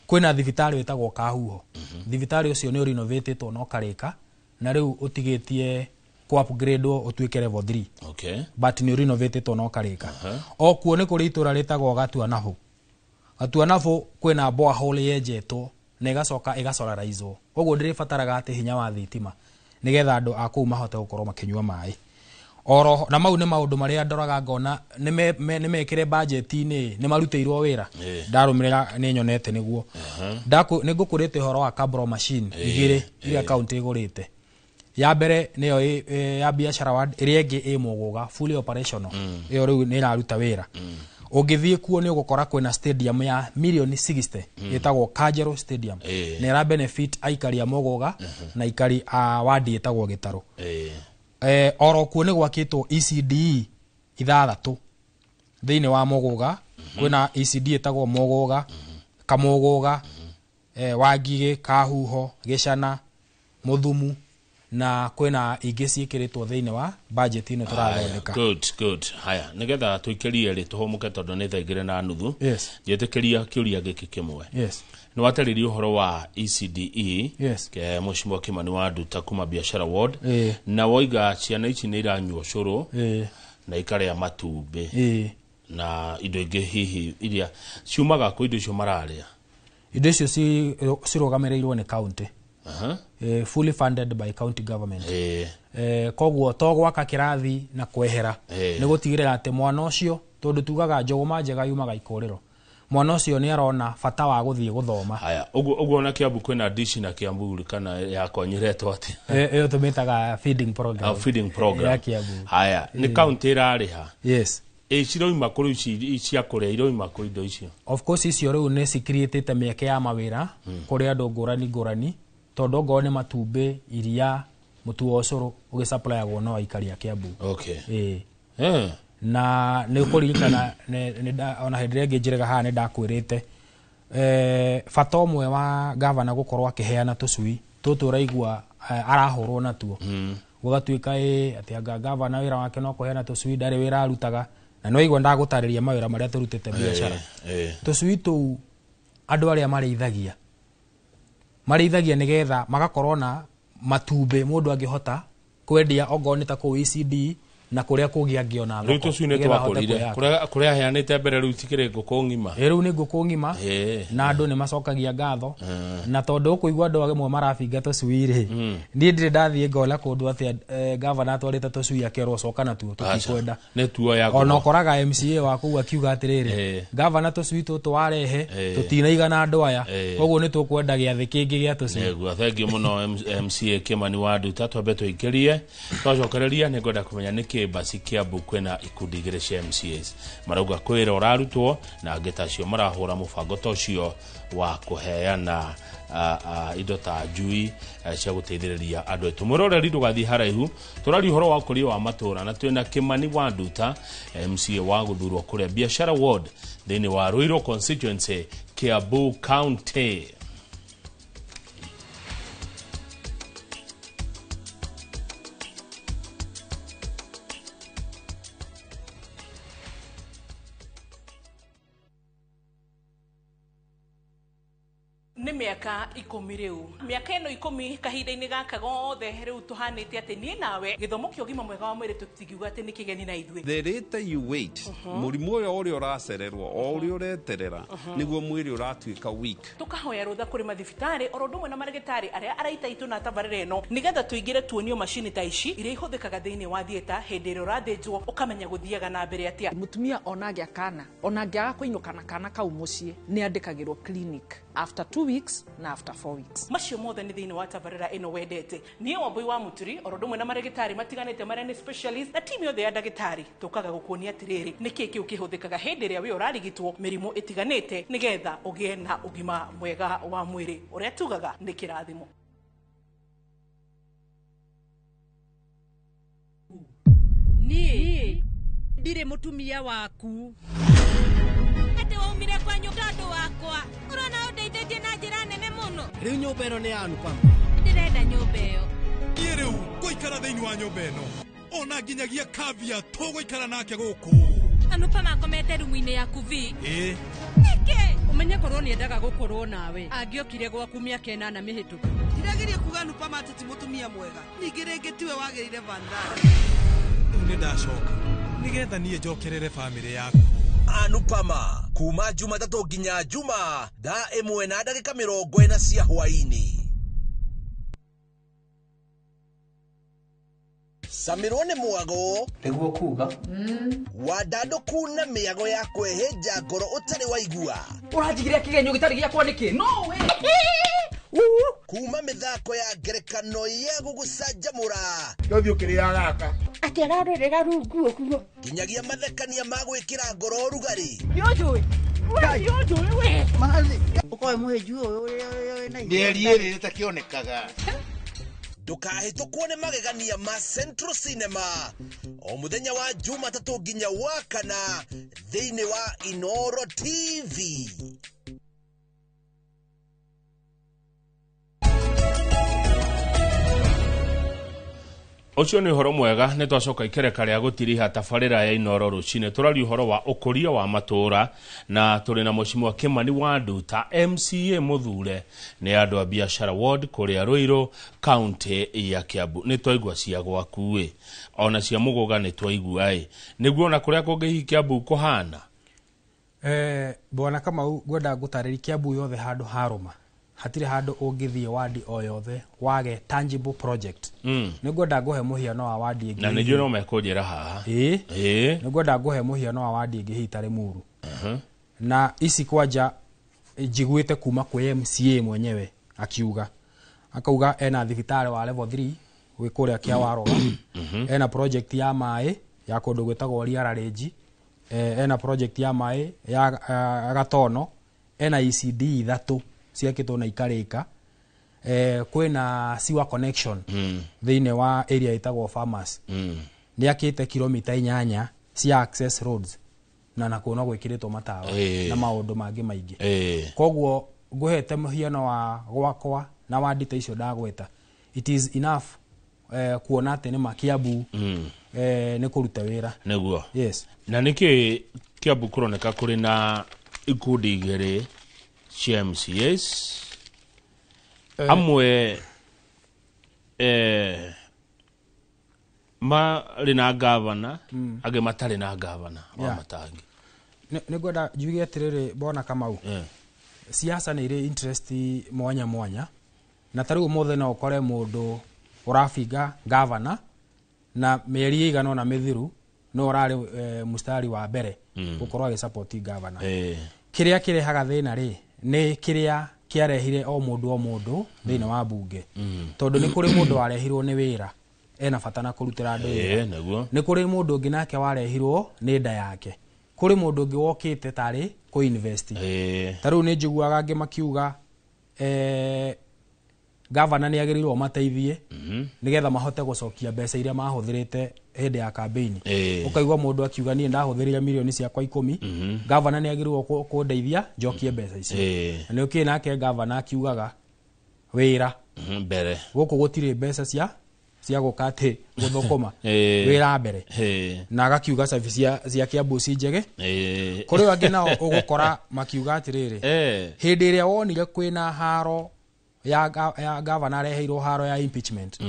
Speaker 26: kwĩna thibitarĩ wĩtagwo Kahuho. Thibitarĩ ũcio nĩ ũrinovatĩtwo na ũkarĩka, na rĩu ũtigĩtie kũ upgrade ũtuĩke level 3, but nĩ ũrinovatĩtwo na ũkarĩka. O kuo nĩ kũrĩ itũra rĩtagwo Gatuanabũ. Gatuanabũ kwĩna borehole yenjetwo na ĩgacoka ĩgasolarizwo, koguo ndĩrĩbataraga atĩ hinya wa thitima nĩgetha andũ a kũu mahote gũkorwo makĩnyua maĩ oro. Na mau nĩ maũndũ marĩa ndoraga ngona nĩ mekĩre budget-inĩ, nĩ marutĩirwo wĩra. Ndarũmĩrĩra nĩ nyonete nĩguo. Nĩ ngũkũrĩte ũhoro wa Cabro machine igĩrĩ iria kaunti ĩgũrĩte. Ya mbere nĩyo ya biacara ward, ĩrĩa ĩngĩ ĩ Mũgũga, fully operational. Ĩyo rĩu nĩ ĩraruta wĩra. Ũngĩthiĩ kuo nĩ ũgũkora kwĩna stadium ya mirioni 60 ĩtagwo Kajero Stadium, na ĩra benefit aikari a Mũgũga na aikari a wadi ĩtagwo Gĩtarũ. Oro kuo nĩ gwakĩtwo ECDE 6 thĩinĩ wa Mũgũga. Kwĩna ECD ĩtagwo Mũgũga, Kamũgũga, Wangigĩ, Kahuho, Gĩcana, Mũthumu Na kwĩna ingĩ ciĩkĩrĩtwo thĩinĩ wa budget ĩno tũrathondeka.
Speaker 6: Good, good. Haya, nigetha tuikirie ri tuhumuke tondu ni thaa igĩrĩ na nuthu.
Speaker 26: Yes.
Speaker 6: Njĩtĩkĩria kĩũria gĩkĩ kĩmwe.
Speaker 26: Yes.
Speaker 6: Nĩ watarĩria ũhoro wa ECDE.
Speaker 26: Yes.
Speaker 6: Ke Mheshimiwa Kimani wa Nduta kuma Biashara Ward.
Speaker 26: Eh.
Speaker 6: Na woiga ciana ici nĩ iranyua ũcũrũ
Speaker 26: Eh.
Speaker 6: na ikarĩa matumbĩ
Speaker 26: Eh.
Speaker 6: na indo ingĩ hihi iria ciumaga kũ indo icio mararĩa.
Speaker 26: Indo icio cirũgamĩrĩirwo nĩ county.
Speaker 6: Aha.
Speaker 26: Fully funded by county government.
Speaker 6: Eh.
Speaker 26: Koguo to gwaka kĩrathi na kwehera
Speaker 6: Eh.
Speaker 26: nĩ gũtigĩrĩra atĩ mwana ũcio, tondũ tugaga njũgũma njega yumaga ikũrĩro, mwana ũcio nĩ arona bata wa gũthiĩ gũthoma.
Speaker 6: Haya, ũguo ũguo na Kiambu kwĩna dishi na Kiambu kana yakwa nyiretwo atĩa?
Speaker 26: Ĩyo tũmĩtaga feeding program.
Speaker 6: Ah, feeding program.
Speaker 26: Ya Kiambu.
Speaker 6: Haya, nĩ county ĩrarĩha.
Speaker 26: Yes.
Speaker 6: Ĩ ciroima kũrĩ ici cia kũrĩa iroima kũ indo icio?
Speaker 26: Of course icio rĩu nĩ cikriĩtĩte mĩeke ya mawĩra kũrĩ andũ ngũrani ngũrani, tondũ ongorwo nĩ matumbĩ, iria, mũtu wa ũcũrũ ũgĩsupplyagwo no aikari a Kiambu.
Speaker 6: Okay.
Speaker 26: Ĩĩ.
Speaker 6: Eh.
Speaker 26: Na nĩ ũkũririkana ona hĩndĩ ĩrĩa ĩngĩ njĩrĩga haha nĩ ndakwĩrĩte bata ũmwe wa gavana gũkorwo akĩheana tũcui tũtũ ũraigua arahũrwo natuo. Gũgatuĩka atĩ anga gavana wĩra wake no kũheana tũcui, ndarĩ wĩra arutaga, na no igua ndagũtarĩria mawĩra marĩa tũrutĩte biacara. Tũcui tũu andũ arĩa marĩithagia nĩgetha magakorwo na matumbĩ mũndũ angĩhota kwendia ongorwo nĩ ta kũu ECD na kũrĩa kũngĩ angĩona
Speaker 6: Rĩu
Speaker 26: thoko,
Speaker 6: tũcui nĩ
Speaker 26: nĩgetha ahote
Speaker 6: twakũrire.
Speaker 26: kwĩyaka.
Speaker 6: Kũrĩa aheanĩte mbere rĩu cikĩrĩ ngũkũ ng'ima.
Speaker 26: Ĩ, rĩu nĩ ngũkũ ng'ima na andũ nĩ macokagia ngatho. Na tondũ ũkũigua andũ amwe marabinga tũcui rĩ, niĩ ndirĩ ndathiĩ ngona kũndũ atĩ gavana atwarĩte tũcui akerwo coka natuo tũtikwenda.
Speaker 6: Nĩ tuoya
Speaker 26: Ona ũkoraga MCA wa kũu akiuga atĩrĩrĩ, gavana tũcui tũtũ warehe tũtinaigana andũ aya, koguo nĩ tũkwenda gĩathĩ kĩngĩ gĩa tũcui.
Speaker 6: Nĩguo, thengiũ mũno MCA Kimani wa Nduta, twambe tũikĩrie twacokereria nĩ ngwenda kũmenya nĩkĩ basi Kiambu kwĩna ikundi igĩrĩ cia MCAs marauga kwĩra ũrarutwo na angĩ ta acio marahũra mũbango ta ũcio wa kũheana indo ta njui cia gũteithĩrĩria andũ aitũ. Mwĩroreri ndũgathiĩ haraihu, tũraria ũhoro wa ũkũria wa matũũra na twĩna Kimani wa Nduta, MCA wa gũthurwo kũrĩa Biashara Ward thĩinĩ wa Ruiru constituency, Kiambu County.
Speaker 1: Nĩ mĩaka 10 rĩu, mĩaka ĩno 10 kahinda-inĩ gaka gothe rĩu tũhanĩte atĩ niĩ nawe gĩthomo kĩa ũgima mwega wa mwĩrĩ tũtingiuga atĩ nĩ kĩgeni na ithuĩ.
Speaker 10: The later you wait, mũrimũ ũyũ ũrĩa ũracererwo o ũrĩa ũreterera nĩguo mwĩrĩ ũratuĩka weak.
Speaker 1: Tũkahoya rũtha kũrĩ mathibitarĩ oro ũndũ ũmwe na marĩgĩtarĩ arĩa araita itũ na tabarĩra ĩno nĩgetha tũingĩre tuonio macini ta ici iria ihũthĩkaga thĩinĩ wa theatre hĩndĩ ĩrĩa ũrathĩnjwo ũkamenya gũthiaga na mbere atĩa.
Speaker 14: Mũtumia ona angĩa kana ona angĩaga kũinũka na kana kau mũciĩ nĩ andĩkagĩrwo clinic after 2 weeks na after 4 weeks.
Speaker 1: Macio mothe nĩ thĩinĩ wa tabarĩra ĩno wendete. Niĩ Wambui wa Mũturi oro ũndũ ũmwe na marĩgĩtarĩ matiganĩte marĩa nĩ specialist na timu yothe ya ndagĩtarĩ tũkaga gũkuonia atĩrĩrĩ nĩkĩ kĩu kĩhũthĩkaga hĩndĩ ĩrĩa wĩ ũrarigitwo mĩrimũ ĩtiganĩte nĩgetha ũgĩe na ũgima mwega wa mwĩrĩ ũrĩa tugaga nĩ kĩrathimo.
Speaker 13: Niĩ ndirĩ mũtumia waku.
Speaker 22: Atĩ waumire kwanyu tondũ wakwa ũrona ũndeithĩtie na njĩra nene mũno.
Speaker 20: Rĩu nyũmba ĩno nĩ ya Anupama.
Speaker 22: Ndĩrenda nyũmba ĩyo.
Speaker 23: Niĩ rĩu ngũikara thĩinĩ wa nyũmba ĩno ona nginyagia Kavya tũgũikara nake gũkũ.
Speaker 22: Anupama akomete rumu-inĩ yaku vi.
Speaker 23: Ĩĩ.
Speaker 22: Nĩkĩ?
Speaker 13: Ũmenye korwo nĩendaga gũkorwo nawe angĩokire gwaku mĩaka 8 mĩhĩtũku.
Speaker 25: Ndirageria kuga Anupama atĩ ti mũtumia mwega, ningĩ rĩngĩ tiwe wagĩrĩire Vandana.
Speaker 23: Rĩu nĩ ndacoka nĩgetha niĩ njokerere bamĩrĩ yaku.
Speaker 27: Anupama kuma Jumatatũ nginya Juma thaa 1:40 cia hwaini. Samirwo nĩ mwago
Speaker 28: nĩguo kuga
Speaker 27: wandandũku na mĩago ya kwĩhĩnja ngoro ũtarĩ waigua.
Speaker 8: Ũranjigire kĩgenyo gĩtarĩ gĩakwa nĩkĩ? No we
Speaker 27: kuma mĩthako ya ngerekano ya gũgũcanjamũra
Speaker 12: Ndothiĩ ũkĩrĩaga gaka
Speaker 29: atĩ ararorera rungu ũguo
Speaker 27: nginyagia mathekania ma gwĩkĩra ngoro ũrugarĩ.
Speaker 8: Nĩũnjũĩ nĩũnjũĩ we
Speaker 25: Ũkoe mũhĩnju ũyũ ũrĩa wĩna
Speaker 12: mĩeri ĩrĩ ĩtakĩonekaga.
Speaker 27: Ndũkahĩtũkwo nĩ magegania ma Central Cinema o mũthenya wa Jumatatũ nginya wa kana thĩinĩ wa Inoro TV.
Speaker 6: Ũcio nĩ ũhoro mwega. Nĩ twacoka ikereka rĩa gũtiriha tabarĩra ya Inoro rũcinĩ, tũraria ũhoro wa ũkũria wa matũũra na tũrĩ na Mheshimiwa Kimani wa Nduta, MCA mũthure nĩ andũ a Biashara Ward kũrĩa Ruiru, kaunti ya Kiambu. Nĩ twaigua cia gwaku ĩ, ona cia Mũgũga nĩ twaigua ĩ, nĩguo ona kũrĩa kũngĩ hihi Kiambu kũhana.
Speaker 26: Bwana Kamau, ngwenda ngũtarĩria Kiambu yothe handũ harũma, hatirĩ handũ ũngĩthiĩ wadi o yothe wage tangible project. Nĩ ngwenda ngũhe mũhiano wa wadi ĩngĩ.
Speaker 6: Na nĩ njũĩ no mekũnjĩra haha.
Speaker 26: Ĩĩ, nĩ ngwenda ngũhe mũhiano wa wadi ĩngĩ hihi tarĩ Muru. Na ici kwanja njiguĩte kuma kwĩ MCA mwenyewe akiuga, akauga ena thibitarĩ wa level 3 gwĩ kũrĩa kĩa Waroga, ena project ya maĩ ya kũndũ gwĩtagwo Riara Range, ena project ya maĩ ya Gatono, ena ECD 3 ciakĩtwo na ikarĩka, kwĩna sewer connection thĩinĩ wa area ĩtagwo Farmers, nĩ akĩte kilomita 8 cia access roads na nakuo no gwĩkĩrĩtwo matawa na maũndũ mangĩ maingĩ. Koguo ngũhete mũhiano wa gwakwa na wadi ta icio ndagweta, it is enough kuona atĩ nĩ ma Kiambu nĩ kũruta wĩra.
Speaker 6: Nĩguo.
Speaker 26: Yes.
Speaker 6: Na nĩkĩ Kiambu kũroneka kũrĩ na ikundi igĩrĩ cia MCAs? Amwe marĩ na gavana, angĩ matarĩ na gavana wa Matangi.
Speaker 26: Nĩ ngwenda njuge atĩrĩrĩ Bwana Kamau, siasa nĩ irĩ interest mwanya mwanya, na ta rĩu ũmũthĩ no ũkore mũndũ ũrabinga gavana na mĩeri ĩigana ũna mĩthiru no ũrarĩ mstari wa mbere gũkorwo agĩsupport gavana. Kĩrĩa kĩrehaga thĩna rĩ nĩ kĩrĩa kĩarehire o mũndũ thĩinĩ wa bunge, tondũ nĩ kũrĩ mũndũ warehirwo nĩ wĩra ena bata na kũrutĩra andũ wĩra. Nĩ kũrĩ mũndũ ũngĩ nake warehirwo nĩ nda yake, kũrĩ mũndũ ũngĩ wokĩte tarĩ kũ invest. Ta rĩu nĩ njiguaga angĩ makiuga gavana nĩ agĩrĩirwo mateithie nĩgetha mahote gũcokia mbeca iria mahũthĩrĩte hĩndĩ ya campaign. Ũkaigua mũndũ akiuga niĩ ndahũthĩrire mirioni ciakwa 10, gavana nĩ agĩrĩirwo kũndeithia njokie mbeca icio. Na nĩ ũkĩĩ nake gavana akiugaga wĩra
Speaker 6: mbere
Speaker 26: gũkũ gũtirĩ mbeca cia gũka atĩ gũthũkũma, wĩra mbere, na agakiuga service cia Kiambu ci njege. Kũrĩ angĩ nao ũgũkora makiuga atĩrĩrĩ, hĩndĩ ĩrĩa wonire kwĩna haro ya gavana areheirwo haro ya impeachment,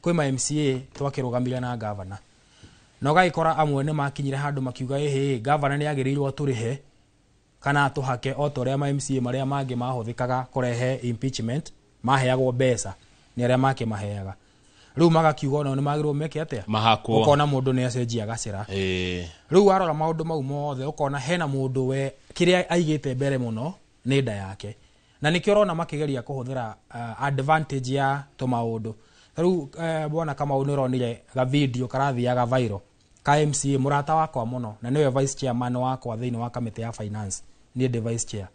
Speaker 26: kwĩ ma MCA twakĩrũgamire na gavana, na ũgagĩkora amwe nĩ makinyire handũ makiuga ĩhĩ, gavana nĩ agĩrĩirwo atũrĩhe kana atũhake o ta ũrĩa ma MCA marĩa mangĩ mahũthĩkaga kũrehe impeachment maheagwo mbeca nĩ arĩa makĩmaheaga. Rĩu magakiuga onao nĩ magĩrĩirwo meke atĩa,
Speaker 6: mahakwo.
Speaker 26: Ũkona mũndũ nĩ acenjia gacĩra. Rĩu warora maũndũ mau mothe ũkona hena mũndũ we kĩrĩa aigĩte mbere mũno nĩ nda yake, na nĩkĩo ũrona makĩgeria kũhũthĩra advantage ya tũmaũndũ. Ta rĩu Bwana Kamau nĩ ũronire ga video karathiaga viral ka MCA mũrata wakwa mũno na nĩwe vice chairman wakwa thĩinĩ wa kamĩtĩ ya finance, niĩ ndĩ vice chair.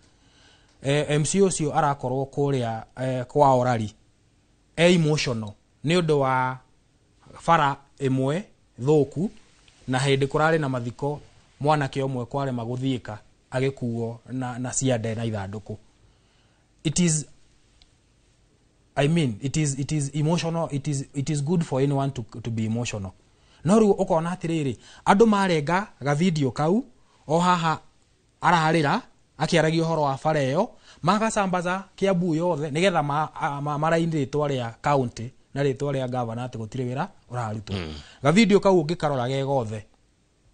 Speaker 26: MCA ũcio arakorwo kũrĩa kwa Orari e emotional nĩ ũndũ wa bara ĩmwe thũku, na hĩndĩ kũrarĩ na mathiko mwanake ũmwe kwarema gũthiĩka agĩkuo na ciande na ithandũkũ. It is, I mean, it is emotional, it is good for anyone to be emotional. No rĩu ũkona atĩrĩrĩ, andũ marenga ga video kau o haha ararĩra akĩaragia ũhoro wa bara ĩyo, magacambaza Kiambu yothe nĩgetha maraini rĩtwa rĩa county na rĩtwa rĩa gavana atĩ gũtirĩ wĩra ũrarutwo. Ga video kau ũngĩkarora ge gothe,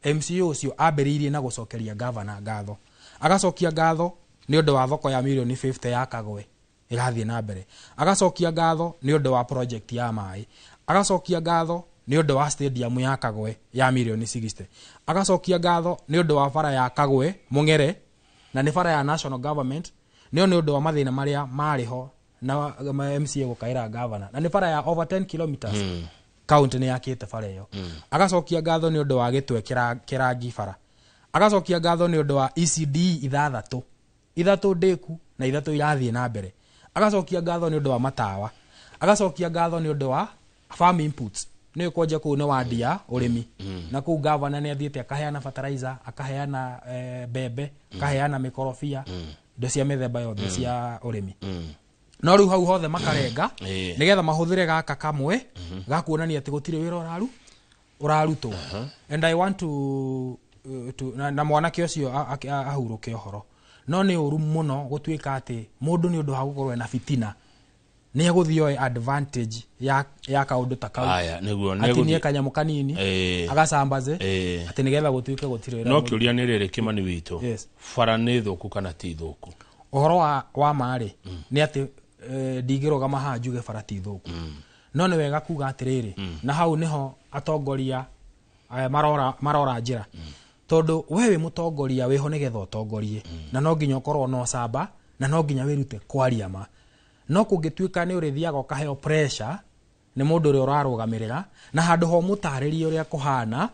Speaker 26: MCA ũcio ambĩrĩirie na gũcokeria gavana ngatho, agacokia ngatho nĩ ũndũ wa thoko ya mirioni 50 ya Kagwe ĩrathiĩ na mbere, agacokia ngatho nĩ ũndũ wa project ya maĩ, agacokia ngatho nĩ ũndũ wa stadium ya Kagwe ya mirioni 60, agacokia ngatho nĩ ũndũ wa bara ya Kagwe Mũng'ere na nĩ bara ya national government, nĩ ũndũ wa mathĩna marĩa marĩ ho na MCA gũkaĩra gavana, na nĩ bara ya over 10 kilometers county nĩ yakĩte bara ĩyo. Agacokia ngatho nĩ ũndũ wa gĩtwe kĩrangi bara, agacokia ngatho nĩ ũndũ wa ECD 6, 3 ndĩku na 3 irathiĩ na mbere, agacokia ngatho nĩ ũndũ wa matawa, agacokia ngatho nĩ ũndũ wa farm inputs, nĩ kwanja kũu nĩ wadi ya ũrĩmi, na kũu gavana nĩ athiĩte akaheana fertilizer, akaheana mbembe, akaheana mĩkorobia, indo cia mĩthemba yothe cia ũrĩmi. No rĩu hau hothe makarenga nĩgetha mahũthĩre gaka kamwe ga kuonania atĩ gũtirĩ wĩra ũrarutwo. And I want to na mwanake ũcio ahurũke ũhoro. No nĩ ũru mũno gũtuĩka atĩ mũndũ nĩ ũndũ wa gũkorwo na fitina nĩ egũthiĩ oe advantage ya kaũndũ ta kau.
Speaker 6: Aya, nĩguo nĩ
Speaker 26: atinie kanyamũ kanini agacambaze atĩ nĩgetha gũtuĩke gũtirĩ wĩra.
Speaker 6: No kĩũria nĩ rĩrĩ Kĩmani witũ, bara nĩ thũku kana ti thũku?
Speaker 26: Ũhoro wa ma rĩ nĩ atĩ ndingĩrũgama haha njuge bara ti thũku. No nĩ wega kuga atĩrĩrĩ, na hau nĩho atongoria marora njĩra. Tondũ we wĩ mũtongoria wĩho nĩgetha ũtongorie, na no nginya ũkorwo na ũcamba na no nginya wĩrute kwaria ma. No kũngĩtuĩka nĩ ũrĩthiaga ũkaheo pressure nĩ mũndũ ũrĩa ũrarũgamĩrĩra, na handũ ho mũtarĩrie ũrĩa kũhana,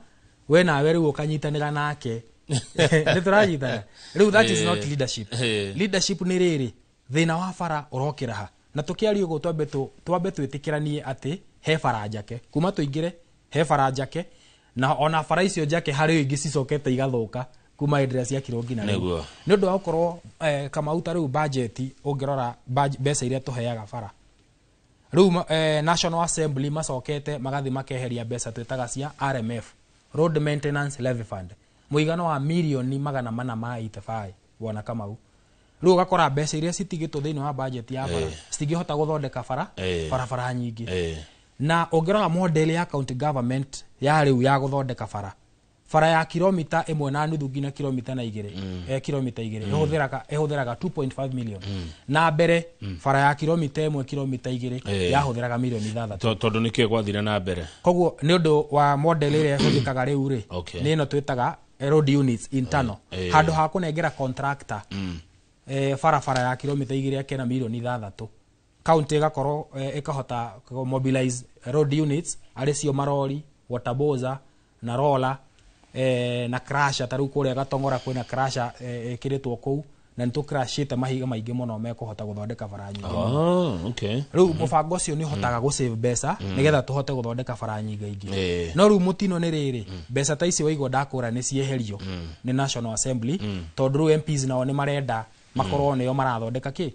Speaker 26: we nawe rĩu ũkanyitanĩra nake. Nĩ tũranyitana rĩu, that is not leadership. Leadership nĩ rĩrĩ, thĩna wa bara ũrokĩra ha, na tũkĩaria ũguo twambe twĩtĩkĩranie atĩ he bara njake, kuma tũingĩre he bara njake, na ona bara icio njake harĩ ingĩ cicokete igathũka kuma hĩndĩ ĩrĩa ciakirwo nginya rĩu. Nĩ ũndũ wa gũkorwo Kamau ta rĩu budget ũngĩrora mbeca iria tũheaga bara rĩu, National Assembly macokete magathi makeheria mbeca twĩtaga cia RMF, Road Maintenance Levy Fund, mũigana wa mirioni 485 bwana Kamau. Rĩu ũgakora mbeca iria citigĩtwo thĩinĩ wa budget ya bara citingĩhota gũthondeka barabara nyingĩ. Na ũngĩrora model ya county government ya rĩu ya gũthondeka bara ya kilomita 1.5 nginya kilomita 2, kilomita 2 ĩhũthĩraga 2.5 million. Na mbere bara ya kilomita 1 kilomita 2 yahũthĩraga milioni 6.
Speaker 6: Tondũ nĩkĩĩ gwathire na mbere?
Speaker 26: Koguo nĩ ũndũ wa model ĩrĩa ĩhũthĩkaga rĩu rĩ, nĩ ĩno twĩtaga road units internal. Handũ ha kũnengera contractor barabara ya kilomita 2 akena milioni 6, county ĩgakorwo ĩkahota mobilize road units arĩ cio marori, water bowser na roller, na crusher. Ta rĩu kũrĩa Gatong'ora kwĩna crusher ĩkĩrĩtwo kũu, na nĩtũcrashĩte mahiga maingĩ mũno mekũhota gũthondeka bara nyingĩ. Rĩu mũbango ũcio nĩ ũhotaga gũsave mbeca nĩgetha tũhote gũthondeka bara nyingĩ ingĩ. No rĩu mũtino nĩ rĩrĩ, mbeca ta ici waigua ndakũra nĩ cieherio nĩ National Assembly, tondũ rĩu MPs nao nĩ marenda makorwo nĩo marathondeka kĩ,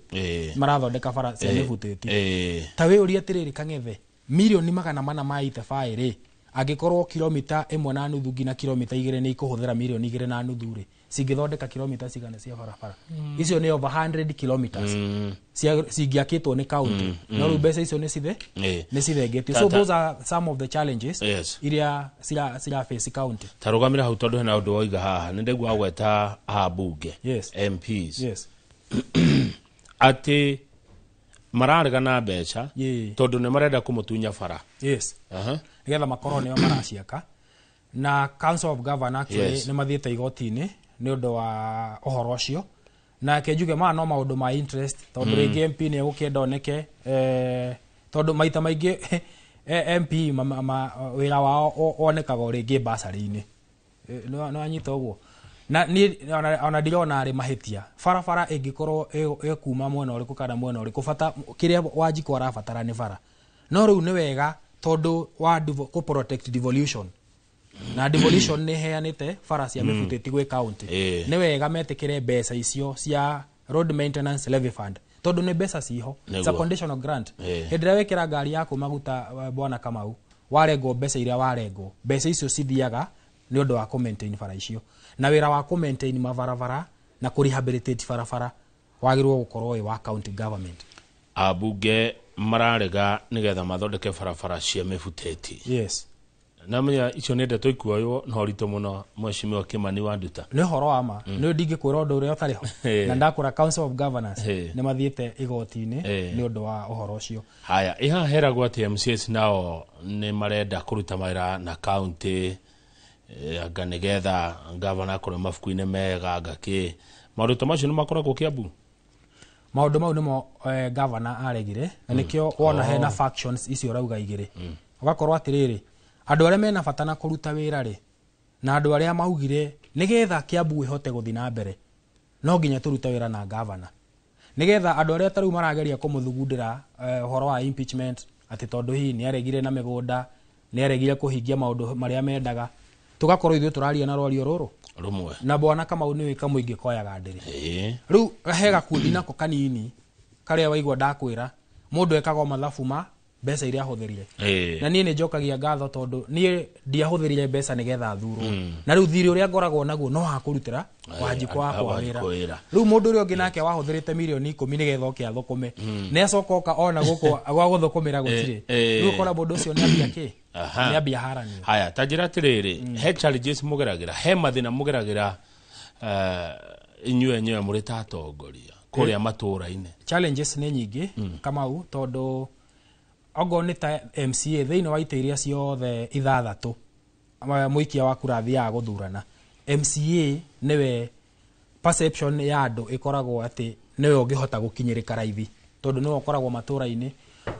Speaker 26: marathondeka bara cia mĩbutĩti. Ta wĩyũrie atĩrĩrĩ Kang'ethe, mirioni 485 rĩ, angĩkorwo kilomita 1.5 nginya kilomita 2 nĩ ikũhũthĩra mirioni 2.5 rĩ, cingĩthondeka kilomita cigana cia barabara? Icio nĩ over 100 kilometers cingĩakĩtwo nĩ county. No rĩu mbeca icio nĩ cithengetio. So those are some of the challenges iria cira face county.
Speaker 6: Ta rũgamĩra hau tondũ hena ũndũ woiga haha, nĩ ndaigua gweta ambunge, MPs, atĩ mararega na mbeca tondũ nĩ marenda kũmũtunya bara.
Speaker 26: Yes. Nĩgetha makorwo nĩo maraciaka. Na Council of Governors actually nĩ mathiĩte igoti-inĩ nĩ ũndũ wa ũhoro ũcio. Na ke njuge maya no maũndũ ma interest, tondũ rĩngĩ MP nĩ egũkĩenda oneke, tondũ maita maingĩ MP wĩra wao wonekaga o rĩngĩ basarĩ-inĩ. No anyita ũguo. Na niĩ ona ndirona arĩ mahĩtia. Barabara ĩngĩkorwo ĩkuma mwena ũrĩkũ kana mwena ũrĩkũ, bata kĩrĩa Wanjikũ arabatara nĩ bara. No rĩu nĩ wega tondũ wa kũ protect devolution. Na devolution nĩ heanĩte bara cia mĩbutĩti gwĩ county. Nĩ wega metĩkĩre mbeca icio cia Road Maintenance Levy Fund, tondũ nĩ mbeca ciho. It's a conditional grant. Hĩndĩ ĩrĩa wekĩra ngari yaku maguta bwana Kamau, warengwo mbeca iria warengwo, mbeca icio cithiaga nĩ ũndũ wa kũ maintain bara icio. Na wĩra wa kũ maintain mabarabara na kũ rehabilitate barabara wagĩrĩirwo gũkorwo wĩ wa county government.
Speaker 6: Ambunge mararega nĩgetha mathondeke barabara cia mĩbutĩti.
Speaker 26: Yes.
Speaker 6: Namenya icio nĩ ndeto ikuoywo na ũritũ mũno, Mheshimiwa Kimani wa Nduta.
Speaker 26: Nĩ ũhoro wa ma, nĩ ndingĩkwĩra ũndũ ũrĩa ũtarĩ ho. Na ndakũra Council of Governors nĩ mathiĩte igoti-inĩ nĩ ũndũ wa ũhoro ũcio.
Speaker 6: Haya, ĩhaha heragwo atĩ MCAs nao nĩ marenda kũruta mawĩra na county, anga nĩgetha gavana akorwo mabuku-inĩ mega, anga kĩ. Maũndũ ta macio nĩ makoragwo Kiambu?
Speaker 26: Maũndũ mau nĩmo gavana aregire, na nĩkĩo wona hena factions icio ũrauga igĩrĩ. Ũgakorwo atĩrĩrĩ, andũ arĩa mena bata na kũruta wĩra rĩ, na andũ arĩa maugire nĩgetha Kiambu ĩhote gũthiĩ na mbere no nginya tũrute wĩra na gavana. Nĩgetha andũ arĩa ta rĩu marageria kũmũthugundĩra ũhoro wa impeachment, atĩ tondũ hihi nĩ aregire na mĩgũnda, nĩ aregire kũhingia maũndũ marĩa mendaga, tũgakorwo ithuĩ tũraria na rwario rũrũ
Speaker 6: rũmwe.
Speaker 26: Na bwana Kamau nĩwe kamũingĩ koyaga ndĩrĩ. Rĩu he gakundi nako kanini Karĩa waigua ndakwĩra mũndũ ekaga o mathabu ma mbeca iria ahũthĩrire. Na niĩ nĩ njokagia ngatho tondũ niĩ ndiahũthĩrire mbeca nĩgetha thurwo. Na rĩu thirĩ ũrĩa ngoragwo naguo no wa kũrutĩra Wanjikũ wakwa wĩra.
Speaker 6: Wĩra.
Speaker 26: Rĩu mũndũ ũrĩa ũngĩ nake wahũthĩrĩte mirioni 10 nĩgetha oke athũkũme, nĩ acoka oka ona gũkũ gwa gũthũkũmĩra gũtirĩ. Rĩu ũkora mũndũ ũcio nĩ ambia kĩ, nĩ ambia haranio.
Speaker 6: Haya, ta njĩra atĩrĩrĩ, he challenges mũgeragĩra, he mathĩna mũgeragĩra inyuĩ enyewe mũrĩ ta atongoria kũrĩa matũũra-inĩ?
Speaker 26: Challenges nĩ nyingĩ, Kamau, tondũ okorwo nĩ ta MCA thĩinĩ wa itĩ iria ciothe 6 mũikia wa kura athiaga gũthurana, MCA nĩwe perception ya andũ ĩkoragwo atĩ nĩwe ũngĩhota gũkinyĩrĩka raithi, tondũ nĩwe ũkoragwo matũũra-inĩ.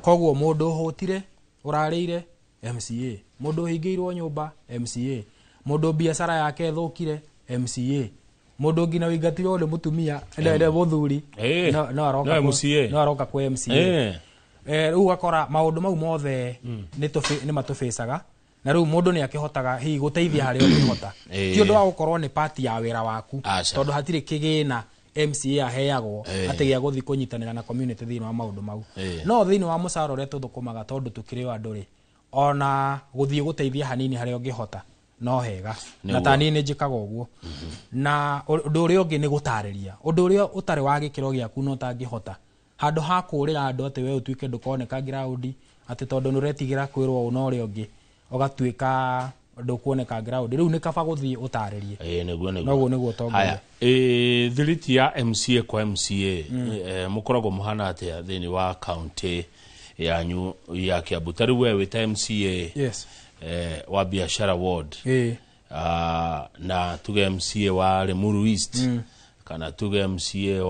Speaker 26: Koguo mũndũ ũhũtire ũrarĩire MCA, mũndũ ũhingĩirwo nyũmba MCA, mũndũ biacara yake ĩthũkire MCA, mũndũ nginya ũingatirwo nĩ mũtumia nĩ mũthuri no aroka
Speaker 6: No MCA.
Speaker 26: no aroka kwĩ MCA. Rĩu ũgakora maũndũ mau mothe nĩ matũbĩcaga, na rĩu mũndũ nĩ akĩhotaga hihi gũteithia harĩa ũngĩhota. Ti ũndũ wa gũkorwo nĩ part ya wĩra waku, tondũ hatirĩ kĩgĩna MCA aheagwo atĩ gĩa gũthiĩ kũnyitanĩra na community thĩinĩ wa maũndũ mau. No thĩinĩ wa mũcara ũrĩa tũthũkũmaga, tondũ tũkĩrĩ o andũ rĩ, ona gũthiĩ gũteithia hanini harĩa ũngĩhota no hega. Na ta niĩ nĩ njĩkaga ũguo. Na ũndũ ũrĩa ũngĩ nĩ gũtarĩria ũndũ ũrĩa ũtarĩ wa gĩkĩro gĩaku no ũtangĩhota, handũ ha kũrĩra andũ atĩ we ũtuĩke ndũkoneka ground, atĩ tondũ nĩ ũretigĩra kwĩrwo ũũ na ũrĩa ũngĩ ũgatuĩka ndũkuoneka ground, rĩu nĩ kaba gũthiĩ ũtarĩrie.
Speaker 6: Nĩguo, nĩguo.
Speaker 26: Noguo nĩguo ũtongoria.
Speaker 6: Haya, thiriti ya MCA kwa MCA, mũkoragwo mũhana atĩa thĩinĩ wa county yanyu ya Kiambu? Ta rĩu we wĩ ta MCA wa Biashara Ward, na tuge MCA wa Limuru East, kana tuge MCA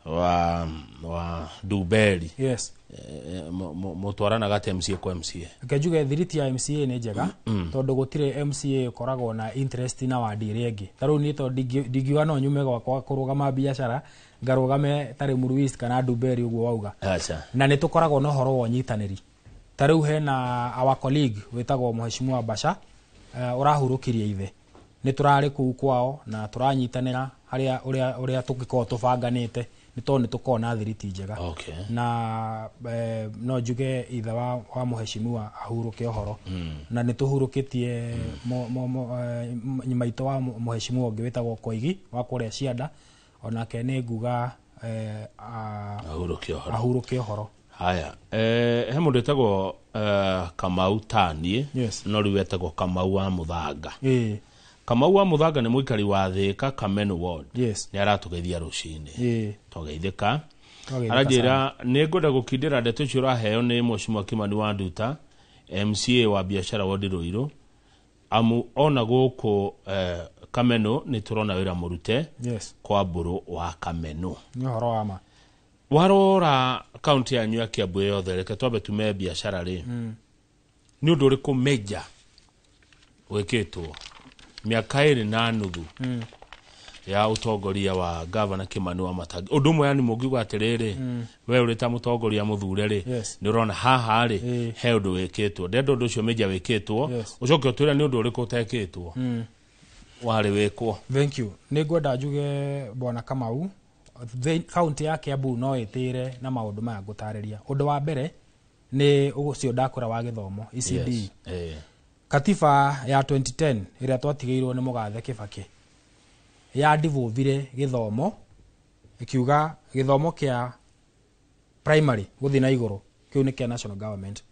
Speaker 6: wa Duberi, mũtwaranaga atĩa MCA kwa MCA?
Speaker 26: Reke njuge thiriti ya MCA nĩ njega, tondũ gũtirĩ MCA ũkoragwo na interest na wandi ĩrĩa ĩngĩ. Ta rĩu niĩ tondũ ndingiuga no nyume gwakwa kũrũgama biacara ngarũgame ta Limuru East kana Duberi ũguo wauga. Na nĩ tũkoragwo na ũhoro wa ũnyitanĩri. Ta rĩu hena our colleague wĩtagwo Mheshimiwa Basha, ũrahurũkirie ithe, nĩ tũrarĩ kũu kwao na tũranyitanĩra harĩa ũrĩa tũngĩkorwo tũbanganĩte, nĩ tondũ nĩ tũkoragwo na thiriti njega. Na no njuge ithe wa mheshimiwa ahurũke ũhoro. Na nĩ tũhurũkĩtie maitũ wa mheshimiwa ũngĩ wĩtagwo Koigi wa kũrĩa Cianda, onake nĩ nguga
Speaker 6: ahurũke ũhoro.
Speaker 26: Ahurũke ũhoro.
Speaker 6: Haya, he mũndũ wĩtagwo Kamau Tanie, no rĩu etagwo Kamau wa Mũthanga. Kamau wa Mũthanga nĩ mũikari wa Thĩka Kameno Ward. Nĩ aratũgeithia rũcinĩ. Twageithĩka.
Speaker 26: Twageithĩka
Speaker 6: Aranjĩra
Speaker 26: sana.
Speaker 6: nĩ ngwenda gũkindĩra ndeto icio ũraheo nĩ Mheshimiwa Kimani wa Nduta, MCA wa Biashara Ward Ruiru, amu ona gũkũ Kameno nĩ tũrona wĩra mũrute kwa mbũrũ wa Kameno.
Speaker 26: Nĩ ũhoro wa ma.
Speaker 6: Warora kaunti yanyu ya Kiambu yothe, reke twambe tume biacara rĩ, nĩ ũndũ ũrĩkũ major wĩkĩtwo mĩaka 2.5 ya ũtongoria wa Gavana Kimani wa Matangi? Ũndũ ũmwe yani mũngiuga atĩrĩrĩ, we ũrĩ ta mũtongoria mũthure rĩ, nĩ ũrona haha rĩ he ũndũ wĩkĩtwo, ndenda ũndũ ũcio major wĩkĩtwo, ũcoke ũtwĩre nĩ ũndũ ũrĩkũ ũtekĩtwo warĩ wĩkwo.
Speaker 26: Thank you. Nĩ ngwenda njuge Bwana Kamau, kaunti ya Kiambu no ĩtĩre na maũndũ maya ngũtarĩria. Ũndũ wa mbere nĩ ũcio ndakũra wa gĩthomo, ECD. Katiba ya 2010 ĩrĩa twatigĩirwo nĩ mũgathe Kibaki ya devolvire gĩthomo, ĩkiuga gĩthomo kĩa primary gũthiĩ na igũrũ kĩu nĩ kĩa national government,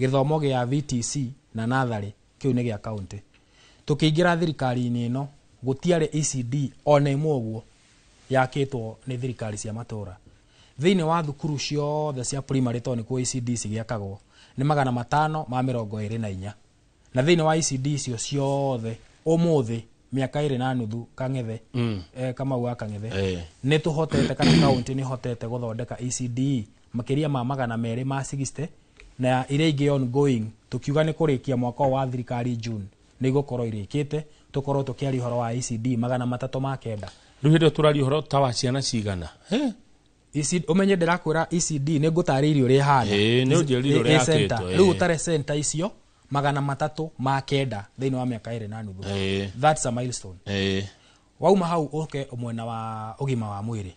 Speaker 26: gĩthomo gĩa VTC na natharĩ kĩu nĩ gĩa county. Tũkĩingĩra thirikari-inĩ ĩno gũtiarĩ ECD ona ĩmwe ũguo yakĩtwo nĩ thirikari cia matũra. Thĩinĩ wa thukuru ciothe cia primary tondũ nĩkuo ECD cigĩakagwo nĩ 524, na thĩinĩ wa ECD icio ciothe ũmũthĩ mĩaka 2.5 Kang'ethe, Kamau wa Kang'ethe, nĩ tũhotete kana county nĩ hotete gũthondeka ECD makĩria ma 260, na iria ingĩ ongoing tukiuga nĩ kũrĩkia mwaka wa thirikari June nĩ igũkorwo irĩkĩte, tũkorwo tũkĩaria ũhoro wa ECD 309.
Speaker 6: Rĩu hĩndĩ ĩyo tũraria ũhoro ta wa ciana cigana?
Speaker 26: ECD, ũmenye ndĩrakwĩra ECD nĩ ngũtarĩirie ũrĩa ĩhana.
Speaker 6: Nĩ ũnjĩrire ũrĩa yakĩtwo,
Speaker 26: Rĩu ũtare center icio 309 thĩinĩ wa mĩaka 2.5. That's a milestone. Wauma hau ũke mwena wa ũgima wa mwĩrĩ.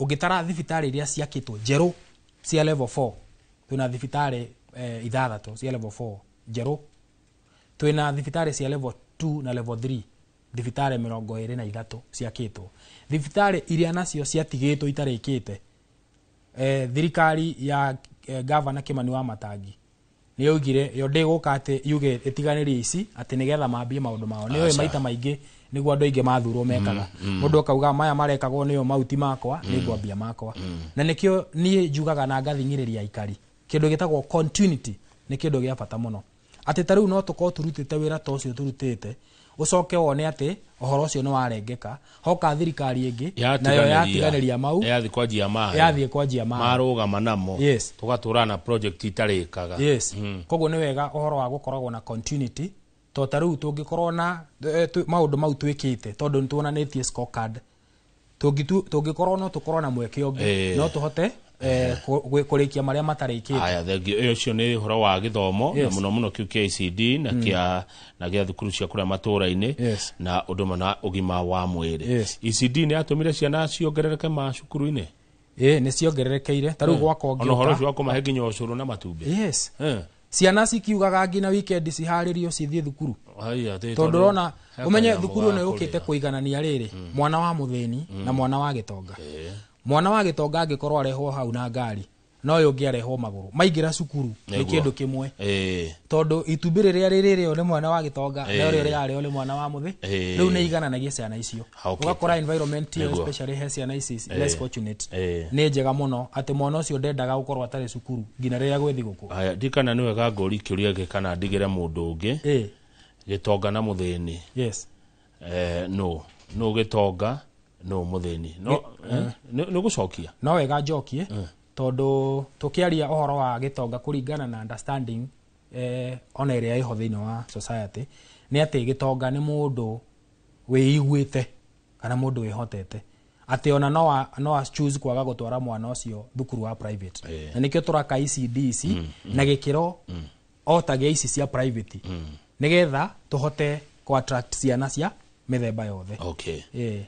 Speaker 26: Ũngĩtara thibitarĩ iria ciakĩtwo njerũ cia level 4, twĩna thibitarĩ 6 cia level 4 njerũ, twĩna thibitarĩ cia level 2 na level 3 thibitarĩ 23 ciakĩtwo. Thibitarĩ iria nacio ciatigĩtwo itarĩkĩte, thirikari ya Gavana Kimani wa Matangi nĩ yoigire yo ndĩgũka atĩ yuge ĩtiganĩrie ici atĩ nĩgetha mambie maũndũ mao. Nĩ ũĩ maita maingĩ nĩguo andũ aingĩ mathurwo mekaga. Mũndũ akauga maya marekagwo nĩyo mauti makwa, nĩ ngwambia makwa. Na nĩkĩo niĩ njugaga na ngathing'ĩrĩria aikari kĩndũ gĩtagwo continuity nĩ kĩndũ gĩa bata mũno. Atĩ ta rĩu no tũkorwo tũrutĩte wĩra ta ũcio tũrutĩte, ũcoke wone atĩ ũhoro ũcio nĩ warengeka, hoka thirikari ĩngĩ nayo yatiganĩria mau,
Speaker 6: yathiĩ kwanjia mayo,
Speaker 26: yathiĩ kwanjia mayo,
Speaker 6: marũgama namo.
Speaker 26: Yes.
Speaker 6: Tũgatũra na project itarĩkaga.
Speaker 26: Yes. Koguo nĩ wega ũhoro wa gũkoragwo na continuity, to ta rĩu tũngĩkorwo na maũndũ mau twĩkĩte, tondũ nĩ tuonanĩtie scorecard, tũngĩkorwo no tũkorwo na mweke ũngĩ, no tũhote kũrĩkia marĩa matarĩkĩte.
Speaker 6: Haya, thengio. Ĩyo ũcio nĩ ũhoro wa gĩthomo, na mũno mũno kĩu kĩa ECD na kĩa na gĩa thukuru cia kũrĩa matũũra-inĩ, na ũndũ ũmwe na ũgima wa mwĩrĩ. ECD nĩ yatũmire ciana ciongerereke macukuru-inĩ?
Speaker 26: Ĩĩ, nĩ ciongererekeire. Ta rĩu gwakwa
Speaker 6: ngĩũka, ona ũhoro ũcio wa kũmahe nginya ũcũrũ na matumbĩ.
Speaker 26: Yes. Ciana cikiugaga nginya weekend ciharĩrio cithiĩ thukuru. Tondũ ũrona ũmenye thukuru ĩno yũkĩte kũiganania rĩrĩ, mwana wa mũthĩni na mwana wa gĩtonga. Mwana wa gĩtonga angĩkorwo arehwo hau na ngari, no ũyũ ũngĩ arehwo magũrũ, maingĩra cukuru nĩ kĩndũ kĩmwe. Tondũ itumbĩ rĩrĩa rĩrĩrĩo nĩ mwana wa gĩtonga na ũrĩa rĩrarĩo nĩ mwana wa mũthĩ, rĩu nĩ igananagia ciana icio. Ũgakora environment ĩyo especially he ciana ici less fortunate nĩ njega mũno atĩ mwana ũcio ndendaga gũkorwo atarĩ cukuru nginya rĩrĩa gwĩ thigũkũ.
Speaker 6: Haya, ndikana nĩ wega ngũri kĩũria gĩkĩ kana ndigĩre mũndũ ũngĩ. Gĩtonga na mũthĩni.
Speaker 26: Yes.
Speaker 6: No gĩtonga no mũthĩni. No nĩ gũcokia.
Speaker 26: No wega njokie, tondũ tũkĩaria ũhoro wa gĩtonga kũringana na understanding ona ĩrĩa ĩho thĩinĩ wa society, nĩ atĩ gĩtonga nĩ mũndũ wĩiguĩte kana mũndũ wĩhotete, atĩ ona no choose kwaga gũtwara mwana ũcio thukuru wa private. Na nĩkĩo tũraka ECD ici na gĩkĩro o ta gĩa ici cia private, nĩgetha tũhote kũ attract ciana cia mĩthemba yothe.
Speaker 6: Okay.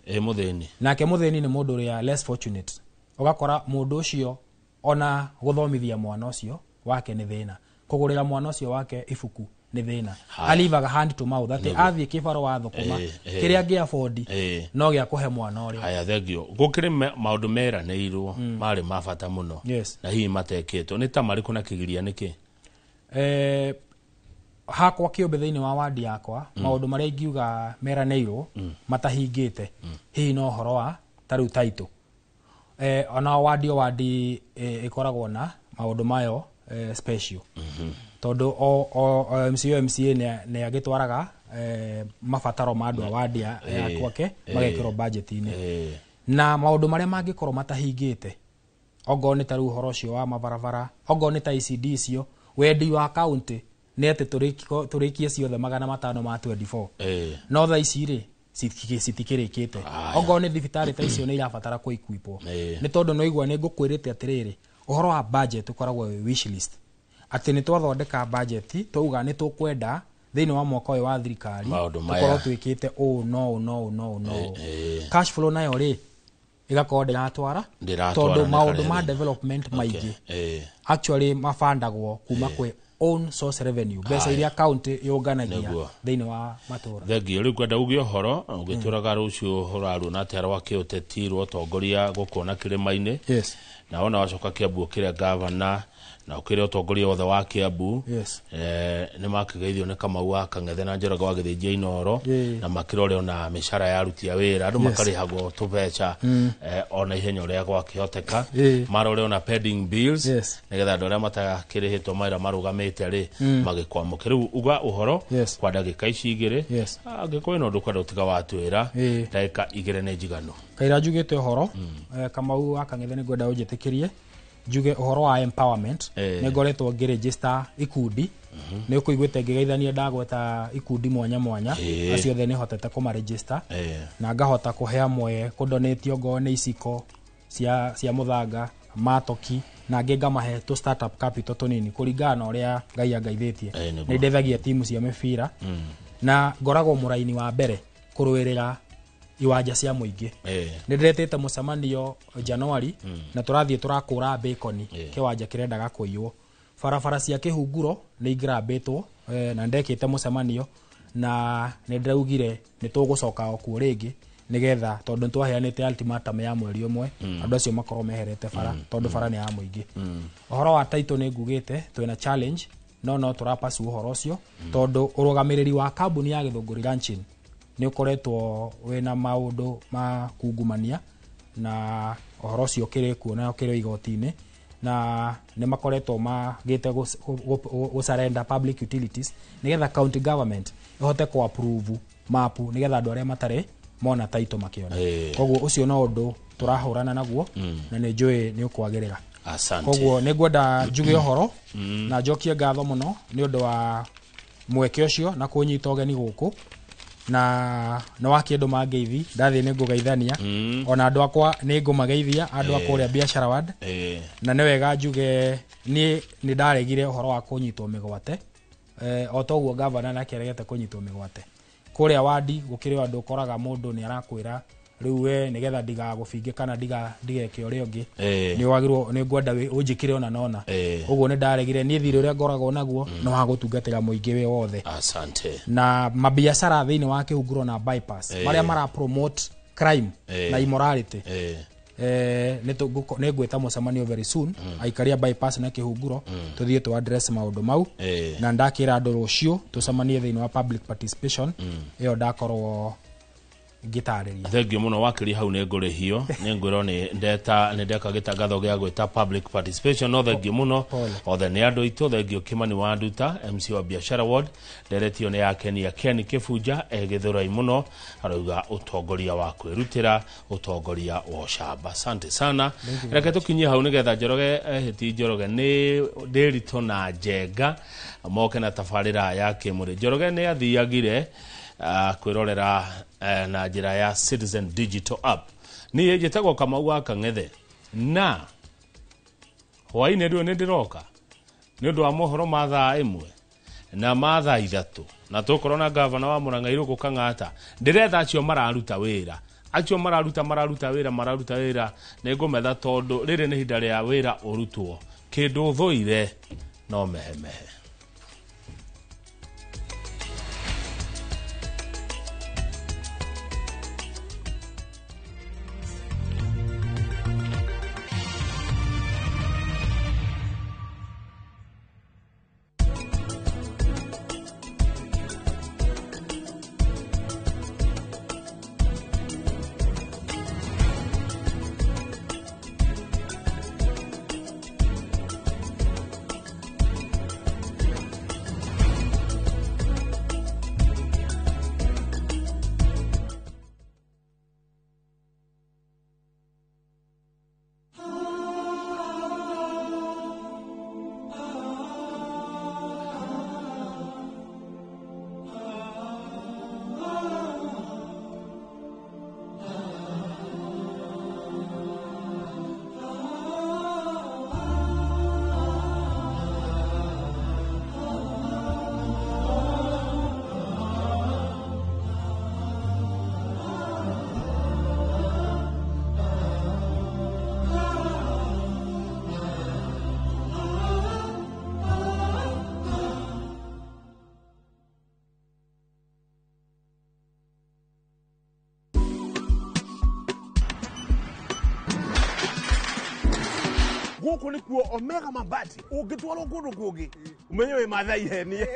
Speaker 6: Mũthĩni
Speaker 26: nake mũthĩni nĩ mũndũ ũrĩa less fortunate. Ũgakora mũndũ ũcio ona gũthomithia mwana ũcio wake nĩ thĩna, kũgũrĩra mwana ũcio wake ibuku nĩ thĩna, alivaga hand to mouth, atĩ athiĩ kĩbaro wa thũkũma kĩrĩa angĩ afford no gĩa kũhe mwana ũrĩa.
Speaker 6: Haya, thengio. Gũkĩrĩ maũndũ meranĩirwo marĩ ma bata mũno na hihi matekĩtwo, nĩ ta marĩkũ na kĩgiria nĩkĩ?
Speaker 26: Hakwa kĩũmbe thĩinĩ wa wadi yakwa, maũndũ marĩa ingiuga meranĩirwo matahingĩte, hihi no ũhoro wa ta rĩu title. Ona wadi o wadi ĩkoragwo na maũndũ mayo special, tondũ o MCA nĩ agĩtwaraga mabataro ma andũ a wadi ya kwake magekĩrwo budget-inĩ. Na maũndũ marĩa mangĩkorwo matahingĩte, ongorwo nĩ ta rĩu ũhoro ũcio wa mabarabara, ongorwo nĩ ta ECD icio, wendi wa county nĩ atĩ tũrĩkie ciothe 524, no thaa ici rĩ citikĩrĩkĩte. Ongorwo nĩ thibitarĩ ta icio nĩ irabatara kũ-equipwo, nĩ tondũ no igua nĩ ngũkwĩrĩte atĩrĩrĩ, ũhoro wa budget ũkoragwo wĩ wish list, atĩ nĩ twathondeka budget twauga nĩ tũkwenda thĩinĩ wa mwaka ũyũ wa thirikari tũkorwo twĩkĩte ũũ no no no no. Cash flow nayo rĩ ĩgakorwo ndĩratwara, tondũ maũndũ ma development maingĩ actually mabandagwo kuma kwĩ own source revenue, mbeca iria county yũnganagia thĩinĩ wa matũũra.
Speaker 6: Thengio. Rĩu kwenda uge ũhoro ũgĩtũraga rũciũ ũraruo na atĩa rwa kĩũteti rwa ũtongoria gũkũ na kĩrĩma-inĩ.
Speaker 26: Yes.
Speaker 6: Na ona wacoka Kiambu ũkĩrĩa gavana na ũkĩrĩa ũtongoria wothe wa Kiambu, nĩ makĩgeithio nĩ Kamau wa Kang'ethe na Njoroge wa Gĩthĩnjia Inooro, na makĩrore ona mĩcara ya aruti a wĩra, andũ makarĩhagwo tũbeca ona ihenya ũrĩa gwakĩhoteka, marore ona pending bills, nĩgetha andũ arĩa matakĩrĩhĩtwo mawĩra marũgamĩte rĩ magĩkwamũke. Rĩu uga ũhoro kwa ndagĩka ici igĩrĩ, angĩkorwo wĩna ũndũ ũkwenda ũtiga watwĩra, ndagĩka igĩrĩ nĩ njiganu.
Speaker 26: Kaira njugĩte ũhoro, Kamau wa Kang'ethe nĩ ngwenda ũnjĩtĩkĩrie njuge ũhoro wa empowerment. Nĩ ngoretwo ngĩregister ikundi, nĩ ũkũiguĩte ngĩgeithania ndagweta ikundi mwanya mwanya, acio othe nĩ hotete kũmaregister, na ngahota kũhe amwe kũdonate ongorwo nĩ iciko cia mũthanga, matoki, na angĩ ngamahe tũ startup capital tũnini kũringana na ũrĩa Ngai angaithĩtie. Nĩ ndeithagia timu cia mĩbira, na ngoragwo mũraini wa mbere kũrũĩrĩra Iwanja cia mũingĩ, nĩ ndĩretĩte mũcemanio January na tũrathiĩ tũrakũra bacon kĩwanja kĩrendaga kũiywo. Barabara cia Kĩhunguro nĩ ingĩrambĩtwo, na ndekĩte mũcemanio na nĩ ndĩraugire nĩ tũgũcoka o kuo rĩngĩ nĩgetha, tondũ nĩtwaheanĩte ultimatum ya mweri ũmwe, andũ acio makorwo meherete bara, tondũ bara nĩ ya mũingĩ. Ũhoro wa title nĩ ngugĩte twĩna challenge, no tũrapasu ũhoro ũcio, tondũ ũrũgamĩrĩri wa kambuni ya Gĩthũngũri Ranching nĩ ũkoretwo wĩna maũndũ ma kungumania, na ũhoro ũcio ũkĩrĩ kuo na ũkĩrĩ igoti-inĩ, na nĩ makoretwo magĩte gũ surrender public utilities nĩgetha county government ĩhote kũ approve mapu nĩgetha andũ arĩa matarĩ mona title makĩona. Koguo ũcio no ũndũ tũrahũrana naguo, na nĩ njũĩ nĩ ũkwagĩrĩra.
Speaker 6: Asante.
Speaker 26: Koguo nĩ ngwenda njuge ũhoro na njokie ngatho mũno nĩ ũndũ wa mweke ũcio na kũnyita ũgeni gũkũ, na nĩ wakĩndũ mangeithi ndathiĩ nĩ ngũgeithania, ona andũ akwa nĩ ngũmageithia, andũ a kũrĩa Biashara Ward. Na nĩ wega njuge niĩ nĩ ndaregire ũhoro wa kũnyitwo mĩgwate, o toguo gavana nake aregete kũnyitwo mĩgwate kũrĩa wandi. Gũkĩrĩ andũ ũkoraga mũndũ nĩ arakwĩra rĩu we nĩgetha ndigagũbinge kana ndigeke ũrĩa ũngĩ, nĩ wagĩrĩirwo nĩ ngwenda ũnjĩkĩre ona nona. Ũguo nĩ ndaregire. Niĩ thirĩ ũrĩa ngoragwo naguo no wa gũtungatĩra mũingĩ wĩ wothe.
Speaker 6: Asante.
Speaker 26: Na mabiacara thĩinĩ wa Kĩhunguro na bypass marĩa mara promote crime na immorality, nĩ ngwĩta mũcemanio very soon, aikaria bypass na Kĩhunguro, tũthiĩ tũ address maũndũ mau. Na ndakĩra andũ rũciũ tũcemanie thĩinĩ wa public participation ĩyo ndakorwo ngĩtarĩria.
Speaker 6: Thengiũ mũno wakiri, hau nĩ ngũrĩhio, nĩ ngwĩrwo nĩ ndeta nĩ ndeka gĩtangatho gĩa gwĩta public participation, no thengiũ mũno othe nĩ andũ aitũ. Thengiũ Kimani wa Nduta, MC wa Biashara Ward. Nderetio nĩ yakenia Ken Kĩbunja e Gĩthũrai mũno, arauga ũtongoria wa kwĩrutĩra, ũtongoria wa ũcamba. Asante sana.
Speaker 26: Thank you.
Speaker 6: Reke tũkinyie hau nĩgetha Njoroge, Hĩti Njoroge nĩ Ndĩritũ na Njenga moke na tabarĩra ya kĩmũrĩ. Njoroge nĩ athiagire kwĩrorera na njĩra ya Citizen Digital App. Niĩ njĩtagwo Kamau wa Kang'ethe, na hwaĩ-inĩ rĩu nĩ ndĩroka nĩ ũndũ wa mohoro ma thaa 1 na ma thaa 3, na tũkorwo na gavana wa Murang'a Irũngũ Kang'ata. Ndĩretha acio mararuta wĩra, acio mararuta wĩra, mararuta wĩra nĩ ngũmetha, tondũ rĩrĩ nĩ ihinda rĩa wĩra ũrutwo. Kĩndũ thũire no mehemehe.
Speaker 2: Gũkũ nĩkuo Omega Mabati, ũngĩtwarwo kũndũ kũngĩ ũmenye wĩ Mathai henie.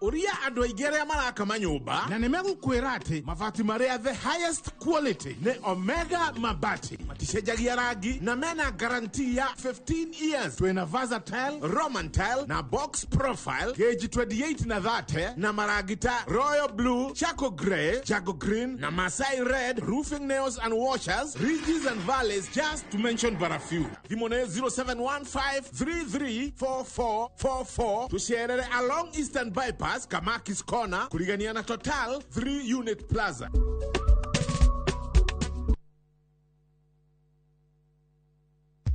Speaker 18: Ũria andũ aingĩ arĩa maraka manyũmba na nĩ megũkwĩra atĩ mabati marĩa the highest quality nĩ Omega Mabati. Maticenjagia rangi na mena guarantee ya 15 years. Twĩna versatile, Roman tile na box profile, gauge 28 na 30, na marangi ta royal blue, charcoal grey, jago green na Masai red, roofing nails and washers, ridges and valleys, just to mention but a few. Thimũ nĩ 0715334444. Tũcerere along Eastern Bypass, Kamakis Corner, kurigania na Total 3 Unit Plaza.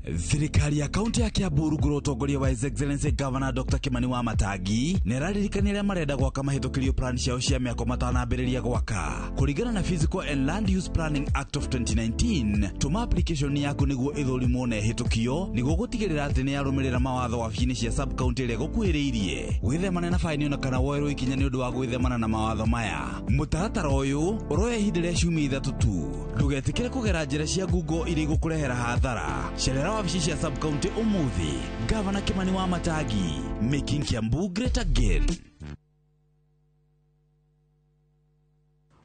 Speaker 7: Thirikari ya kaunti ya Kiambu rungu rwa ũtongoria wa His Excellency Governor Dr. Kimani wa Matangi nĩ araririkania arĩa marenda gwaka mahĩtũkĩrio plan ciao cia mĩako matanambĩrĩria gwaka. Kũringana na Physical and Land Use Planning Act of 2019, tũma application yaku nĩguo ĩthũrimwo na ĩhĩtũkio nĩguo gũtigĩrĩra atĩ nĩ yarũmĩrĩra mawatho wabici-inĩ cia sub county ĩrĩa ĩgũkuhĩrĩirie. Wĩthemane na baini ona kana woerwo ikinya nĩ ũndũ wa gwĩthemana na mawatho maya. Mũtaratara ũyũ ũroya ihinda rĩa ciumia 3 tu. Ndũgetĩkĩre kũgera njĩra cia ngungo iria igũkũrehera hathara. Cerera wabici cia sub county ũmũthĩ. Gavana Kimani wa Matangi, making Kiambu great again.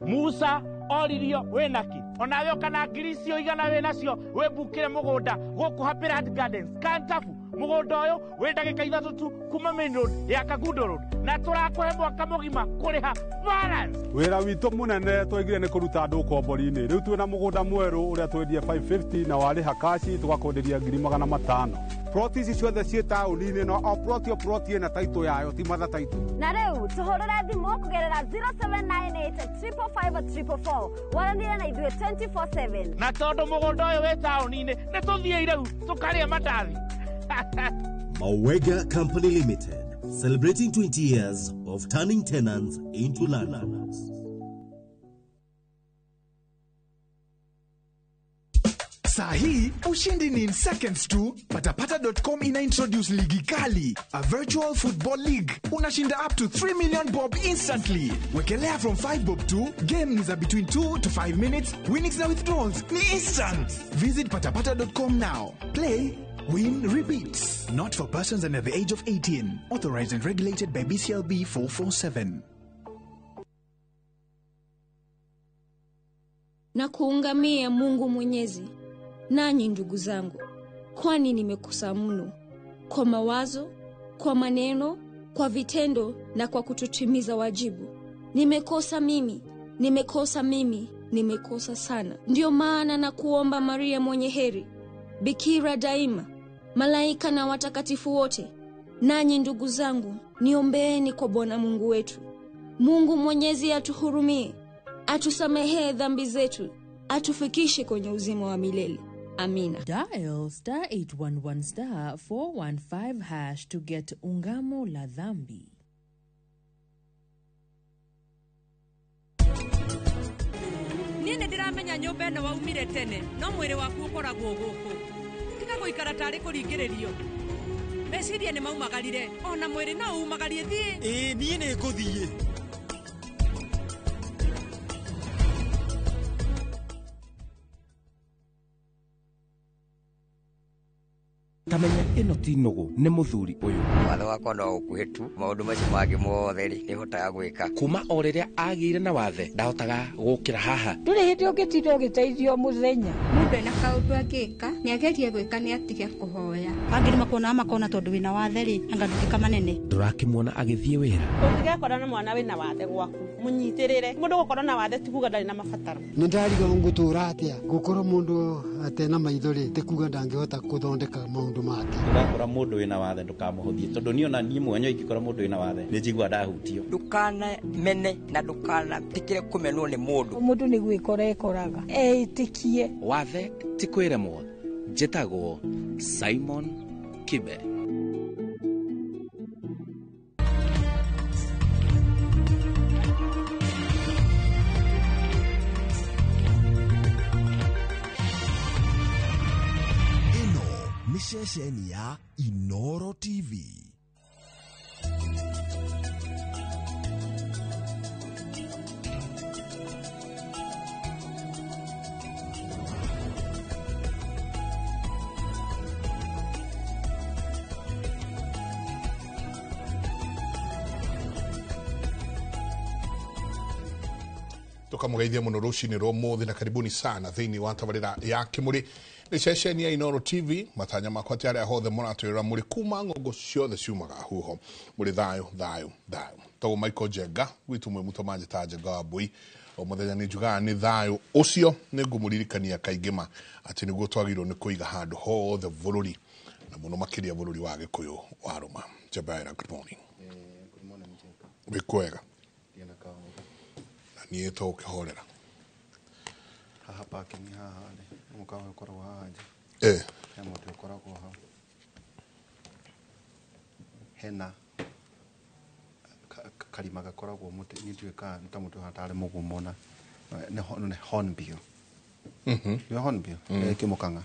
Speaker 3: Musa oririo wĩnaki onawe ũkana ngiri icio igana wĩnacio wĩmbukĩre mũgũnda gũkũ Happy Land Gardens Kantafu. Mũgũnda ũyũ wĩ ndagĩka 3 tu kuma main road ya Kangundo Road, na tũrakũhe mwaka mũgima kũrĩha balance.
Speaker 4: Wĩra witũ mũnene twaigire nĩ kũruta andũ ũkombori-inĩ. Rĩu twĩna mũgũnda mwerũ ũrĩa twendie 550 na warĩha kaci tũgakwenderia 500,000.
Speaker 5: Ploti ici ciothe ciĩ taũni-inĩ no o ploti o ploti ĩna taitũ yayo, ti matha taitũ.
Speaker 11: Na rĩu tũhũrĩre thimũ kũgerera 0798 555 444 waranĩre na ithuĩ 24/7.
Speaker 3: Na tondũ mũgũnda ũyũ wĩ taũni-inĩ nĩ tũthiĩ rĩu tũkarĩe mandathi.
Speaker 15: Mawega Company Limited, celebrating 20 years of turning tenants into landlords.
Speaker 16: Sahi, ushindi ni in seconds tu. Patapata.com ina introduce ligi kali, a virtual football league. Unashinda up to 3 million bob instantly. Wekelea from 5 bob to game ni za between 2 to 5 minutes. Winnings na withdrawals ni instant. Visit patapata.com now. Play, win, repeat. Not for persons under the age of 18. Authorized and regulated by BCLB 447.
Speaker 17: Na kuungamia Mungu Mwenyezi, nanyi ndugu zangu, kwani nimekosa mno kwa mawazo, kwa maneno, kwa vitendo na kwa kutotimiza wajibu. Nimekosa mimi, nimekosa mimi, nimekosa sana. Ndiyo maana na kuomba Maria mwenye heri, Bikira daima, malaika na watakatifu wote, nanyi ndugu zangu, niombeeni kwa Bwana Mungu wetu. Mungu Mwenyezi atuhurumie, atusamehee dhambi zetu, atufikishe kwenye uzima wa milele. Amina.
Speaker 19: Dial star 811 star 415 hash to get Ungamo la Dhambi.
Speaker 13: Niĩ nĩ ndĩramenya nyũmba ĩno waumire tene, no mwĩrĩ waku ũkoragwo gũkũ. Tiga gũikara tarĩ kũringĩrĩrio. Meciria nĩ maumagarire, ona mwĩrĩ no umagarie thiĩ.
Speaker 23: Ĩĩ niĩ nĩ ngũthiĩ.
Speaker 28: Tamenya ĩno ti nũgũ nĩ mũthuri ũyũ.
Speaker 30: Watho wakwa no ũkuhĩ tu, maũndũ macio mangĩ mothe rĩ nĩhotaga gwĩka.
Speaker 28: Kuma o rĩrĩa agĩire na wathe ndahotaga gũkĩra haha.
Speaker 29: Ndũrĩ hĩndĩ ũngĩtinda ũgĩteithio mũthenya.
Speaker 31: Mũndũ ena kaũndũ angĩka nĩagerie gwĩka nĩ atige kũhoya.
Speaker 32: Angĩ nĩmakuonaga makona tondũ wĩna wathe rĩ anga nduĩka manene.
Speaker 28: Ndũrakĩmuona agĩthiĩ wĩra.
Speaker 33: Ũngĩgekora na mwana wĩna wathe gwaku mũnyitĩrĩre. Mũndũ gũkorwo na wathe ti kuga ndarĩ na mabataro.
Speaker 24: Nĩ ndariga ngũtũra atĩa gũkorwo mũndũ atena maitho rĩ ti kuga ndangĩhota gũthondeka maũndũ make.
Speaker 34: Ndũgakora mũndũ wĩna wathe ndũkamũhũthie tondũ niĩ ona niĩ mwenyewe ingĩkora mũndũ wĩna wathe nĩ njiguaga ndahutio.
Speaker 30: Ndũkanamene na ndũkanetĩkĩre kũmenwo nĩ mũndũ.
Speaker 29: Mũndũ nĩ gwĩkora ekoraga eĩtĩkie.
Speaker 28: Wathe ti kwĩremwo. Njĩtagwo Simon Kibe.
Speaker 35: Ceceni ya Inoro TV.
Speaker 36: Tukamũgeithia mũno rũcinĩ rwa ũmũthĩ na karibuni sana thĩinĩ wa tabarĩra ya Kĩmũrĩ. Nĩ ceceni ya Inoro TV. Matanya makwa ti arĩa hothe mũratwĩrora mũrĩ kuma ng'ongo ciothe ciumaga huho mũrĩ thayũ thayũ thayũ. Tagwo Michael Njenga gwitũ mwĩ mũtũ manjĩta Njenga wa Mbui. O mũthenya nĩ njugaga nĩ thayũ ũcio nĩ ngũmũririkania kaingĩ ma atĩ nĩguo twagĩrĩirwo nĩ kũiga handũ hothe bũrũri na mũno makĩria bũrũri wa Gĩkũyũ wa Rũma. Njebaira, good morning.
Speaker 24: Good morning Njenga.
Speaker 36: Wĩ kwega? Na niĩ to ũkĩhorera.
Speaker 24: Haha parking haha rĩ, mũkawa ũkoragwo haha nja.
Speaker 1: He mũtĩ ũkoragwo hau hena karima gakoragwo mũtĩ niĩ ndiũĩ kana nĩ ta mũtĩ ũhana tarĩ mũgumo na nĩ hornbill. Nĩ hornbill kĩmũkang'a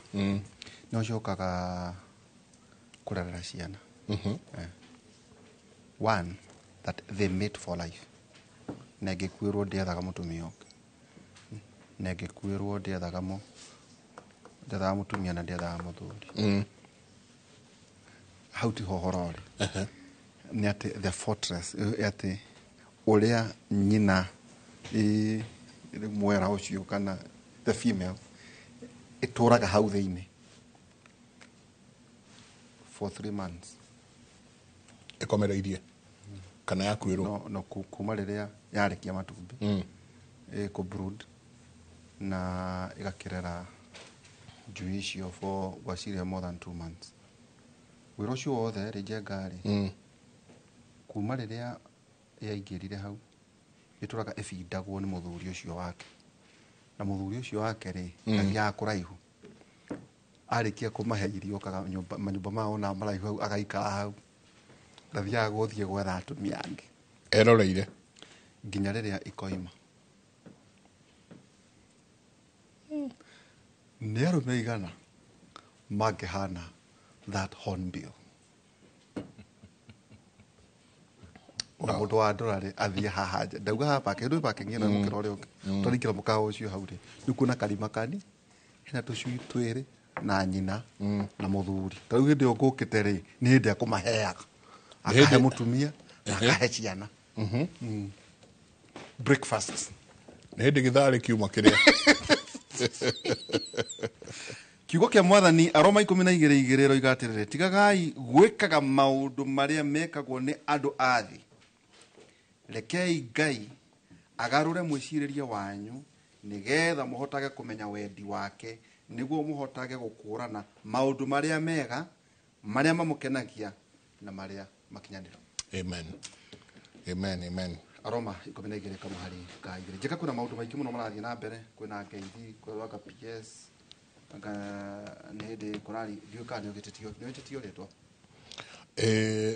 Speaker 1: nĩ ũcokaga kũrerera ciana. One that they mate for life na ĩngĩkuĩrwo ndĩethaga mũtumia ũngĩ na ĩngĩkuĩrwo ndĩethaga mũtumia na ndĩethaga mũthuri. Hau tiho ũhoro ũrĩ. Nĩ atĩ the fortress atĩ ũrĩa nyina mwera ũcio kana the female ĩtũraga hau thĩinĩ for 3 months
Speaker 36: ĩkomereirie kana yakuĩrwo
Speaker 1: no kuma rĩrĩa yarĩkia matumbĩ ĩkũ brood na ĩgakĩrera njui icio for gweciria more than 2 months. Wĩra ũcio wothe rĩ Njenga rĩ kuma rĩrĩa yaingĩrire hau ĩtũraga ĩbindagwo nĩ mũthuri ũcio wake na mũthuri ũcio wake rĩ athiaga kũraihu arĩkia kũmahe irio okaga manyũmba mao na maraihu hau agaikara hau ndathiaga gũthiĩ gwetha atumia angĩ
Speaker 36: eroreire
Speaker 1: nginya rĩrĩa ikoima. Nĩ arũme aigana mangĩhana that hornbill na mũndũ wa ndora rĩ athiĩ haha nja ndauga haha parking ndũĩ parking ĩno mũkĩra ũrĩa ũngĩ twarĩingĩra mũkawa ũcio hau rĩ nĩ kuona karima kani hena tũcui twĩrĩ na nyina na mũthuri. Ta rĩu hĩndĩ ĩyo ngũkĩte rĩ nĩ hĩndĩ akũmaheaga akahe mũtumia na akahe ciana breakfast
Speaker 36: nĩ hĩndĩ gĩtharĩ kiuma kĩrĩa
Speaker 1: Kiugo kĩa Mwathani Aroma 12:2 ĩroiga atĩrĩrĩ, tigagai gwĩkaga maũndũ marĩa mekagwo nĩ andũ a thĩ, rekei Ngai agarũre mwĩcirĩrie wanyu nĩgetha mũhotage kũmenya wendi wake nĩguo mũhotage gũkũũrana maũndũ marĩa mega marĩa mamũkenagia na marĩa makinyanĩru.
Speaker 36: Amen. Amen, amen.
Speaker 1: Aroma 12 kamuhari ka igĩrĩ. Njeka kwĩna maũndũ maingĩ mũno marathiĩ na mbere, kwĩna ngeithi, kwĩna PS anga nĩ hĩndĩ kũrari ndiũĩ kana nĩ ũgĩtĩtio rĩtwa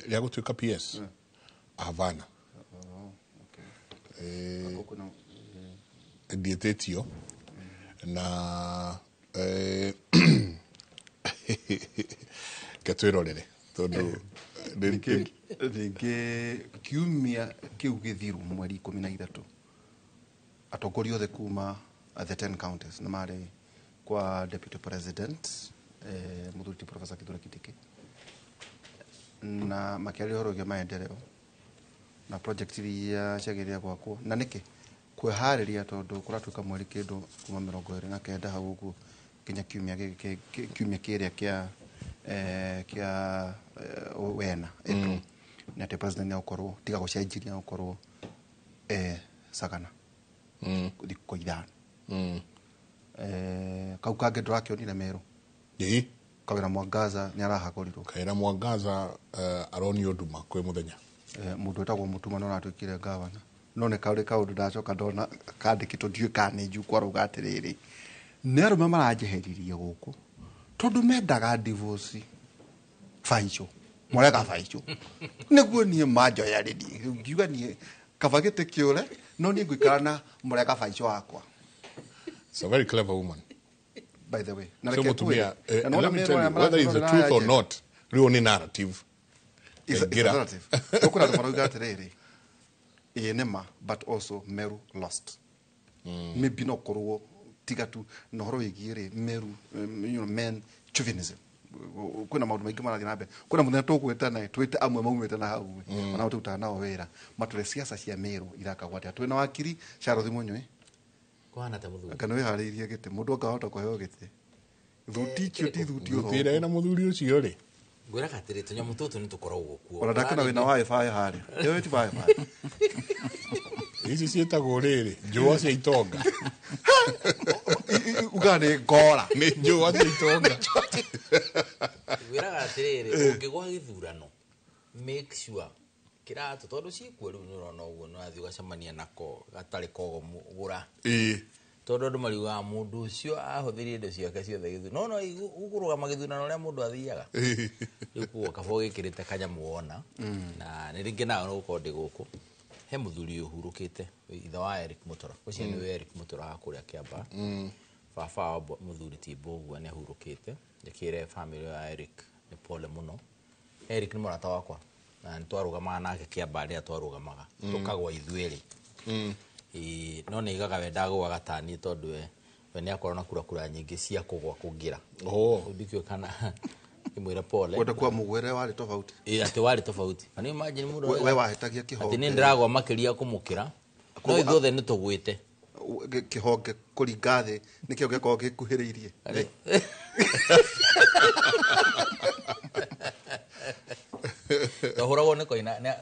Speaker 36: rĩa gũtuĩka PS Havana. Ndiĩtĩtio na ke twĩrorere tondũ
Speaker 1: rĩngĩ kiumia kĩu gĩthiru mweri 13 atongoria othe kuma the 10 counties nĩ marĩ kwa deputy president mũthuri ti Professor Kithure Kindiki na makĩaria ũhoro wĩgiĩ maendeleo na project iria ciagĩrĩire gwakwo na nĩkĩ kwĩharĩria tondũ kũratuĩka mweri kĩndũ kuma 29 hau ũguo nginya kiumia kiumia kĩrĩa kĩa kĩa wena April na atĩ president nĩegũkorwo tiga gũcenjiria nĩegũkorwo Sagana thikũ 5. Kau kangĩ ndũrakĩonire Meru Kawĩra Mwangaza nĩ arahagũrirwo.
Speaker 36: Kawĩra Mwangaza aronio nduma kwĩ mũthenya.
Speaker 1: Mũndũ wĩtagwo Mũtuma nĩ ũratuĩkire gavana no nĩ karĩ kaũndũ ndacoka ndona kandĩkĩtwo ndiũĩ kana nĩ njukũ arauga atĩrĩrĩ nĩ arũme maranjeheririe gũkũ tondũ mendaga divorce baico morega baico nĩguo niĩ manjoya rĩ ngiuga niĩ kaba gĩtĩ kĩũre no niĩ ngũikara na mũrega baico wakwa.
Speaker 36: It's a very clever woman,
Speaker 1: by the way.
Speaker 36: So mutumia, let me tell you, whether it's the truth or not, rĩu nĩ narrative.
Speaker 1: It's a narrative. Ũkũra andũ marauga atĩrĩrĩ ĩĩ nĩ ma, but also Meru lost. Maybe no korwo tiga tu na ũhoro wĩgiĩ rĩ Meru, you know, men chauvinism. Kwĩna maũndũ maingĩ marathiĩ na mbere. Kwĩna mũthenya tũgwĩtana twĩte amwe maumĩte na hau ona tũrutaga nao wĩra matũre ciaca cia Meru irakagwo atĩa. Twĩna wakiri Charles Munyui
Speaker 2: kũhana ta mũthuri
Speaker 1: kana wĩharĩirie gĩtĩ mũndũ angahota kũheo gĩtĩ thuti icio ti thuti
Speaker 36: ũhoro ĩna mũthuri ũcio rĩ
Speaker 2: ngwĩraga atĩrĩ tũnyamũ tũtũ nĩ tũkoragwo kuo
Speaker 1: ona ndakĩona wĩna wifi harĩa ĩyo ti wifi
Speaker 36: ici ciĩtagwo rĩrĩ njũa cia itonga
Speaker 1: uga nĩ ngora
Speaker 36: nĩ njũa cia itonga
Speaker 2: ngwĩraga atĩrĩrĩ ũngĩgwa gĩthurano make sure kĩratũ tondũ ciĩkuo rĩu nĩ ũrona ũguo nĩ ũrathiĩ ũgacemania nako gatarĩ kogomu gũra Tondu andu mariugaga mundu ucio ahũthĩrire indo ciake ciothe gĩthurano. No ũkũrũgama gĩthurano ũrĩa mũndũ athiaga. Rĩu koguo kaba ũgĩkĩrĩte kanyamũ wona. Na nĩ rĩngĩ nawe no gũkorwo ndĩ gũkũ. He mũthuri ũhurũkĩte ithe wa Eric Mutora. Ũcio nĩwe Eric Mutora wa kũrĩa Kĩambaa. Baba wa mũthuri ti Mbũgua nĩ ahurũkĩte. Njĩkĩre family ya Eric nĩ pole mũno. Eric nĩ mũrata wakwa na nĩ twarũgamaga nake Kĩambaa rĩrĩa twarũgamaga. Tũkagwa ithuĩ erĩ. No nĩ igaga we ndagũaga ta niĩ tondũ we nĩ akorwo na kura nyingĩ cia kũgwa kũngĩra. Ndikĩũĩ kana ngĩmwĩra pole.
Speaker 1: Kwenda kwa mũgwere warĩ tofauti.
Speaker 2: Atĩ warĩ tofauti. Can you imagine mũndũ
Speaker 1: We wahĩtagia kĩhonge.
Speaker 2: Atĩ niĩ ndĩragwa makĩria kũmũkĩra. No ithuothe nĩ tũgwĩte.
Speaker 1: Kĩhonge kũringa thĩ nĩkĩo gĩkoragwo gĩkuhĩrĩirie.
Speaker 2: Twahũragwo nĩ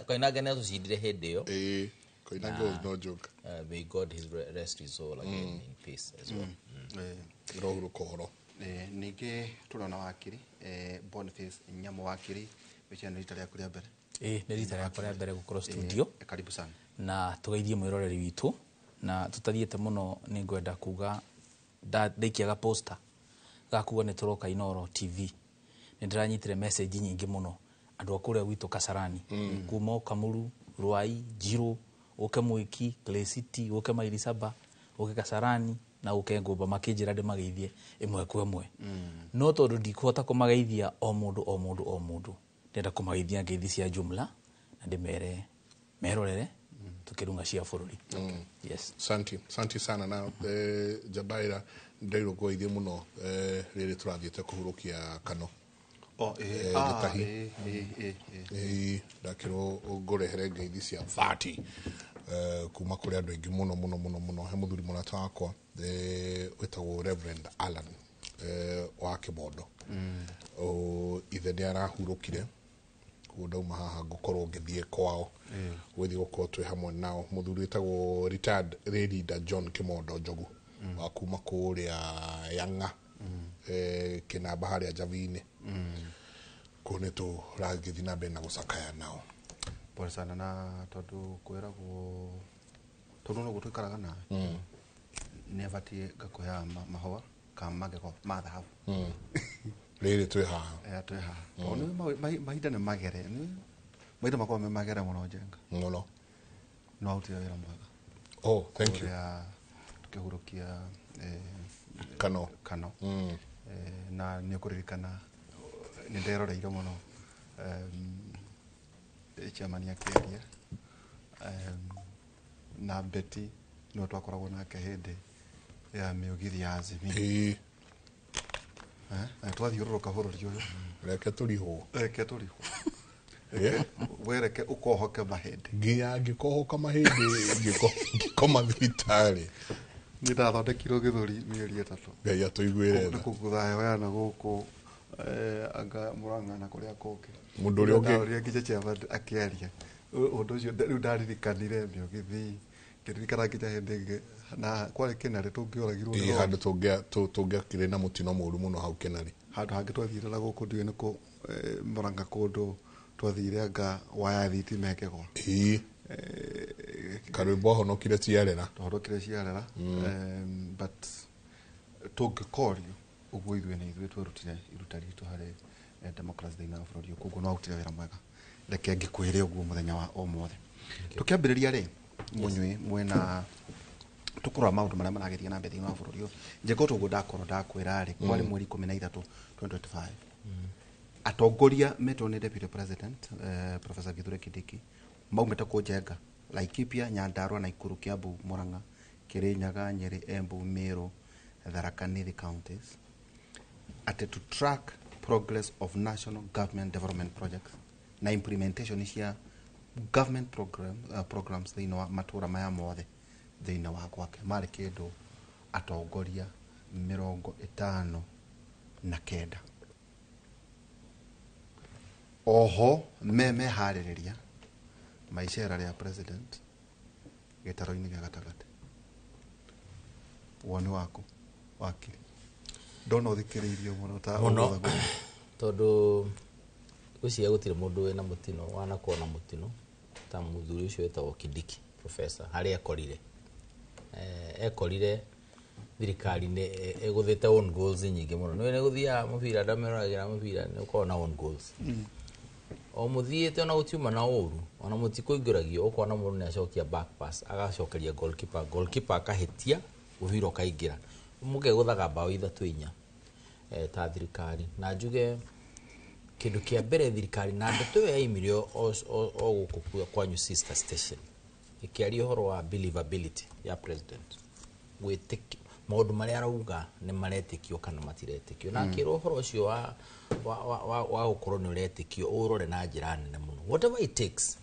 Speaker 2: Koinange nĩ atũcindire hĩndĩ ĩyo.
Speaker 36: Koinange was no joke.
Speaker 2: May God his rest his soul again in peace as well.
Speaker 36: Rohurũka ũhoro.
Speaker 1: Ningĩ tũrona wakiri Boniface Nyamu wakiri wĩciria nĩ rita rĩaku rĩa mbere.
Speaker 4: Nĩ rita rĩakwa rĩa mbere gũkorwo studio.
Speaker 1: Karibu sana.
Speaker 4: Na tũgeithie mwĩroreri witũ na tũtathiĩte mũno nĩ ngwenda kuga ndaikiaga poster ga kuga nĩ tũroka Inooro TV. Nĩ ndĩranyitire message nyingĩ mũno andũ a kũrĩa gwitũ Kasarani kuma o Kamuru, Ruai, Njirũ, ũke Mwiki, Clay City, ũke Maili Saba, ũke Kasarani na ũke Ngũmba makĩnjĩra ndĩmageithie ĩmwe kwa ĩmwe. No tondũ ndikũhota kũmageithia o mũndũ o mũndũ o mũndũ, ndĩrenda kũmageithia ngeithi cia jumla na ndĩmere merorere tukirunga cia bũrũri. Yes.
Speaker 36: Santi sana na Jabaira ndeirwo ngũgeithie mũno rĩrĩ tũrathiĩte kũhurũkia Kano. Gĩtahi. Ndakĩrwo ngũrehere ngeithi cia 30 kuma kũrĩ andũ aingĩ mũno mũno mũno mũno. He mũthuri mũrata wakwa wĩtagwo Reverend Alan wa Kĩbondo. Ithe nĩ arahurũkire koguo ndauma haha ngũkorwo ngĩthiĩ kwao gũthiĩ gũkorwo twĩ hamwe nao. Mũthuri wĩtagwo retired Leader John Kĩmondo Njogu wa kuma kũrĩa Yang'a Kĩnamba harĩa Njabi-inĩ. Kũu nĩ tũragĩthiĩ na mbere na gũcakaya nao.
Speaker 1: Pole sana na tondũ kwĩragwo tondũ noguo tũikaraga nawe nĩ abatiĩ ngakũheaga mahũa kana magego ma thahabu.
Speaker 36: Rĩrĩ twĩ haha.
Speaker 1: Twĩ haha. Tondũ nĩ mahinda nĩ magere. Mahinda makoragwo me magere mũno Njenga.
Speaker 36: Mũno.
Speaker 1: No warutire wĩra mwega.
Speaker 36: Oh, thank you.
Speaker 1: Kũrĩa tũkĩhurũkia
Speaker 36: Kano.
Speaker 1: Na nĩ ũkũririkana nĩ nderoreire mũno chairman akĩaria na Betty nĩwe twakoragwo nake hĩndĩ ya mĩũgithi ya Azimio. Twathiũrũrũka bũrũri ũyũ.
Speaker 36: Reke tũrihwo.
Speaker 1: Reke tũrihwo. Wereke ũkohoke mahĩndĩ.
Speaker 36: Nginya ngĩkohoka mahĩndĩ ngĩkoma thibitarĩ.
Speaker 1: Nĩ ndathondekirwo gĩthũri mĩeri 3.
Speaker 36: Ngai atũiguĩre tha.
Speaker 1: Kũu gũthaya na gũkũ anga Murang'a na kũrĩa kũngĩ.
Speaker 36: Mũndũ ũrĩa ũngĩ
Speaker 1: Ndarorire nginya chairman akĩaria. Ũndũ ũcio rĩu ndaririkanire mĩũgithi ngĩririkana nginya hĩndĩ ĩngĩ na kwarĩ Kĩnarĩ tũngĩoragirwo nĩ rori.
Speaker 36: Handũ tũngĩakĩrĩ na mũtino mũru mũno hau Kĩnarĩ.
Speaker 1: Handũ hangĩ twathire na gũkũ ndiũĩ nĩ kũ Murang'a kũndũ twathire anga waya thitima ĩkĩgwa.
Speaker 36: Karwĩmbo ahonokire ciarera.
Speaker 1: Twahonokire ciarera. But tũngĩkorio ũguo ithuĩ nĩ ithuĩ twerutire iruta ritũ harĩ democracy thĩinĩ wa bũrũri ũyũ koguo no warutire wĩra mwega. Reke ngĩkwĩre ũguo mũthenya wa ũmũthĩ. Tũkĩambĩrĩria rĩ mũnyui mwena tũkũrora maũndũ marĩa maragĩthiĩ na mbere thĩinĩ wa bũrũri ũyũ. Njenga ũguo ndakorwo ndakwĩra rĩ kwarĩ mweri 13 2025. Atongoria metwo nĩ Deputy President Professor Kithure Kindiki maumĩte kũnjenga Laikipia, Nyandarua, Nakuru, Kiambu, Murang'a, Kirinyaga, Nyeri, Embu, Meru, Tharaka Nithi counties atĩ to track progress of national government development projects na implementation cia government programs thĩinĩ wa matũra maya mothe thĩinĩ wa gwake marĩ kĩndũ atongoria 59. Oho meharĩrĩria maicera rĩa president gĩtaro-inĩ gĩa gatagatĩ. Woni waku wakiri ndona ũthikĩrĩirio mũno ta
Speaker 2: mũno tondũ gwĩciria gũtirĩ mũndũ wĩna mũtino wanakorwo na mũtino ta mũthuri ũcio wĩtagwo Kindiki professor harĩa ekorire ekorire Thirikari nĩ ĩgũthĩte own goals nyingĩ mũno. Nĩ nĩ gũthiaga mũbira, ndameroragĩra mũbira, nĩ ũkoragwo na own goals o mũthiĩte, ona gũtiuma na ũru, ona mũtikũingĩragio, ũkona mũndũ nĩ acokia back pass, agacokeria goalkeeper, goalkeeper akahĩtia, mũbira ũkaingĩra, mũkegũthaga bao ithatũ inya. Ta thirikari, na njuge kĩndũ kĩa mbere thirikari na ndeto ĩyo yaimire o gũkũ kwanyu sister station ĩkĩaria ũhoro wa believability ya president, gwĩtĩkio maũndũ marĩa arauga nĩ maretĩkio kana matiretĩkio, na akĩrwo ũhoro ũcio wa gũkorwo nĩ ũretĩkio ũrore na njĩra nene mũno. Whatever it takes,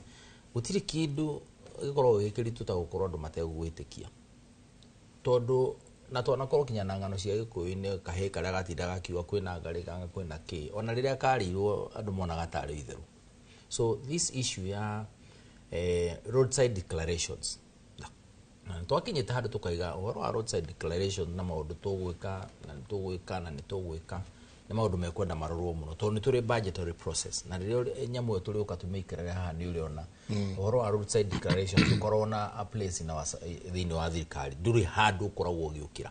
Speaker 2: gũtirĩ kĩndũ gĩkoragwo gĩ kĩritũ ta gũkorwo andũ mategũgwĩtĩkia, tondũ na twanakorwo kinya na ng'ano cia gĩkũyũ-inĩ, kahĩĩ karĩa gatindaga gakiuga kwĩna ngarĩ kana kwĩna kĩ, ona rĩrĩa karĩirwo andũ monaga tarĩ itherũ. So this issue ya roadside declarations, na nĩ twakinyĩte handũ tũkaiga ũhoro wa roadside declaration na maũndũ tũgwĩka na nĩ tũgwĩka na nĩ tũgwĩka, nĩ maũndũ mekwenda marorwo mũno, tondũ nĩ tũrĩ budgetary process, na rĩrĩa nyamũ ĩyo tũrĩũka tũmĩikarĩre haha nĩ ũrĩona ũhoro wa roadside declaration ũkorwo na a place in our, thĩinĩ wa thirikari ndũrĩ handũ ũkoragwo ũgĩũkĩra,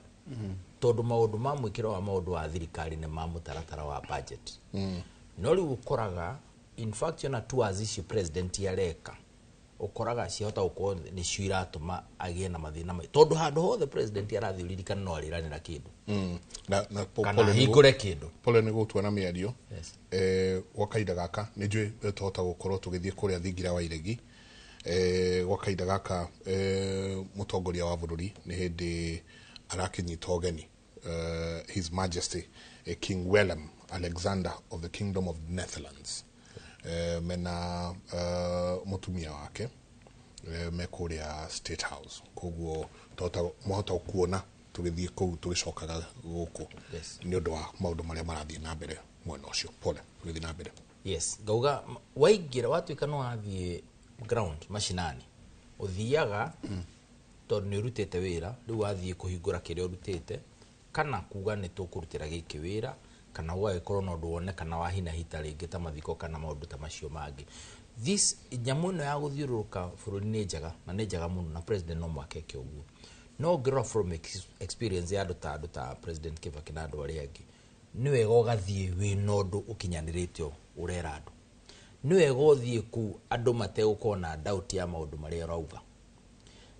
Speaker 2: tondũ maũndũ ma mwĩkĩro wa maũndũ wa thirikari nĩ ma mũtaratara wa budget. No rĩu ũkoraga in fact ona tours icio president areka, ũkoraga ciahota gũkorwo nĩcio iratũma agĩe na mathĩna tondũ handũ hothe president arathiĩ, ũririkane no arĩranĩra kĩndũ
Speaker 36: Na
Speaker 2: kana
Speaker 36: pole nĩ
Speaker 2: ahingũre kĩndũ.
Speaker 36: Pole nĩ gũtua na mĩario.
Speaker 2: Yes.
Speaker 36: Gwa kahinda gaka nĩ njũĩ tũhota gũkorwo tũgĩthiĩ kũrĩa thingira wa iregi. Gwa kahinda gaka mũtongoria wa bũrũri nĩ hĩndĩ arakĩnyita ũgeni His Majesty King Willem Alexander of the Kingdom of Netherlands, mena mũtumia wake, me kũrĩa State House. Koguo tũhota mwahota kuona tũgĩthiĩ kũu tũgĩcokaga gũkũ nĩ ũndũ wa maũndũ marĩa marathiĩ na mbere mwena ũcio. Pole, tũgĩthiĩ na mbere.
Speaker 2: Yes, ngauga waingĩra watuĩka nĩ wathiĩ ground mashinani, ũthiaga tondũ nĩ ũrutĩte wĩra, rĩu wathiĩ kũhingũra kĩrĩa ũrutĩte, kana kuga nĩ tũkũrutĩra gĩkĩ wĩra, kana ũgagĩkorwo na ũndũ wonekana wa hina ta rĩngĩ ta mathiko kana maũndũ ta macio mangĩ. This nyamũ ĩno ya gũthiũrũrũka bũrũri nĩ njega na nĩ njega mũno, na president no mũhaka eke ũguo, no ũngĩrora from experience ya andũ ta President Kibaki na andũ arĩa angĩ, nĩ wega ũgathiĩ wĩna ũndũ ũkinyanĩrĩte ũrera andũ. Nĩ wega ũthiĩ kũu andũ mategũkorwo na doubt ya maũndũ marĩa ũrauga.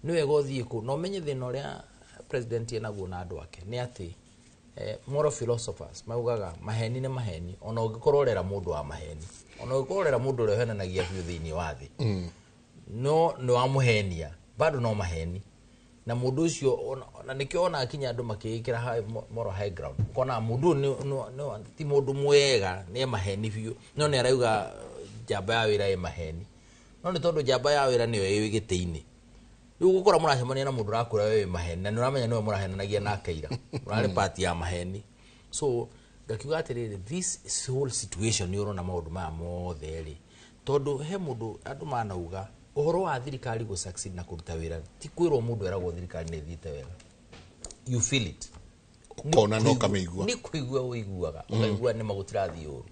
Speaker 2: Nĩ wega ũthiĩ kũu na ũmenye thĩna ũrĩa president enaguo na andũ ake nĩ atĩ moral philosophers maugaga maheni nĩ maheni, ona ũngĩkorwo ũrera mũndũ wa maheni, ona ũngĩkorwo ũrera mũndũ ũrĩa ũhenanagia biũ thĩinĩ wa thĩ, no nĩ wamũhenia bado no maheni, na mũndũ ũcio na nĩkĩo ona kinya andũ makĩĩkĩra moral high ground, ũkona mũndũ ũyũ ti mũndũ mwega, nĩ maheni biũ, no nĩ arauga njamba ya wĩra ĩ maheni, no nĩ tondũ njamba ya wĩra nĩyo ĩ gĩtĩ-inĩ. Rĩu gũkora mũracemania na mũndũ ũrakwĩra we wĩ maheni, na nĩ ũramenya nĩwe mũrahenanagia nake ira, ũrarĩ part ya maheni. So ngakiuga atĩrĩrĩ, this whole situation nĩ ũrona maũndũ maya mothe rĩ, tondũ he mũndũ andũ manauga ũhoro wa thirikari gũ succeed na kũruta wĩra ti kwĩrwo mũndũ eragwo thirikari nĩ ĩthiĩte wega. You feel it.
Speaker 36: Ũkona na ũkamĩigua.
Speaker 2: Nĩ kũigua ũiguaga, ũkaigua nĩ magũtirathiĩ ũru.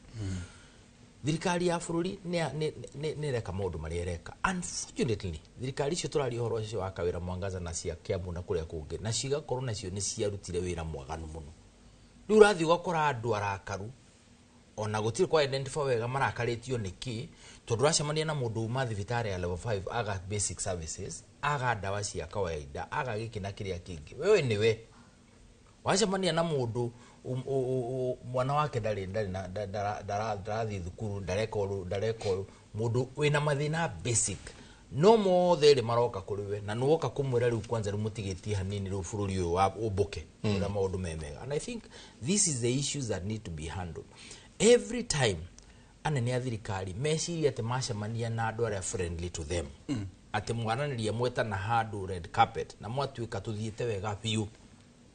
Speaker 2: Thirikari ya bũrũri nĩ ĩreka maũndũ marĩa ĩreka. Unfortunately, thirikari icio tũraria ũhoro ũcio wa Kawĩra Mwangaza na cia Kiambu na kũrĩa kũngĩ, na cigakorwo nacio nĩ ciarutire wĩra mwaganu mũno. Rĩu ũrathiĩ ũgakora andũ arakaru, ona gũtirĩ kwa identify wega marakarĩtio nĩkĩ, tondũ ũracemania na mũndũ uma thibitarĩ ya level 5, aga basic services, aga ndawa cia kawaida, aga gĩkĩ na kĩrĩa kĩngĩ. Wewe nĩwe wacemania na mũndũ mwana wake ndarĩ ndarĩ na ndarathiĩ thukuru, ndareka ũndũ, ndareka ũyũ, mũndũ wĩna mathĩna basic no mothe rĩ maroka kũrĩ we, na nĩwoka kũmwĩra rĩu kwanza rĩu mũtigĩtie hanini rĩu bũrũri ũyũ wa ũmbũke ũrĩa maũndũ me mega. And I think this is the issues that need to be handled. Every time anene a thirikari meciria atĩ macemania na andũ arĩa friendly to them, atĩ mwaranĩria mwetana handũ red carpet na mwatuĩka tũthiĩte wega biũ,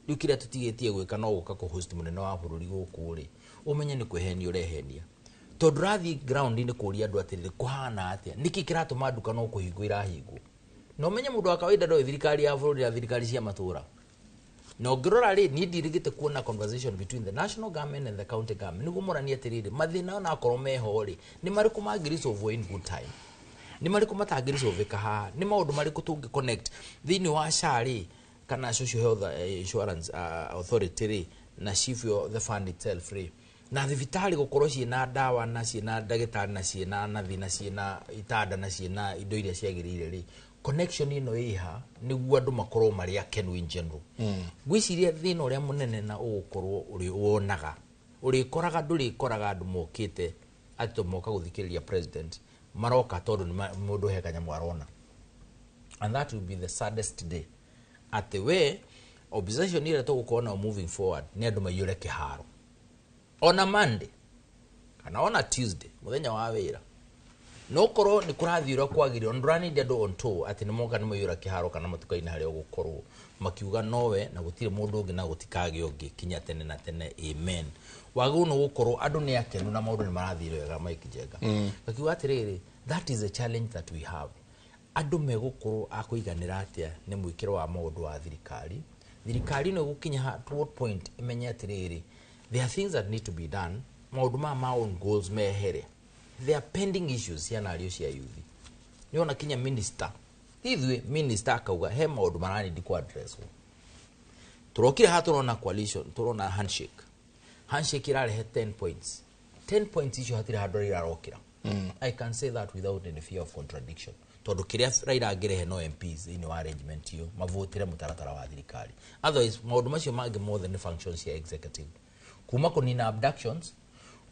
Speaker 2: rĩu kĩrĩa tũtigĩtie gwĩka no gũka kũ-host mũnene wa bũrũri gũkũ rĩ, ũmenye nĩ kwĩhenia ũrehenia, tondũ ũrathiĩ ground-inĩ kũria andũ atĩrĩrĩ, kũhana atĩa, nĩkĩ kĩratũma nduka no kũhingwo irahingwo? Na ũmenye mũndũ wa kawaida ndoĩ thirikari ya bũrũri na thirikari cia matũra. Na ũngĩrora rĩ, niĩ ndirĩgĩte kuona conversation between the national government and the county government nĩguo moranie atĩrĩrĩ, mathĩna ona akorwo meho rĩ, nĩ marĩkũ mangĩresolve in good time, nĩ marĩkũ matangĩresolveka haha, nĩ maũndũ marĩkũ tũngĩ connect thĩinĩ wa SHA rĩ. Kana Social Health Insurance Authority rĩ, na SHIF yo the fund itself rĩ, na thibitarĩ gũkorwo ciĩna ndawa na ciĩna ndagĩtarĩ na ciĩna nathi na ciĩna itanda na ciĩna indo iria ciagĩrĩire rĩ, connection ĩno ĩha nĩguo andũ makorwo marĩ akenu in general. Ngwĩciria thĩna ũrĩa mũnene na ũgũkorwo ũrĩ wonaga ũrĩkoraga ndũrĩkoraga andũ mokĩte atĩ moka gũthikĩrĩria president, maroka tondũ nĩ mũndũ he kanyamũ arona, and that will be the saddest day atĩ we opposition ĩrĩa tũgũkorwo nayo moving forward nĩ andũ maiyũre kĩharo ona Monday kana ona Tuesday mũthenya wa wĩra, no korwo nĩ kũrathiĩ ũrĩa kwagĩrĩire, ona ndũranindi andũ on tour atĩ nĩ moka nĩ maiyũra kĩharo kana matuka-inĩ harĩa ũgũkorwo makiuga nowe na gũtirĩ mũndũ ũngĩ na gũtikagĩa ũngĩ kinya tene na tene, amen. Wagĩrĩirwo nĩ gũkorwo andũ nĩ akenu na maũndũ nĩ marathiĩ wega. Mike Njenga gakiuga atĩrĩrĩ, that is a challenge that we have. Andũ megũkorwo a kũiganĩra atĩa nĩ mwĩkĩro wa maũndũ wa thirikari? Thirikari ĩno ĩgũkinya to what point ĩmenye atĩrĩrĩ, there are things that need to be done, maũndũ maya ma own goals mehere, there are pending issues ciana ario cia yuthi. Nĩ ona kinya minister ithuĩ minister akauga he maũndũ maranindi ku address. Tũrokire haha tũrona coalition, tũrona handshake ĩrarehe 10 points. 10 points icio hatirĩ handũ Raila arokĩra. I can say that without any fear of contradiction, tondũ kĩrĩa Raila angĩrehe no MPs thĩinĩ wa arrangement ĩyo mavotĩre mũtaratara wa thirikari, otherwise maũndũ macio mangĩ mothe nĩ functions cia executive, kuma kũnina abductions,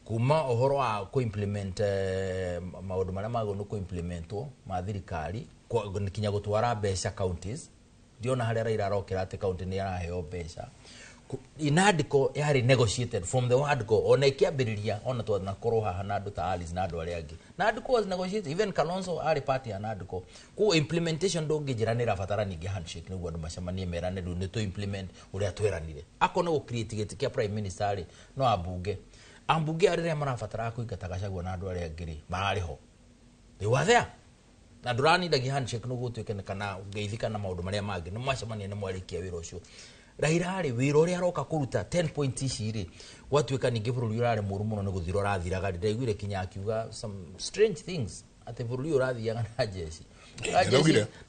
Speaker 2: kuma ũhoro wa kũ-implement maũndũ marĩa magĩrĩirwo nĩ kũ-implementwo ma thirikari, kinya gũtwara mbeca counties. Ndiona harĩa Raila arokĩra atĩ county nĩ araheo mbeca. Inandiko yarĩ negotiated from the word go, ona ĩkĩambĩrĩria, ona twanakorwo haha na andũ ta Alice na andũ arĩa angĩ. Nandiko was negotiated, even Kalonzo arĩ party ya Nandiko. Koguo implementation ndũngĩnjĩra nĩ ĩrabatara ningĩ handshake nĩguo andũ macemanie merane rĩu nĩ tũ implement ũrĩa tweranire. Akorwo nĩ gũ create gĩtĩ kĩa prime minister rĩ, no ambunge arĩa marabatara kũingata Gachagua na andũ arĩa angĩ rĩ, mararĩ ho, they were there, na ndũranindagia handshake nĩguo ũtuĩke kana ngeithi kana maũndũ marĩa mangĩ nĩ mwacemania nĩ mwarĩkia wĩra ũcio. Raila rĩ, wĩra ũrĩa aroka kũruta 10 points ici rĩ, gwatuĩka ningĩ bũrũri ũrarĩ mũru mũno nĩ gũthira ũrathiraga rĩ, ndaiguire kinya akiuga some strange things atĩ bũrũri ũyũ ũrathiaga na jeshi.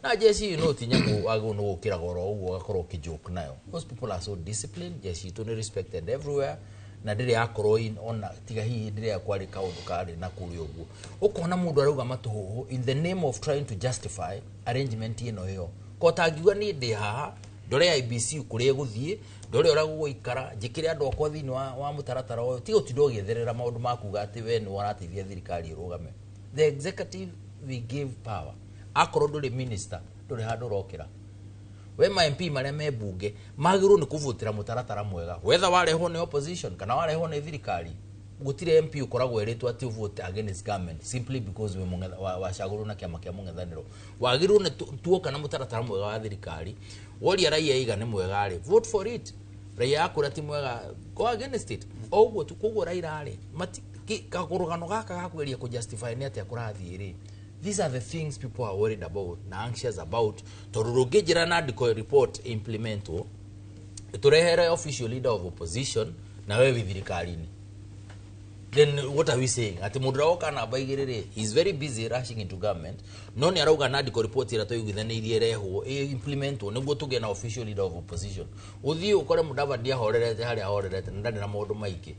Speaker 2: Na jeshi no ti nyamũ wagĩrĩirwo nĩ gũkĩra goro ũguo ũgakorwo ũkĩjoke nayo. Those people are so disciplined. Jeshi itũ nĩ respected everywhere na ndĩrĩ yakorwo ona tiga hihi ndĩrĩ ya kwarĩ kaũndũ karĩ na kũrĩa ũguo. Ũkona mũndũ arauga matũhũhũ in the name of trying to justify arrangement ĩno ĩyo. Ko tangiuga niĩ ndĩ haha ndore IBC kũrĩa ĩgũthiĩ, ndore ũrĩa gũgũikara, njĩkĩre andũ akwa thĩinĩ wa mũtaratara ũyũ, tiga ũtinde ũgĩetherera maũndũ ma kuga atĩ we nĩwe ũrateithia thirikari ĩrũgame. The executive we give power. Akorwo ndũrĩ minister, ndũrĩ handũ ũrokĩra. We ma MP marĩa me mbunge magĩrĩirwo nĩ kũvotĩra mũtaratara mwega, whether warehwo nĩ opposition kana warehwo nĩ thirikari. Gũtirĩ MP ũkoragwo erĩtwo atĩ ũvote against government simply because wĩ wacagũrwo na kĩama kĩa mũng'ethanĩro. Wagĩrĩirwo nĩ tuoka na mũtaratara mwega wa thirikari, woria raia iga nĩ mwega rĩ, vote for it. Raia akwĩra ti mwega, go against it. O ũguo tu. Koguo Raila rĩ, kagũrũgano gaka ga kũgeria kũ-justify nĩ atĩa kũrathiĩ rĩ, these are the things people are worried about na anxious about, tondũ ndũngĩnjĩra Nandiko report implementwo ĩtũrehere official leader of opposition na we wĩ thirikari-inĩ. Then what are we saying? Ati mũndũ ũrĩa woka namba igĩrĩ rĩ, he is very busy rushing into government, no nĩ arauga Nandiko report ĩrĩa twaiguithanĩirie ĩrehwo ĩ-implementwo nĩguo tũgĩe na official leader of opposition. Ũthiĩ ũkore Mudavadi ahorerete harĩa ahorerete na ndarĩ na maũndũ maingĩ,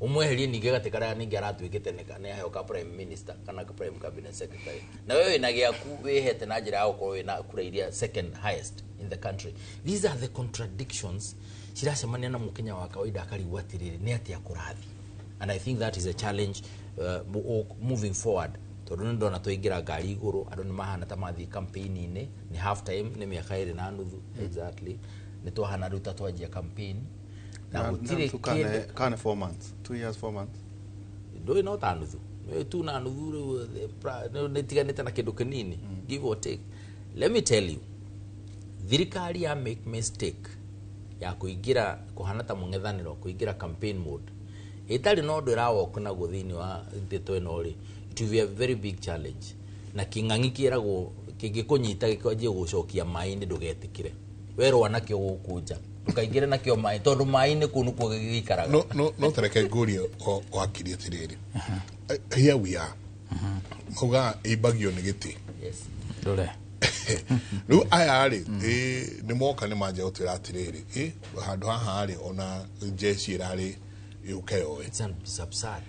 Speaker 2: ũmweherie ningĩ gatĩ karĩa ningĩ aratuĩkĩte nĩ aheo ka prime minister kana ka prime cabinet secretary, na wewe wĩna gĩaku wĩhete na njĩra ya gũkorwo wĩna kura iria second highest in the country. These are the contradictions ciracemania na mũkenya wa kawaida akarigwo atĩrĩrĩ, nĩ atĩa kũrathiĩ? And I think that is a challenge moving forward, tondũ nĩ ndona twaingĩra ngari igũrũ andũ nĩ mahana ta mathiĩ campaign-inĩ, nĩ half time, nĩ mĩaka 2.5 exactly, nĩ twahana rĩu ta twanjia campaign na gũtirĩ kĩndũ.
Speaker 1: Kana 4 months, 2 years 4 months,
Speaker 2: ndũĩ no ta nuthu, nĩ tu na nuthu rĩu nĩ tiganĩte na kĩndũ kĩnini, give or take. Let me tell you, thirikari ya make mistake ya kũingĩra kũhana ta mũng'ethanĩro, kũingĩra campaign mode ĩtarĩ na ũndũ ĩrawalk naguo thĩinĩ wa ndeto ĩno rĩ, it will be a very big challenge. Na kĩng'ang'i kĩragwo kĩngĩkũnyita gĩkwanjie gũcokia maĩ-inĩ, ndũgetĩkĩre werũa nakĩo gũkũ nja, ndũkaingĩre nakĩo maĩ, tondũ maĩ-inĩ kũu nĩkuo gĩgĩikaraga.
Speaker 36: No tareke ngũrie wakiri atĩrĩrĩ, here we are, mauga ĩmbagio nĩ gĩtĩ.
Speaker 2: Yes.
Speaker 4: Ndore.
Speaker 36: Rĩu aya rĩ, nĩ moka nĩ manjia gũtwĩra atĩrĩrĩ, handũ haha rĩ, ona jeshi ĩrarĩ yũke yoe.
Speaker 2: It's absurd.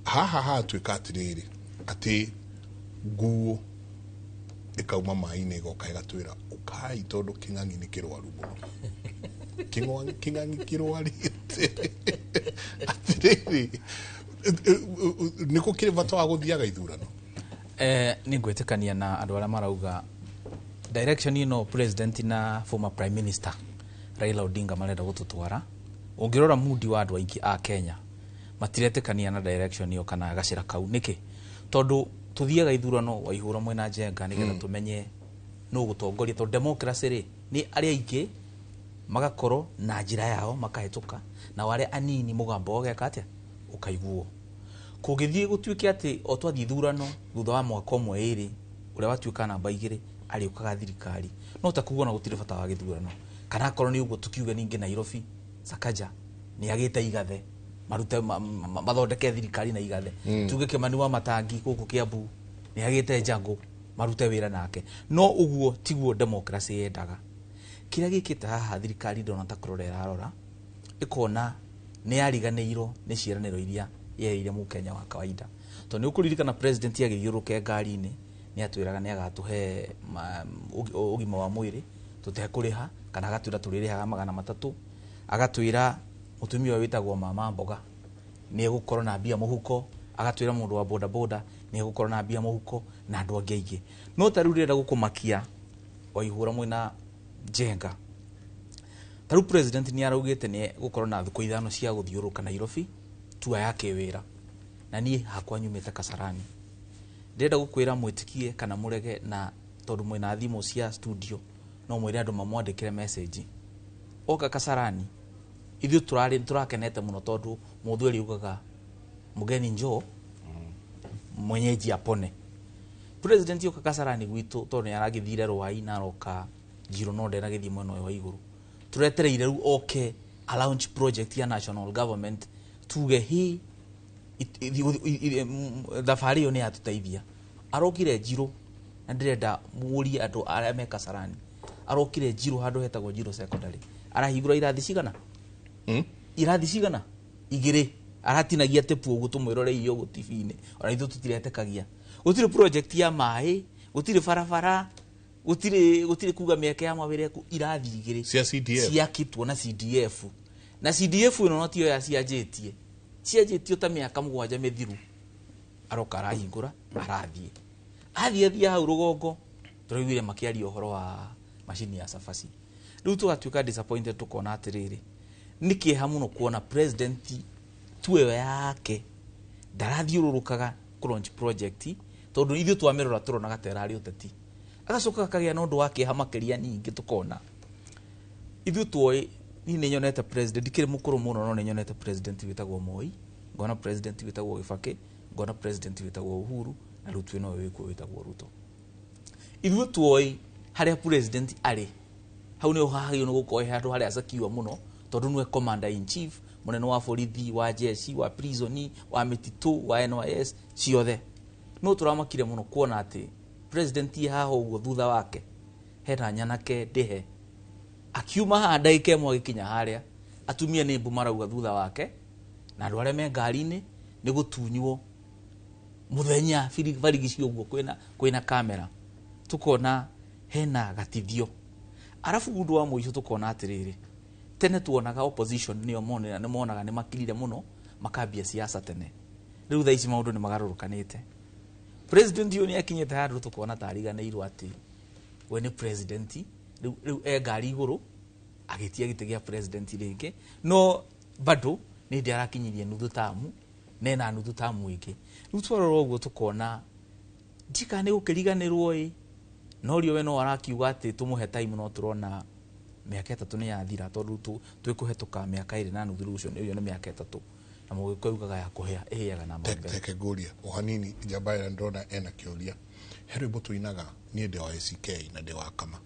Speaker 36: Haha hatuĩka atĩrĩrĩ, atĩ nguo ĩkauma maĩ-inĩ ĩgoka ĩgatwĩra ũkai tondũ kĩng'ang'i nĩ kĩrwaru mũno. Kĩng'ang'i kĩrwarĩte. Atĩrĩrĩ, nĩ gũkĩrĩ bata wa gũthiaga ithurano?
Speaker 4: Nĩ ngwĩtĩkania na andũ arĩa marauga direction ĩno president na former prime minister Raila Odinga marenda gũtũtwara. Ũngĩrora mudi wa andũ aingĩ a Kenya matiretĩkania na direction ĩyo kana gacĩra kau. Nĩkĩ? Tondũ tũthiaga ithurano Waihũra mwena Njenga nĩgetha tũmenye nũ gũtongoria, tondũ democracy rĩ nĩ arĩa aingĩ magakorwo na njĩra yao makahĩtũka, na arĩa anini mũgambo wao ũgeka atĩa? Ũkaiguo. Kũngĩthiĩ gũtuĩke atĩ o twathiĩ ithurano thutha wa mwaka ũmwe ĩrĩ, ũrĩa watuĩka namba 2 arĩũkaga thirikari, no ta kuga ona gũtirĩ bata wa gĩthurano. Kana akorwo nĩ ũguo tukiuge ningĩ Nairobi Sakaja nĩ agĩte igathe marute mathondeke thirikari na igathe. Tuge Kimani wa Matangi gũkũ Kiambu nĩ agĩte Njangu marute wĩra nake. No ũguo tiguo democracy yendaga. Kĩrĩa gĩkĩte haha thirikari ndona ta kũrora ĩrarora ĩkona nĩ yariganĩirwo nĩ ciĩranĩro iria yereire mũkenya wa kawaida. Tondũ nĩ ũkũririkana president agĩthiũrũrũke ngari-inĩ nĩ atwĩraga nĩ agatũhe ũgima wa mwĩrĩ tũtekũrĩha, kana agatwĩra tũrĩrĩhaga 300, agatwĩra mũtumia ũyũ wĩtagwo mama mboga nĩ egũkorwo na mbia mũhuko, agatwĩra mũndũ wa boda boda nĩ egũkorwo na mbia mũhuko, na andũ angĩ aingĩ. No ta rĩu ndĩrenda gũkũmakia Waihũra mwĩna Njenga. Ta rĩu president nĩ araugĩte nĩ gũkorwo na thikũ 5 cia gũthiũrũrũka Nairobi tua ya kĩwĩra, na niĩ hakwa nyumĩte Kasarani. Ndĩrenda gũkwĩra mwĩtĩkie kana mũrege, na tondũ mwĩna thimũ cia studio no mwĩre andũ mamwandĩkĩre message. Oka Kasarani ithuĩ tũrakenete mũno tondũ mũthweri ugaga mũgeni njoo mwenyeji apone. President oka Kasarani gwitũ tondũ nĩ aragĩthire Rwai na aroka Njirũ no ndenagĩthiĩ mwena ũyũ wa igũrũ. Tũretereire rĩu oke a launch project ya national government tuge hi thabarĩ ĩyo nĩ yatũteithia. Arokire Njirũ na ndĩrenda mũrie andũ arĩa me Kasarani. Arokire Njirũ handũ hetagwo Njirũ Secondary. Arahingũra irathi cigana? Irathi cigana? 2. Aratinagia tepu ũguo tũmwĩroreirie ũguo TV-inĩ. Ona ithuĩ tũtiretĩkagia. Gũtirĩ project ya maĩ, gũtirĩ barabara, gũtirĩ kuga mĩeke ya mawĩra ku irathi 2
Speaker 36: cia CDF
Speaker 4: ciakĩtwo na CDF. Na CDF ĩno no tiyo ya cianjĩtie. Cianjĩtio ta mĩaka 7 mĩthiru. Aroka arahingũra, arathiĩ. Athiĩ athiĩ hau rũgongo, tũraiguire makĩaria ũhoro wa macini ya cabaci. Rĩu tũgatuĩka disappointed tũkona atĩrĩrĩ, nĩ kĩeha mũno kuona president tu ĩyo yake ndarathiũrũrũkaga kũ launch project, tondũ ithuĩ twamĩrora tũronaga ta ĩrarĩ ũteti. Agacoka akagĩa na ũndũ wa kĩeha makĩria ningĩ tũkona. Ithuĩ tuoĩ, niĩ nĩ nyonete president, ndikĩrĩ mũkũrũ mũno no nĩ nyonete president wĩtagwo Moi, ngona president wĩtagwo Kibaki, ngona president wĩtagwo Uhuru, na rĩu twĩna ũyũ wĩkuo wĩtagwo Ruto. Ithuĩ tuoĩ harĩa president arĩ, hau nĩho hagĩrĩirwo nĩ gũkorwo he handũ harĩa secure mũno, tondũ nĩwe commander in chief, mũnene wa borithi, wa jeshi, wa prison, wa mĩtitũ, wa NYS, ciothe. No tũramakire mũno kuona atĩ president ye haha ũguo thutha wake hena nyanake ndĩhe. Akiuma haha ndagĩka ĩmwe agĩkinya harĩa, atumia nĩ mbu marauga thutha wake, na andũ arĩa me ngari-inĩ nĩ gũtunywo mũthenya barigici ũguo kwĩna kamera. Tũkona hena gatithio. Arabu ũndũ wa mũico tũkona atĩrĩrĩ, tene tuonaga opposition nĩo nĩ monaga nĩ makirire mũno makambia siasa tene. Rĩu thaa ici maũndũ nĩ magarũrũkanĩte. President ũyũ nĩ akinyĩte handũ tũkona ta ariganĩirwo atĩ we nĩ president, rĩu e ngari igũrũ agĩtia gĩtĩ gĩa president rĩngĩ, no bado nĩ hĩndĩ arakinyirie nuthu tamu, na ena nuthu tamu ĩngĩ. Rĩu twarora ũguo tũkona ndika nĩ gũkĩriganĩrwo ĩ, no rĩo we no arakiuga atĩ tũmũhe time, no tũrona mĩaka 3 nĩ yathira, tondũ twĩkũhetũka mĩaka 2 na nuthu, rĩu ũcio nĩ mĩaka 3. Na mũgĩkũyũ augaga ya kũhĩa ĩhĩaga na mbembe.
Speaker 36: Teke ngũria o hanini, njamba ĩrĩa ndĩrona ena kĩũria. He rwĩmbo tũinaga, niĩ ndĩ wa ACK na ndĩ wa Kama.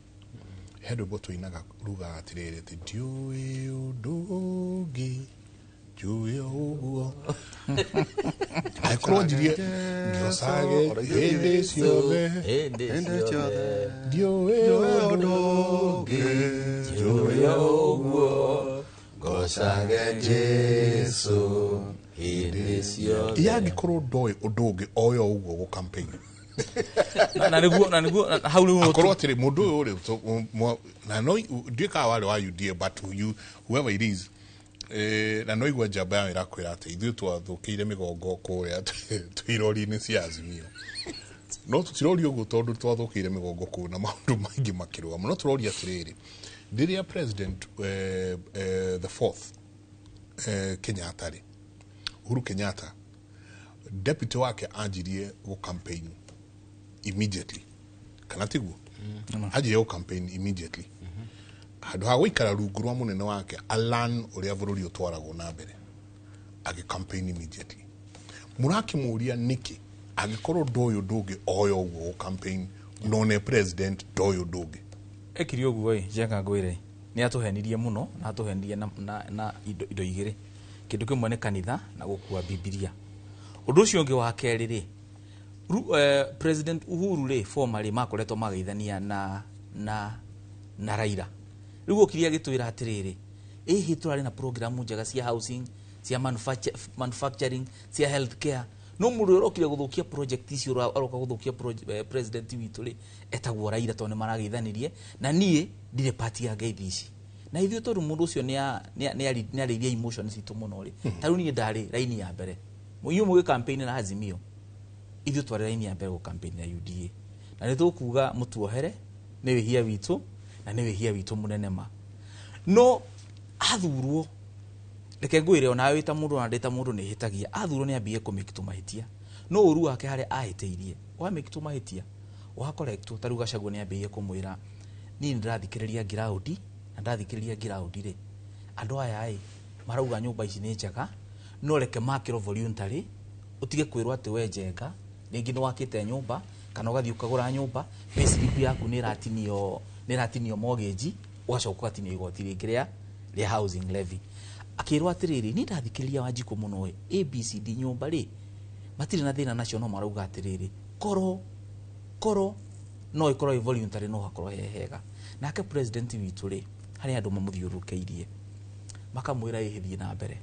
Speaker 36: He rwĩmbo tũinaga rugaga atĩrĩrĩ, atĩ ndiũĩ ũndũ ũngĩ Njuĩ ũguo angĩkorwo njirie ngocage hĩndĩ ciothe
Speaker 2: hĩndĩ ciothe
Speaker 36: ndiũĩ ũndũ ũngĩ
Speaker 2: njuĩ ũguo ngocage Jesu hĩndĩ ciothe.
Speaker 36: Yangĩkorwo ndoĩ ũndũ ũngĩ oyo ũguo gũ campaign
Speaker 4: na nĩguo na nĩguo hau rĩu
Speaker 36: akorwo atĩrĩ mũndũ ũyũ rĩ na no ndiũĩ kana warĩ wa UDA but you whoever it is na no igua njamba yao ĩrakwĩra atĩ ithuĩ twathũkĩire mĩgongo kũrĩa twĩ irori-inĩ cia Azimio no tũtiroria ũguo tondũ twathũkĩire mĩgongo kũu na maũndũ maingĩ makĩrũgama no tũroria atĩrĩrĩ rĩrĩa president the fourth Kenyatta rĩ Uhuru Kenyatta deputy wake anjirie gũ campaign immediately kana tiguo anjirie gũ campaign immediately handũ ha gũikara rungu rwa mũnene wake alan ũrĩa bũrũri ũtwaragwo na mbere agĩ campaign immediately mũrakĩmũria nĩkĩ angĩkorwo ndoĩ ũndũ ũngĩ oyo ũguo gũ campaign none president ndoĩ ũndũ ũngĩ
Speaker 4: ekire ũguo ĩ Njenga ngwĩre nĩ atũhenirie mũno na atũhenirie na indo igĩrĩ kĩndũ kĩmwe nĩ kanitha na gũkua Bibilia ũndũ ũcio ũngĩ wa kerĩ rĩ President Uhuru rĩ former rĩ makoretwo mageithania na Raila rĩu okire agĩtwĩra atĩrĩrĩ ĩhĩ tũrarĩ na programu njega cia housing cia manufacturing cia health care no mũndũ ũrĩa ũrokire gũthũkia project icio aroka gũthũkia president witũ rĩ etagwo Raila tondũ nĩ marageithanirie na niĩ ndirĩ party ya ngeithi ici na ithuĩ tondũ mũndũ ũcio nĩ arĩirie emotions citũ mũno rĩ ta rĩu niĩ ndarĩ raini ya mbere inyuĩ mũgĩ campaign na Azimio ithuĩ twarĩ raini ya mbere gũ campaign na UDA na nĩ tũkuga mũtuohere nĩ wĩhia witũ na nĩ wĩhia witũ mũnene ma no athurwo reke ngwĩre onawe wĩ ta mũndũ ona ndĩ ta mũndũ nĩ hĩtagia athurwo nĩ ambie kũmake tũmahĩtia no ũru wake harĩa ahĩtĩirie wamake tũmahĩtia wakorektwo ta rĩu Gachagua nĩ ambĩrĩirie kũmwĩra niĩ nĩ ndĩrathikĩrĩria ngiraũndi na ndathikĩrĩria ngiraũndi rĩ andũ aya ĩ marauga nyũmba ici nĩ njega no reke makĩrwo voluntary ũtige kwĩrwo atĩ we Njenga rĩngĩ nĩ wakĩte nyũmba kana ũgathiĩ ũkagũra nyũmba payslip yaku nĩ ĩratinio mortgage ũgacoka ũgatinio igoti rĩngĩ rĩa housing levy akĩrwo atĩrĩrĩ niĩ ndathikĩrĩria Wanjikũ mũno ĩ ABCD nyũmba rĩ matirĩ na thĩna nacio no marauga atĩrĩrĩ korwo no ĩkorwo ĩ voluntary no hakorwo he hega nake president witũ rĩ harĩ andũ mamũthiũrũrũkĩirie makamwĩra ĩhĩ thiĩ na mbere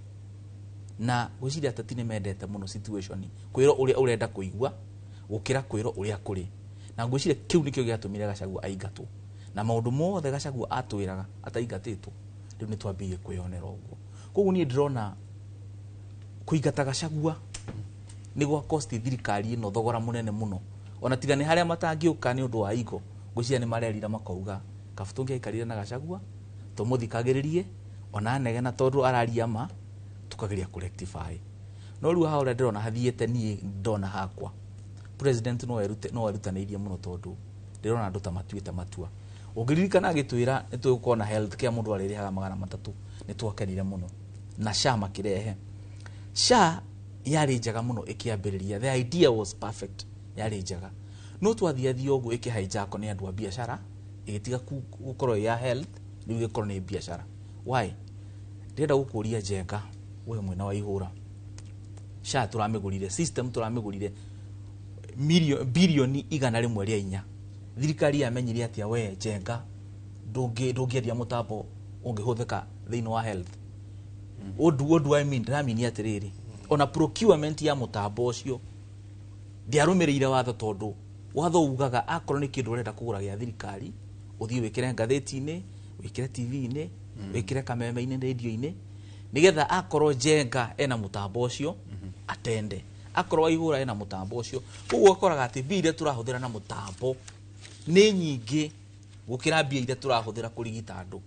Speaker 4: na gwĩciria ateti nĩ mendete mũno situation kwĩrwo ũrĩa ũrenda kũigua gũkĩra kwĩrwo ũrĩa kũrĩ na ngwĩciria kĩu nĩkĩo gĩatũmire Gachagua aingatwo na maũndũ mothe Gachagua atwĩraga ataingatĩtwo rĩu nĩ twambĩrĩirie kwĩyonera ũguo koguo niĩ ndĩrona kũingata Gachagua nĩ gwa cost thirikari ĩno thogora mũnene mũno ona tiga nĩ harĩa matangĩũka nĩ ũndũ wa igo ngwĩciria nĩ marerira makauga kaba tũngĩaikarire na Gachagua tũmũthikagĩrĩrie ona anegena tondũ araria ma tukageria kũ rectify no rĩu haha ũrĩa ndĩrona hathiĩte niĩ ndona hakwa president no erutanĩirie mũno tondũ ndĩrona andũ ta matuĩte matua ũngĩririkana agĩtwĩra nĩ tũgũkorwo na health care mũndũ arĩrĩhaga 300 nĩ twakenire mũno na SHA makĩrehe SHA yarĩ njega mũno ĩkĩambĩrĩria the idea was perfect yarĩ njega no twathiathia ũguo ĩkĩhijackwo nĩ andũ a biacara ĩgĩtiga gũkorwo ya health rĩu ĩgĩkorwo nĩ biacara why ndĩrenda gũkũria Njenga we mwena wa ihũra SHA tũramĩgũrire system tũramĩgũrire bilioni 104 thirikari yamenyire atĩa we Njenga ndũngĩendia mũtambo ũngĩhũthĩka thĩinĩ wa health what do I mean ndĩramini atĩrĩrĩ ona procurement ya mũtambo ũcio ndiarũmĩrĩire watho tondũ watho ugaga akorwo nĩ kĩndũ ũrenda kũgũra gĩa thirikari ũthiĩ wĩkĩre ngathĩti-inĩ wĩkĩre TV-inĩ wĩkĩre kameme-inĩ radio-inĩ nĩgetha akorwo Njenga ena mũtambo ũcio atende akorwo Waihũra ena mũtambo ũcio koguo ũkoraga atĩ mbia iria tũrahũthĩra na mũtambo nĩ nyingĩ gũkĩra mbia iria tũrahũthĩra kũrigita andũ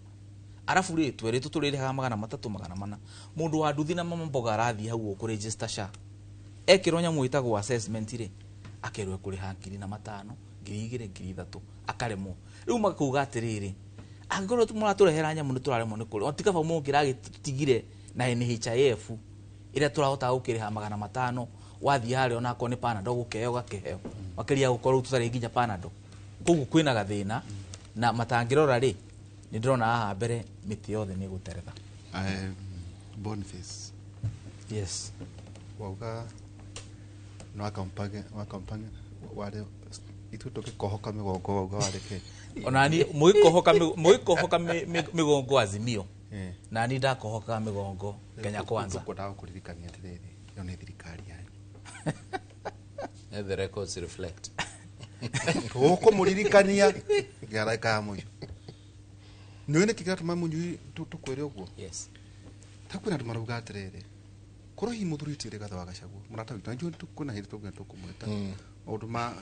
Speaker 4: arabu rĩ twerĩtwo tũrĩrĩhaga 300 400 mũndũ wa nduthi na mama mboga arathiĩ hau ũkũ register SHA ekĩrwo nyamũ ĩtagwo assessment rĩ akerwo ekũrĩha 5,000 2,000 3,000 akaremwo rĩu makauga atĩrĩrĩ angĩkorwo mũratũrehera nyamũ nĩ tũraremwo nĩ kũrĩ ti kaba mũngĩragĩtigire na NHIF ĩrĩa tũrahotaga gũkĩrĩha 500 wathiĩ harĩa onakorwo nĩ Panadol gũkĩheo gakĩheo makĩria gũkorwo tũtarĩ nginya Panadol koguo kwĩna gathĩna na matangĩrora rĩ nĩ ndĩrona haha mbere mĩtĩ yothe nĩ gũteretha.
Speaker 1: Boniface
Speaker 4: Yes.
Speaker 1: Wauga no akampange wale ithuĩ tũgĩkohoka mĩgongo wauga warĩ kĩ?
Speaker 4: Ona ni mũgĩkohoka mĩgongo Azimio. Na ni ndakohoka mĩgongo Kenya Kwanza.
Speaker 1: Tũkwendaga kũririkania atĩrĩrĩ, ĩyo nĩ thirikari yanyu.
Speaker 2: Let the records reflect.
Speaker 1: Tũkũmũririkania nginya ndagĩka ya mũico. Nĩũĩ nĩkĩ kĩratũma mũnyui tũkwĩre ũguo?
Speaker 2: Yes.
Speaker 1: Ta kwĩna andũ marauga atĩrĩrĩ, korwo hihi mũthuri ti Rigathĩ wa Gachagua mũrata witũ, na njũĩ kwĩna hĩndĩ tũngĩ tũkũmwĩta maũndũ ma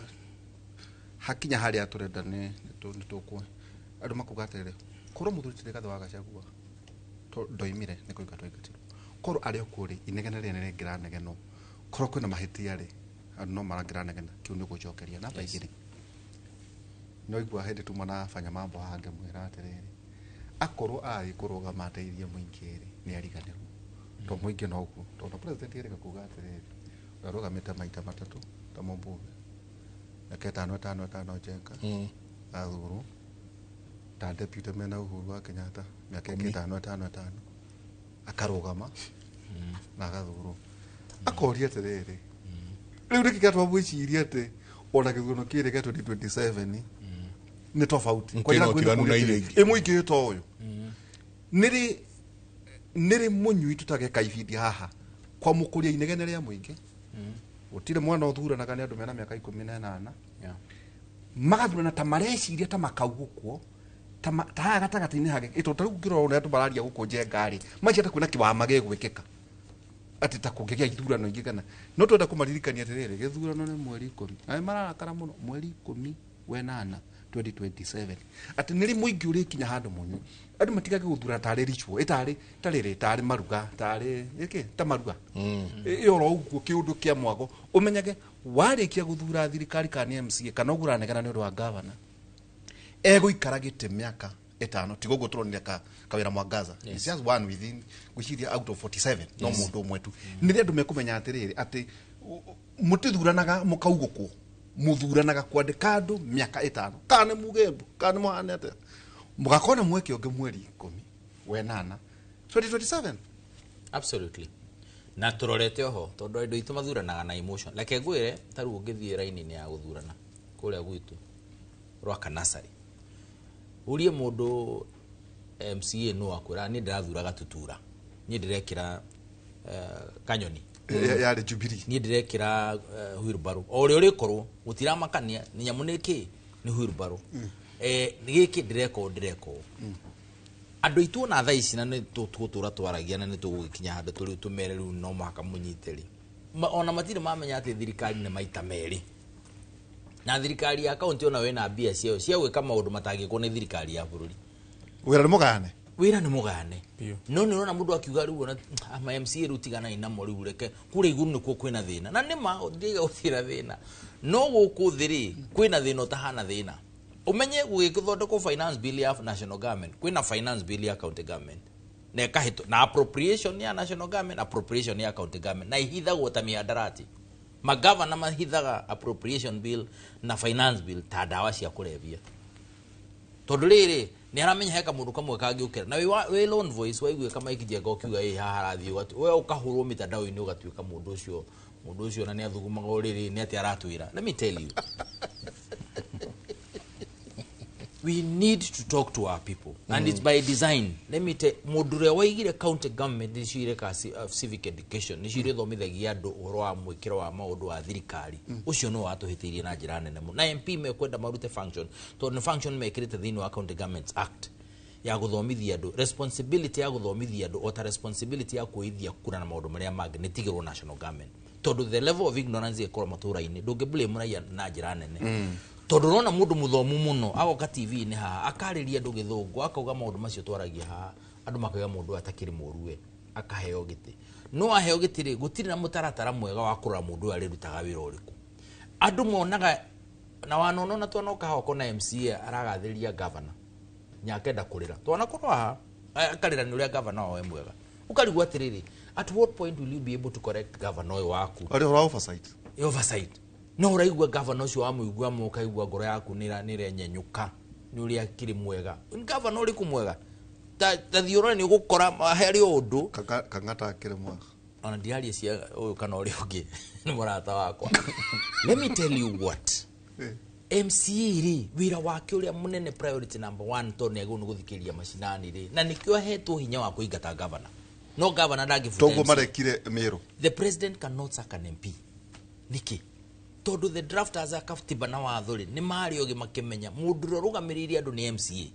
Speaker 1: hakinya harĩa tũrenda nĩ tũkũ andũ makuga atĩrĩrĩ, korwo mũthuri ti Rigathĩ wa Gachagua ndoimire nĩ kũingatwo aingatirwo, korwo arĩ o kuo rĩ, inegene rĩrĩ nĩ rĩngĩranegenwo, korwo kwĩna mahĩtia rĩ, andũ no marangĩranegena, kĩu nĩ gũcokeria. Namba igĩrĩ, no igua hĩndĩ tuma na banya mambo haha ngĩmwĩra atĩrĩrĩ, akorwo arĩ kũrũgama ateithie mũingĩ rĩ, nĩ ariganĩrwo to mũingĩ no ũguo, tondũ president erĩga kuga atĩrĩrĩ, arũgamĩte maita matatũ ta mũmbunge, mĩaka ĩtano ĩtano ĩtano Njenga athurwo ta deputy mena Uhuru wa Kenyatta mĩaka ĩngĩ ĩtano ĩtano ĩtano akarũgama na agathurwo. Akoria atĩrĩrĩ, rĩu nĩkĩ kĩratũma mwĩcirie atĩ ona gĩthurano kĩrĩ kĩa 2027 nĩ tofauti?
Speaker 36: Kwĩna ũtiganu na iria ingĩ.
Speaker 1: Ĩ mũingĩ ta ũyũ nĩrĩ mũnyui tũtageka ibindi haha kwamũkũria inegene rĩa mũingĩ. Gũtirĩ mwana ũthuranaga nĩ andũ mena mĩaka 18 magathurana ta mareciria ta makaugũkwo ta haha gatagatĩ-inĩ hake, tondũ ta rĩu ũngĩrora ũrĩa andũ mararia gũkũ Njenga rĩ, maica ta kwĩna kĩwama gĩgwĩkĩka atĩ ta kũngĩgĩa ithurano ingĩ kana no twenda kũmaririkania atĩrĩrĩ, gĩthurano nĩ mweri 10 na nĩ mararakara mũno, mweri 10 wenana 2027 atĩ nĩrĩ mũingĩ ũrĩkinya handũ mũnyui andũ matigage gũthura tarĩ ritual ĩtarĩ tarĩrĩ tarĩ maruga tarĩ gĩkĩ ta maruga ĩyo oro ũguo kĩũndũ kĩa mwago. Ũmenyage warĩkia gũthura thirikari kana nĩ MCA kana ũguranegana nĩ ũndũ wa gavana, egũikara gĩtĩ mĩaka 5, tiga ũguo tũronire kawĩra Mwangaza. It's just one within gwĩciria out of 47 no mũndũ ũmwe tu. Nĩrĩ andũ mekũmenya atĩrĩrĩ, atĩ mũtithuranaga mũkaugũkwo, mũthuranaga kwandĩka andũ mĩaka 5, kana nĩ mugembu kana nĩ mũhane atĩa, mũgakorwo na mweke ũngĩ mweri 10 wenana 2027.
Speaker 2: Absolutely. Na tũrorete oho tondũ andũ aitũ mathuranaga na emotion. Reke ngwĩre, ta rĩu ũngĩthiĩ raini-inĩ ya gũthurana kũrĩa gwitũ Rwaka Nursery, ũrie mũndũ MCA no akwĩra niĩ ndĩrathura Gatutura, niĩ ndĩrekĩra Kanyoni
Speaker 1: yarĩ Jubilee,
Speaker 2: niĩ ndĩrekĩra wheelbarrow, o ũrĩa ũrĩkorwo gũtiramakania nĩ nyamũ nĩ kĩ nĩ wheelbarrow, gĩkĩ ndĩreka ũũ ndĩreka ũũ. Andũ aitũ ona thaa ici na nĩ tũgũtũra twaragia na nĩ tũgũgĩkinya handũ tũrĩ tũmere rĩu no mũhaka mũnyite rĩ, ona matirĩ mamenya atĩ thirikari nĩ maita merĩ, na thirikari ya kaunti ona wĩna mbia ciayo cia gwĩka maũndũ matangĩkwo nĩ thirikari ya bũrũri.
Speaker 1: Wĩra nĩ mũgayane,
Speaker 2: wĩra nĩ mũgayane. No nĩ ũrona mũndũ akiuga rĩu ona ma MCA rĩu tiganai namo rĩu reke kũrĩa igũrũ nĩkuo kwĩna thĩna, na nĩ ma ndiga gũtirĩ thĩna, no gũkũ thĩ rĩ kwĩna thĩna ũtahana thĩna. Ũmenye gũgĩthondekwo finance bill ya national government, kwĩna finance bill ya county government na ĩkahĩtũ na appropriation ya national government, appropriation ya county government, na ihithagwo ta mihadarati. Magavana mahithaga appropriation bill na finance bill ta ndawa cia kũrebia, tondũ rĩrĩ nĩ aramenya he kamũndũ kamwe kangĩũkĩra na wĩ lone voice waiguĩka Mike Njenga ũkiuga ĩ haha harathiĩ, we ũkahũrwo mitandao-inĩ ũgatuĩka mũndũ ũcio na nĩ athugumaga ũrĩrĩ nĩ atĩ aratwĩra. Let me tell you, we need to talk to our people and it's by design. Let me tell mũndũ ũrĩa waigire county government nĩcio ireka civic education, nĩcio irĩthomithagia andũ ũhoro wa mwĩkĩro wa maũndũ wa thirikari, ũcio no watũhĩtĩirie na njĩra nene mũno. Na MP mekwenda marute function, tondũ nĩ function mekĩrĩte thĩinĩ wa County Governments Act ya gũthomithia andũ, responsibility ya gũthomithia andũ o ta responsibility ya kũithia kura na maũndũ marĩa mangĩ nĩ tigĩrwo national government, tondũ the level of ignorance ĩkorwo matũra-inĩ ndũngĩ blame raia na njĩra nene. Tondũ ũrona mũndũ mũthomu mũno agoka TV-inĩ haha akarĩria andũ gĩthũngũ akauga maũndũ macio twaragia haha, andũ makauga mũndũ ũyũ atakĩrĩ mũru we, akaheo gĩtĩ. No aheo gĩtĩ rĩ, gũtirĩ na mũtaratara mwega wa kũrora mũndũ ũyũ arĩrutaga wĩra ũrĩkũ. Andũ monaga na wanona na twanoka haha ũkona MCA aragathĩrĩria governor nyakenda kũrĩra, twanakorwo haha akarĩra nĩ ũrĩa governor wao e mwega. Ũkarigwo atĩrĩrĩ, at what point will you be able to correct governor ũyũ waku?
Speaker 1: Arĩ ũhoro wa oversight.
Speaker 2: Oversight. No ũraigua governor ũcio wamũigua mũkaigua ngoro yaku nĩ ĩrenyenyũka nĩ ũrĩa akĩrĩ mwega. Governor ũrĩkũ mwega? Ta thiĩ ũrore nĩ ũgũkora harĩ o ũndũ.
Speaker 1: Kang'ata akĩrĩ mwega.
Speaker 2: Ona ndiraria cia ũyũ kana ũrĩa ũngĩ, nĩ mũrata wakwa. Let me tell you what, MCA rĩ, wĩra wake ũrĩa mũnene, priority number one, tondũ nĩ agĩrĩirwo nĩ gũthikĩrĩria macinani rĩ, na nĩkĩo ahetwo hinya wa kũingata governor. No governor ndangĩbuta
Speaker 1: Toguo
Speaker 2: MCA.
Speaker 1: marekire Meru.
Speaker 2: The president cannot sack an MP. Nĩkĩ? Tondũ the drafters a katiba na watho rĩ, nĩ marĩ ogĩ makĩmenya mũndũ ũrĩa ũrũgamĩrĩire andũ nĩ MCA,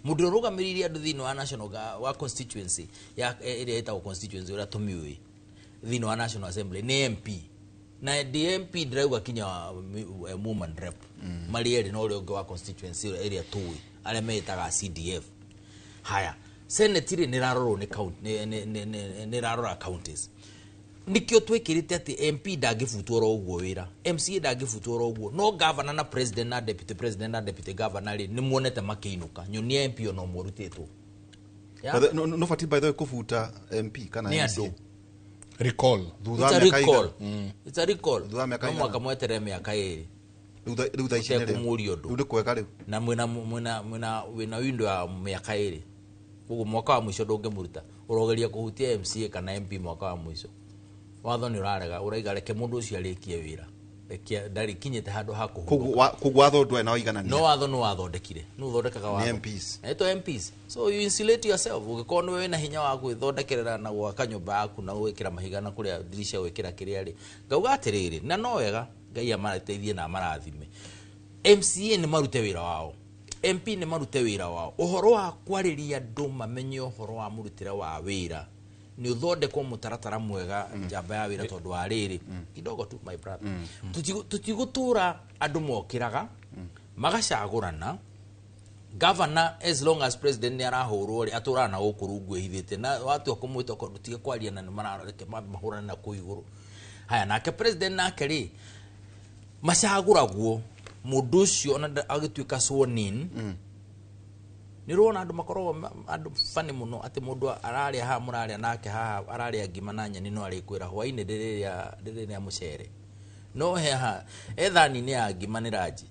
Speaker 2: mũndũ ũrĩa ũrũgamĩrĩire andũ thĩinĩ wa national wa constituency ya ĩrĩa ĩtagwo constituency ũrĩa tũmĩũĩ thĩinĩ wa National Assembly nĩ MP. Na ndi MP ndĩrauga kinya woman rep, marĩ erĩ na ũrĩa ũngĩ wa constituency ĩrĩa tũĩ arĩa meĩtaga CDF. Haya, senate rĩ, nĩ ĩrarorwo nĩ county, nĩ ĩrarora counties. Nikio twikirite ati MP ndangĩbutwo oro ũguo wĩra, MCA ndangĩbutwo oro ũguo, no governor na president na deputy president na deputy governor rĩ, nĩ muonete makĩinũka. Nyonia MP ona ũmwe ũrutĩtwo. Yeah?
Speaker 1: But no, no bati by the way kũbuta MP kana
Speaker 2: Nĩ
Speaker 1: MCA.
Speaker 2: andũ.
Speaker 36: Recall.
Speaker 1: Thutha wa
Speaker 2: It's a
Speaker 1: mĩaka
Speaker 2: recall.
Speaker 1: igana.
Speaker 2: It's a recall.
Speaker 1: Thutha wa mĩaka
Speaker 2: No
Speaker 1: igana.
Speaker 2: mwaka mweterere mĩaka 2.
Speaker 1: Rĩu thaa ici nĩ rĩo.
Speaker 2: Ũtekũmũria ũndũ.
Speaker 1: Rĩu nĩ kwega rĩu.
Speaker 2: Na mwĩna window ya mĩaka 2. Koguo mwaka wa mũico ndũngĩmũruta. Ũrogeria kũhutia MCA kana MP mwaka wa mũico. Watho nĩ ũrarega, ũraiga reke mũndũ ũcio arĩkie wĩra. Reke ndarĩ kinyĩte handũ ha kũhurũka.
Speaker 1: Koguo watho ndwarĩ na ũiganania.
Speaker 2: No watho nĩ wathondekire. Nĩ ũthondekaga watho.
Speaker 1: Nĩ MPs.
Speaker 2: Etwo MPs. So you insulate yourself. Ũngĩkorwo nĩwe wĩna hinya wa gwĩthondekerera na gwaka nyũmba yaku na gwĩkĩra mahiga na kũrĩa ndirisha gwĩkĩra kĩrĩa rĩ, ngauga atĩrĩrĩ, na no wega Ngai amateithie na amarathime. MCA nĩ marute wĩra wao, MP nĩ marute wĩra wao. Ũhoro wa kwarĩria andũ mamenye ũhoro wa mũrutĩre wa wĩra nĩ ũthondekwo mũtaratara mwega, njamba ya wĩra, tondũ wa rĩrĩ kidogo tu, my brother. Tũtigũtũra andũ mokĩraga magacagũrana governor. As long as president nĩ arahũrwo rĩ, atũraga na gũkũ rungu ĩhithĩte, na watua kũmwĩta ndũtige kwaria na nĩ marareke mahũrane na kũu igũrũ. Haya, nake president nake rĩ, macagũragwo mũndũ ũcio ona agĩtuĩka sworn in. Nĩ ũrona andũ makoragwo andũ bani mũno atĩ mũndũ ararĩa haha, mũrarĩa nake haha, ararĩa ngima na nyeni, no arĩkwĩra hwainĩ ndĩrĩrĩa mũcere. No haha ethani-inĩ ya ngima nĩ ranji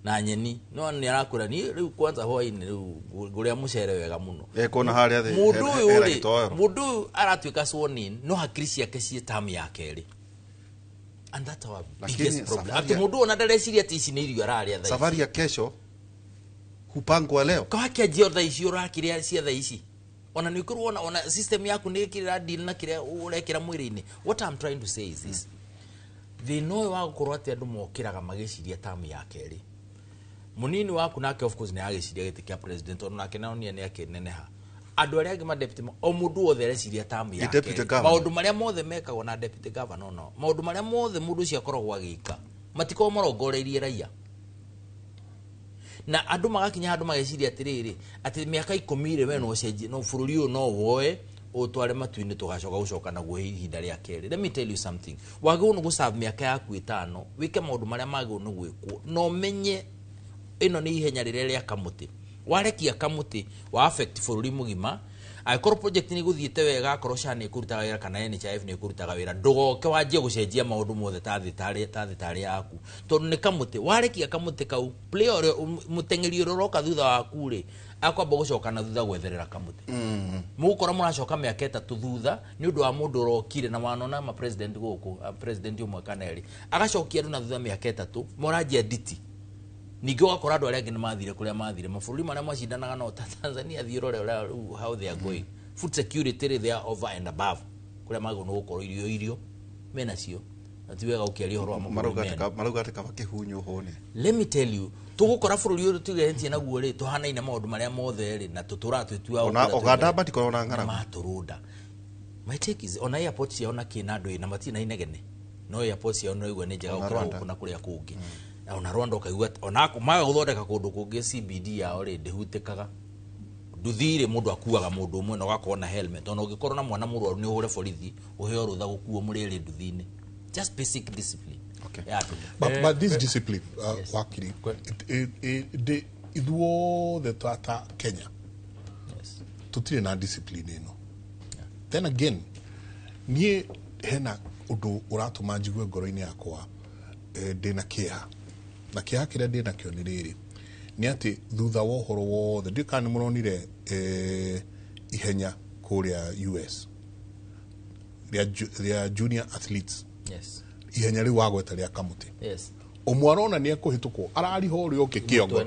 Speaker 2: na nyeni, no nĩ arakwĩra niĩ rĩu kwanza hwainĩ rĩu ngũrĩa mũcere wega mũno.
Speaker 1: Ekuona harĩa thĩ.
Speaker 2: Mũndũ ũyũ
Speaker 1: hena
Speaker 2: rĩ,
Speaker 1: gĩtoero.
Speaker 2: Mũndũ ũyũ aratuĩka sworn in, no hakiri ciake ciĩ tamu ya kerĩ, and that's our
Speaker 1: Lakini
Speaker 2: biggest problem,
Speaker 1: safari
Speaker 2: atĩ mũndũ ona ndareciria atĩ ici nĩ irio ararĩa thaa ici.
Speaker 1: Safari ya kesho hupangwa leo.
Speaker 2: Kawakĩanjia thaa ici ũrakĩrĩa cia thaa ici, ona nĩ ũkorwo ona system yaku nĩ ĩkĩrĩra deal na kĩrĩa ũrekĩra mwĩrĩ-inĩ. What I'm trying to say is this: thĩna ũyũ wa gũkorwo atĩ andũ mokĩraga magĩciria tamu ya kerĩ, mũnini waku nake of course nĩ agĩciria gĩtĩ kĩa president, tondũ nake naonia nĩ akĩneneha. Andũ arĩa angĩ ma deputy, o mũndũ wothe areciria tamu ya
Speaker 1: Nĩ deputy
Speaker 2: kerĩ.
Speaker 1: governor.
Speaker 2: Maũndũ marĩa mothe mekagwo na deputy governor, no maũndũ marĩa mothe mũndũ ũcio akoragwo agĩka matikoragwo marongoreirie raia, na andũ magakinya handũ mageciria atĩrĩrĩ, atĩ mĩaka 10 rĩ, we no ũcenjie, no bũrũri ũyũ no woe ũtware matu-inĩ, tũgacoka gũcoka naguo ihinda rĩa kerĩ. Let me tell you something: wagĩrĩirwo nĩ gũserve mĩaka yaku 5, wĩke maũndũ marĩa magĩrĩirwo nĩ gwĩkwo, na ũmenye ĩno nĩ ihenya rĩrĩa rĩa kamũtĩ. Warekia kamũtĩ wa affect bũrũri mũgima. Angĩkorwo project nĩ ĩgũthiĩte wega, akorwo SHA nĩ ĩkũrutaga wĩra kana NHIF nĩ ĩkũrutaga wĩra, ndũgoke wanjie gũcenjia maũndũ mothe ta thĩ tarĩ yaku, tondũ nĩ kamũtĩ. Warekia kamũtĩ kau, player ũrĩa mũteng'eri ũrĩa ũroka thutha waku rĩ, akwamba gũcoka na thutha gwetherera kamũtĩ. Mũgũkora mũracoka mĩaka 3 thutha nĩ ũndũ wa mũndũ ũrokire na wanona ma president gũkũ, president ũmwe kana erĩ agacokia andũ na thutha mĩaka 3, moranjia nditi. Ningĩ ũgakora andũ arĩa angĩ nĩ mathire kũrĩa mathire, mabũrũri marĩa macindanaga nao ta Tanzania, thiĩ ũrore ũrĩa rĩu how they are going. Food security rĩ, they are over and above kũrĩa magĩrĩirwo nĩ gũkorwo irio menacio, na ti wega ũkĩaria ũhoro wa mabũrũri mena.
Speaker 1: Marauga atĩ kaba kĩhunyũ hũne.
Speaker 2: Let me tell you, tũgũkora bũrũri ũyũ tũgeretie naguo rĩ, tũhanaine maũndũ marĩa mothe rĩ, na tũtũraga twĩtuaga
Speaker 1: Ona
Speaker 2: kũrĩa
Speaker 1: Uganda
Speaker 2: twĩmbere.
Speaker 1: matikoragwo na ng'aragu.
Speaker 2: Matũrũnda. My take is, ona airport ciao na kĩ na andũ ĩ, na matirĩ na inegene, no airport ciao no igua nĩ njega
Speaker 1: Ona
Speaker 2: gũkĩra
Speaker 1: Rwanda.
Speaker 2: gũkũ na kũrĩa kũngĩ. Ona Rwanda ũkaigua ona maga gũthondeka kũndũ kũngĩ, CBD yao rĩ ndĩhutĩkaga. Nduthi rĩ, mũndũ akuaga mũndũ ũmwe na ũgakorwo na helmet. Ona ũngĩkorwo na mwana mũrwaru nĩ ũhũre borithi ũheo rũtha gũkuo mũrĩ erĩ nduthi-inĩ. Just basic discipline.
Speaker 1: Okay.
Speaker 2: Yeah.
Speaker 36: But this discipline, wakiri, ithuothe ta Kenya tutirĩ na discipline ĩno. Then again, niĩ hena ũndũ ũratũma njigue ngoro-inĩ yakwa ndĩna kĩeha, na kĩeha kĩrĩa ndĩ nakĩo nĩ rĩrĩ, nĩ atĩ thutha wa ũhoro wothe, ndiũĩ kana nĩ mũronire ihenya kũrĩa US. rĩa junior athletes.
Speaker 4: Yes.
Speaker 36: Ihenya rĩu wagweta rĩa kamũtĩ.
Speaker 4: Yes.
Speaker 36: Ũmwe arona nĩ ekũhĩtũkwo arariha ũrĩa ũngĩ kĩongo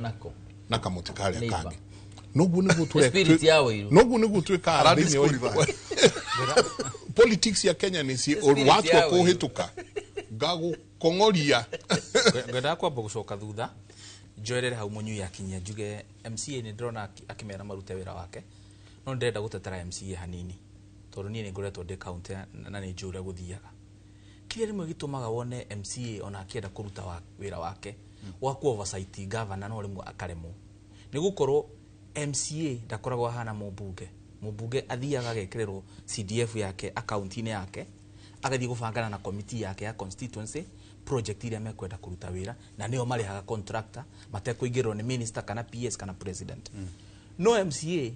Speaker 36: na kamũtĩ karĩa kangĩ. Noguo nĩguo noguo nĩguo twĩkaga thĩinĩ wa politics ya Kenya nĩ ci watua kũhĩtũka ngagũkong'oria.
Speaker 4: Ngwendaga kwamba gũcoka thutha njoerere hau Mũnyui akinyia njuge MCA nĩ ndĩrona akĩmera marute wĩra wake, no ndĩrenda gũtetera MCA hanini tondũ niĩ nĩ ngoretwo ndĩ county na nĩ njũĩ ũrĩa gũthiaga. Kĩrĩa rĩmwe gĩtũmaga wone MCA ona akĩenda kũruta wĩra wake wa ku oversight governor no rĩmwe akaremwo nĩ gũkorwo MCA ndakoragwo ahana mũmbunge. Mũmbunge athiaga agekĩrĩrwo CDF yake akaunti-inĩ yake, agathiĩ gũbangana na committee yake ya constituency project iria mekwenda kũruta wĩra, na nĩo marĩhaga contractor matekũingĩrĩrwo nĩ minister kana PS kana president. No MCA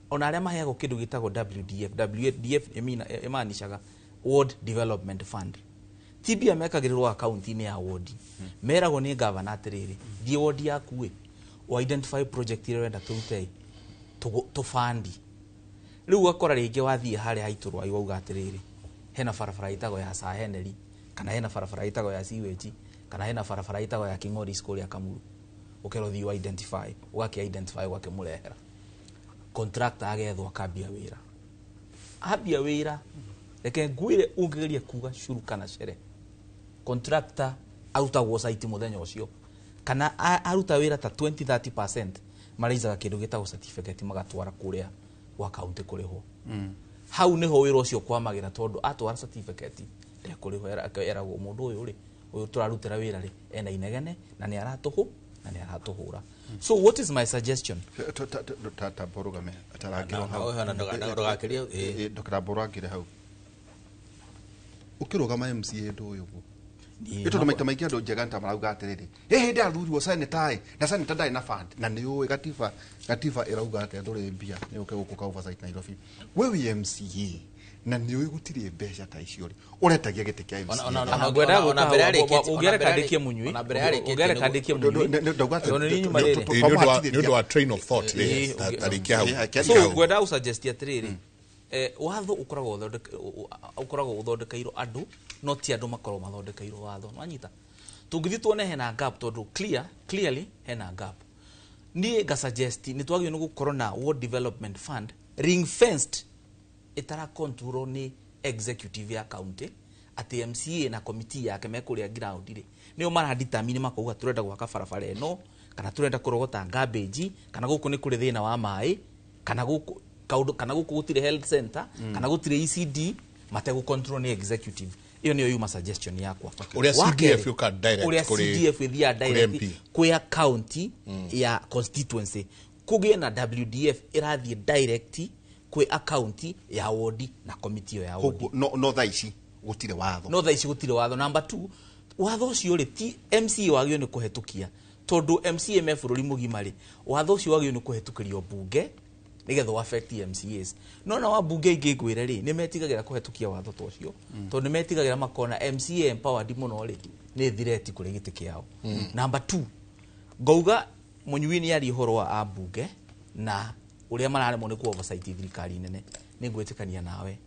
Speaker 4: ona arĩa maheagwo kĩndũ gĩtagwo WDF, WDF ĩmaanishaga Ward Development Fund. Ti mbia mekagĩrĩrwo akaunti-inĩ ya ward. Meragwo nĩ governor atĩrĩrĩ, thiĩ ward yaku ĩ, o identify project iria ũrenda tũrute tũbandi. Rĩu ũgakora rĩngĩ wathiĩ harĩa haitũrwa wauga atĩrĩrĩ, hena barabara ĩtagwo ya Sir Henry, kana hena barabara ĩtagwo ya sewage, kana hena barabara ĩtagwo ya King'ori kũrĩa Kamuru. Ũkerwo thiĩ wa identify, ũgakĩ identify ũgakĩmũrehera. Contractor agethwo akambia wĩra. Ambia wĩra, reke ngwĩre ũngĩgeria kuga curu kana cere. Contractor arutagwo site mũthenya ũcio, kana aruta wĩra ta 20-30% maraizaga kĩndũ gĩtagwo certificate magatwara kũrĩa gwa county kũrĩhwo. Hau nĩho wĩra ũcio kwamagĩra tondũ atwara certificate ndekũrĩhwo, eragwo mũndũ ũyũ rĩ, ũyũ tũrarutĩra wĩra rĩ, ena inegene na nĩ aratũhũ na nĩ aratũhũra. So what is my suggestion?
Speaker 1: Taborũgame atarangĩrwo hau. Ndũkarambũrangĩre hau. Ũkĩrũgama MCA ndũ ũyũ ũguo. Nĩ tondũ maita maingĩ andũ njega nĩ marauga atĩrĩrĩ, ĩ hĩndĩ athurirwo senator ĩ, na senator ndarĩ na fund, na nĩ ũĩ gatiba ĩrauga atĩ ndũrĩ mbia nĩ ũke gũkũ ka oversight Nairobi. We wĩ MCA na nĩ ũĩ gũtirĩ mbeca ta icio rĩ, ũretagia gĩtĩ kĩa MCA.
Speaker 4: Ũngĩareka Mũnyui, ũngĩareka ndĩkie Mũnyui, tondũ nĩ nyuma rĩrĩ.
Speaker 36: Nĩ ũndũ wa train of thought rĩ, tarĩkia hau.
Speaker 4: So ngwenda gũsuggest atĩrĩrĩ, watho ũkoragwo ũthondekeirwo andũ, no ti andũ makoragwo mathondekeirwo watho. Nwanyita tũngĩthiĩ tuone hena gap, tondũ clearly hena gap. Niĩ ngasuggest nĩ twagĩrĩirwo nĩ gũkorwo na Ward Development Fund ring fenced ĩtara control nĩ executive ya county, atĩ MCA na committee yake mekũrĩa ground rĩ, nĩo maradetermine makauga tũrenda gwaka barabara ĩno, kana tũrenda kũrogota garbage, kana gũkũ nĩ kũrĩ thĩna wa maĩ, kana gũkũ kaundu, kana gũkũ gũtirĩ health center, kana gũtirĩ ECD, mategũ control nĩ executive. Iyo nĩyo yuma suggestion yakwa.
Speaker 36: Ũrĩa CDF yũka direct
Speaker 4: ũrĩa CDF ĩthiaga direct kwĩ county ya constituency, kũgĩe na WDF ĩrathiĩ direct kwĩ account ya ward na committee ya ward.
Speaker 1: No thaa ici gũtirĩ watho.
Speaker 4: No thaa ici gũtirĩ watho. Number 2, watho ũcio rĩ ti MCA wagĩrĩirwo nĩ kũhetũkia, tondũ MCA me bũrũri mũgima rĩ, watho ũcio wagĩrĩirwo nĩ kũhetũkĩrio mbunge nĩgetha affect MCAs. No na wabunge ingĩ ngwĩre rĩ, nĩ metigagĩra kũhetũkia watho ta ũcio, tondũ nĩ metigagĩra makona MCA empowered mũno rĩ, nĩ threat kũrĩ gĩtĩ kĩao. Number 2, ngauga Mũnyui nĩ aria ũhoro wa ambunge na ũrĩa mararemwo nĩ ku oversight thirikari nene, nĩ ngwĩtĩkania nawe.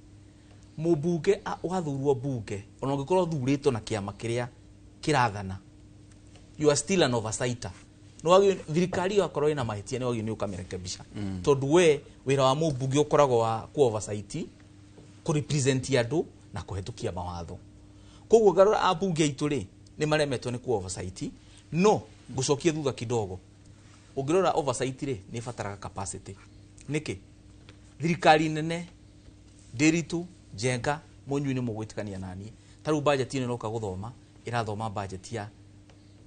Speaker 4: Mũmbunge wathurwo mbunge, ona ũngĩkorwo ũthurĩtwo na kĩama kĩrĩa kĩrathana, you are still an oversighter. No wagĩ thirikari yakorwo ina mahĩtia nĩ wagĩ nĩ ũkamĩrekebisha. Tondũ we wĩra wa mũmbunge ũkoragwo wa ku oversight, kũ represent andũ na kũhetũkia mawatho. Koguo ngarora ambunge aitũ rĩ, nĩ maremetwo nĩ ku oversight, no ngũcokie thutha kidogo. Ũngĩrora oversight rĩ, nĩ ĩbataraga capacity. Nĩkĩ? Thirikari nene, Ndiritu, Njenga, Mũnyui nĩ mũgwĩtĩkania naniĩ. Ta rĩu budget ĩno ĩroka gũthoma, ĩrathoma budget ya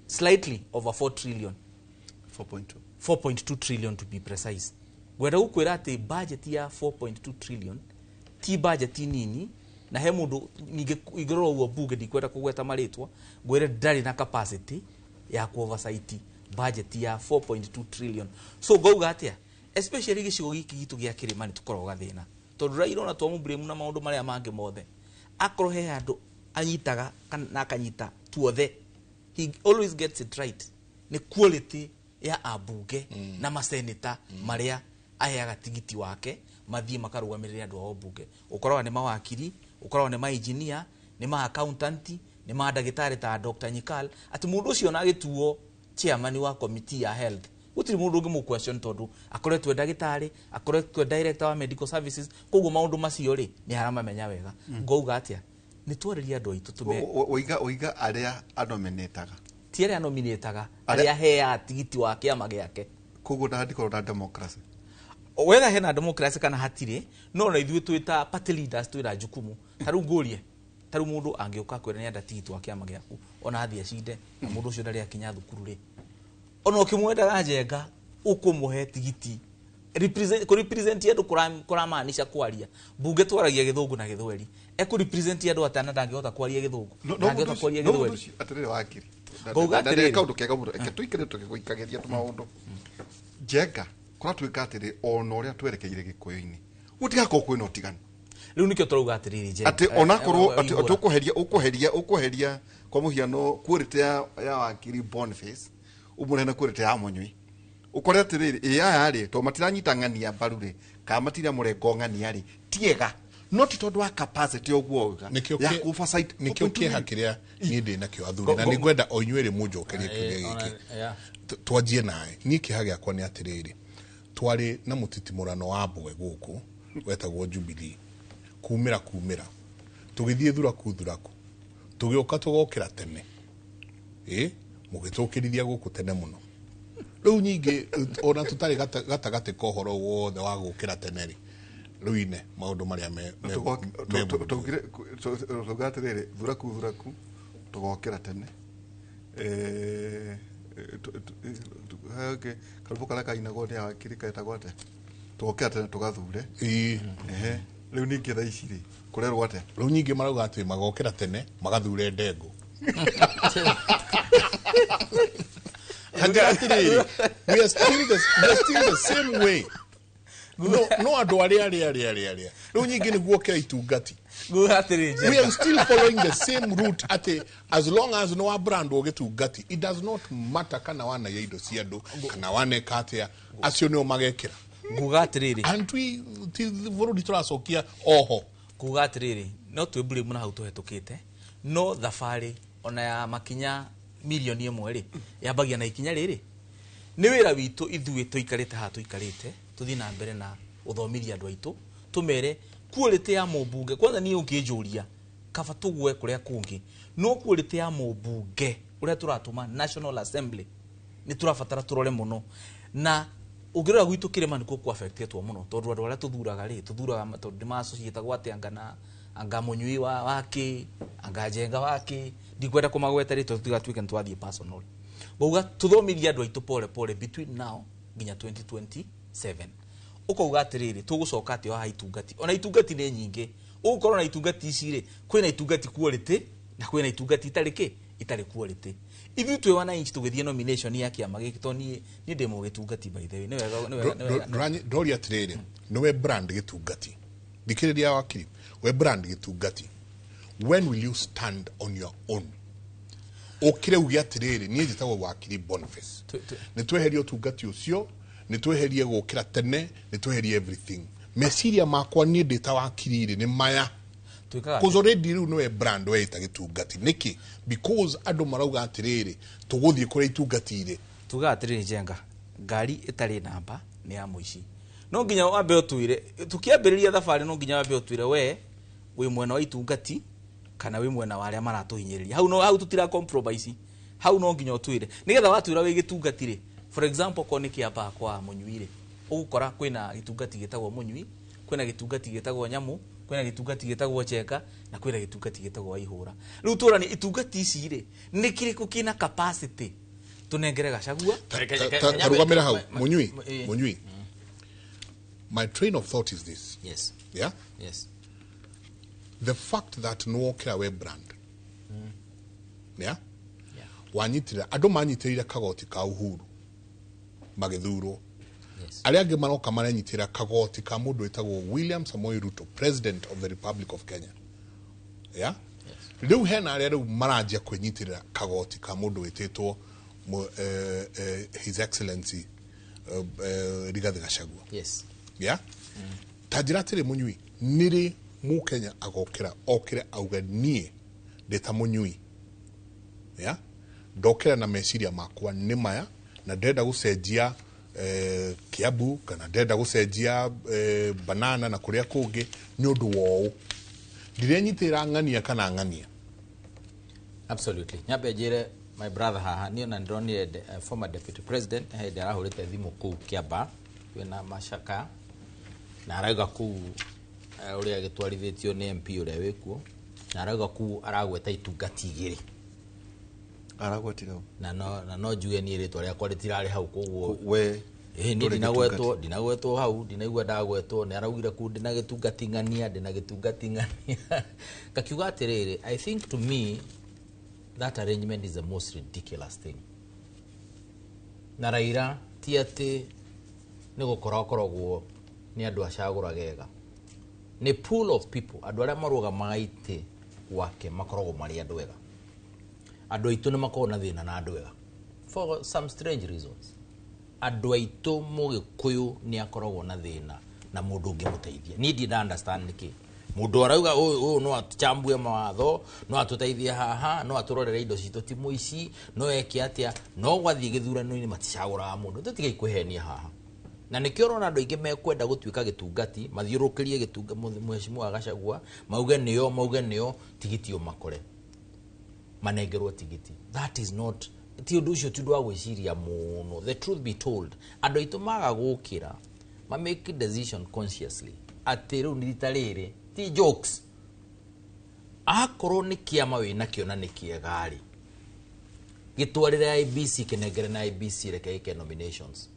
Speaker 4: slightly over 4 trillion. 4.2 trillion to be precise. Ngwenda gũkwĩra atĩ budget ya 4.2 trillion ti budget nini, na he mũndũ ningĩ ingĩrora ũguo mbunge ndikwenda kũgweta marĩtwa, ngwĩre ndarĩ na capacity ya ku oversight budget ya 4.2 trillion. So ngauga atĩa, especially gĩcigo gĩkĩ gitũ gĩa kĩrĩma nĩ tũkoragwo gathĩna, tondũ Raila ona twamũblame na maũndũ marĩa mangĩ mothe, akorwo he handũ anyitaga na akanyita tuothe, he always gets it right, nĩ quality ya ambunge na maseneta marĩa aheaga tigiti wake mathiĩ makarũgamĩrĩre andũ ao mbunge. Ũkoraga nĩ mawakiri, Ũkoragwo nĩ ma engineer, nĩ ma accountant, nĩ ma ndagĩtarĩ ta Dr. Nyikal, atĩ mũndũ ũcio ona agĩtuo chairman wa committee ya health, gũtirĩ mũndũ ũngĩ mũquestion tondũ akoretwo e ndagĩtarĩ, akoretwo e director wa medical services, koguo maũndũ macio rĩ nĩ aramamenya wega. Ngauga atĩa, nĩ twarĩrie andũ aitũ tũme
Speaker 1: Oiga arĩa anominĩtaga.
Speaker 4: Ti arĩa anominĩtaga, arĩa aheaga tigiti wa kĩama gĩake.
Speaker 1: Koguo ndangĩkorwo na democracy.
Speaker 4: Whether hena democracy kana hatirĩ, no na ithuĩ twĩ ta party leaders twĩna jukumu. Ta rĩu ngũrie, ta rĩu mũndũ angĩũka akwĩre nĩenda tigiti wa kĩama gĩaku, ona athiĩ acinde, na mũndũ ũcio ndarĩ akinya thukuru rĩ, ona ũkĩmwendaga Njenga ũkũmũhe tigiti. Kũ-represent andũ kũramaanisha kwaria. Mbunge twaragia Gĩthũngũ na Gĩthweri. Ekũ-represent andũ atĩa na ndangĩhota kwaria Gĩthũngũ? Ndangĩhota kwaria Gĩthweri.
Speaker 1: Atĩrĩrĩ wakiri.
Speaker 4: Ngauga atĩrĩrĩ.
Speaker 1: Kaũndũ kega mũno. Reke tũikare tũgĩgũikagĩria tũmaũndũ. Njenga, kũratuĩka atĩrĩ, ona ũrĩa twerekeire Gĩkũyũ-inĩ, gũtigakorwo kwĩna ũtiganu.
Speaker 4: Rĩu nĩkĩo tũrauga atĩrĩrĩ, Njenga.
Speaker 1: Atĩ onakorwo atĩ ũkũheria kwa mũhiano quality ya wakiri Boniface, ũmũrehe na quality ya Mũnyui. Ũkore atĩrĩrĩ, ĩ aya rĩ, tondũ matiranyita ng'ania mbaru rĩ, kana matiramũrengo ng'ania rĩ, ti ega. No ti tondũ wa capacity ũguo wauga, ya oversight.
Speaker 36: Nĩkĩo kĩeha kĩrĩa niĩ ndĩ nakĩo athuri, na nĩngwenda o inyuĩ rĩ mũnjokerie kĩũria gĩkĩ. Twanjie nawe. Niĩ kĩeha gĩakwa nĩ atĩrĩrĩ, twarĩ na mũtitimũrano wa mbwe gũkũ wetagwo Jubilee, kumĩra tũgĩthiĩ thuraku tũgĩũka tũgokĩra tene, mũgĩtũkĩrithia gũkũ tene mũno. Rĩu nyingĩ ona tũtarĩ gatagatĩ ka ũhoro wothe wa gũkĩra tene rĩ, rĩu ine maũndũ marĩa me
Speaker 1: Tũgire atĩrĩrĩ, thuraku tũgokĩra tene. Karũbũ karĩa kainagwo nĩ wakiri ketagwo atĩa? Tũgokĩra tene tũgathure. Rĩu ningĩ thaa ici rĩ, kũrerwo atĩa?
Speaker 36: Rĩu nyingĩ marauga atĩ magokĩra tene magathure ndengũ. We are still the same way. No andũ arĩa. Rĩu nyingĩ nĩguo okĩra itungati. We are still following the same route atĩ as long as no brand ũgĩtungati, it does not matter kana wanaiya indo cia andũ kana waneka atĩa, acio nĩo magekĩra.
Speaker 4: Nguga atĩrĩrĩ,
Speaker 36: and ti bũrũri tũracokia oho.
Speaker 4: Kuga atĩrĩrĩ, no twĩ blame na hau tũhetũkĩte, no thabarĩ ona ya makinya milioni 1 rĩ, yambagia na ikinya rĩrĩ. Nĩ wĩra witũ ithuĩ tũikarĩte haha tũikarĩte, tũthiĩ na mbere na gũthomithia andũ aitũ, tũmere quality ya mũmbunge. Kwanza niĩ ũngĩnjũria kaba tũgwe kũrĩa kũngĩ, no quality ya mũmbunge ũrĩa tũratũma National Assembly nĩ tũrabatara tũrore mũno. Na ũngĩrora gwitũ kĩrĩma nĩkuo kũ-affectetwo mũno, tondũ andũ arĩa tũthuraga rĩ, tũthuraga tondũ nĩ ma-associatagwo atĩ anga na anga Mũnyui wa kĩ, anga Njenga wa kĩ, ndikwenda kũmagweta rĩ, tondũ tũtigatuĩke nĩ twathiĩ personal. Ngauga tũthomithie andũ aitũ pole pole between now nginya 2027. Ũkauga atĩrĩrĩ, tũgũcoka atĩ haha itungati. Ona itungati nĩ nyingĩ. Ũgũkorwo na itungati ici rĩ, kwĩna itungati quality na kwĩna itungati itarĩ kĩ, itarĩ quality. Ithuĩ twĩ wananchi tũgĩthiĩ nomination ya kĩama gĩkĩ, tondũ niĩ ndĩ mũgĩtungati by the way. Nĩ wega.
Speaker 36: Ndoria atĩrĩrĩ, nĩwe brand gĩtungati. Thikĩrĩria wakiri, we brand gĩtungati. When will you stand on your own? Ũkire uge atĩrĩrĩ, niĩ njĩtagwo wakiri Boniface. Nĩ tweherie ũtungati ũcio, nĩ tweherie gũkĩra tene, nĩ tweherie everything. Meciria makwa niĩ ndĩ ta wakiri rĩ, nĩ maya. Because already rĩu nĩwe brand weita gĩtungati. Nĩkĩ? Because andũ marauga atĩrĩrĩ, tũgũthiĩ kũrĩa itungati rĩ.
Speaker 4: Tugaga atĩrĩrĩ Njenga, ngari ĩtarĩ namba nĩ ya mũici. No nginya wambe ũtwĩre, tũkĩambĩrĩria thabarĩ no nginya wambe ũtwĩre we wĩ mwena wa itungati kana wĩ mwena wa arĩa maratũhinyĩrĩria. Hau no hau tũtira compromise. Hau no nginya ũtwĩre. Nĩgetha watwĩra wĩ gĩtungati rĩ, for example ko nĩ kĩamba kwa Mũnyui rĩ, ũgũkora kwĩna gĩtungati gĩtagwo Mũnyui, kwĩna gĩtungati gĩtagwo Nyamũ, kwĩna gĩtungati gĩtagwo Njenga na kwĩna gĩtungati gĩtagwo Waihũra. Rĩu tũrani itungati ici rĩ, nĩ kĩrĩkũ kĩna capacity tũnengere Gachagua?
Speaker 36: Tarugamĩra hau, Mũnyui. My train of thought is this.
Speaker 2: Yes.
Speaker 36: Yeah?
Speaker 2: Yes.
Speaker 36: The fact that no okira we brand. Yeah? Yeah. Wanyitira, andũ manyitĩrĩire kagoti ka Uhuru magĩthurwo.
Speaker 2: Yes.
Speaker 36: Arĩa angĩ maroka maranyitĩrĩra kagoti ka mũndũ wĩtagwo William Samoei Ruto, President of the Republic of Kenya. Yeah?
Speaker 2: Yes.
Speaker 36: Rĩu hena arĩa rĩu maranjia kwĩnyitĩrĩra kagoti ka mũndũ wĩtĩtwo His Excellency Rigathi Gachagua.
Speaker 2: Yes.
Speaker 36: Yeah? Ta njĩra atĩrĩ Mũnyui, nĩrĩ Mukenya agokira okire auge niĩ ndĩ ta mũnyui ya ndokĩra na meciria makwa nĩ maya na ndĩrenda gũcenjia Kiambu kana ndĩrenda gũcenjia banana na kũrĩa kũngĩ nĩ ũndũ wa ũũ, ndirenyitĩrĩra ng'ania kana ng'ania.
Speaker 2: Absolutely. Nyambe njĩre my brother haha niĩ ona ndĩronire former deputy president hĩndĩ arahũrĩte thimũ kũu Kiambaa kwĩna macaka na arauga kũu ũrĩa gĩtwarithĩtio nĩ MP ũrĩa wĩkuo na arauga kũu aragweta itungati igĩrĩ.
Speaker 1: Aragwetire
Speaker 2: na no njuge niĩ rĩtwa rĩakwa rĩtirarĩ hau koguo
Speaker 1: we
Speaker 2: niĩ ndinagwetwo hau, ndinaigua ndagwetwo. Nĩ araugire kũu ndĩna gĩtungati ng'ania, ndĩna gĩtungati ng'ania. Ngakiuga atĩrĩrĩ, I think to me that arrangement is the most ridiculous thing. Na Raila ti atĩ nĩ gũkora akoragwo nĩ andũ acagũraga ega, nĩ pool of people, andũ arĩa marũgamaga itĩ gwake makoragwo marĩ andũ ega. Andũ aitũ nĩ makoragwo na thĩna na andũ ega for some strange reasons. Andũ aitũ Mũgĩkũyũ nĩ akoragwo na thĩna na mũndũ ũngĩmũteithia. Niĩ ndirĩ understand nĩkĩ mũndũ arauga ũyũ no atũchambue mawatho, no atũteithie haha, no atũrorere indo citũ ti mũici, no eke atĩa, no gwathiĩ gĩthurano-inĩ maticagũraga mũndũ. Tũtige kwĩhenia haha. Na nĩkĩo ũrona andũ aingĩ mekwenda gũtuĩka gĩtungati, mathiũrũrũkĩrie gĩtunga mheshimiwa Gachagua, mauge nĩo tigiti ũmakore, manengerwo tigiti. That is not, ti ũndũ ũcio ti ũndũ wa gwĩciria mũno. The truth be told, andũ aitũ maga gũkĩra ma make decision consciously atĩ rĩu nĩ rita rĩrĩ ti jokes. Akorwo nĩ kĩama wĩnakĩo na nĩ kĩega rĩ, gĩtwarĩre IBC, kĩnengere na IBC, reke ĩke nominations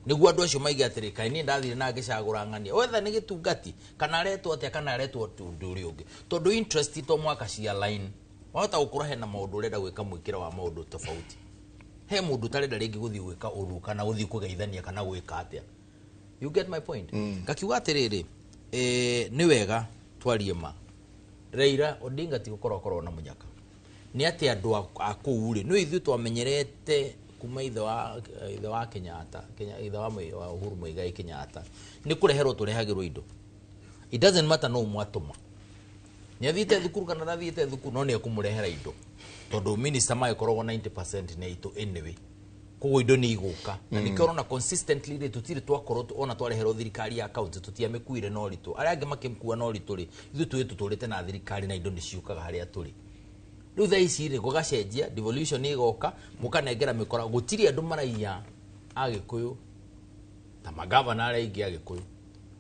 Speaker 2: nĩguo andũ acio maige atĩrĩ, kaĩ niĩ ndathire na ngĩcagũra ng'ania, wetha nĩ gĩtungati kana aretwo atĩa kana aretwo ũndũ ũrĩa ũngĩ, tondũ interest to mwaka cia line wahota gũkorwo hena maũndũ ũrenda gwĩka mwĩkĩre wa maũndũ tofauti. He mũndũ ũtarenda rĩngĩ gũthiĩ gwĩka ũru kana gũthiĩ kũgeithania kana gwĩka atĩa. You get my point? Ngakiuga atĩrĩrĩ, nĩ wega twarie ma. Raila Odinga ti gũkorwo akorwo na mũnyaka, nĩ atĩ andũ a kũu rĩ, nĩ ithuĩ twamenyerete kuma ithe wa Kenyatta, ithe wa Uhuru Muigai Kenyatta, nĩ kũreherwo tũrehagĩrwo indo. It doesn't matter no mwatũma, nĩ athiĩte thukuru kana ndathiĩte thukuru, no nĩ ekũmũrehera indo tondũ minister magĩkoragwo 90% nĩ aitũ anyway, koguo indo nĩ igũka. Na nĩkĩo ũrona consistently rĩ, tũtirĩ twakorwo ona twareherwo thirikari ya county tũtiamĩkuire na ũritũ, arĩa angĩ makĩmĩkua na ũritũ rĩ, ithuĩ tũĩ tũtũrĩte na thirikari na indo nĩ ciũkaga harĩa tũrĩ. Rĩu thaa ici rĩ, gũgacenjia, devolution ĩgoka, mũkanengera mĩkora. Gũtirĩ andũ maraiya Agĩkũyũ ta magavana arĩa aingĩ Agĩkũyũ,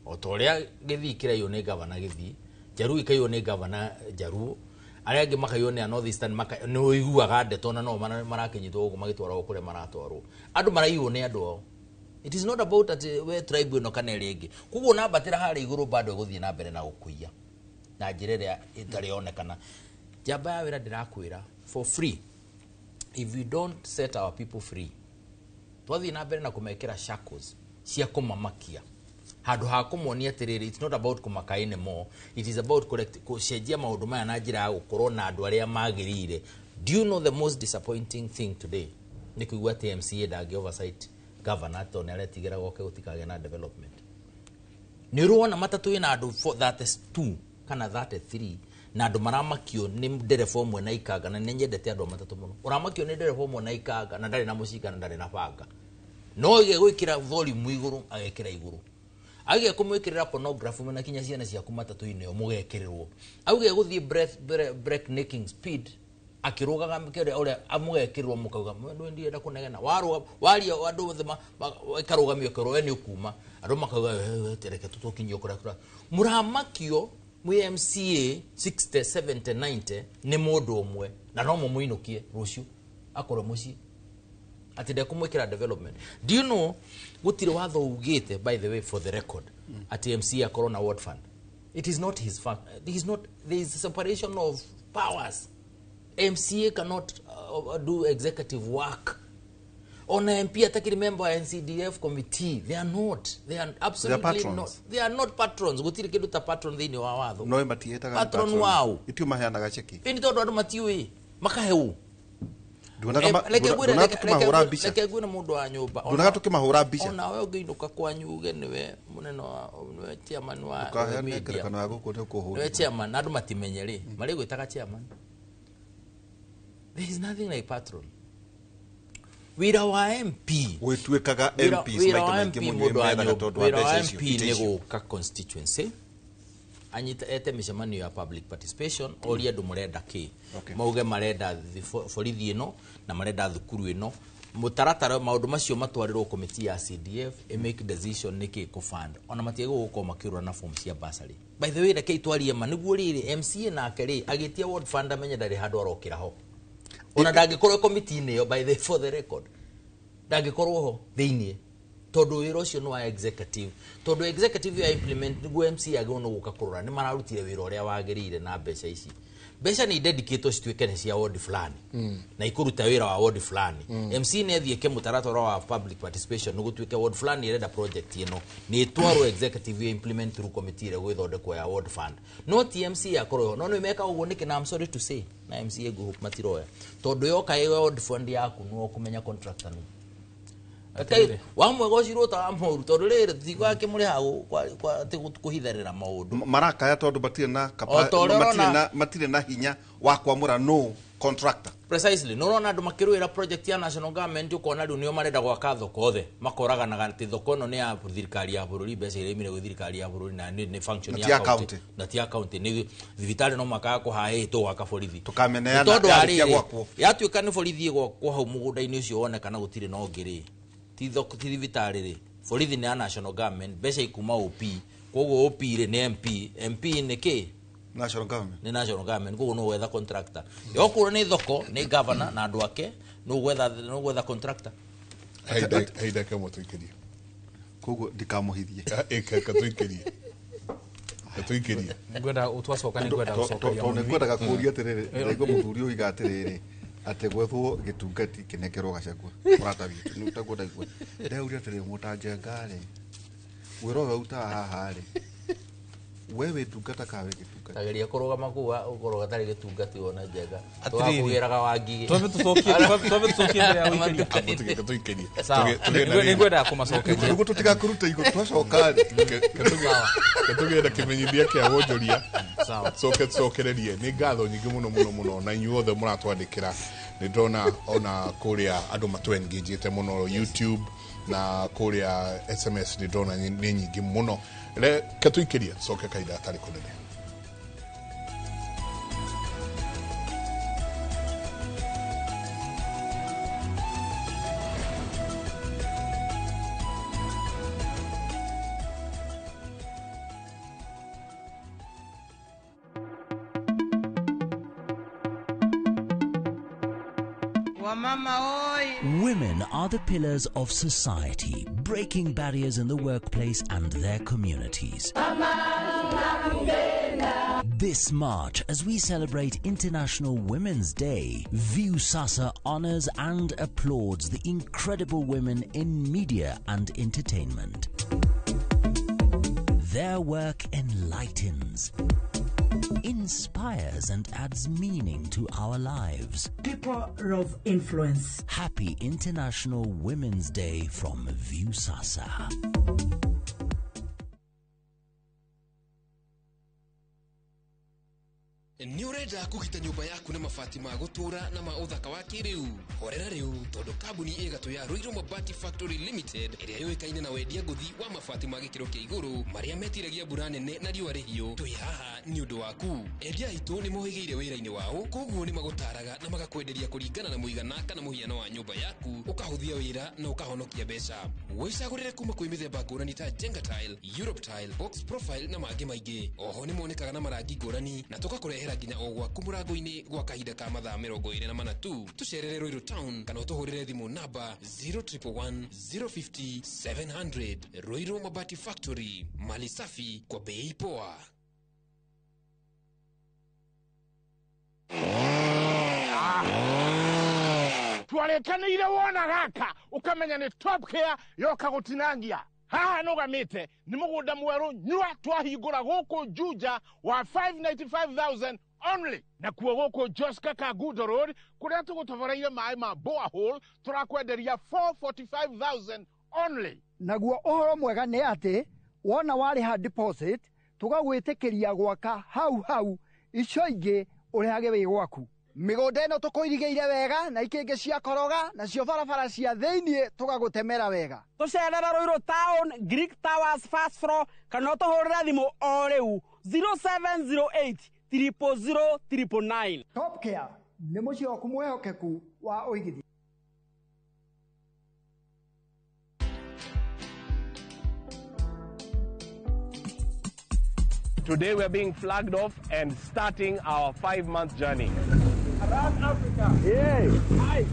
Speaker 2: o ta ũrĩa Gĩthii kĩraiywo nĩ gavana Gĩthii, Njaruo ikaiywo nĩ gavana Njaruo, arĩa angĩ makaiywo nĩ a North Eastern, nĩ ũiguaga ndeto na no marakĩnyitwo gũkũ magĩtwarwo kũrĩa maratwarwo. Andũ maraiywo nĩ andũ ao. It is not about atĩ we tribe ĩno kana ĩrĩa ĩngĩ. Koguo nambatĩra harĩa igũrũ bado ĩgũthiĩ na mbere na gũkũiya na njĩra ĩrĩa ĩtarĩ yonekana. Njamba ya wĩra ndĩrakwĩra for free, if we don't set our people free, twathiĩ na mbere na kũmekĩra shackles cia kũmamakia handũ ha kũmonia atĩrĩrĩ, it's not about kũmaka anymore, it is about gũcenjia maũndũ maya na njĩra ya gũkorwo na andũ arĩa magĩrĩire. Do you know the most disappointing thing today nĩ kũigua atĩ MCA ndangĩ oversight governor tondũ nĩ aretigĩra goke gũtikagĩa na development. Nĩ ũrona matatũ ĩna andũ 32 kana 33 na andũ maramakio nĩ ndereba ũmwe na ikanga, na nĩ nyendete andũ a matatũ mũno. Ũramakio nĩ ndereba ũmwe na ikanga na ndarĩ na mũcinga na ndarĩ na banga, no ige gwĩkĩra volume igũrũ agekĩra igũrũ, auge kũmwĩkĩrĩra pornography na kinya ciana ciaku matatũ-inĩ ĩyo mũgekĩrĩrwo, auge gũthiĩ breaknecking speed akĩrũgaga kĩrĩa ũrĩa amũgekĩrĩrwo mũkauga mũndũ ndienda kũnegena, warũga waria andũ othe ĩkarũgamio ĩkerwo we nĩ ũkuma, andũ makauga reke tũtũkinyio kũrĩa kũrĩa mũramakio mwĩ MCA 60 70 90 nĩ mũndũ ũmwe na no mũmũinũkie rũciũ akorwo mũciĩ atĩ ndekũmwĩkĩra development. Do you know gũtirĩ watho ugĩte, by the way, for the record, atĩ MCA akorwo na ward fund? It is not his fact. It is not, there is a separation of powers. MCA cannot do executive work. On MP atakiri member wa NCDF committee, they are not. They are absolutely
Speaker 1: they are
Speaker 2: not. They are not patrons. Gutiri kindu ta patron thiini wa watho.
Speaker 1: No matietaga
Speaker 2: patron wao.
Speaker 1: Itio maheanaga cheki.
Speaker 2: Ini tondu andu matiui makaheu.
Speaker 1: Nduonaga nduonaga tukimahũra mbica.
Speaker 2: Reke ngwĩre mũndũ wa nyũmba.
Speaker 1: Nduonaga tukimahũra mbica.
Speaker 2: Ona we ũngĩinũka kwanyu uge nĩwe mũnene wa, nĩwe chairman wa
Speaker 1: Ndũkaheane
Speaker 2: media.
Speaker 1: ngerekano ya gũkũ nĩ ũkũhũrwo.
Speaker 2: Nĩwe chairman, na andũ matimenye rĩ, marĩgwĩtaga chairman. There is nothing like patron. Wĩra wa MP
Speaker 1: gwĩtuĩkaga MPs
Speaker 2: wĩra
Speaker 1: maita
Speaker 2: wa
Speaker 1: maingĩ
Speaker 2: MP
Speaker 1: mũno
Speaker 2: mũndũ wa
Speaker 1: methaga
Speaker 2: nyũmba,
Speaker 1: tondũ wa
Speaker 2: wĩra wa
Speaker 1: mbeca icio,
Speaker 2: MP
Speaker 1: itĩ
Speaker 2: nĩ
Speaker 1: icio.
Speaker 2: gũka constituency anyita ete mĩcemanio ya public participation, orie andũ mũrenda kĩ. Mauge marenda borithi ĩno na marenda thukuru ĩno, mũtaratara maũndũ macio matwarĩrwo committee ya CDF ĩ make decision nĩkĩ kũ fund. Ona matiagĩrĩirwo gũkorwo makĩũrũra na form cia bursary. By the way, reke itwarie ma nĩguo rĩrĩ MCA nake rĩ agĩtia ward fund amenye ndarĩ handũ arokĩra ho, ona ndangĩkorwo committee-inĩ ĩyo. By the for the record, ndangĩkorwo ho thĩiniĩ tondũ wĩra ũcio nĩ wa executive, tondũ executive ya implement nĩguo MC agĩrĩirwo nĩ gũka kũrora nĩ mararutire wĩra ũrĩa wagĩrĩire na mbeca ici. Mbeca nĩ idedicatwo cituĩke nĩ cia ward fulani na ikũruta wĩra wa ward fulani. MC nĩ athiĩke mũtaratara wa public participation nĩ gũtuĩke ward fulani ĩrenda project ĩno nĩ ĩtwarwo executive ya implement through committee ĩrĩa gwĩthondekwo ya ward fund, no ti MC akorwo ho. No nĩ meka ũguo nĩkĩ? Na I'm sorry to say, na MCA ngũhope matiroya, tondũ yoka ĩ ward fund yaku nĩwe ũkũmenya contractor nũ.
Speaker 4: Atĩrĩrĩ.
Speaker 2: Wa mwega ũcirwo ta wa mũru, tondũ rĩrĩ tũtigwaga kĩmũrĩha atĩ kũhitharĩra maũndũ.
Speaker 1: Marakaya tondũ matirĩ na
Speaker 2: O ta ũrĩa ũrona-
Speaker 1: matirĩ na hinya wa kwamũra no contractor.
Speaker 2: Precisely. Nĩ ũrona andũ makĩrũĩra project ya national government, ũkona rĩu nĩo marenda gwaka thoko othe makoraganaga atĩ thoko ĩno nĩ ya thirikari ya bũrũri, mbeca iria imire gwĩ thirikari ya bũrũri na nĩ function
Speaker 1: Na
Speaker 2: ya
Speaker 1: ti ya
Speaker 2: county.
Speaker 1: county.
Speaker 2: Na ti ya county, nĩ thibitarĩ no makaga kũhaĩ tũgwaka borithi.
Speaker 1: Tũkamĩneana
Speaker 2: Nĩ tondũ wa
Speaker 1: yarĩkia
Speaker 2: rĩrĩ,
Speaker 1: gwakwo.
Speaker 2: yatuĩka nĩ borithi ĩgwakwo hau mũgũnda-inĩ ũcio wonekana gũtirĩ na ũngĩ rĩ, ti thoko, ti thibitarĩ rĩ, borithi nĩ ya national government, mbeca ikuma OP, koguo OP rĩ nĩ MP, MP nĩ kĩ?
Speaker 1: National government.
Speaker 2: Nĩ national government, koguo nĩ gwetha contractor. Yokorwo nĩ thoko nĩ governor na andũ ake, nĩ gwetha contractor.
Speaker 36: Hei ndaka ĩmwe tũikĩrie.
Speaker 1: Koguo ndikamũhithie.
Speaker 36: Ĩka tũikĩrie. Tũikĩrie.
Speaker 4: Ngwenda twacoka nĩ ngwenda gũcokeria
Speaker 1: Tondũ nĩ
Speaker 4: mũnyui.
Speaker 1: ngwendaga kũũria atĩrĩrĩ, ndaigua mũthuri ũyũ oiga atĩrĩrĩ atĩ gwethwo gĩtungati kĩnengerwo Gachagua mũrata witũ, nĩ taguo ndaigua. Ndauria atĩrĩrĩ, mũtanjenga rĩ, wĩra ũyũ arutaga haha rĩ, we wĩ ndungata kana wĩ gĩtungati?
Speaker 2: Tageria kũrũgama kũu ũkorwo gatarĩ gĩtungati wona njenga.
Speaker 4: Atĩrĩrĩ.
Speaker 2: Tũgakũgĩraga wa ngigĩ.
Speaker 4: Twambe tũcokie mbere ya gũikĩria. Sawa. Nĩ ngwendaga kũmacokeria.
Speaker 1: Nĩguo tũtigakũrute igũ twacoka rĩ.
Speaker 36: Tũgĩe na kĩmenyithia kĩa wonjoria.
Speaker 4: Sawa.
Speaker 36: Coke tũcokererie. Nĩ ngatho nyingĩ mũno mũno mũno na inyuĩ othe mũratwandĩkĩra. Nĩ ndona ona kũrĩa andũ matũ-engage-ĩte mũno YouTube na kũrĩa SMS nĩ ndona nĩ nyingĩ mũno. Reke tũikĩrie coke kahinda gatarĩ kũnene.
Speaker 15: Women are the pillars of society, breaking barriers in the workplace and their communities. This March, as we celebrate International Women's Day, Viusasa honors and applauds the incredible women in media and entertainment. Their work enlightens, inspires and adds meaning to our lives.
Speaker 5: People of influence.
Speaker 15: Happy International Women's Day from Viusasa.
Speaker 6: Nĩ ũrenda kũgita nyũmba yaku na mabati ma gũtũũra na ma ũthaka wa kĩrĩu? Horera rĩu, tondũ kambuni ĩgatũ ya Ruiru Mabati Factory Limited ĩrĩa yũĩkaine na wendia ngũthi wa mabati ma gĩkĩro kĩa igũrũ marĩa metiragia mbura nene na riũa rĩhiũ, twĩ haha nĩ ũndũ waku. Endia aitũ nĩ mohĩgĩire wĩra-inĩ wao, koguo nĩ magũtaraga na magakwenderia kũringana na mũigana kana mũhiano wa nyũmba yaku, ũkahũthia wĩra na ũkahonokia mbeca. Wĩcagũrĩre kuma kwĩ mĩthemba ngũrani ta Jenga Tile, Europe Tile, Box Profile na mangĩ maingĩ. Oho nĩ monekaga na marangi ngũrani na tũgakũrehera nginya o gwaku mũrango-inĩ gwa kahinda ka mathaa 24 tu. Tũcerere Ruiru Town kana ũtũhũrĩre thimũ namba 0111 050 700. Ruiru Mabati Factory, mali safi kwa bei poa.
Speaker 3: Twarĩkanĩire wona gaka ũkamenya nĩ Top Care yoka gũtinangia. Haha nũgamĩte nĩ mũgũnda mwerũ nyua twahingũra gũkũ Juja wa 595,000 only. Nakuo gũkũ Joska Kangundo Road kũrĩa tũgũtoboreire maĩ ma borehole tũrakwenderia 445,000 only.
Speaker 7: Naguo ũhoro mwega nĩ atĩ wona warĩha deposit tũgagwĩtĩkĩria gwaka hau hau icio ingĩ ũrĩhage wĩ gwaku. Mĩgũnda ĩno tũkũirigĩire wega na ikĩngĩ cia koroga nacio barabara cia thĩiniĩ tũgagũtemera wega.
Speaker 8: Tũcerere Ruiru Town, Greek Towers first floor, kana ũtũhũrĩre thimũ o rĩu 0708 000 999.
Speaker 7: Top Care nĩ mũciĩ waku mwĩhokeku wa ũigithia.
Speaker 9: Today we are being flagged off and starting our 5-month journey.
Speaker 8: Around Africa. Yeah. Hi.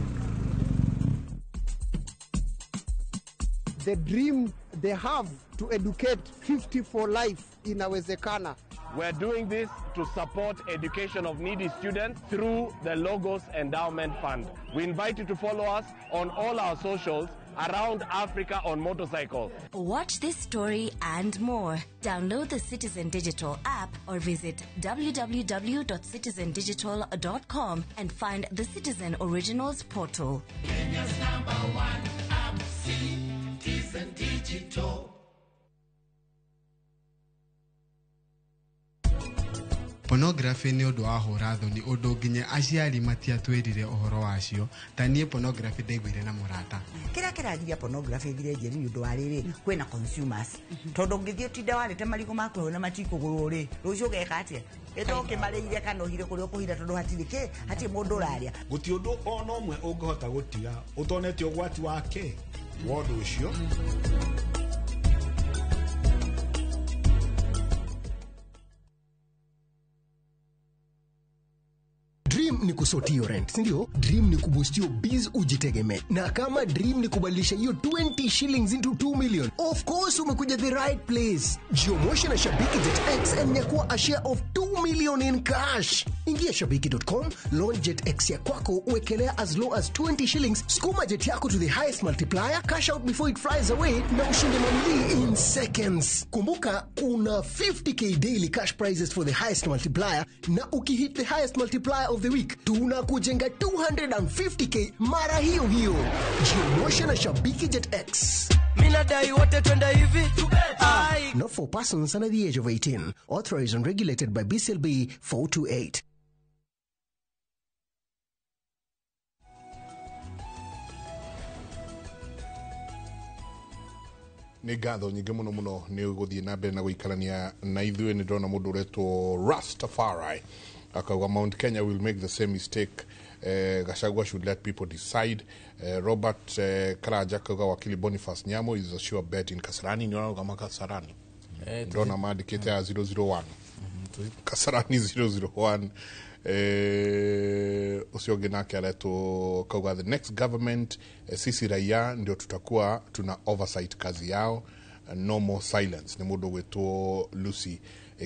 Speaker 10: The dream they have to educate 50 for life inawezekana.
Speaker 9: We're doing this to support education of needy students through the Logos Endowment Fund. We invite you to follow us on all our socials around Africa on motorcycles.
Speaker 11: Watch this story and more. Download the Citizen Digital app or visit www.citizendigital.com and find the Citizen Originals portal.
Speaker 12: Kenya's #1 app, Citizen Digital.
Speaker 24: Pornography nĩ ũndũ wa hũra thoni ũndũ nginya aciari matiatwĩrire ũhoro wacio ta niĩ pornography ndaiguire na mũrata.
Speaker 14: Kĩrĩa kĩragiria pornography ĩthire njeri nĩ ũndũ wa rĩrĩ kwĩna consumers tondũ ũngĩthiĩ ũtinde warĩte marigũ maku hau na matikũgũrwo rĩ rũciũ ũgeka atĩa ĩto ũkĩmarĩire kana ũhire kũrĩa ũkũhira tondũ hatirĩ kĩ hatirĩ mũndũ ũrarĩa.
Speaker 16: Gũtirĩ ũndũ ona ũmwe ũngĩhota gũtiga ũtonete ũgwati wake wa ũndũ ũcio.
Speaker 17: Dream ni kusort rent, sindio? Dream ni kuboost your biz ujitegemee. Na kama dream ni kubadilisha hiyo 20 shillings into 2 million, of course umekuja the right place. Jiomoshe na Shabiki Jet X and nyakua a share of 2 million in cash. Ingia shabiki.com, launch Jet X ya kwako, uwekelea as low as 20 shillings, skuma jet yako to the highest multiplier, cash out before it flies away na ushinde mamili in seconds. Kumbuka kuna 50k daily cash prizes for the highest multiplier, na ukihit the highest multiplier of the week tunakujenga 250k mara hiyo hiyo. Jiomoshe na Shabiki Jet X.
Speaker 18: Mina dai wote twende hivi.
Speaker 17: Not for persons under the age of 18. Authorized and regulated by BCLB 428.
Speaker 36: Nĩ ngatho nyingĩ mũno mũno nĩ gũthiĩ na mbere na gũikarania na ithuĩ. Nĩ ndĩrona mũndũ ũretwo Rastafari akauga Mount Kenya will make the same mistake. Gachagua should let people decide. Robert Karanja akauga Wakili Boniface Nyamo is a sure bet in Kasarani. Nĩ ũrauga Kasarani? Ndona mandĩkĩte ya 001 Kasarani 001. Ũcio ũngĩ nake aretwo kauga the next government, sisi raia ndio tutakuwa tuna oversight kazi yao, no more silence. Nĩ mũndũ gwĩtwo Lucy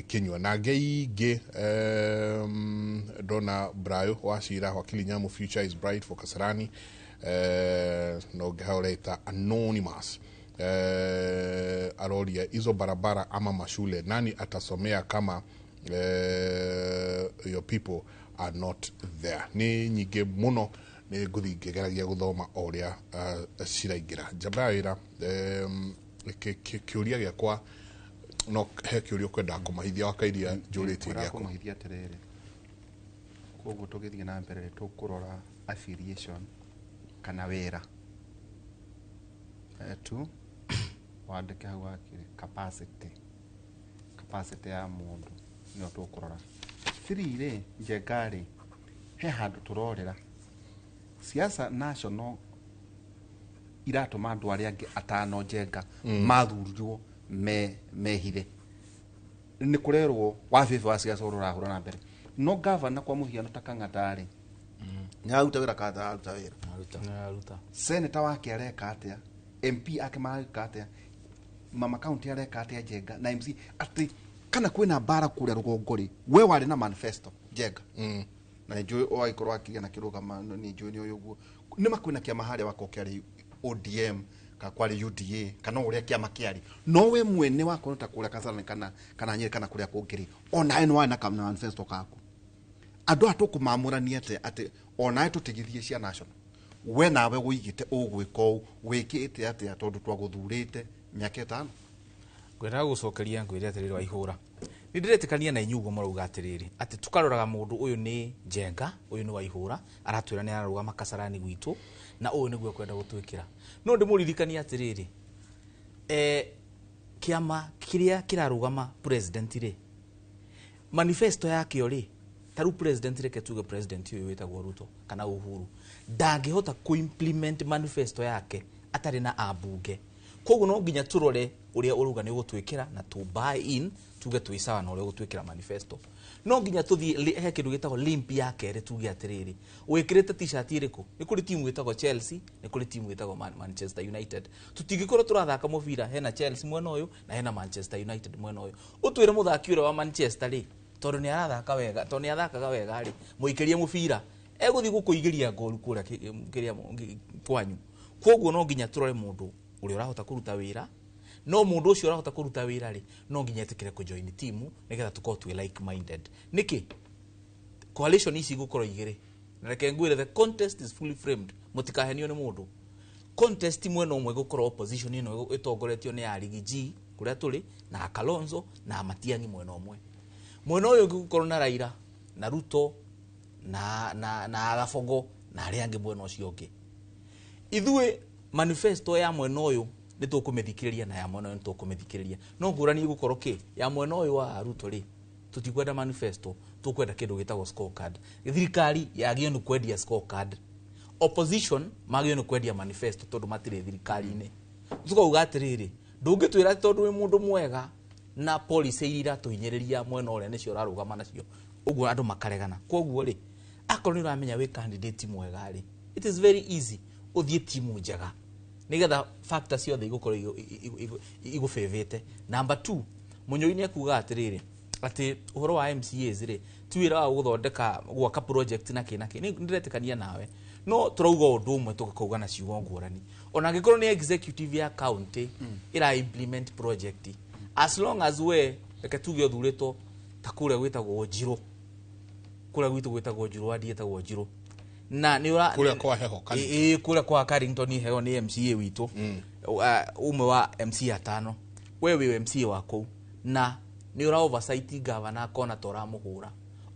Speaker 36: Kinyua. Na ngĩ ndona Brayo wa Cira Wakili Nyamu future is bright for Kasarani. No ũngĩ hau ũreta Anonymous aroria hizo barabara ama mashule nani atasomea kama your people are not there. Nĩ nyingĩ mũno nĩ ngũthiĩ ngĩgeragia gũthoma o ũrĩa ciraingĩra. Njamba ya wĩra, kĩũria gĩakwa no he kĩũria ũkwenda kũmahithia wa kairia njũrĩtie gĩakwa.
Speaker 1: Kũmahithia atĩrĩrĩ, koguo tũgĩthiĩ na mbere tũkũrora affiliation kana wĩra tu wandĩke hau wakiri capacity ya mũndũ nĩyo tũkũrora. 3 rĩ Njenga rĩ he handũ tũrorera siasa national iratũma andũ arĩa angĩ atano Njenga mathurirwo mehithe. Nĩ kũrerwo wabebe wa siasa ũrĩa ũrahũra na mbere no gavana kwa mũhiano ta Kang'ata rĩ nĩ aruta wĩra kana ndararuta wĩra?
Speaker 4: Nĩararuta.
Speaker 1: Senator wake areka atĩa? MP ake mareka atĩa? Mama county areka atĩa Njenga na MC atĩ kana kwĩna mbara kũrĩa rũgongo rĩ we warĩ na manifesto Njenga na nĩ njũĩ ũgagĩkorwo akiria na kĩrũgama nĩ njũĩ nĩ ũyũ ũguo nĩ makwĩna kĩama harĩa wakorwo kĩarĩ ODM kana kwarĩ UDA kana ũrĩa kĩama kĩarĩ no we mwene wakorwo ta kũrĩa Kasarani kana Nyeri kana kũrĩa kũngĩ rĩ onawe nĩ warĩ na manifesto kaku Andũ aya tũkũmamũrania atĩa atĩ onawe tũtigithie cia national we nawe wũigĩte ũgwĩka ũũ wĩkĩte atĩa tondũ twagũthurĩte mĩaka 5.
Speaker 4: Ngwendaga gũcokeria ngwĩre atĩrĩrĩ Waihũra, nĩ ndĩretĩkania na inyuĩ ũguo mũrauga atĩrĩrĩ atĩ tũkaroraga mũndũ ũyũ nĩ Njenga, ũyũ nĩ Waihũra, aratwĩra nĩ ararũgama Kasarani gwitũ na ũyũ nĩguo ekwenda gũtwĩkĩra. No ndĩmũririkanie atĩrĩrĩ, kĩama kĩrĩa kĩrarũgama president rĩ, manifesto yakĩo rĩ, ta rĩu president, reke tuge president ũyũ wĩtagwo Ruto kana Uhuru ndangĩhota kũ-implement manifesto yake atarĩ na ambunge. Koguo no nginya tũrore ũrĩa ũrauga nĩ ũgũtwĩkĩra na tũ buy in, tuge twĩ sawa na ũrĩa ũgũtwĩkĩra manifesto. No nginya tũthiĩ he kĩndũ gĩtagwo limp ya kerĩ, tuge atĩrĩrĩ, wĩkĩrĩte t-shirt ĩrĩkũ? Nĩ kũrĩ timu ĩtagwo Chelsea, nĩ kũrĩ timu ĩtagwo Manchester United. Tũtingĩkorwo tũrathaka mũbira hena Chelsea mwena ũyũ na hena Manchester United mwena ũyũ. Ũtwĩre mũthaki ũrĩa wa Manchester rĩ, tondũ nĩ arathaka wega, tondũ nĩ athakaga wega rĩ, mũikĩrie mũbira egũthiĩ gũkũigĩria ngoru kũrĩa kĩrĩa kwanyu. Koguo no nginya tũrore mũndũ ũrĩa ũrahota kũruta wĩra, no mũndũ ũcio ũrahota kũruta wĩra rĩ, no nginya etĩkĩre kũjoin timu nĩgetha tũkorwo twĩ like minded. Nĩkĩ coalition ici igũkorwo igĩrĩ? Na reke ngwĩre, the contest is fully framed, mũtikahenio nĩ mũndũ. Contest mwena ũmwe gũkorwo opposition ĩno ĩtongoretio nĩ Arigi G kũrĩa tũrĩ na Kalonzo na Matiang'i mwena ũmwe, mwena ũyũ ũngĩ gũkorwo na Raila na Ruto na Gabogo na arĩa angĩ mwena ũcio ũngĩ. Ithuĩ manifesto ya mwena ũyũ nĩ tũkũmĩthikĩrĩria na ya mwena ũyũ nĩ tũkũmĩthikĩrĩria, no ngũrani ĩgũkorwo kĩ ya mwena ũyũ wa Ruto rĩ, tũtikwenda manifesto, tũkwenda kĩndũ gĩtagwo scorecard. Thirikari yagĩrĩirwo nĩ kwendia scorecard, opposition magĩrĩirwo nĩ kwendia manifesto tondũ matirĩ thirikari-inĩ. Tũkauga atĩrĩrĩ, ndũngĩtwĩra tondũ wĩ mũndũ mwega na policy iria iratũhinyĩrĩria mwena ũrĩa nĩcio ũrarũgama nacio, ũguo andũ makaregana. Koguo rĩ, akorwo nĩ ũramenya wĩ candidate mwega rĩ, it is very easy ũthiĩ timu njega nĩgetha factors ciothe igũkorwo igũbĩvĩte. Number 2, Mũnyoi nĩ ekuga atĩrĩrĩ atĩ ũhoro wa MCAs rĩ, ti wĩra wa gũthondeka gwaka project na kĩ na kĩ. Nĩ ndĩretĩkania nawe, no tũrauga ũndũ ũmwe tũgakauga na ciugo ngũrani. Ona angĩkorwo nĩ executive ya county ĩra implement project, as long as we reke tuge ũthurĩtwo ta kũrĩa gwĩtagwo Njirũ, kũrĩa gwitũ gwĩtagwo Njirũ, wadi ĩtagwo Njirũ, na nĩ ũra
Speaker 36: kũrĩa kwa heho kana
Speaker 4: ĩ kũrĩa kwa Carrington heho nĩ MCA witũ, ũmwe wa MCA 5, we wĩ MCA wa kũu na nĩ ũra oversight governor akona ta ũramũhũra,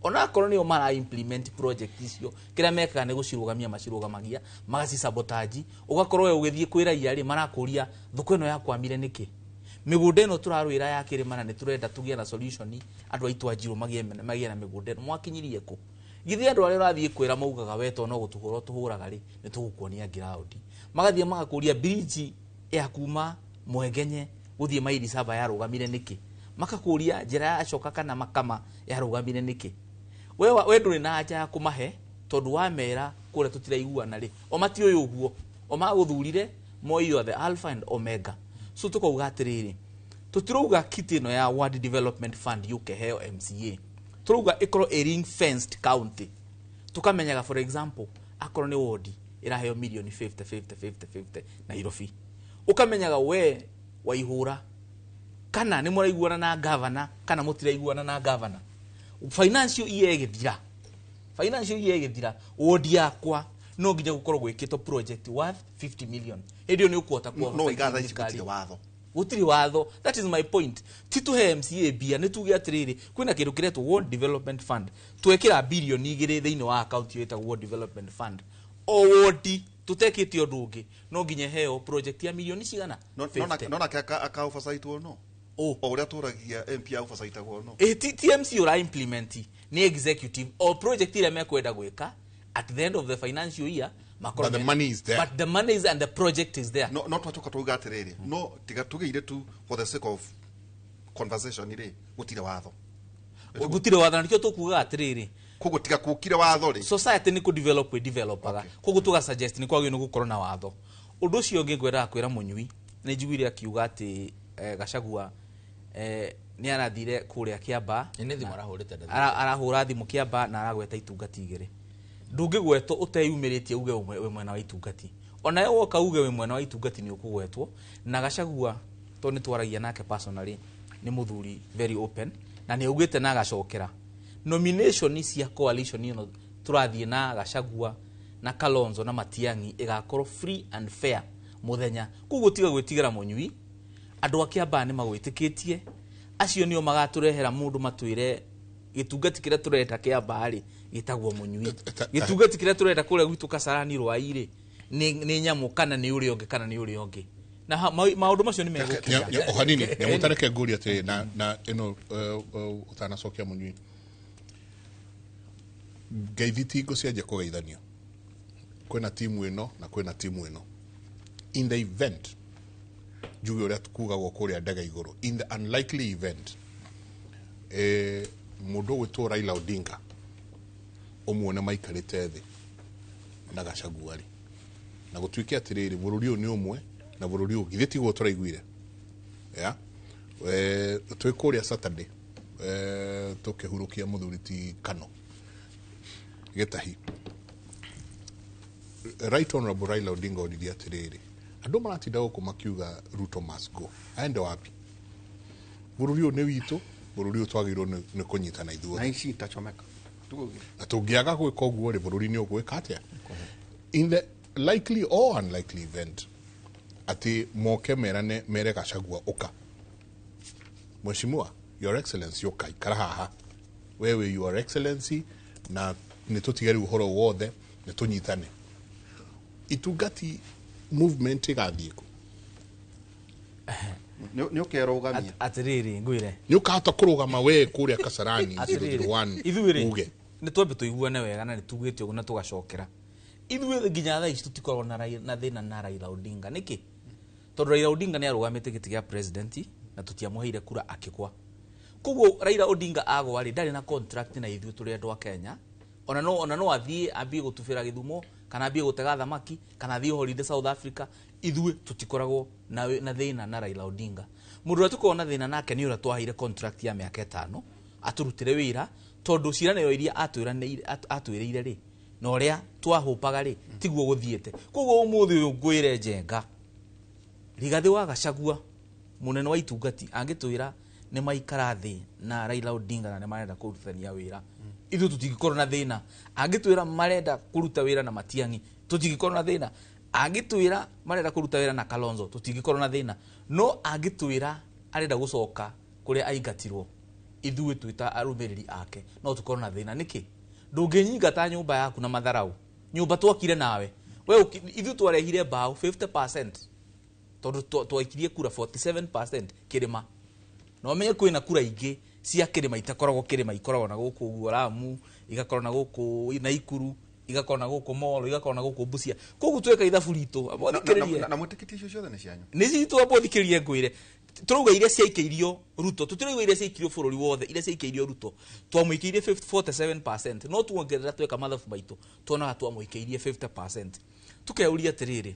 Speaker 4: onakorwo nĩo mara implement project icio, kĩrĩa mekaga nĩ gũcirũgamia macirũgamagia magacisabotage. Ũgakorwo we ũgĩthiĩ kwĩ raia rĩ, marakũria thoko ĩno yakwamire nĩkĩ, mĩgũnda ĩno tũrarwĩra ya kĩrĩma na nĩ tũrenda tũgĩe na solution, andũ aitũ a Njirũ magĩe na mĩgũnda ĩno, mwakinyirie kũ? Githĩ andũ arĩa ũrathiĩ kwĩra maugaga we to no gũtũhũra tũhũraga rĩ, nĩ tũgũkuonia ground. Magathiĩ magakũria bridge ya kuma Mwengenye gũthiĩ maili 7 yarũgamire nĩkĩ, makakũria njĩra ya Coka kana Makama yarũgamire nĩkĩ. We ndũrĩ na haja ya kũmahe tondũ wamera kũrĩa tũtiraiguana rĩ, o matiũĩ ũguo, o magũthurire moi you are the alpha and omega. So tũkauga atĩrĩrĩ, tũtirauga kit ĩno ya Ward Development Fund yũke heo MCA, tũrauga ĩkorwo ĩ ring fenced county. Tũkamenyaga for example akorwo nĩ ward ĩraheo milioni 50 50 50 50 Nairobi, ũkamenyaga we Waihũra kana nĩ mũraiguana na governor kana mũtiraiguana na governor. Financial year ĩgĩthira, financial year ĩgĩthira, ward yakwa no nginya gũkorwo gwĩkĩtwo project worth 50 million. Hĩndĩ ĩyo nĩ ũkũhota kuona
Speaker 1: No igatha ici gũtirĩ watho,
Speaker 4: gũtirĩ watho. That is my point. Ti tũhe MCA mbia, nĩ tuge atĩrĩrĩ, kwĩna kĩndũ kĩretwo Ward Development Fund, twekĩra bilioni 2 thĩinĩ wa account ĩyo ĩtagwo Ward Development Fund. O ward tũtekĩte ũndũ ũngĩ no nginya heo project ya milioni cigana?
Speaker 1: No nake aka oversight no o ũrĩa tũragia MP oversight-agwo no
Speaker 4: TMC ũra implement nĩ executive o project ĩrĩa mekwenda gwĩka at the end of the financial year,
Speaker 36: but the money is there,
Speaker 4: but the money is and the project is there.
Speaker 1: No twacoka tuuga atiriri, no tiga tugeire tu for the sake of conversation rĩ, gũtirĩ watho,
Speaker 4: gũtirĩ watho, na nĩkĩo tũkugaga atĩrĩrĩ,
Speaker 1: koguo tiga kũkire watho rĩ,
Speaker 4: society nĩ kũ develop we developaga, koguo tũga suggest nĩ kwagĩrĩirwo nĩ gũkorwo na watho. Ũndũ ũcio ũngĩ ngwendaga kwĩra Mũnyui, nĩ njiguire akiuga atĩ Gachagua nĩ arathire kũrĩa Kĩamba,
Speaker 2: nĩ thimũ arahũrĩte,
Speaker 4: arahũra thimũ Kĩamba na aragweta itungati igĩrĩ. Ndũngĩgwetwo ũteyumĩrĩtie uge wĩ mwena wa itungati, onawe woka uge wĩ mwena wa itungati nĩ ũkũgwetwo. Na Gachagua tondũ nĩ twaragia nake personally, nĩ mũthuri very open na nĩ augĩte na agacokera, Nomination cia coalition ĩno tũrathiĩ na Gachagua na Kalonzo na Matiang'i ĩgakorwo free and fair mũthenya. Koguo tiga gwĩtigĩra mũnyui, andũ a Kiambaa nĩ magwĩtĩkĩtie, acio nĩo magatũrehera mũndũ matwĩre gĩtungati kĩrĩa tũrenda Kiambaa rĩ gĩtagwo mũnyui, gĩtungati kĩrĩa tũrenda kũrĩa gwitũ Kasarani Rwai rĩ nĩ nyamũ kana nĩ ũrĩa ũngĩ kana nĩ ũrĩa ũngĩ. Na maũndũ macio nĩ megũkinya.
Speaker 36: O hanini nyamũtareke ngũria atĩrĩ na ĩno ũtanacokia mũnyui, ngeithi tingo cianjia kũgeithanio, kwĩna timu ĩno na kwĩna timu ĩno. In the event njuge ũrĩa kugagwo kũrĩa ndege igũrũ, in the unlikely event mũndũ ũgwĩtwo Raila Odinga ũmuone maikarĩte thĩ na Gachagua rĩ, na gũtuĩke atĩrĩrĩ bũrũri ũyũ nĩ ũmwe na bũrũri ũyũ githĩ tiguo tũraiguire ya twĩ kũrĩa Saturday tũkĩhurũkia mũthuri ti Kano Gĩtahi, Right Honorable Raila Odinga oririe atĩrĩrĩ, andũ maratinda gũkũ makiuga Ruto must go, aende wapi? Bũrũri ũyũ nĩ witũ, bũrũri ũyũ twagĩrĩirwo nĩ kũnyitana ithuothe.
Speaker 1: Na ici itachomeka.
Speaker 36: Na tũngĩaga gwĩka ũguo rĩ, bũrũri nĩ ũgwĩka atĩa? In the likely or unlikely event atĩ moke merane mere Gachagua ũka, Mheshimiwa Your Excellency ũka ikara haha, wewe Your Excellency, na nĩ tũtige rĩu ũhoro wothe nĩ tũnyitane, itungati movement ĩgathiĩ kũ?
Speaker 1: Nĩ ũkerũgamia
Speaker 4: atĩrĩrĩ ngwĩre
Speaker 36: nĩ ũkahota kũrũgama we kũrĩa Kasarani 001
Speaker 4: ithuĩ
Speaker 36: uge
Speaker 4: nĩ twambe tũiguane wega na nĩ tugĩte ũguo na tũgacokera. Ithuĩ nginya thaa ici tũtikoragwo na thĩna na Raila Odinga. Nĩkĩ? Tondũ Raila Odinga nĩ arũgamĩte gĩtĩ gĩa president na tũtiamũheire kura akĩgwa. Koguo Raila Odinga agwa rĩ, ndarĩ na contract na ithuĩ tũrĩ andũ a Kenya. Ona no athiĩ ambie gũtubĩra Gĩthumo kana ambie gũtega thamaki kana athiĩ holiday South Africa, ithuĩ tũtikoragwo na thĩna na Raila Odinga. Mũndũ ũrĩa tũkoragwo na thĩna nake nĩ ũrĩa twaheire contract ya mĩaka 5 atũrutĩre wĩra, tondũ ciĩranĩro iria atwĩrĩire rĩ na ũrĩa twahũpaga rĩ tiguo gũthiĩte. Koguo ũmũthĩ ũyũ ngwĩre Njenga, Rigathĩ wa Gachagua mũnene wa itungati angĩtwĩra nĩ maikara thĩ na Raila Odinga na nĩ marenda kũrutithania wĩra, ithuĩ tũtingĩkorwo na thĩna. Angĩtwĩra marenda kũruta wĩra na Matiang'i, tũtingĩkorwo na thĩna. Angĩtwĩra marenda kũruta wĩra na Kalonzo, tũtingĩkorwo na thĩna. No angĩtwĩra arenda gũcoka kũrĩa aingatirwo, ithuĩ twĩta arũmĩrĩri ake no tũkorwo na thĩna. Nĩkĩ? Ndũngĩnyingata nyũmba yaku na matharau, nyũmba twakire nawe we, ithuĩ twarehire mbaũ 50% tondũ twaikirie kura 47% kĩrĩma. Na ũmenye kwĩna kura ingĩ cia kĩrĩma itakoragwo kĩrĩma, ikoragwo na gũkũ ũguo Lamu, igakorwo na gũkũ Naikuru, igakorwo na gũkũ Molo, igakorwo na gũkũ Busia. Koguo tweka ithabu ritũ,
Speaker 1: ambothikĩrĩrie. Na mwĩtĩkĩtie icio ciothe nĩ cianyu?
Speaker 4: Nĩ citũ, ambothikĩrĩrie ngwĩre. Tũrauga iria ciaikĩirio Ruto, tũtirauga iria ciaikĩirio bũrũri wothe, iria ciaikĩirio Ruto twamũikĩirie 47%, no tuongerera tweka mathabu maitũ tuonaga twamũikĩirie 50%. Tũkeuria atĩrĩrĩ,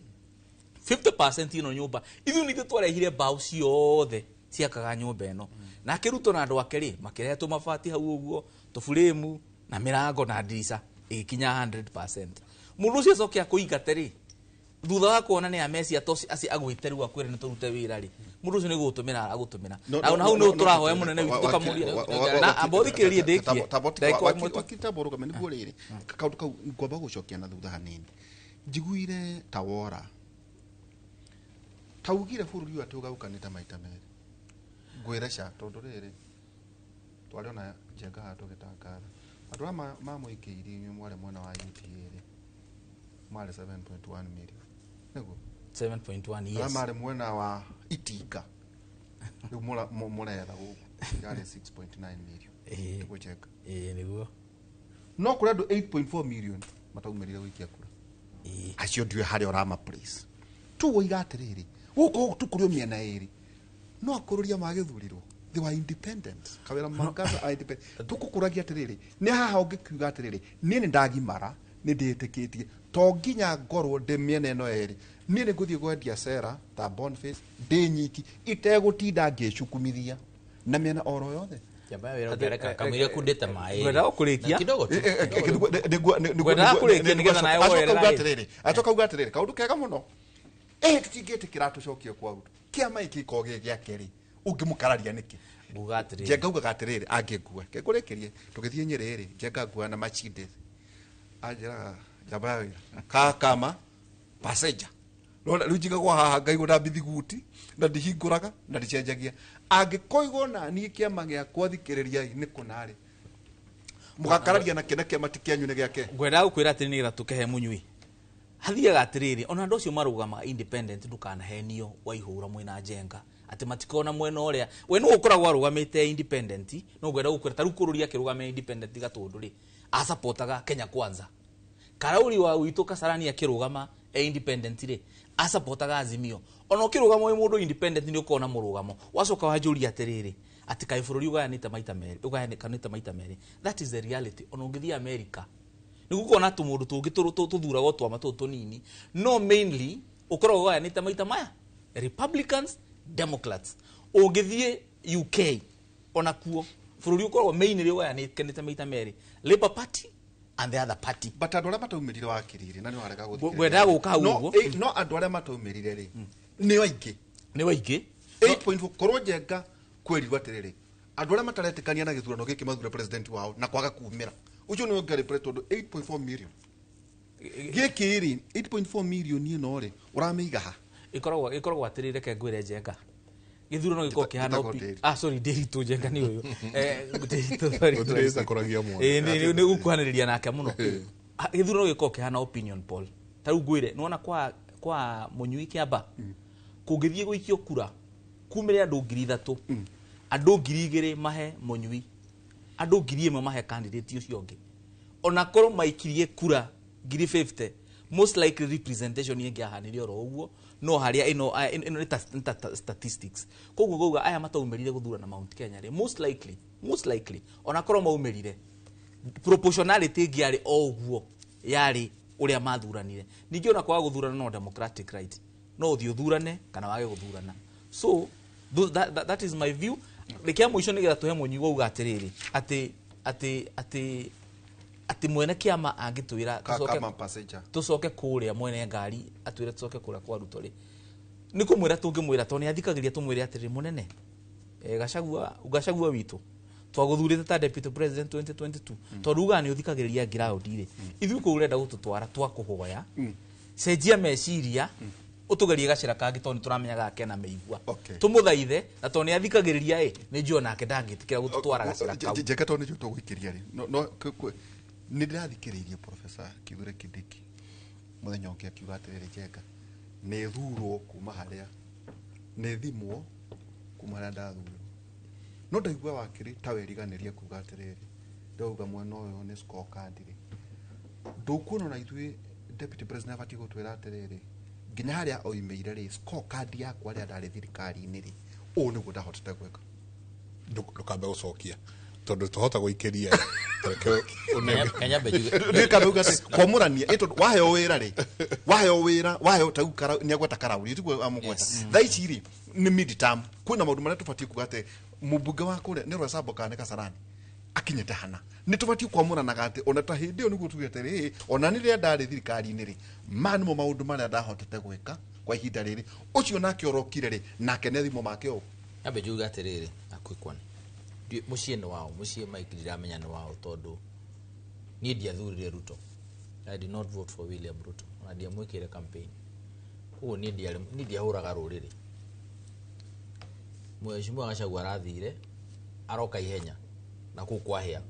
Speaker 4: 50% ĩno nyũmba ithuĩ nithuĩ twarehire mbaũ ciothe ciakaga nyũmba ĩno. Nake Ruto na andũ ake rĩ makĩrehe tũmabati hau ũguo, tũburĩmu na mĩrango na ndirica ĩgĩkinya 100%. Mũndũ ũcio acoke akũingate rĩ, thutha wa kuona nĩ amecia to aci agwĩte rĩu akwĩre nĩ tũrute wĩra rĩ, mũndũ ũcio nĩ gũgũtũmĩra aragũtũmĩra. Na hau nĩ tũrahoya mũnene witũ tũkamũria na ambothikĩrĩrie ndĩkie.
Speaker 1: Wakiri rũgame nĩguo rĩrĩ kaũndũ kau ngwamba gũcokia na thutha hanini. Njiguire ta wora taugire bũrũri ũyũ atĩ ũgaũkanĩte maita merĩ. Ngwĩre ca tondũ rĩrĩ twarĩ ona Njenga haha tũgĩtangatha andũ arĩa mamũikĩirie inyuĩ mwarĩ mwena wa UDA rĩ marĩ 7.1 million, nĩguo
Speaker 4: 7.1, yes.
Speaker 1: Arĩa marĩ mwena wa Itinga rĩu mũretha gũkũ yarĩ 6.9 million, nĩguo Njenga?
Speaker 4: Ĩĩ nĩguo.
Speaker 1: No kũrĩ andũ 8.4 million mataumĩrire gũikia kura, acio ndiũĩ harĩa ũrama place tu woiga atĩrĩrĩ gũkũ tũkũrĩ mĩena ĩrĩ no akũrũria magĩthurirwo they were independent kawĩra mangasa a independent tũkũkũragia atĩrĩrĩ nĩ haha ũngĩkiuga atĩrĩrĩ niĩ nĩ ndagimara nĩ ndĩĩtĩkĩtie to nginya ngorwo ndĩ mĩena ĩno ĩrĩ niĩ nĩ ngũthiĩ kwendia cera ta Boniface ndĩ nyiki itegũtinda ngĩcukumithia na mĩena oro yothe. Acoka uga atĩrĩrĩ kaũndũ kega mũno tũtingĩtĩkĩra tũcokie kwa Ruto kĩama gĩkĩ gĩkorwo gĩ gĩake rĩ ũngĩmũkararia nĩkĩ?
Speaker 4: Nguga atĩrĩrĩ.
Speaker 1: Njenga ugaga atĩrĩrĩ, angĩngua kengũrĩkĩrie tũgĩthiĩ Nyĩrĩ rĩ, Njenga ngua na Mercedes, anjĩraga njamba ya wĩra kakama passenger. Nona rĩu njigagwo haha ngaigwo na mbithiguti na ndihingũraga na ndicenjagia. Angĩkoigwo na niĩ kĩama gĩakwa, thikĩrĩriai, nĩ kũna rĩ mũgakararia na kĩna kĩama ti kĩanyu nĩ gĩake.
Speaker 4: Ngwendaga gũkwĩra atĩrĩ, nĩgetha tũkĩhe mũnyui hathiaga atĩrĩrĩ, ona andũ acio marũgamaga independent, ndũkanahenio waihũra mwĩna Njenga atĩ matikona mwena ũrĩa we nĩwe ũkoragwo arũgamĩte independent. No ngwenda gũkwĩra ta rĩu kũrũria akĩrũgama independent Gatũndũ rĩ, asapotaga Kenya Kwanza. Karauri wa witũ Kasarani akĩrũgama e independent rĩ, asapotaga Azimio. Ona ũkĩrũgama wĩ mũndũ independent nĩ ũkona mũrũgamo. Wacoka wanjũria atĩrĩrĩ, atĩ kaĩ bũrũri ũgayanĩte maita merĩ, ũgayanĩkanĩte maita merĩ. That is the reality. Ona ũngĩthiĩ America nĩ gũkona tũmũndũ tũngĩ tũthuragwo twama tũtũ tũnini, no mainly ũkoragwo ũgayanĩte maita maya, Republicans, Democrats. Ũngĩthiĩ UK, ona kuo bũrũri ũkoragwo mainly ũgayanĩkanĩte maita merĩ, Labour Party and the other party.
Speaker 1: But andũ arĩa mataumĩrire wakirire na nĩ warega gũthikĩrĩria.
Speaker 4: Ngwendaga gũka hau
Speaker 1: No,
Speaker 4: ũguo.
Speaker 1: no andũ arĩa mataumĩrire rĩ nĩ aingĩ.
Speaker 4: Nĩ aingĩ.
Speaker 1: 8.4. Korwo Njenga kwĩrirwo atĩrĩrĩ, andũ arĩa mataretĩkania na gĩthurano gĩkĩ mathure president wao na kwaga kumĩra, ũcio nĩwe ũngĩarĩ president, tondũ 8.4 million gĩkĩ rĩ, 8.4 million ĩno rĩ, ũramĩiga ha?
Speaker 4: Ĩkoragwo atĩrĩ, reke ngwĩre Njenga, gĩthurano gĩkoragwo kĩhana
Speaker 1: Njĩtagwo Ndĩritũ.
Speaker 4: Ah, sorry, Ndĩritũ. Njenga nĩ ũyũ. Ndĩritũ, sorry.
Speaker 36: Gũtirĩ ĩcakũragia mwana.
Speaker 4: Nĩ gũkuhanĩrĩria nake mũno. Ah, gĩthurano gĩkoragwo kĩhana opinion poll. Ta rĩu ngwĩre, nĩwona kwa mũnyui Kĩamba kũngĩthiĩ gũikio kura kumĩre andũ 3,000, andũ 2,000 mahe mũnyui, andũ 1,000 mahe candidate ũcio ũngĩ, ona korwo maikirie kura 50,000, most likely representation ĩngĩahanire oro ũguo. No harĩa ĩno nĩ ta statistics. Koguo ngauga aya mataumĩrire gũthurana Mount Kenya rĩ, most likely ona korwo maumĩrire, proportionality ĩngĩarĩ o ũguo yarĩ ũrĩa mathuranire. Ningĩ ona kwaga gũthurana no democratic right, no ũthiĩ ũthurane kana wage gũthurana. So that is my view. Rĩkia mũico nĩgetha tũhe mũnyui wauga atĩrĩrĩ, atĩ mwene kĩama angĩtwĩra
Speaker 1: Kama passenger.
Speaker 4: Tũcoke kũrĩa mwene ngari atwĩre tũcoke kũrĩa kwa Ruto rĩ, nĩ kũmwĩra tũngĩmwĩra, tondũ nĩ athikagĩrĩria, tũmwĩre atĩrĩrĩ, mũnene, Gachagua witũ twagũthurĩte ta deputy president 2022, tondũ ugaga nĩ ũthikagĩrĩria ground rĩ, ithuĩ kũu ũrenda gũtũtwara, twakũhoya cenjia meciria, ũtũgerie gacĩra kangĩ, tondũ nĩ tũramenyaga kena mĩigua. Tũmũthaithe, na tondũ nĩ athikagĩrĩria ĩ, nĩ njũĩ nake ndangĩtĩkĩra gũtũtwara gacĩra kau.
Speaker 1: Njenga tondũ nĩcio tũgũikĩria rĩ, no nĩ ndĩrathikĩrĩirie Professor Kithure Kindiki mũthenya ũngĩ akiuga atĩrĩrĩ, Njenga nĩ thurwo kuma harĩa nĩ thimwo kuma harĩa ndathurirwo. No ndaigua wakĩrĩ ta weriganĩria kuga atĩrĩrĩ, ndauga mwena ũyũ nĩ scorecard rĩ, ndũkuona ona ithuĩ deputy president abatiĩ gũtwĩra atĩrĩrĩ, nginya harĩa oimĩire rĩ, scorecard yakwa rĩrĩa ndarĩ thirikari-inĩ rĩ, ũũ nĩguo ndahotete gwĩka.
Speaker 36: Ndũkambe gũcokia tondũ tũhota gũikĩria. Tareke
Speaker 2: Kenya mbe njuge-
Speaker 1: Ndikauga atĩ kwamũrania ĩ, tondũ waheo wĩra rĩ, waheo wĩra, waheo ta rĩu nĩagweta Karauri, tiguo amũgweta thaa ici rĩ, nĩ mid term, kwĩna maũndũ marĩa tũbatiĩ kuga atĩ mũmbunge wa kũrĩa nĩ Roysambu kana nĩ Kasarani akinyĩte hana, nĩ tũbatiĩ kwamũranaga atĩ ona ta hĩndĩ ĩyo nĩguo tuge atĩrĩ, ona nĩ rĩrĩa ndarĩ thirikari-inĩ rĩ, maya nĩmo maũndũ marĩa ndahotete gwĩka kwa ihinda rĩrĩ. Ũcio nake ũrokire rĩ, nake nĩ thimo make ũũ.
Speaker 2: Nyambe njuge atĩrĩrĩ, a quick one. Mũciĩ nĩ wao, mũciĩ Mike, ndiramenya nĩ wao, tondũ niĩ ndiathurire Ruto. I did not vote for William Ruto, ona ndiamwĩkĩire campaign. Koguo niĩ niĩ ndiahũraga rũrĩrĩ. Mheshimiwa Gachagua arathire aroka ihenya na kũu kwahĩa,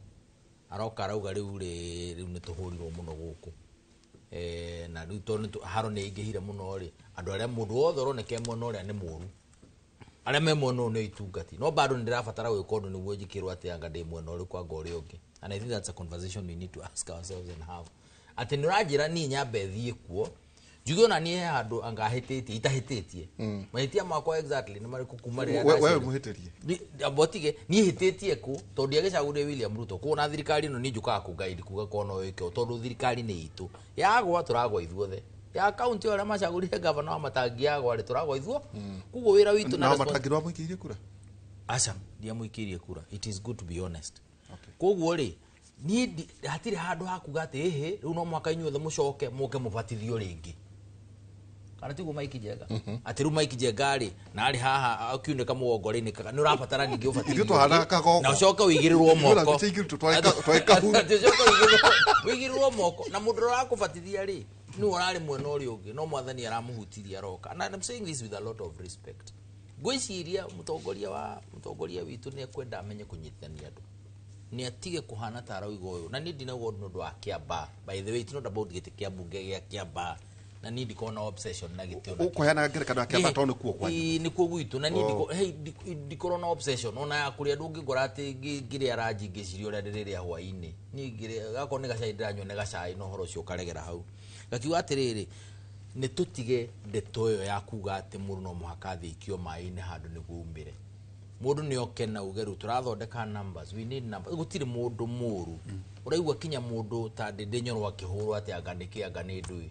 Speaker 2: aroka arauga rĩu rĩ, rĩu nĩ tũhũrirwo mũno gũkũ, na rĩu tondũ haro nĩ ĩingĩhire mũno rĩ, andũ arĩa mũndũ wothe ũroneka e mwena ũrĩa nĩ mũru, arĩa me mwena ũyũ nĩ itungati, no bado nĩ ndĩrabatara gwĩka ũndũ nĩguo njĩkĩrwo atĩ anga ndĩ mwena ũrĩkũ anga ũrĩa ũngĩ. And I think that's a conversation we need to ask ourselves and have, atĩ nĩ ũranjĩra niĩ nyambe thiĩ kuo njuge ona niĩ he handũ anga hĩtĩtie itahĩtĩtie. Mahĩtia makwa exactly nĩ marĩkũ kuma rĩrĩa
Speaker 1: We
Speaker 2: ndaciarirwo?
Speaker 1: mũhĩtĩrie.
Speaker 2: Amba ũtige niĩ hĩtĩtie kũ, tondũ ndiagĩcagũrire William Ruto. Koguo na thirikari ĩno niĩ njũkaga kũguide kuga korwo no wĩke ũũ, tondũ thirikari nĩ itũ, yagwa tũragwa ithuothe, ya kaunti arĩa macagũrire gavana wa Matangi yagwa rĩ, tũragwa ithuo. Koguo wĩra witũ
Speaker 1: na Matangi nĩwamũikĩirie kura?
Speaker 2: Aca, ndiamũikĩirie kura. It is good to be honest. Koguo rĩ, niĩ hatirĩ handũ ha kuga atĩ ĩhĩ, rĩu no mũhaka inyuothe mũcoke mũke mũbatithio rĩngĩ. Kana Kana tiguo Mike Njenga atĩ rĩu Mike Njenga rĩ na arĩ haha akiunĩka mũgongo-rĩ nĩ ũrabatara ningĩ ũbatithio na ũcoke ũigĩrĩrwo moko atĩ ũcoke ũigĩrĩrwo moko na mũndũ ũrĩa ũrakũbatithia rĩ nĩwe ũrarĩ mwena ũrĩa ũngĩ no mwathani aramũhutirie aroka. And I'm saying this with a lot of respect. Ngwĩciria mũtongoria witũ nĩ ekwenda amenye kũnyitithania andũ nĩ atige kũhana ta arauga ũyũ na niĩ ndinauga ũndũ nĩ ũndũ wa Kĩambaa. By the way, it's not about gĩtĩ kĩa mbunge gĩa Kĩambaa na niĩ ndikoragwo na obsession na gĩtĩ ona kĩ.
Speaker 1: Ũkũheana ngerekano ya Kĩambaa tondũ nĩkuo kwanyu.
Speaker 2: Ĩĩ, nĩkuo gwitũ na niĩ ndikoragwo na obsession ona ya kũrĩa ndũngĩngora atĩ ngĩrĩa ranji ngĩciria ũrĩa ndĩrĩrĩa hwaĩ-inĩ. Niĩ ngĩrĩa gakorwo nĩ gacai ndĩranyua nĩ gacai na ũhoro ũcio ũkaregera hau. Ngakiuga atĩrĩrĩ nĩ tũtige ndeto ĩyo ya kuga atĩ mũndũ no mũhaka athiĩ aikio maĩ-inĩ handũ nĩguo umĩre. Mũndũ nĩ oke na uge rĩu tũrathondeka numbers, we need numbers. Gũtirĩ mũndũ mũru. Ũraigua kinya mũndũ ta Ndĩndĩ Nyoro akĩhũrwo atĩ anga nĩ kĩ anga nĩ ndũĩ.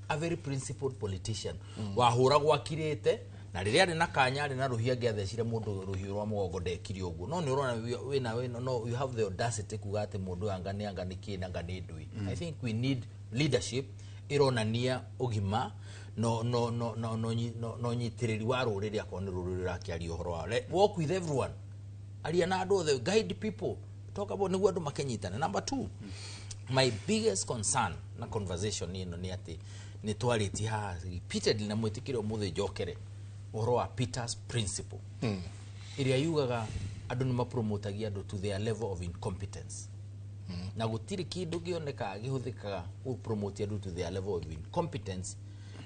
Speaker 2: A very principled politician. Wahũragwo akirĩte na rĩrĩa arĩ na kanya arĩ na rũhiũ angĩathecire mũndũ rũhiũ rwa mũgongo ndekire ũguo. No nĩ ũrona wĩna no you have the audacity kuga atĩ mũndũ anga nĩ anga nĩ kĩ anga nĩ ndũĩ. I think we need leadership ironania ũgima no no no no no no nyitirĩri wa rũrĩrĩ akorwo nĩ rũrĩrĩ rũrakĩaria ũhoro wao. Walk with everyone. Aria na andũ othe, guide people. Talk about nĩguo andũ makenyitana. Number 2, my biggest concern na conversation ĩno nĩ atĩ nĩ twarĩtie haha repeatedly na mwĩtĩkĩre ũmũthĩ njokere ũhoro wa Peter's principle ĩrĩa yugaga andũ nĩ mapromotagia andũ to their level of incompetence. Na gũtirĩ kĩndũ kĩonekaga gĩhũthĩkaga gũpromote andũ to their level of incompetence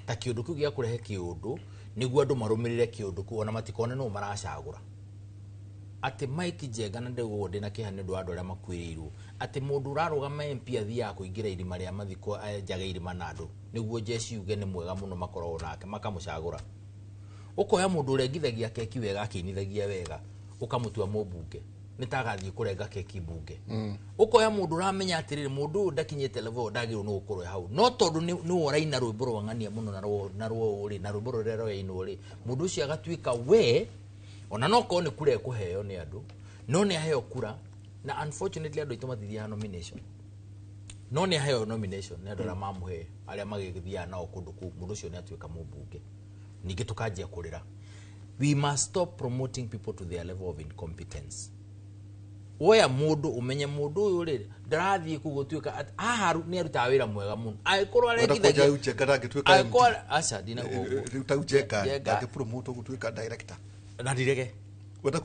Speaker 2: ta kĩũndũ kĩu gĩa kũrehe kĩũndũ nĩguo andũ marũmĩrĩre kĩũndũ kĩu ona matikone nũ maracagũra. Atĩ Mike Njenga na ndĩguo ndĩna kĩeha nĩ ũndũ wa andũ arĩa makuĩrĩirwo atĩ mũndũ ũrarũgama MP athiaga kũingĩra irima rĩa mathiko enjage irima na andũ nĩguo jeshi yuge nĩ mwega mũno makoragwo nake makamũcagũra. Ũkoya mũndũ ũrengithagia keki wega akĩinithagia wega ũkamũtua mũmbunge nĩ ta agathiĩ kũrenga keki mbunge. Ũkoya mũndũ ũramenya atĩrĩrĩ mũndũ ũyũ ndakinyĩte level ndagĩrĩirwo nĩ gũkorwo hau no tondũ nĩwe ũraina rwĩmbo rwa ng'ania mũno na rwo rĩ na rwĩmbo rũrĩa rũrainwo rĩ mũndũ ũcio agatuĩka we ona no korwo nĩ kura ekũheo nĩ andũ no nĩ aheo kura na unfortunately andũ aitũ matithiaga nomination no nĩ aheo nomination nĩ andũ arĩa mamũhe arĩa magĩthiaga nao kũndũ kũu mũndũ ũcio nĩ atuĩka mũmbunge ningĩ tũkanjia kũrĩra. We must stop promoting people to their level of incompetence. Woya mũndũ ũmenye mũndũ ũyũ rĩ ndarathiĩ kũu gũtuĩka haha nĩ arutaga wĩra mwega mũno angĩkorwo arengithagia angĩkorwo aca ndinauga ũguo
Speaker 1: rĩu ta Njenga ndangĩpromote gũtuĩka director
Speaker 2: na ndirege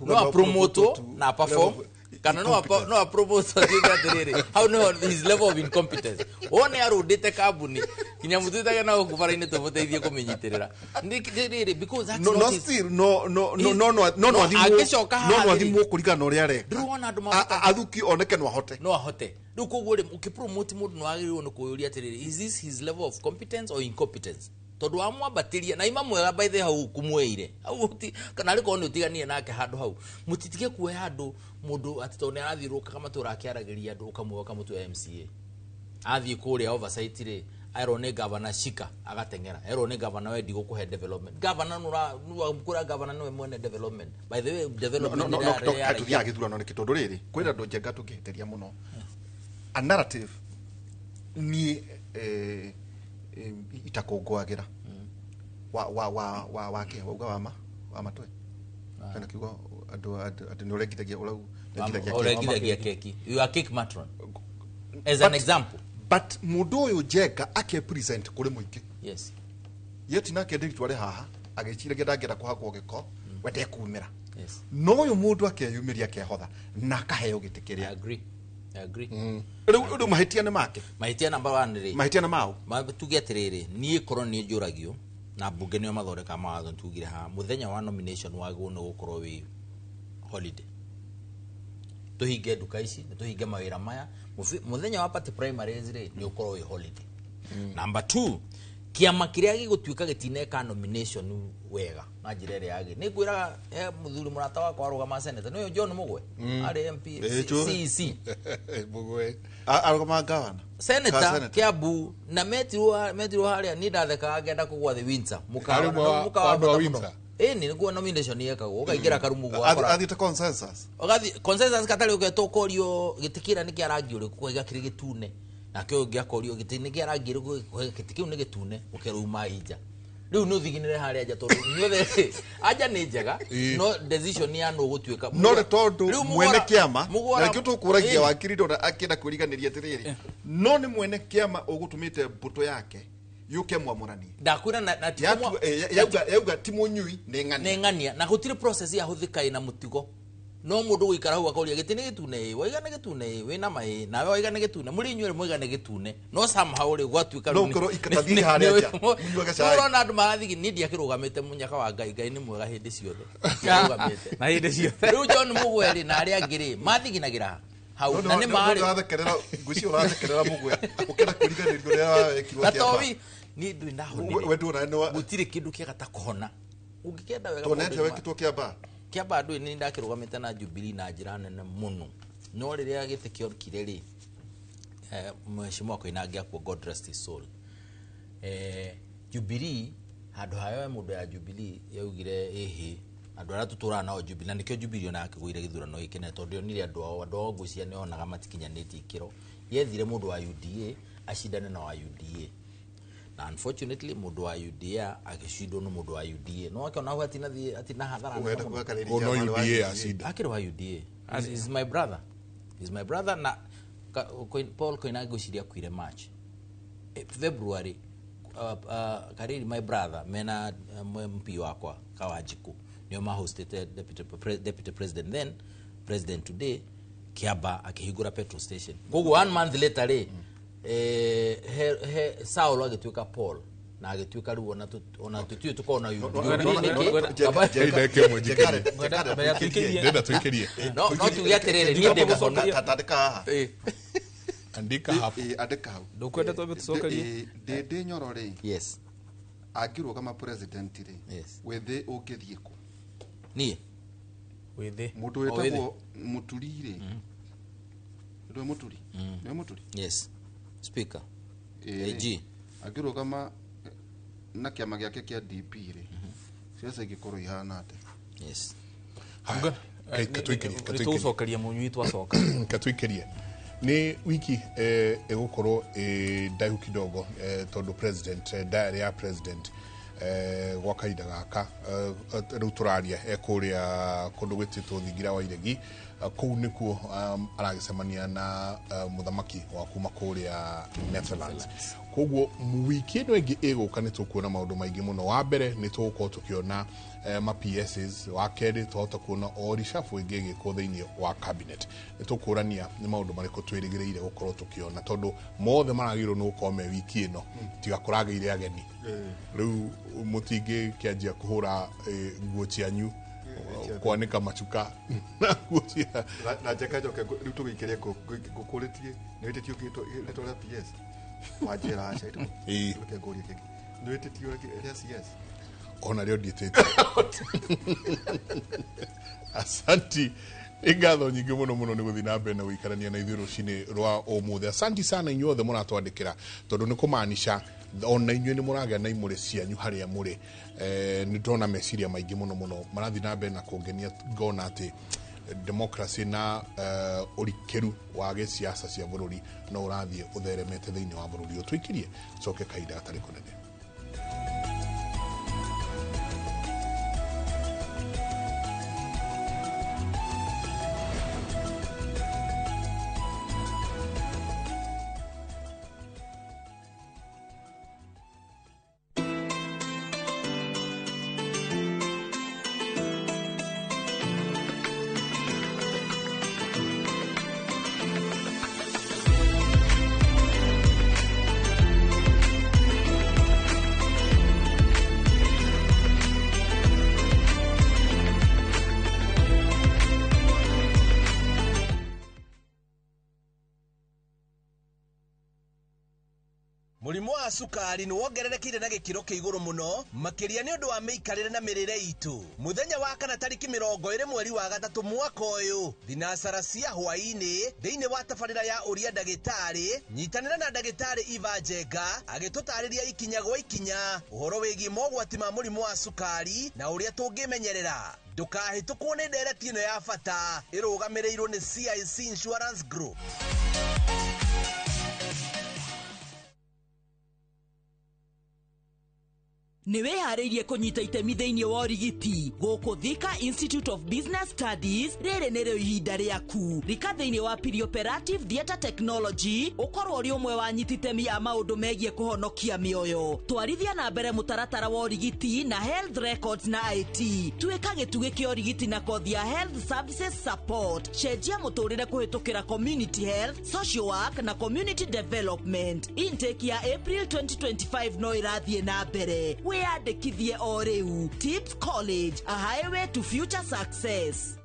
Speaker 2: no apromote na perform kana no apromote atuĩke atĩrĩrĩ hau nĩho his level of incompetence. Wone arũndĩte kambuni kinya mũtuĩtage na gũkũ bara-inĩ tũmũteithie kũmĩnyitĩrĩra rĩrĩ because that's
Speaker 1: no
Speaker 2: not his
Speaker 1: still no no no no no no no
Speaker 2: angĩcoka haha
Speaker 1: no athimwo kũringana na ũrĩa areka
Speaker 2: ndĩrona andũ mabata
Speaker 1: athuki oneke no ahote
Speaker 2: no ahote. Rĩu koguo rĩ ũkĩpromote mũndũ nĩ wagĩrĩirwo nĩ kwĩyũria atĩrĩrĩ is this his level of competence or incompetence tondũ wamwambatĩria na ima mwega by the hau kũmweire hau kana arĩkorwo nĩ ũtiganire nake handũ hau mũtitige kuoya andũ mũndũ atĩ tondũ nĩ arathiũrũrũkaga matũũra akĩaragĩria andũ ũkamwoya ũkamũtua MCA athiĩ kũrĩa oversight rĩ erwo nĩ gavana shika agateng'era erwo nĩ gavana we ndigũkũhe development gavana nũra gavana nĩwe mwene development by the way development
Speaker 1: no no tũthiaga gĩthurano nĩkĩ tondũ rĩrĩ kwĩna andũ Njenga tũngĩhĩtĩria mũno a narrative niĩ itakũngũagĩra wa wa wa wa wa kĩ wauga wa ma wa matwe kana kiugo andũ andũ nĩ ũrengithagia
Speaker 2: ũrengithagia keki you are cake matron as an example
Speaker 1: but mũndũ ũyũ Njenga ake present kũrĩ mũingĩ
Speaker 2: yes
Speaker 1: yet nake ndĩritware haha agĩciragia ndangĩenda kũhakwo gĩko we ndekumĩra
Speaker 2: yes
Speaker 1: no ũyũ mũndũ akeyumĩria akehotha na akaheo gĩtĩ kĩrĩa
Speaker 2: I agree.
Speaker 1: Rĩu mahĩtia nĩ make
Speaker 2: mahĩtia number 1 rĩ
Speaker 1: mahĩtia nĩ mao
Speaker 2: tuge atĩrĩrĩ niĩ korwo nĩ njũragio na mbunge nĩo mathondeka mawatho tugire haha mũthenya wa nomination wagĩrĩirwo nĩ gũkorwo wĩ holiday tũhinge nduka ici na tũhinge mawĩra maya mũthenya wa party primaries rĩ nĩ ũkorwo wĩ holiday. Number 2 kĩama kĩrĩa gĩgũtuĩka gĩtineka nomination wega na njĩra ĩrĩa yagĩrĩire nĩ ngwĩraga he mũthuri mũrata wakwa arũgama senator nĩwe John Mugwe arĩ MP CEC
Speaker 36: Mugwe
Speaker 1: arũgama gavana
Speaker 2: senator Kiambu na metirwo harĩa niĩ ndathekaga ngenda kũgwa the Windsor mũkawa
Speaker 36: wa Windsor
Speaker 2: ĩni nĩguo nomination yekagwo ũkaingĩra karumu gwakora
Speaker 1: athiĩte consensus
Speaker 2: ũgathiĩ consensus katarĩ ũgetwo ũkorio gĩtĩ kĩrĩa nĩ kĩa rangi ũrĩkũ ũkauga kĩrĩ gĩtune nake ũyũ ũngĩ akorio gĩtĩ nĩ kĩa rangi ũrĩkũ gĩtĩ kĩu nĩ gĩtune ũkerwo uma inja. Rĩu nĩ ũthiginĩre harĩa nja tondũ inyuothe anja nĩ njega no decision ya nũ gũtuĩka
Speaker 1: no nĩ tondũ
Speaker 2: Rĩu
Speaker 1: mwene kĩama na nĩkĩo tũkũragia
Speaker 2: Ĩĩ.
Speaker 1: wakiri ndona akĩenda kwĩriganĩria atĩrĩrĩ no nĩ mwene kĩama ũgũtũmĩte mbũtũ yake yũke mwamũranie
Speaker 2: ndakwĩra na ti
Speaker 1: yauga ti mũnyui nĩ ng'ania
Speaker 2: nĩ ng'ania na gũtirĩ process yahũthĩka ĩna mũtigo no mũndũ gũikara hau akoria gĩtĩ nĩ gĩtune ĩ waiga nĩ gĩtune ĩ wĩna ma ĩ nawe waiga nĩ gĩtune mũrĩ inyuĩ mwaiga nĩ gĩtune no somehow rĩ gwatuĩka
Speaker 1: No
Speaker 2: rĩu nĩ-
Speaker 1: ũkorwo ikatathire harĩa nja, mũnyuage cai.
Speaker 2: Ũrona andũ marathigi niĩ ndiakĩrũgamĩte mũnyaka wa Ngai Ngai nĩ mwega hĩndĩ ciothe Ndiarũgamĩte.
Speaker 4: Na hĩndĩ ciothe.
Speaker 2: Rĩu John Mũgwe rĩ na arĩa angĩ rĩ mathiginagĩra hau na nĩ marĩ
Speaker 1: ũrathekerera ngwĩciria ũrathekerera mũgwe ũkĩenda kwĩriganĩrio ũrĩa wekirwo
Speaker 2: na
Speaker 1: kĩama.
Speaker 2: tobi niĩ ndũrĩ ndahonire
Speaker 1: We ndũra nĩ wa
Speaker 2: gũtirĩ kĩndũ kĩega ta kũhona ũngĩkĩenda wega
Speaker 1: Tuonete
Speaker 2: maũndũ-inĩ
Speaker 1: wekĩtwo kĩamba
Speaker 2: kĩamba ndũĩ nĩ ndakĩrũgamĩte na Jubilee na njĩra nene mũno no rĩrĩa gĩtĩ kĩokire rĩ mheshimiwa Koinange akua God rest his soul Jubilee handũ hayo mũndũ ya Jubilee yaugire ĩhĩ andũ arĩa tũtũraga nao Jubilee na nĩkĩo Jubilee ona yakĩgũire gĩthurano gĩkĩ nene tondũ yonire andũ ao ngwĩciria nĩ onaga matikinyanĩtie ikĩro yethire mũndũ wa UDA acindane na wa UDA na unfortunately mũndũ wa UDA agĩcindwo nĩ mũndũ wa UDA no akĩona hau atinathiĩ atinahathara
Speaker 1: Ũgenda kugakarĩria
Speaker 36: Oh, no
Speaker 1: marĩ wa
Speaker 36: UDA acinda.
Speaker 2: akĩrĩ wa UDA is my brother is my brother na Paul Koinange ngwĩciria akuire March February Kariri my brother mena MP wakwa Kawanjikũ nĩo mahostete deputy president then president today Kiamba akĩhingũra petrol station koguo 1 month later rĩ Saul agĩtuĩka Paul na agĩtuĩka rĩu ona tũtiũĩ tũkorwo na
Speaker 36: Ndĩrenda tũikĩrie.
Speaker 2: No tuge atĩrĩrĩ niĩ ndĩ mũhonu
Speaker 1: Tandĩka haha
Speaker 36: Andika hapo.
Speaker 1: Andĩka hau.
Speaker 4: Ndũkwenda twambe tũcokerie?
Speaker 1: Ndĩndĩ Nyoro rĩ
Speaker 2: yes
Speaker 1: angĩrũgama president rĩ wĩthĩ ũngĩthiĩ kũ
Speaker 2: niĩ
Speaker 4: wĩthĩ
Speaker 1: mũndũ wĩtagwo Mũturi rĩ nĩwe Mũturi nĩwe Mũturi
Speaker 2: yes speaker
Speaker 1: Ĩĩ.
Speaker 2: AG
Speaker 1: angĩrũgama na kĩama gĩake kĩa DP rĩ ciaca ingĩkorwo ihana atĩa
Speaker 2: yes
Speaker 4: Nĩtũgũcokeria mũnyui twacoka
Speaker 36: katũikĩrie nĩ wiki ĩgũkorwo ĩ ndaihu kidogo tondũ president diary ya president gwa kahinda gaka rĩu tũraria ekũrĩa kũndũ gwĩtĩtwo thingira wa iregi kũu nĩkuo aragĩcemania na mũthamaki wa kuma kũrĩa Netherlands koguo wiki ĩno ĩngĩ ĩgũka nĩ tũkuona maũndũ maingĩ mũno wa mbere nĩ tũgũkorwo tũkĩona ma PSs wa kerĩ twahota kuona o reshuffle ĩngĩ ĩgĩkwo thĩinĩ wa cabinet nĩ tũkũrania nĩ maũndũ marĩkũ twĩrĩgĩrĩire gũkorwo tũkĩona tondũ mothe maragĩrĩirwo nĩ gũkorwo me wiki ĩno tiga kũragĩire ageni rĩu mũtingĩkĩanjia kũhũra nguo cianyu kwanĩka macuka na nguo cia
Speaker 1: na njeka njoke rĩu tũgĩikĩrie ngũkũrĩtie nĩ wĩtĩtio rĩtwa rĩa PS wanjĩra aca
Speaker 36: Ĩĩ.
Speaker 1: reke ngũrie kĩngĩ nĩ wĩtĩtio rĩa CS
Speaker 36: ona rĩo ndiĩtĩte asanti nĩ ngatho nyingĩ mũno mũno nĩ gũthiĩ na mbere na gũikarania na ithuĩ rũcinĩ rwa ũmũthĩ asanti sana inyuothe mũratwandĩkĩra tondũ nĩ kũmaanisha ona inyuĩ nĩ mũragĩa na imũrĩ cianyu harĩa mũrĩ nĩ ndona meciria maingĩ mũno mũno marathiĩ na mbere na kũngenia ngona atĩ democracy na ũrikĩru wa gĩciaca cia bũrũri no ũrathiĩ ũtheremete thĩinĩ wa bũrũri ũyũ tũikirie coke kahinda gatarĩ kũnene
Speaker 13: Mũrimũ wa cukari nĩ wongererekeire na gĩkĩro kĩa igũrũ mũno makĩria nĩ ũndũ wa mĩikarĩre na mĩrĩre itũ mũthenya wa kana tarĩki 20 mweri wa 3 mwaka ũyũ thinacara cia hwaĩ-inĩ thĩinĩ wa tabarĩra ya ũria ndagĩtarĩ nyitanĩra na ndagĩtarĩ Eva Njenga agĩtũtarĩria ikinya gwa ikinya ũhoro wĩgiĩ mogwati ma mũrimũ wa cukari na ũrĩa tũngĩmenyerera ndũkahĩtũkwo nĩ ndereti ĩno ya bata ĩrũgamĩrĩirwo nĩ CIC Insurance Group.
Speaker 19: Nĩ wĩharĩirie kũnyita itemi thĩinĩ wa ũrigiti gũkũ Thika Institute of Business Studies? Rĩrĩ nĩrĩo ihinda rĩaku. Rika thĩinĩ wa Perioperative Theatre Technology, ũkorwo ũrĩ ũmwe wa anyiti itemi a maũndũ megiĩ kũhonokia mĩoyo. Twarithia na mbere mũtaratara wa ũrigiti na health records na IT. Tuĩka gĩtugĩ kĩa ũrigiti na kothi ya Health Services Support. Cenjia mũtũrĩre kũhĩtũkĩra community health, social work na community development. Intake ya April 2025 no ĩrathiĩ na mbere. Wĩyandĩkithie o rĩu. Tips College, a highway to future success.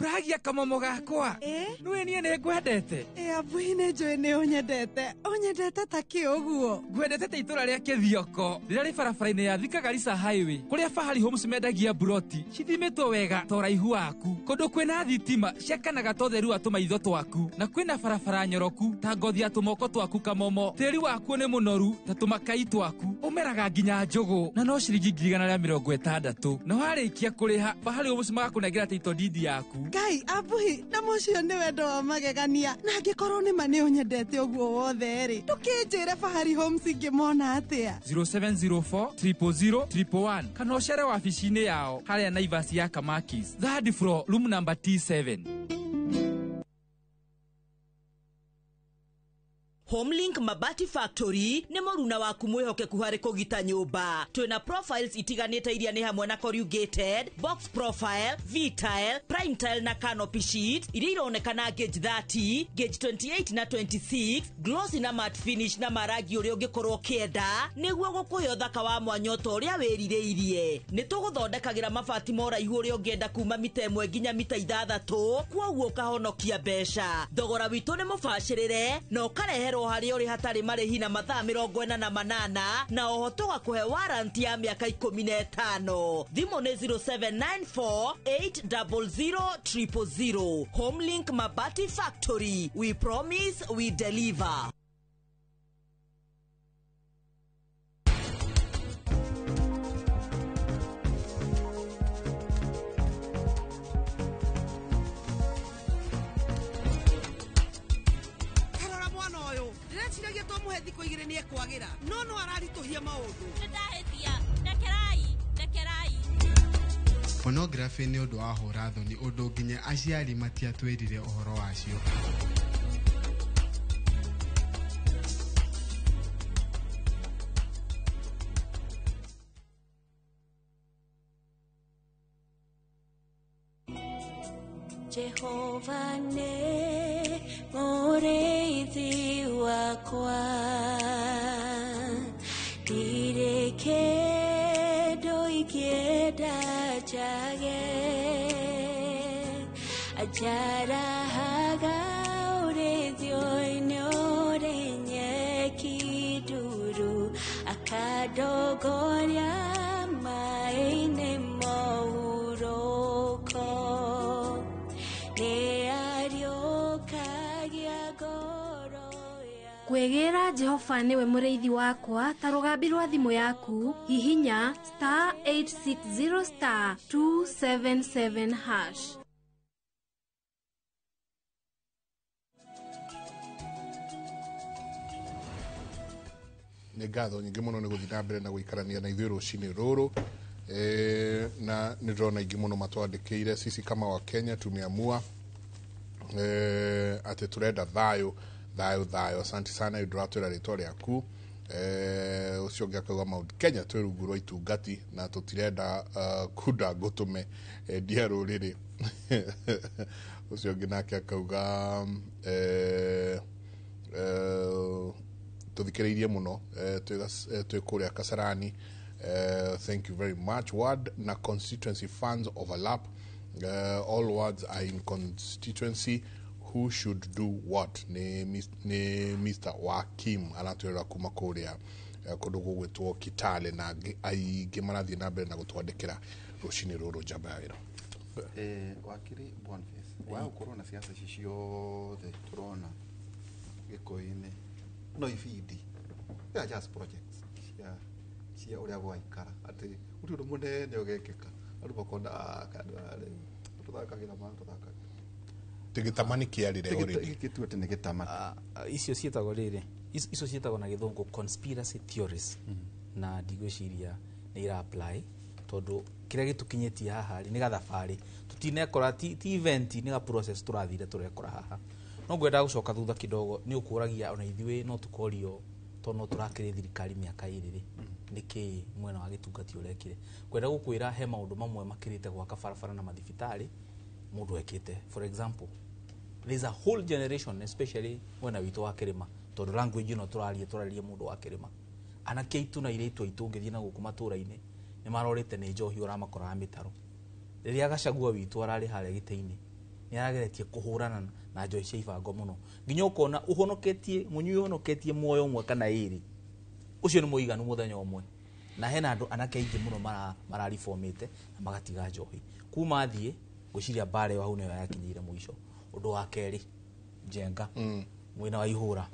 Speaker 20: Pragia kamomo gakwa, nĩwe niĩ nĩ ngwendete.
Speaker 24: Abuhi, nĩ njũĩ nĩ ũnyendete. Ũnyendete ta kĩ ũguo?
Speaker 20: Ngwendete ta itũra rĩa Kĩthioko rĩrĩa rĩ barabara-inĩ ya Thika Garissa Highway, kũrĩa Fahari Homes mendagia buroti cithimĩtwo wega ta ũraihu waku, kũndũ kwĩna thitima ciakanaga ta ũtheru wa tũmaitho twaku, na kwĩna barabara nyoroku ta ngothi ya tũmoko twaku. Kamomo, tĩri wakuo nĩ mũnoru ta tũmakai twaku, ũmeraga nginya njũgũ, na no ciringi 160,000, na warĩkia kũrĩha Fahari Homes magakũnengera title deed yaku.
Speaker 24: Ngai, abuhi, na mũcio nĩ wendo wa magegania. Na angĩkorwo nĩ ma nĩ ũnyendete ũguo wothe rĩ, ndũkĩnjĩre Fahari Homes ingĩmona atĩa?
Speaker 20: 0704 000 111, kana ũcere wabici-inĩ yao harĩa Naivas ya Kamakis, third floor, room number T7.
Speaker 19: Homelink Mabati Factory nĩ mũruna waku mwĩhokeku harĩ kũgita nyũmba. Twĩna profiles itiganĩte iria nĩ hamwe na corrugated, box profile, V-tile, prime tile na canopy sheet iria ironekana gauge 30, gauge 28 na 26, glossy na matte finish, na marangi ũrĩa ũngĩkorwo ũkĩenda nĩguo gũkũhe ũthaka wa mwanya ta ũrĩa wĩrirĩirie. Nĩ tũgũthondekagĩra mabati ma ũraihu ũrĩa ũngĩenda kuma mita 1 nginya mita 6, kwoguo ũkahonokia mbeca. Thogora witũ nĩ mũbacĩrĩre na ũkareherwo harĩa ũrĩ hatarĩ marĩhi na mathaa 48, na oho tũgakũhe warranty ya mĩaka 15. Thimũ nĩ 0794 800 000. Homelink Mabati Factory, we promise, we deliver.
Speaker 8: Tarora mwana ũyũ, ndĩreciragia twamũhe thikũ 2 nĩ ekwagĩra, no no araritũhia maũndũ.
Speaker 21: Nĩndahĩtia, ndekerai, ndekerai.
Speaker 24: Pornography nĩ ũndũ wa hũra thoni, ũndũ nginya aciari matiatwĩrire ũhoro wacio.
Speaker 21: Jehova nĩ mũrĩithi wakwa, ndirĩ kĩndũ ingĩenda njage. Anjarahaga ũrĩithio-inĩ ũrĩ nyeki nduru, akandongoria maĩ-inĩ mohurũko.
Speaker 22: Kwĩgĩra Jehova nĩwe mũrĩithi wakwa ta rũgambi rwa thimũ yaku, hihinya *860 *277 hash.
Speaker 36: Nĩ ngatho nyingĩ mũno nĩ gũthiĩ na mbere na gũikarania na ithuĩ rũcinĩ rũrũ. Na nĩ ndĩrona aingĩ mũno matwandĩkĩire. Sisi kama wa Kenya tumeamua atĩ tũrenda thayũ, thayũ, thayũ. Asante sana, ndũratwĩra rĩtwa rĩaku. Ũcio ũngĩ akauga Mount Kenya twĩ rungu rwa itungati na tũtirenda kunda ngũtũme endia rũrĩrĩ. Ũcio ũngĩ nake akauga tũthikĩrĩirie mũno, twĩ kũrĩa Kasarani. Thank you very much. Ward na constituency funds overlap. All wards are in constituency. Who should do what? Nĩ Mr. Wakim aratwĩra kuma kũrĩa kũndũ gũgwĩtwo Kitale, na aingĩ marathiĩ na mbere na gũtwandĩkĩra rũcinĩ rũrũ njamba ya wĩra.
Speaker 1: Wakiri Boniface, wa gũkorwo na ciaca ici ciothe tũrona Gĩkũyũ-inĩ no ibindi, they are just projects cia ũrĩa gwaikara, atĩ gũtirĩ ũndũ mũnene ũgekĩka, andũ makona tũthakagĩra ma tũthakagĩra.
Speaker 36: Gĩtama nĩ kĩarĩre already.
Speaker 1: Gĩtue atĩ nĩ gĩtama.
Speaker 4: Icio ciĩtagwo rĩrĩ Icio ciĩtagwo na gĩthũngũ conspiracy theories, na ndigwĩciria nĩ ira apply tondũ kĩrĩa gĩtũkinyĩtie haha rĩ nĩ gathabarĩ tũtinekora, ti event, nĩ ga process tũrathire tũrekora haha. No ngwenda gũcoka thutha kidogo, nĩ ũkũragia ona ithuĩ no tũkorio tondũ no tũrakĩrĩ thirikari mĩaka 2 rĩ, nĩkĩ mwena wa gĩtungati ũrekire. Ngwenda gũkwĩra he maũndũ mamwe makĩrĩte gwaka barabara na mathibitarĩ mũndũ ekĩte. For example, there's a whole generation, especially mwena witũ wa kĩrĩma, tondũ language ĩno tũraria mũndũ wa kĩrĩma, anake aitũ na airĩtu aitũ ũngĩthiĩ na gũkũ matũra-inĩ nĩ marorĩte nĩ njohi ũramakoraga mĩtaro. Rĩrĩa Gachagua witũ ararĩ harĩa gĩtĩ-inĩ nĩ arageretie kũhũrana na njohi cia ibango mũno, nginya ũkona ũhonoketie mũnyui, ũhonoketie muoyo ũmwe kana 2, ũcio nĩ mũiganu mũthenya ũmwe. Na hena andũ anake aingĩ mũno mararibomĩte na magatiga njohi. Kuma thiĩ ngwĩciria mbara ĩyo hau nĩyo yakinyĩire mũico. Ũndũ wa kerĩ, Njenga mwena wa ihũra,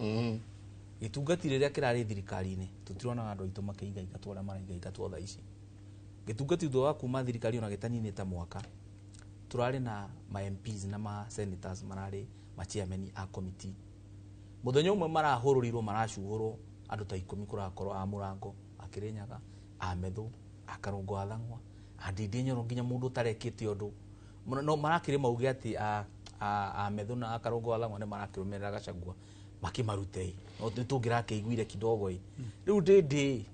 Speaker 4: gĩtungati rĩrĩa kĩrarĩ thirikari-inĩ tũtironaga andũ aitũ makĩingaingatwo ũrĩa maraingaingatwo thaa ici. Gĩtungati thutha wa kuma thirikari ona gĩtaninĩte mwaka, tũrarĩ na ma MPs na ma senators mararĩ ma chairman a committee. Mũthenya ũmwe marahũrũrirwo, maracuhũrwo andũ ta 10 kũrakorwo a Mũrango, a Kĩrĩnyaga, a Methũ, a Karũngo, a Thang'wa, a Ndindi Nyoro, nginya mũndũ ũtarekĩte ũndũ. No marakĩrĩ mauge atĩ a Methũ na a Karũngo a Thang'wa nĩ marakĩrũmĩrĩra Gachagua makĩmarute, no tũngĩrakĩiguire kidogo ĩ. Rĩu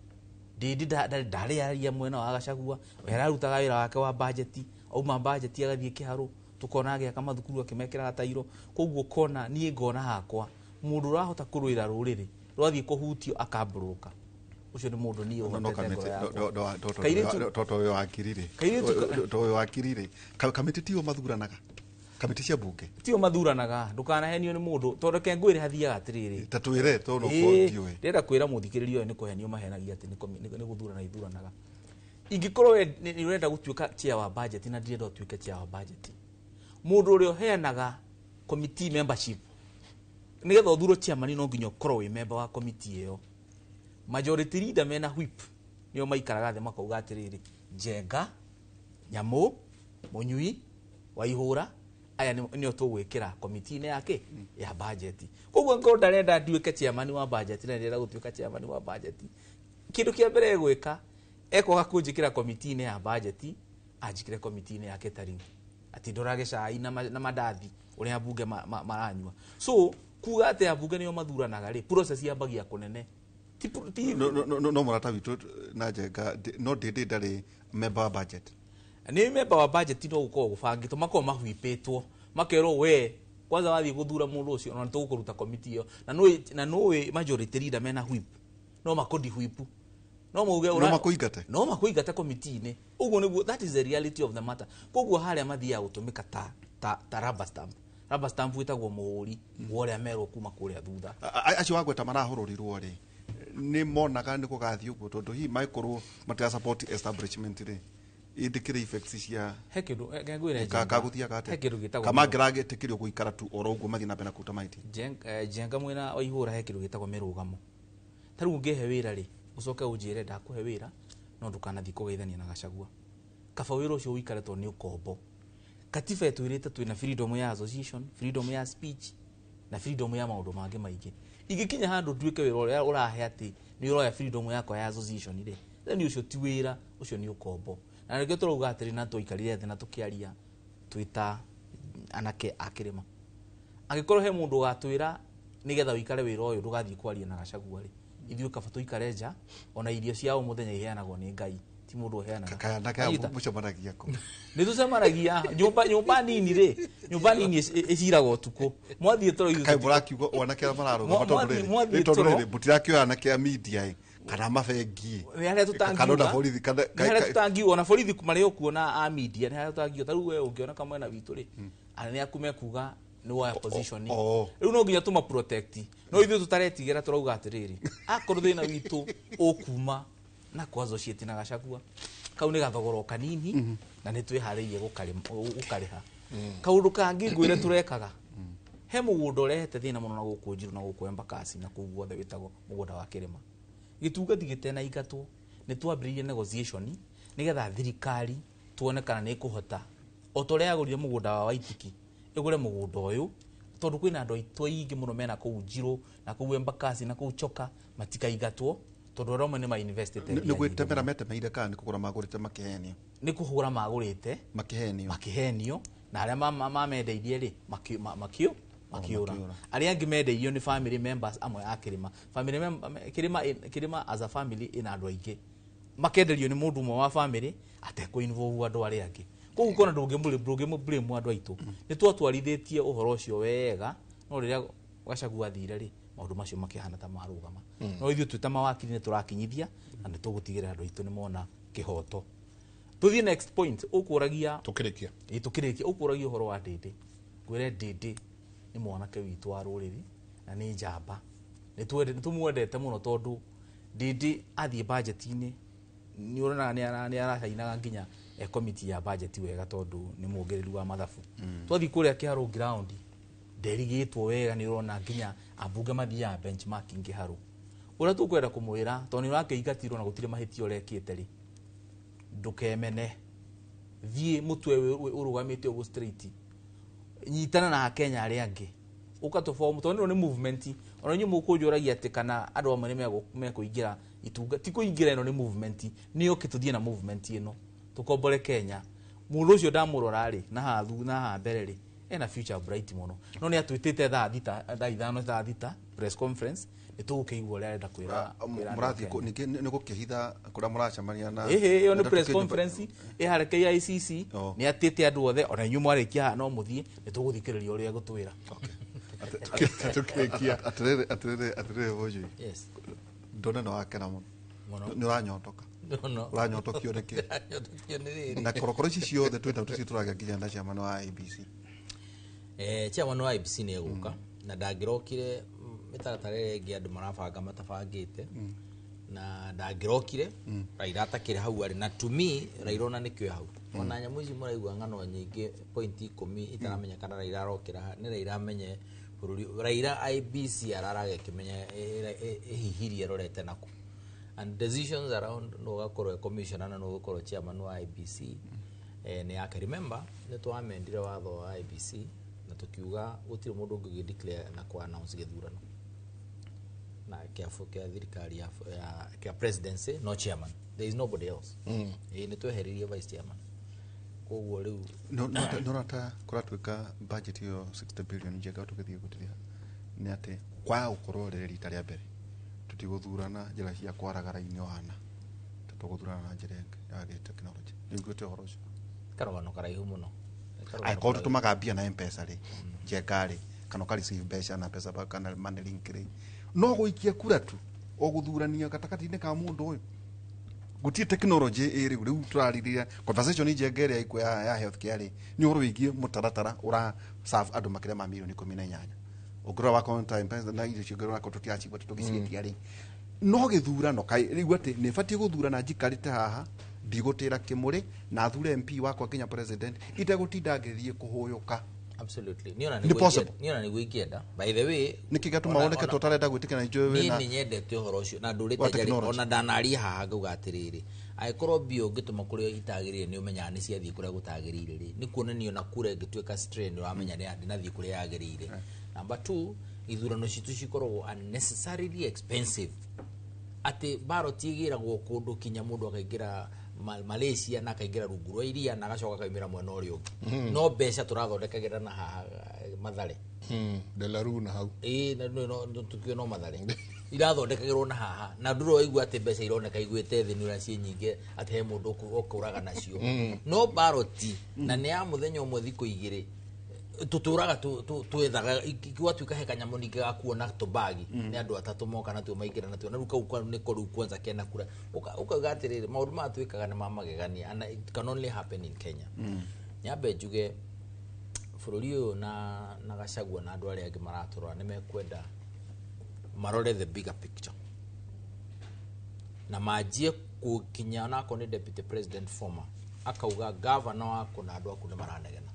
Speaker 4: Ndindi ndarĩ aria mwena wa Gachagua, we ararutaga wĩra wake wa budget, auma budget agathiĩ kĩharũ, tukona agĩaka mathukuru akĩmekĩraga tairo. Koguo kona niĩ ngona hakwa mũndũ ũrahota kũrũĩra rũrĩrĩ rwathiĩ kũhutio akambũrũka, ũcio nĩ mũndũ niĩ ũhotete ngoro yakwa.
Speaker 1: Toto wĩ wakiri rĩ, to wĩ wakiri rĩ, kamĩtĩ tiyo mathuranaga, kamĩtĩ cia bunge
Speaker 4: tiyo mathuranaga, ndũkanahenio nĩ mũndũ tondũ reke ngwĩre hathiaga atĩrĩrĩ,
Speaker 1: ta twĩre tondũ no ndiũĩ.
Speaker 4: Ndĩrenda kwĩra mũthikĩrĩria ũyũ nĩ kũhenio mahenagia atĩ nĩ gũthurana ithuranaga. Ingĩkorwo we nĩ ũrenda gũtuĩka chair wa budget na ndirenda ũtuĩke chair wa budget, mũndũ ũrĩa ũheanaga committee membership nĩgetha ũthurwo chairman no nginya ũkorwo wĩ member wa committee ĩyo. Majority leader mena whip nĩo maikaraga thĩ makauga atĩrĩrĩ, Njenga, Nyamũ, Mũnyui, Waihũra, aya nĩo tũgwĩkĩra committee-inĩ yake ya budget. Koguo ngorwo ndarenda nduĩke chairman wa budget na ndirenda gũtuĩka chairman wa budget, kĩndũ kĩa mbere egwĩka ekwaga kũnjĩkĩra committee-inĩ ya budget, anjĩkĩre committee-inĩ ya catering, atĩ ndorage cai na mandathi ũrĩa mbunge maranyua. So kuga atĩ ambunge nĩo mathuranaga rĩ, process yambagia kũnene.
Speaker 1: No mũrata witũ na Njenga no Ndindi ndarĩ member wa budget.
Speaker 4: Nĩ member wa budget no gũkorwo gũbangĩtwo, makorwo mahwipĩtwo makerwo we kwanza wathiĩ gũthura mũndũ ũcio ona nĩtũgũkũruta committee ĩyo, na nũĩ majority leader mena whip no makũndi whip, no mauge
Speaker 1: no makũingate,
Speaker 4: no makũingate committee-inĩ. Ũguo nĩguo, that is the reality of the matter. Koguo harĩa mathiaga gũtũmĩka ta rubber stamp. Rubber stamp wĩtagwo mũhũri wa ũrĩa merwo kuma kũrĩa thutha.
Speaker 1: Acio wagweta marahũrũrirwo rĩ, nĩ monaga nĩ gũgathiĩ ũguo tondũ hihi mangĩkorwo matira support establishment rĩ, ĩndĩkĩrĩ effects cia
Speaker 4: he kĩndũ ngwĩre
Speaker 1: kagũthiaga atĩa,
Speaker 4: he kĩndũ gĩtagwo
Speaker 1: kama mangĩragetĩkĩrio gũikara tu oro ũguo mathiĩ na mbere na kũruta mahĩtia.
Speaker 4: Njenga mwena wa ihũra he kĩndũ gĩtagwo mĩrũgamo. Ta rĩu ũngĩhe wĩra rĩ, ũcoke ũnjĩre ndakũhe wĩra no ndũkanathiĩ kũgeithania na Gachagua, kaba wĩra ũcio ũikare tondũ nĩ ũkombo. Katiba ĩtwĩrĩte twĩna freedom ya association, freedom ya speech na freedom ya maũndũ mangĩ maingĩ. Ingĩkinya handũ nduĩke wĩra ũrĩa ũrahe atĩ nĩ ũroya freedom yakwa ya association rĩ, then ũcio ti wĩra, ũcio nĩ ũkombo. Na nĩkĩo tũrauga atĩrĩ, na twaikarire thĩ na tũkĩaria twĩ ta anake a kĩrĩma, angĩkorwo he mũndũ ũgatwĩra nĩgetha ũikare wĩra ũyũ ndũgathiĩ kwaria na Gachagua rĩ, ithuĩ kaba tũikare nja, ona irio cia o mũthenya iheanagwo nĩ Ngai, ti mũndũ ũheanaga.
Speaker 1: Mũcemanagia kũ?
Speaker 4: Nĩ tũcemanagia nyũmba nini rĩ, nyũmba nini ĩciragwo ũtukũ. Mwathiĩ toro ithuĩ
Speaker 1: Kaĩ mũrakiuga anake arĩa mararũgama tondũ rĩrĩ mũtirakĩoya anake a media ĩ kana mabengi
Speaker 4: nĩ harĩa
Speaker 1: kana ona borithi kana
Speaker 4: nĩ harĩa tũtangiuga, ona borithi marĩ o kuo na a media nĩ harĩa tũtangiuga. Ta rĩu we ũngĩona kamwena witũ rĩ, anene aku mekuga nĩ woya position rĩu no nginya tũma protect. No ithuĩ tũtaretigĩra tũrauga atĩrĩrĩ, akorwo thĩna witũ ũkuma na kwa associate na Gachagua, kau nĩ gathogoro kanini na nĩ twĩharĩirie gũkarĩha. Kaũndũ kangĩ ngwĩre tũrekaga, he mũgũnda ũrehete thĩna mũno na gũkũ Njirũ na gũkũ Embakasi na kũu guothe wĩtagwo mũgũnda wa kĩrĩma. Gĩtungati gĩtenaingatwo nĩ twambĩrĩirie negotiation nĩgetha thirikari tuone kana nĩ ĩkũhota o ta ũrĩa yagũrire mũgũnda wa Waitiki ĩgũre mũgũnda ũyũ, Tondu kwina andu aitu aingĩ mũno mena kũu Njirũ na kũu Embakasi na kũu Choka matikaingatwo tondu arĩa amwe nĩ ma-investite.
Speaker 1: Nĩ gwĩtemera metemeire kana nĩ kũgũra magũrĩte makĩhenio?
Speaker 4: Nĩ kũgũra magũrĩte makĩhenio na arĩa mamendeirie rĩ makiũra. Arĩa angĩ mendeirio nĩ family members amwe a Kĩrĩma. Family Kĩrĩma as a family ĩna andũ aingĩ, makenderio nĩ mũndũ ũmwe wa family atekũ involve andũ arĩa angĩ. Koguo kona ndũngĩmũ blame andũ aitũ. Nĩ twatwarithĩtie ũhoro ũcio wega, no rĩrĩa Gachagua athire rĩ, maũndũ macio makĩhana ta marũgama. No ithuĩ twĩ ta mawakiri nĩ tũrakinyithia na nĩ tũgũtigĩrĩra andũ aitũ nĩ mona kĩhoto. Tũthiĩ next point. Ũkũragia
Speaker 36: tũkĩrĩkia.
Speaker 4: Ĩ tũkĩrĩkia ũkũragia ũhoro wa Ndĩndĩ. Ngwĩre Ndĩndĩ nĩ mwanake witũ wa rũrĩrĩ na nĩ njamba. Nĩ tũmwendete mũno tondũ Ndĩndĩ athiĩ budget-inĩ nĩ ũronaga nĩ aracainaga nginya committee ya budget wega tondũ nĩ muongereru wa mathabu. Twathiĩ kũrĩa Kĩharũ ground nderigĩtwo wega, nĩ ũrona nginya ambunge mathiaga benchmarking Kĩharũ. Ũrĩa tũkwenda kũmwĩra tondũ nĩ ũrakĩingatirwo na gũtirĩ mahĩtia ũrekĩte rĩ, ndũkemene, thiĩ mũtwe ũrũgamĩte ũguo straight, nyitana na Akenya arĩa angĩ ũka tũ form tondũ ĩno nĩ movement. Ona inyuĩ mũkũnjũragia atĩ kana andũ amwe nĩ mekũingĩra itunga, ti kũingĩra, ĩno nĩ movement, nĩ oke tũthiĩ na movement ĩno tũkombore Kenya. Mũndũ ũcio ndamũrora rĩ na haha na haha mbere rĩ, ena future bright mũno, no nĩ atwĩtĩte thaa thita, thaa ithano, thaa thita press conference, nĩ tũgũkĩigua ũrĩa arenda kwĩra.
Speaker 1: Mũrathiĩ ningĩ nĩ gũkĩhitha kũrĩa mũracemania na
Speaker 4: ĩhĩ ĩyo nĩ press conference ĩharĩa KICC, nĩ atĩte andũ othe, ona inyuĩ mwarĩkia haha no mũthiĩ, nĩ tũgũthikĩrĩria ũrĩa egũtwĩra.
Speaker 36: Tukĩrĩkia.
Speaker 1: Atĩrĩrĩ atĩrĩrĩ atĩrĩrĩ Mũjui,
Speaker 2: Yes.
Speaker 1: ndona nĩ wakena mũno, nĩ ũranyotoka.
Speaker 2: Mũno.
Speaker 1: Ũranyotokio nĩkĩ?
Speaker 2: Ndĩranyotokio nĩ rĩrĩ.
Speaker 1: Na korokoro ici ciothe twĩna tũcio tũragĩa nginya na chairman wa IEBC.
Speaker 2: Chairman wa IEBC nĩ egũka na ndangĩrokire mĩtaratara ĩrĩa ĩngĩ andũ marabanga matabangĩte, na ndangĩrokire Raila atakĩrĩ hau arĩ, na to me Raila ona nĩkĩo hau. Ona nyamũ ici mũraigua ng'ano nyingĩ point 10 itaramenya kana Raila arokĩra, nĩ Raila amenye bũrũri. Raila IEBC araraga ĩkĩmenya ĩhihirie ĩrorete nakũ, and decisions around no ũgakorwo commissioner na no ũgakorwo chairman wa IEBC nĩ yake. Remember nĩ twamendire watho wa IEBC na tukiuga gũtirĩ mũndũ ũngĩgĩ declare na ku announce gĩthurano na kĩa thirikari ya kĩa presidency, no chairman, there is nobody else. Nĩ tweheririe vice chairman, koguo rĩu
Speaker 1: nona ta kũratuĩka budget ĩyo 60 billion njega tũgĩthiĩ gũtithia nĩ atĩ kwaga gũkorwo rĩrĩ rita rĩa mbere tũtigũthurana njĩra cia kwaragara-inĩ wana, tũgũthurana na njĩra ĩngĩ ya gĩtekinoronjĩ. Nĩ ũhoro ũcio
Speaker 2: karũgano karaihu mũno.
Speaker 1: Angĩkorwo tũtũmaga mbia na M-Pesa rĩ, Njenga rĩ, kana ũka receive mbeca na Pesa kana Money Link rĩ, no gũikia kura tu o gũthurania gatagatĩ-inĩ ka mũndũ ũyũ, gũtirĩ technology ĩ rĩu rĩu tũrarĩrĩria conversation Njenga ĩrĩa ĩkuo ya health care rĩ, nĩ ũhoro wĩgiĩ mũtaratara ũra serve andũ makĩria ma mirioni 18. Ũngĩrora wa counter M-Pesa na irio cio ũngĩrora tũtiracigua tũgĩciĩtia rĩ, no gĩthurano kaĩ rĩu atĩ nĩ batiĩ gũthurana njikarĩte haha ndigũtĩra kĩmũrĩ na thure MP wakwa nginya president itegũtinda ngĩthiĩ kũhũyũka.
Speaker 2: Absolutely.
Speaker 1: Nĩ possible.
Speaker 2: Niĩ ona nĩguo ingĩenda. By the way,
Speaker 1: nĩkĩ gĩatũma woneke ta ũtarenda gwĩtĩkĩra njũĩ
Speaker 2: niĩ
Speaker 1: wĩna
Speaker 2: nĩ nyendete ũhoro ũcio na
Speaker 1: wa
Speaker 2: ndũrĩte njarĩ
Speaker 1: technology.
Speaker 2: Ona ndanaria haha ngauga atĩrĩrĩ, angĩkorwo mbia ũngĩtũma kũrĩa itagĩrĩire nĩ ũmenyaga nĩ ciathiĩ kũrĩa gũtagĩrĩire rĩ, nĩ kuonania ona kura ĩngĩtuĩka strain ũramenya nĩ ndĩnathiĩ kũrĩa yagĩrĩire. Number 2, ithurano citũ cikoragwo unnecessarily expensive, atĩ ballot ĩgĩragwo kũndũ kinya mũndũ akaingĩra Malaysia na akaingĩra rungu rwa iria na agacoka akaumĩra mwena ũrĩa ũngĩ, no mbeca tũrathondekagĩra na haha Mathare.
Speaker 36: Delaru na hau.
Speaker 2: Ĩĩ, na no tukio no Mathare irathondekagĩrwo na haha, na ndũrĩ waigua atĩ mbeca ironeka igwĩte thĩ nĩ ũrĩa ciĩ nyingĩ atĩ he mũndũ ũkũraga nacio. No ballot na nĩ ya mũthenya ũmwe thikũ igĩrĩ tuturaga twethaga gwatuĩka he kanyamũ ningĩ gakuona tũbagi nĩ andũ atatũ moka natuo maingĩra natuo, na rĩu kau nĩko rĩu kwanza kena kura. Ũkauga atĩrĩrĩ, maũndũ maya twĩkaga nĩ ma magegania and it can only happen in Kenya. Nyambe njuge bũrũri ũyũ na Gachagua na andũ arĩa angĩ maratũrora nĩ mekwenda marore the bigger picture na manjie gũkinya onakorwo nĩ deputy president former akauga governor waku na andũ aku nĩ maranegena,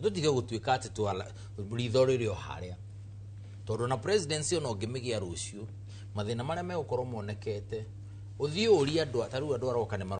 Speaker 2: tũtige gũtuĩka atĩ ritho rĩrĩ o harĩa, tondũ na presidency ona ũngĩmĩgĩa rũciũ mathĩna marĩa megũkorwo monekete ũthiĩ ũrie andũ ta rĩu andũ aroka nĩ